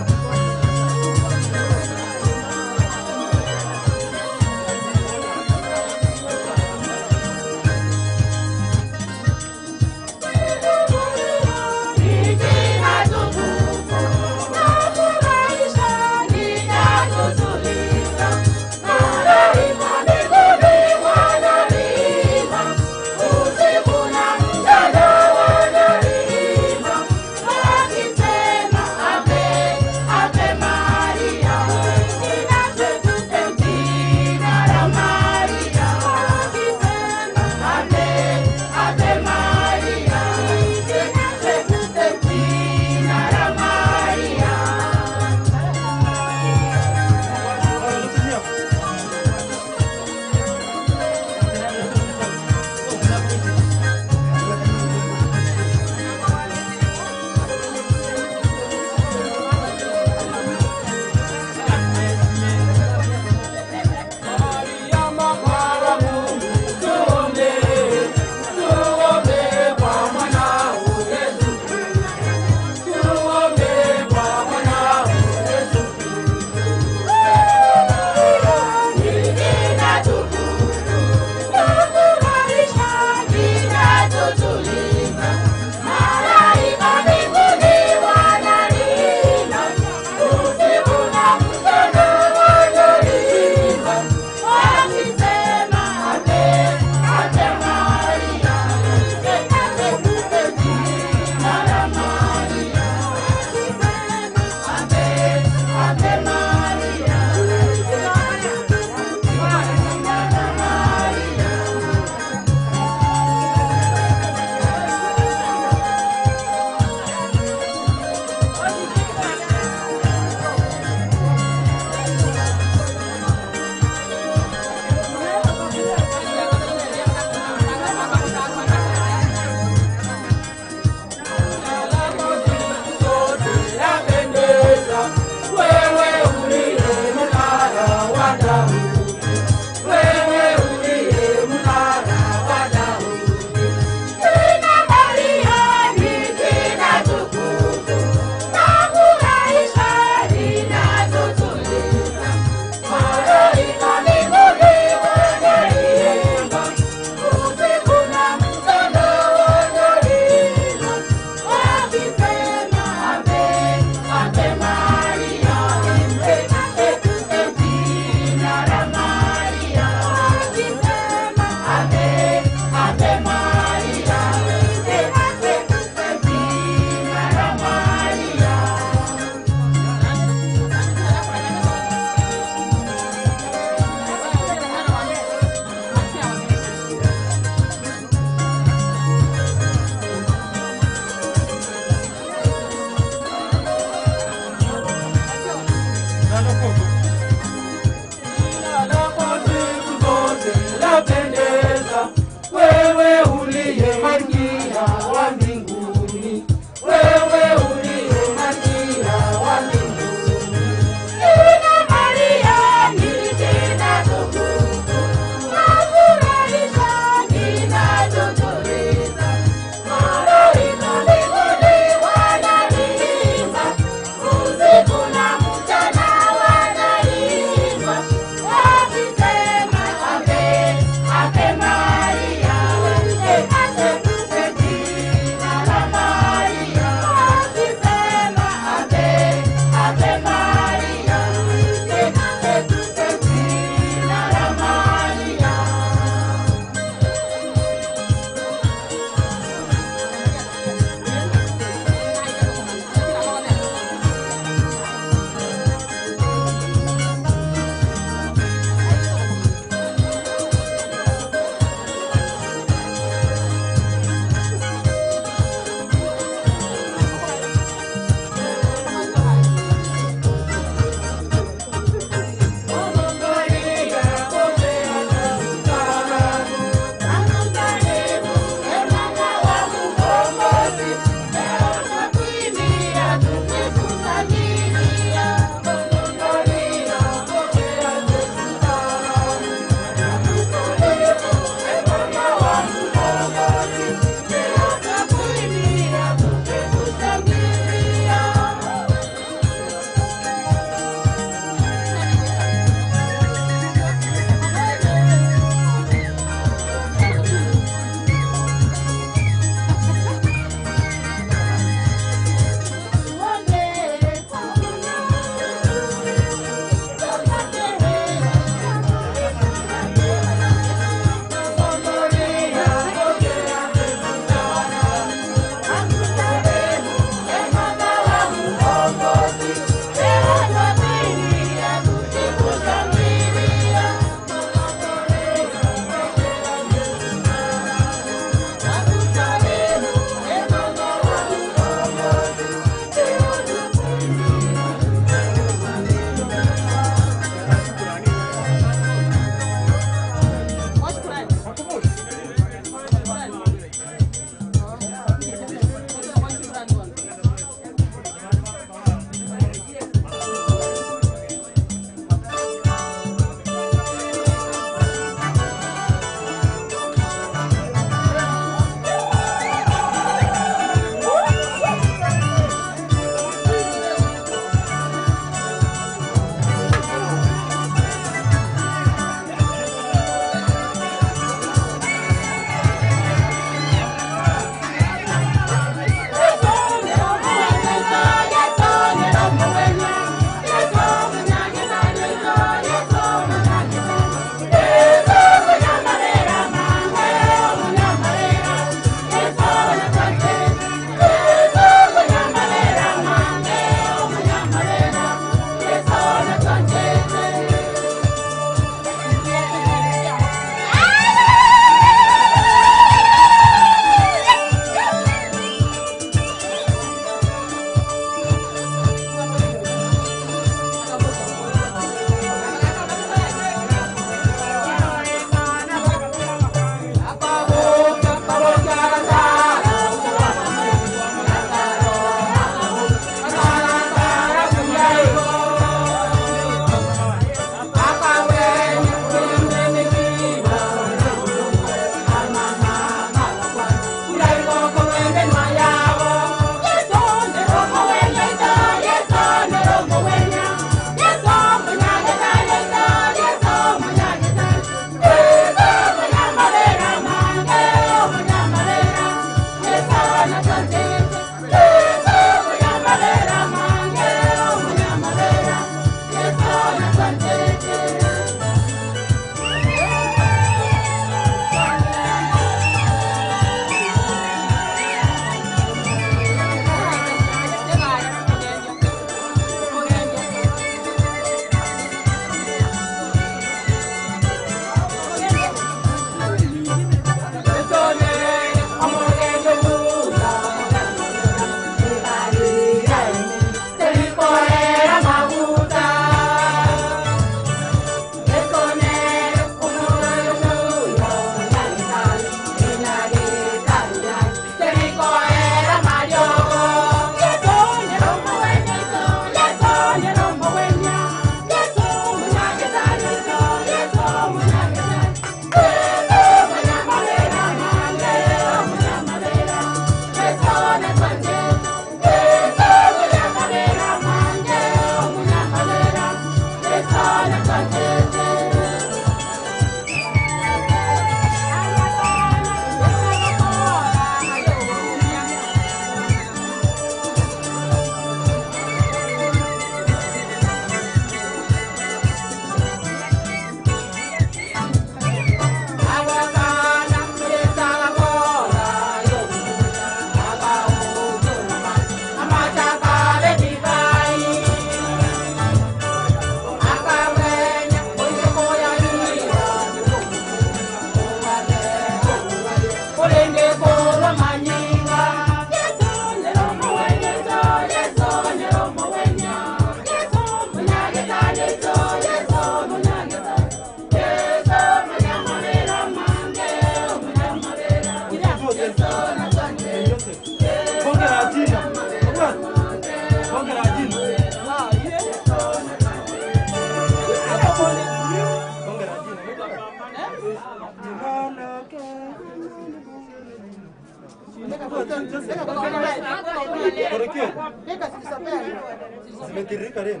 Zimetiririka leo.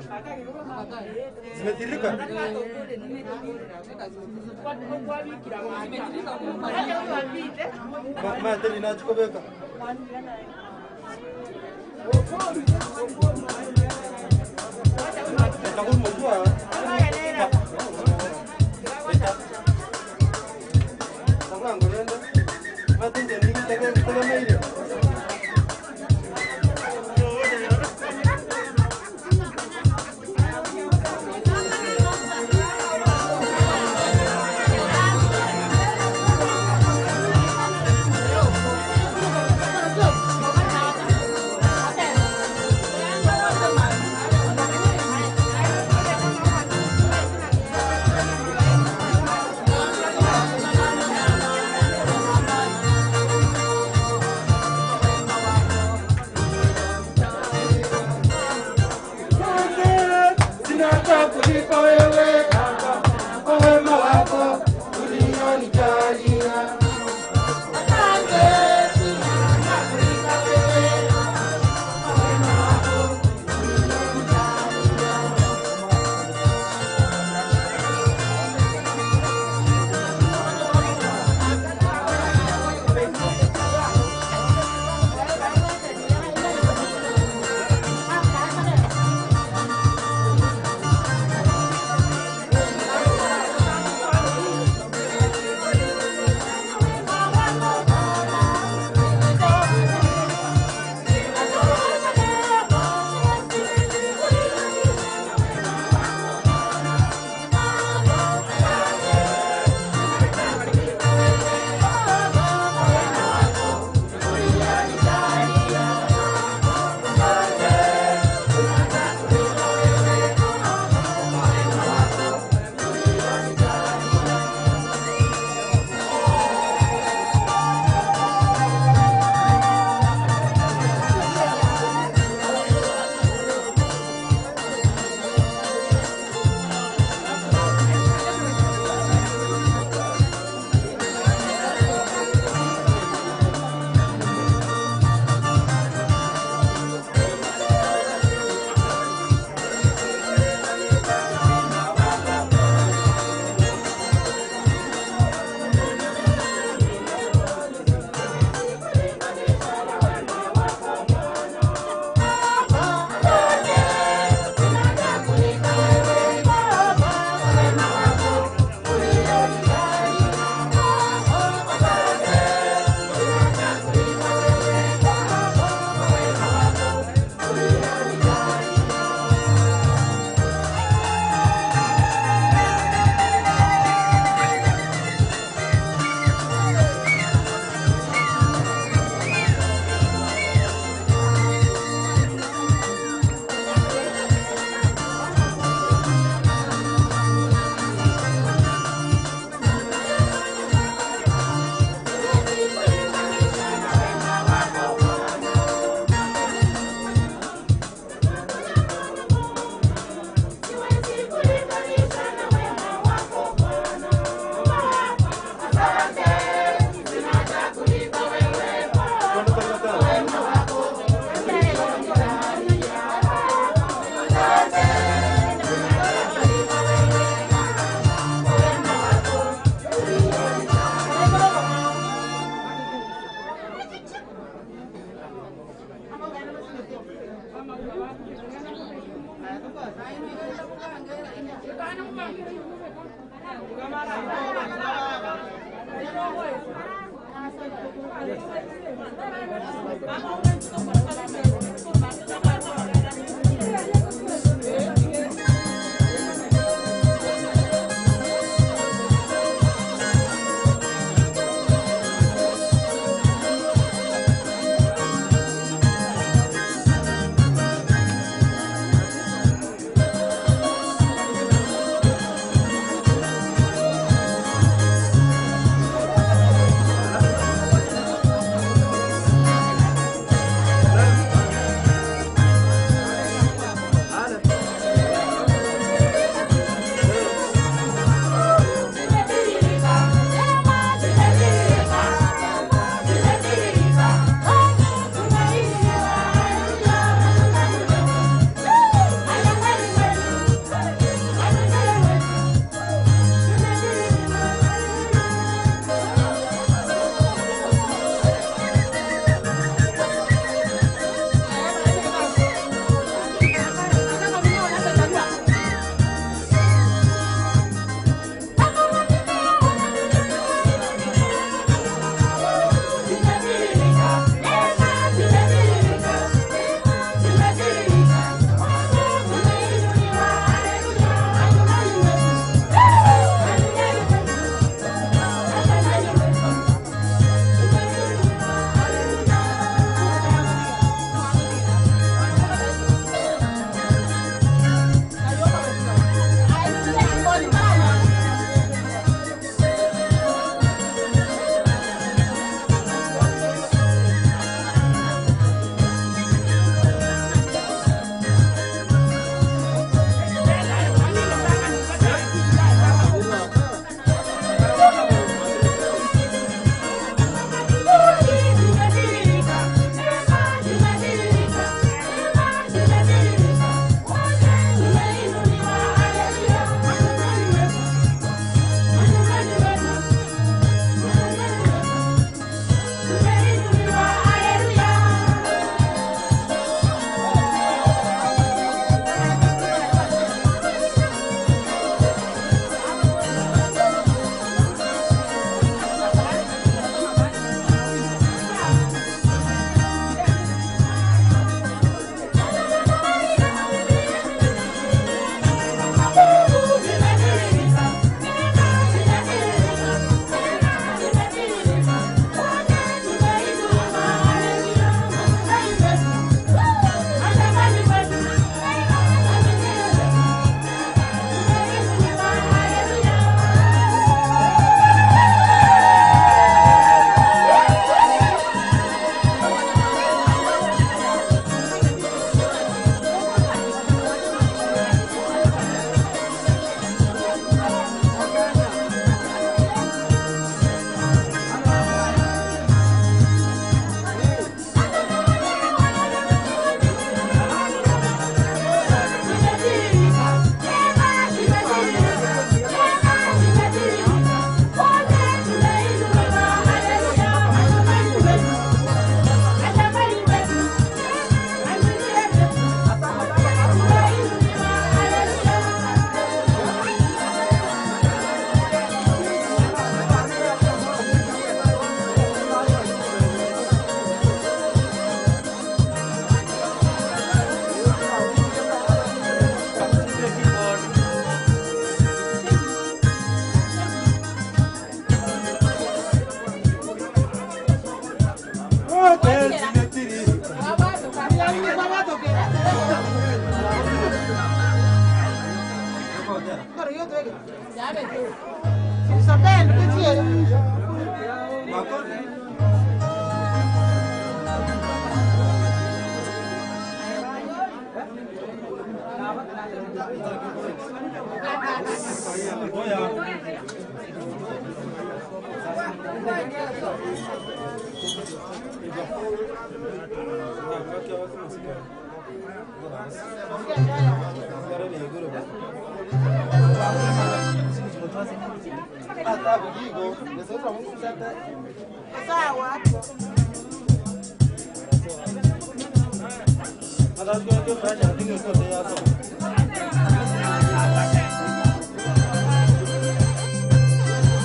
Zimetiririka. Ma tena nachukobeka.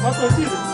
Watu waziri.